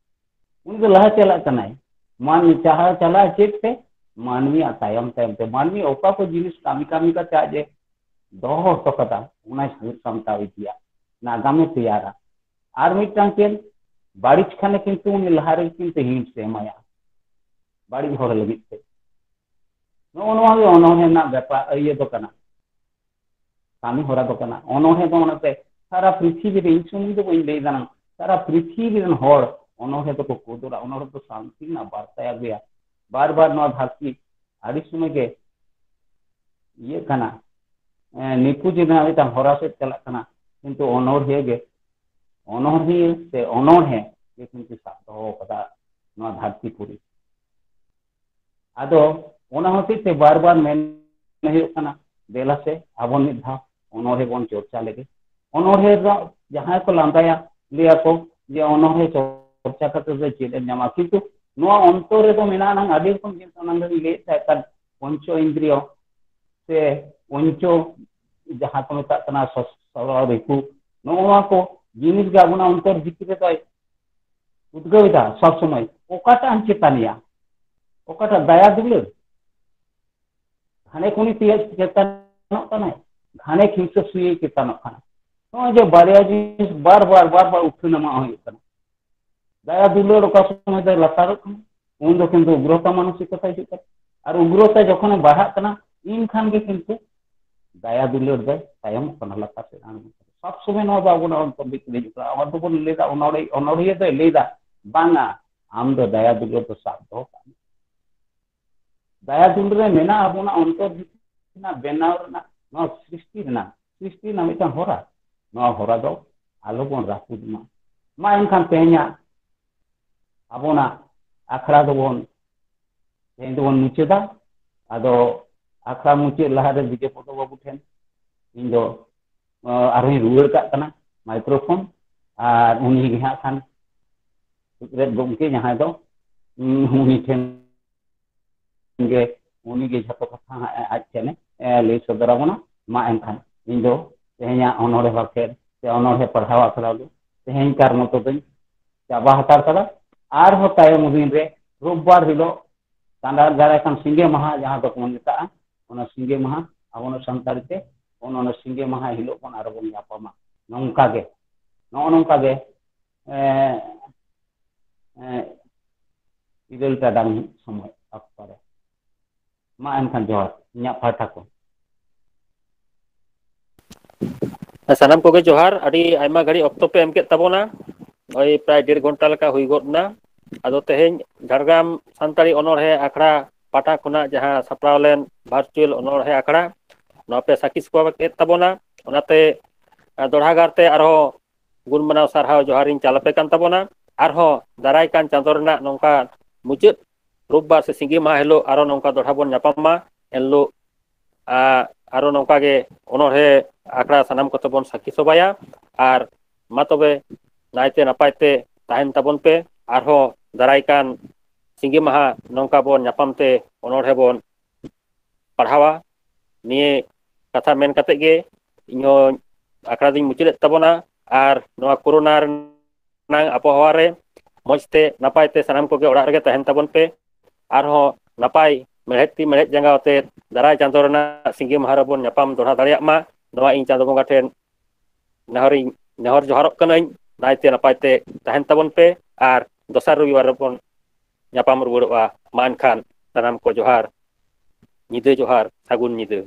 ᱩᱱᱤ ᱫᱚ ᱞᱟᱦᱟ ᱪᱟᱞᱟᱜ ᱠᱟᱱᱟᱭ᱾ ᱢᱟᱹᱱᱢᱤ ᱪᱟᱦᱟᱣ ᱪᱟᱞᱟᱜ ᱪᱮᱫ ᱛᱮ? ᱢᱟᱹᱱᱢᱤᱭᱟᱜ ᱛᱟᱭᱚᱢ ᱛᱟᱭᱚᱢ ᱛᱮ᱾ ᱢᱟᱹᱱᱢᱤ ᱚᱠᱟ ᱠᱚ ᱡᱤᱱᱤᱥ ᱠᱟᱹᱢᱤ ᱠᱟᱹᱢᱤ ᱠᱟᱛᱮ ᱟᱡ ᱮ ᱫᱚᱦᱚ ᱦᱚᱴᱚ ᱠᱟᱫᱟ, ᱚᱱᱟᱭ ᱥᱟᱹᱨ ᱥᱟᱢᱴᱟᱣ ᱤᱫᱤᱭᱟ, ᱱᱟᱜᱟᱢᱮ ᱛᱮᱭᱟᱨᱟ᱾ ᱟᱨ ᱢᱤᱫᱴᱟᱝ ᱪᱮᱫ? ᱵᱟᱹᱲᱤᱡ ᱠᱷᱟᱱᱮ ᱠᱤᱱᱛᱩ ᱩᱱᱤ ᱞᱟᱦᱟ ᱨᱮᱜᱮ ᱠᱤᱱᱛᱩ hints ᱮ ᱮᱢᱟᱭᱟ ᱵᱟᱹᱲᱤᱡ ᱦᱚᱲ ᱞᱟᱹᱜᱤᱫ ᱛᱮ᱾ ᱱᱚᱜᱼᱚ ᱱᱚᱣᱟ ᱜᱮ ᱚᱱᱚᱬᱦᱮ ᱨᱮᱱᱟᱜ ᱵᱮᱯᱟᱨ, ᱤᱭᱟᱹ ᱫᱚ ᱠᱟᱱᱟ, ᱠᱟᱹᱢᱤ ᱦᱚᱨᱟ ᱫᱚ ᱠᱟᱱᱟ᱾ ᱚᱱᱚᱬᱦᱮ ᱫᱚ ᱚᱱᱟᱛᱮ ᱥᱟᱨᱟ ᱯᱨᱤᱛᱷᱤᱵᱤ ᱨᱮ, ᱤᱧ ᱥᱩᱢᱩᱝ ᱫᱚ ᱵᱟᱹᱧ ᱞᱟᱹᱭ ᱫᱟᱲᱮᱭᱟᱜᱼᱟ, ᱥᱟᱨᱟ ᱯᱨᱤᱛᱷᱤᱵᱤ ᱨᱮᱱ ᱦᱚᱲ ᱚᱱᱚᱬᱦᱮ ᱫᱚᱠᱚ ᱠᱚᱫᱚᱨᱟ, ᱚᱱᱚᱬᱦᱮ ᱫᱚ ᱥᱟᱱᱛᱤ ᱨᱮᱱᱟᱜ ᱵᱟᱨᱛᱟᱭ ᱟᱹᱜᱩᱭᱟ᱾ ᱵᱟᱨ ᱵᱟᱨ ᱱᱚᱣᱟ ᱫᱷᱟᱹᱨᱛᱤ ᱟᱹᱰᱤ ᱥᱚᱢᱚᱭ ᱜᱮ ᱤᱭᱟᱹᱜ ᱠᱟᱱᱟ, ᱮᱸ, ᱱᱤᱯᱩᱡ ᱨᱮᱱᱟᱜ ᱢᱤᱫᱴᱟᱝ ᱦᱚᱨᱟ ᱥᱮᱫ ᱪᱟᱞᱟᱜ ᱠᱟᱱᱟ, ᱠᱤᱱᱛᱩ ᱚᱱᱚᱬᱦᱤᱭᱟᱹ ᱜᱮ, ᱚᱱᱚᱬᱦᱤᱭᱟᱹ ᱥᱮ ᱚᱱᱚᱬᱦᱮ ᱜᱮ ᱠᱤᱱᱛᱩ ᱥᱟᱵ ᱫᱚᱦᱚ ᱠᱟᱫᱟ ᱱᱚᱣᱟ ᱫᱷᱟᱹᱨᱛᱤ ᱯᱩᱨᱤ᱾ ᱟᱫᱚ ᱚᱱᱟ ᱦᱚᱛᱮᱡ ᱛᱮ ᱵᱟᱨ ᱵᱟᱨ ᱢᱮᱱ ᱦᱩᱭᱩᱜ ᱠᱟᱱᱟ, ᱫᱮᱞᱟ ᱥᱮ ᱟᱵᱚ ᱢᱤᱫ ᱫᱷᱟᱣ ᱚᱱᱚᱬᱦᱮ ᱵᱚᱱ ᱪᱚᱨᱪᱟ ᱞᱮᱜᱮ᱾ ᱚᱱᱚᱬᱦᱮ ᱫᱚ ᱡᱟᱦᱟᱸᱭ ᱠᱚ ᱞᱟᱸᱫᱟᱭᱟ, ᱞᱟᱹᱭᱟ ᱠᱚ ᱡᱮ ᱚᱱᱚᱬᱦᱮ ᱪᱚᱨᱪᱟ ᱠᱟᱛᱮ ᱫᱚ ᱪᱮᱫ ᱮᱢ ᱧᱟᱢᱟ? ᱠᱤᱱᱛᱩ ᱱᱚᱣᱟ ᱚᱱᱛᱚᱨ ᱨᱮᱫᱚ ᱢᱮᱱᱟᱜᱼᱟ ᱱᱟᱝ ᱟᱹᱰᱤ ᱨᱚᱠᱚᱢ ᱡᱤᱱᱤᱥ, ᱚᱱᱟ ᱫᱚᱧ ᱞᱟᱹᱭᱮᱫ ᱛᱟᱦᱮᱸ ᱠᱟᱱ ᱯᱚᱧᱪᱚ ᱤᱱᱫᱨᱤᱭᱚ ᱥᱮ ᱯᱚᱧᱪᱚ ᱡᱟᱦᱟᱸ ᱠᱚ ᱢᱮᱛᱟᱜ ᱠᱟᱱᱟ ᱥᱚᱥ-, ᱥᱚᱲᱚ ᱨᱤᱯᱩ, ᱱᱚᱜᱼᱚ ᱱᱚᱣᱟ ᱠᱚ ᱡᱤᱱᱤᱥ ᱜᱮ ᱟᱵᱚᱱᱟᱜ ᱚᱱᱛᱚᱨ ᱵᱷᱤᱛᱨᱤ ᱨᱮᱫᱚᱭ ᱩᱫᱽᱜᱟᱹᱣ ᱮᱫᱟ ᱥᱚᱵ ᱥᱚᱢᱚᱭ᱾ ᱚᱠᱟᱴᱟᱜ ᱮᱢ ᱪᱮᱛᱟᱱᱮᱭᱟ? ᱚᱠᱟᱴᱟᱜ ᱫᱟᱭᱟ ᱫᱩᱞᱟᱹᱲ? ᱜᱷᱟᱱᱮ ᱠᱷᱩᱱᱤ ᱛᱮ ᱪᱮᱛᱟᱱᱚᱜ ᱠᱟᱱᱟᱭ, ᱜᱷᱟᱱᱮ ᱦᱤᱝᱥᱟᱹ ᱥᱩᱭᱮ ᱪᱮᱛᱟᱱᱚᱜ ᱠᱟᱱᱟ᱾ ᱱᱚᱜᱼᱚᱭ ᱡᱮ ᱵᱟᱨᱭᱟ ᱡᱤᱱᱤᱥ ᱵᱟᱨ ᱵᱟᱨ ᱵᱟᱨ ᱵᱟᱨ ᱩᱴᱷᱟᱹᱱᱟᱢᱟ ᱦᱩᱭᱩᱜ ᱠᱟᱱᱟ, ᱫᱟᱭᱟ ᱫᱩᱞᱟᱹᱲ ᱚᱠᱟ ᱥᱚᱢᱚᱭ ᱫᱚ ᱞᱟᱛᱟᱨᱚᱜ ᱠᱟᱱᱟ, ᱩᱱ ᱫᱚ ᱠᱤᱱᱛᱩ ᱩᱜᱽᱨᱚᱛᱟ ᱢᱟᱱᱚᱥᱤᱠᱚᱛᱟ ᱦᱤᱡᱩᱜ ᱠᱟᱱᱟ᱾ ᱟᱨ ᱩᱜᱽᱨᱚᱛᱟ ᱡᱚᱠᱷᱚᱱᱮ ᱵᱟᱲᱦᱟᱜ ᱠᱟᱱᱟ, ᱤᱱᱠᱷᱟᱱ ᱜᱮ ᱠᱤᱱᱛᱩ ᱫᱟᱭᱟ ᱫᱩᱞᱟᱹᱲ ᱫᱚ ᱛᱟᱭᱚᱢᱚᱜ ᱠᱟᱱᱟ, ᱞᱟᱛᱟᱨ ᱥᱮᱫ ᱟᱬᱜᱚᱜ ᱠᱟᱱᱟ᱾ ᱥᱚᱵ ᱥᱚᱢᱚᱭ ᱱᱚᱣᱟ ᱫᱚ ᱟᱵᱚᱱᱟᱜ ᱚᱱᱛᱚᱨ ᱵᱷᱤᱛᱨᱤ ᱨᱮ ᱦᱤᱡᱩᱜ ᱠᱟᱱᱟ᱾ ᱟᱵᱚ ᱫᱚᱵᱚᱱ ᱞᱟᱹᱭᱫᱟ, ᱚᱱᱚᱲᱦᱤᱭᱟᱹ, ᱚᱱᱚᱲᱦᱤᱭᱟᱹ ᱫᱚᱭ ᱞᱟᱹᱭᱫᱟ, ᱵᱟᱝᱟ, ᱟᱢ ᱫᱚ ᱫᱟᱭᱟ ᱫᱩᱞᱟᱹᱲ ᱫᱚ ᱥᱟᱵ ᱫᱚᱦᱚ ᱠᱟᱜ ᱢᱮ᱾ ᱫᱟᱭᱟ ᱫᱩᱞᱟᱹᱲ ᱨᱮ ᱢᱮᱱᱟᱜ ᱟᱵᱚᱱᱟᱜ ᱚᱱᱛᱚᱨ ᱵᱷᱤᱛᱨᱤ ᱨᱮᱱᱟᱜ ᱵᱮᱱᱟᱣ ᱨᱮᱱᱟᱜ, ᱱᱚᱣᱟ ᱥᱨᱤᱥᱴᱤ ᱨᱮᱱᱟᱜ, ᱥᱨᱤᱥᱴᱤ ᱨᱮᱱᱟᱜ ᱢᱤᱫᱴᱟᱝ ᱦᱚᱨᱟ᱾ ᱱᱚᱣᱟ ᱦᱚᱨᱟ ᱫᱚ ᱟᱞᱚ ᱵᱚᱱ ᱨᱟᱹᱯᱩᱫ ᱢᱟ᱾ ᱢᱟ ᱮᱱᱠᱷᱟᱱ ᱛᱮᱦᱮᱧᱟᱜ ᱟᱵᱚᱱᱟᱜ ᱟᱠᱷᱲᱟ ᱫᱚᱵᱚᱱ, ᱛᱮᱦᱮᱧ ᱫᱚᱵᱚᱱ ᱢᱩᱪᱟᱹᱫᱟ᱾ ᱟᱫᱚ ᱟᱠᱷᱲᱟ ᱢᱩᱪᱟᱹᱫ ᱞᱟᱦᱟᱨᱮ ᱵᱤᱡᱚᱭ ᱯᱚᱫᱚ ᱵᱟᱹᱵᱩ ᱴᱷᱮᱱ ᱤᱧ ᱫᱚ, ᱟᱸ, ᱟᱨᱦᱚᱸᱧ ᱨᱩᱣᱟᱹᱲ ᱠᱟᱜ ᱠᱟᱱᱟ ᱢᱟᱭᱠᱨᱳᱯᱷᱳᱱ, ᱟᱨ ᱩᱱᱤ ᱜᱮ ᱦᱟᱸᱜ ᱠᱷᱟᱱ ᱥᱤᱠᱨᱮᱴ ᱜᱚᱢᱠᱮ ᱡᱟᱦᱟᱸᱭ ᱫᱚ, ᱩᱸ, ᱩᱱᱤ ᱴᱷᱮᱱ ᱜᱮ, ᱩᱱᱤ ᱜᱮ ᱡᱷᱚᱛᱚ ᱠᱟᱛᱷᱟ ᱦᱟᱸᱜ ᱟᱡ ᱴᱷᱮᱱᱮ, ᱮ, ᱞᱟᱹᱭ ᱥᱚᱫᱚᱨ ᱟᱵᱚᱱᱟ᱾ ᱢᱟ ᱮᱱᱠᱷᱟᱱ ᱤᱧ ᱫᱚ ᱛᱮᱦᱮᱧᱟᱜ ᱚᱱᱚᱬᱦᱮ ᱵᱟᱠᱷᱮᱲ ᱥᱮ ᱚᱱᱚᱬᱦᱮ ᱯᱟᱲᱦᱟᱣ ᱟᱠᱷᱲᱟ ᱫᱚ ᱛᱮᱦᱮᱧ ᱠᱟᱨ ᱢᱚᱛᱚ ᱫᱚᱧ ᱪᱟᱵᱟ ᱦᱟᱛᱟᱲ ᱠᱟᱫᱟ᱾ ᱟᱨᱦᱚᱸ ᱛᱟᱭᱚᱢ ᱫᱤᱱ ᱨᱮ ᱨᱳᱵᱵᱟᱨ ᱦᱤᱞᱳᱜ ᱪᱟᱸᱫᱟ ᱫᱟᱨᱟᱭ ᱠᱟᱱ ᱥᱤᱸᱜᱮ ᱢᱟᱦᱟ, ᱡᱟᱦᱟᱸ ᱫᱚᱠᱚ ᱢᱮᱛᱟᱜᱼᱟ, ᱚᱱᱟ ᱥᱤᱸᱜᱮ ᱢᱟᱦᱟ ᱟᱵᱚ ᱥᱟᱱᱛᱟᱲᱤ ᱛᱮ, ᱚᱱᱟ, ᱚᱱᱟ ᱥᱤᱸᱜᱮ ᱢᱟᱦᱟ ᱦᱤᱞᱳᱜ ᱵᱚᱱ ᱟᱨᱚ ᱵᱚᱱ ᱧᱟᱯᱟᱢᱟ᱾ ᱱᱚᱝᱠᱟ ᱜᱮ, ᱱᱚᱜᱼᱚ ᱱᱚᱝᱠᱟ ᱜᱮ, ᱮ, ᱮ, ᱤᱨᱟᱹᱞ ᱴᱟᱲᱟᱝ ᱥᱚᱢᱚᱭ ᱚᱠᱛᱚ ᱨᱮ᱾ ᱢᱟ ᱮᱱᱠᱷᱟᱱ ᱡᱚᱦᱟᱨ ᱤᱧᱟᱹᱜ ᱯᱟᱦᱴᱟ ᱠᱷᱚᱱ᱾ ᱥᱟᱱᱟᱢ ᱠᱚᱜᱮ ᱡᱚᱦᱟᱨ᱾ ᱟᱹᱰᱤ ᱟᱭᱢᱟ ᱜᱷᱟᱹᱲᱤᱡ ᱚᱠᱛᱚ ᱯᱮ ᱮᱢ ᱠᱮᱫ ᱛᱟᱵᱚᱱᱟ, ᱳᱭ ᱯᱨᱟᱭ ᱰᱮᱲ ᱜᱷᱚᱱᱴᱟ ᱞᱮᱠᱟ ᱦᱩᱭ ᱜᱚᱫ ᱮᱱᱟ᱾ ᱟᱫᱚ ᱛᱮᱦᱮᱧ ᱡᱷᱟᱲᱜᱨᱟᱢ ᱥᱟᱱᱛᱟᱲᱤ ᱚᱱᱚᱬᱦᱮ ᱟᱠᱷᱲᱟ ᱯᱟᱦᱴᱟ ᱠᱷᱚᱱᱟᱜ ᱡᱟᱦᱟᱸ ᱥᱟᱯᱲᱟᱣ ᱞᱮᱱ ᱵᱷᱟᱨᱪᱩᱭᱟᱞ ᱚᱱᱚᱬᱦᱮ ᱟᱠᱷᱲᱟ, ᱱᱚᱣᱟ ᱯᱮ ᱥᱟᱹᱠᱷᱤ ᱥᱚᱵᱷᱟ ᱠᱮᱫ ᱛᱟᱵᱚᱱᱟ᱾ ᱚᱱᱟᱛᱮ ᱫᱚᱲᱦᱟ ᱜᱟᱨᱛᱮ ᱟᱨᱦᱚᱸ ᱜᱩᱱ ᱢᱟᱱᱟᱣ ᱥᱟᱨᱦᱟᱣ ᱡᱚᱦᱟᱨᱤᱧ ᱪᱟᱞ ᱟᱯᱮ ᱠᱟᱱ ᱛᱟᱵᱚᱱᱟ᱾ ᱟᱨᱦᱚᱸ ᱫᱟᱨᱟᱭ ᱠᱟᱱ ᱪᱟᱸᱫᱚ ᱨᱮᱱᱟᱜ ᱱᱚᱝᱠᱟ ᱢᱩᱪᱟᱹᱫ ᱨᱳᱵᱵᱟᱨ ᱥᱮ ᱥᱤᱸᱜᱤ ᱢᱟᱦᱟ ᱦᱤᱞᱳᱜ ᱟᱨᱚ ᱱᱚᱝᱠᱟ ᱫᱚᱦᱲᱟ ᱵᱚᱱ ᱧᱟᱯᱟᱢᱟ᱾ ᱮᱱᱦᱤᱞᱳᱜ ᱟ, ᱟᱨᱚ ᱱᱚᱝᱠᱟ ᱜᱮ ᱚᱱᱚᱬᱦᱮ ᱟᱠᱷᱲᱟ ᱥᱟᱱᱟᱢ ᱠᱚᱛᱮ ᱵᱚᱱ ᱥᱟᱹᱠᱷᱤ ᱥᱚᱵᱷᱟᱭᱟ᱾ ᱟᱨ ᱢᱟ ᱛᱚᱵᱮ ᱱᱟᱭᱛᱮ ᱱᱟᱯᱟᱭ ᱛᱮ ᱛᱟᱦᱮᱱ ᱛᱟᱵᱚᱱ ᱯᱮ᱾ ᱟᱨᱦᱚᱸ ᱫᱟᱨᱟᱭ ᱠᱟᱱ ᱥᱤᱸᱜᱤ ᱢᱟᱦᱟ ᱱᱚᱝᱠᱟ ᱵᱚᱱ ᱧᱟᱯᱟᱢ ᱛᱮ ᱚᱱᱚᱬᱦᱮ ᱵᱚᱱ ᱯᱟᱲᱦᱟᱣᱟ᱾ ᱱᱤᱭᱟᱹ ᱠᱟᱛᱷᱟ ᱢᱮᱱ ᱠᱟᱛᱮ ᱜᱮ ᱤᱧᱦᱚᱸ ᱟᱠᱷᱲᱟ ᱫᱩᱧ ᱢᱩᱪᱟᱹᱫᱮᱫ ᱛᱟᱵᱚᱱᱟ᱾ ᱟᱨ ᱱᱚᱣᱟ ᱠᱳᱨᱳᱱᱟ ᱨᱮᱱᱟᱜ ᱟᱵᱚᱦᱟᱣᱟ ᱨᱮ ᱢᱚᱡᱽ ᱛᱮ ᱱᱟᱯᱟᱭ ᱛᱮ ᱥᱟᱱᱟᱢ ᱠᱚᱜᱮ ᱚᱲᱟᱜ ᱨᱮᱜᱮ ᱛᱟᱦᱮᱱ ᱛᱟᱵᱚᱱ ᱯᱮ᱾ ᱟᱨᱦᱚᱸ ᱱᱟᱯᱟᱭ ᱢᱮᱲᱦᱮᱫ ᱛᱤ ᱢᱮᱲᱦᱮᱫ ᱡᱟᱸᱜᱟ ᱟᱛᱮ ᱫᱟᱨᱟᱭ ᱪᱟᱸᱫᱚ ᱨᱮᱱᱟᱜ ᱥᱤᱸᱜᱤ ᱢᱟᱦᱟ ᱨᱮᱵᱚᱱ ᱧᱟᱯᱟᱢ ᱫᱚᱲᱦᱟ ᱫᱟᱲᱮᱭᱟᱜ ᱢᱟ, ᱱᱚᱣᱟ ᱤᱧ ᱪᱟᱸᱫᱚ ᱵᱚᱸᱜᱟ ᱴᱷᱮᱱ ᱱᱮᱦᱚᱨᱤᱧ ᱱᱮᱦᱚᱨ ᱡᱚᱦᱟᱨᱚᱜ ᱠᱟᱹᱱᱟᱹᱧ᱾ ᱱᱟᱭᱛᱮ ᱱᱟᱯᱟᱭ ᱛᱮ ᱛᱟᱦᱮᱱ ᱛᱟᱵᱚᱱ ᱯᱮ᱾ ᱟᱨ ᱫᱚᱥᱟᱨ ᱨᱚᱵᱤᱵᱟᱨ ᱨᱮᱵᱚᱱ ᱧᱟᱯᱟᱢ ᱨᱩᱣᱟᱹᱲᱚᱜᱼᱟ᱾ ᱢᱟ ᱮᱱᱠᱷᱟᱱ ᱥᱟᱱᱟᱢ ᱠᱚ ᱡᱚᱦᱟᱨ, ᱧᱤᱫᱟᱹ ᱡᱚᱦᱟᱨ, ᱥᱟᱹᱜᱩᱱ ᱧᱤᱫᱟᱹ᱾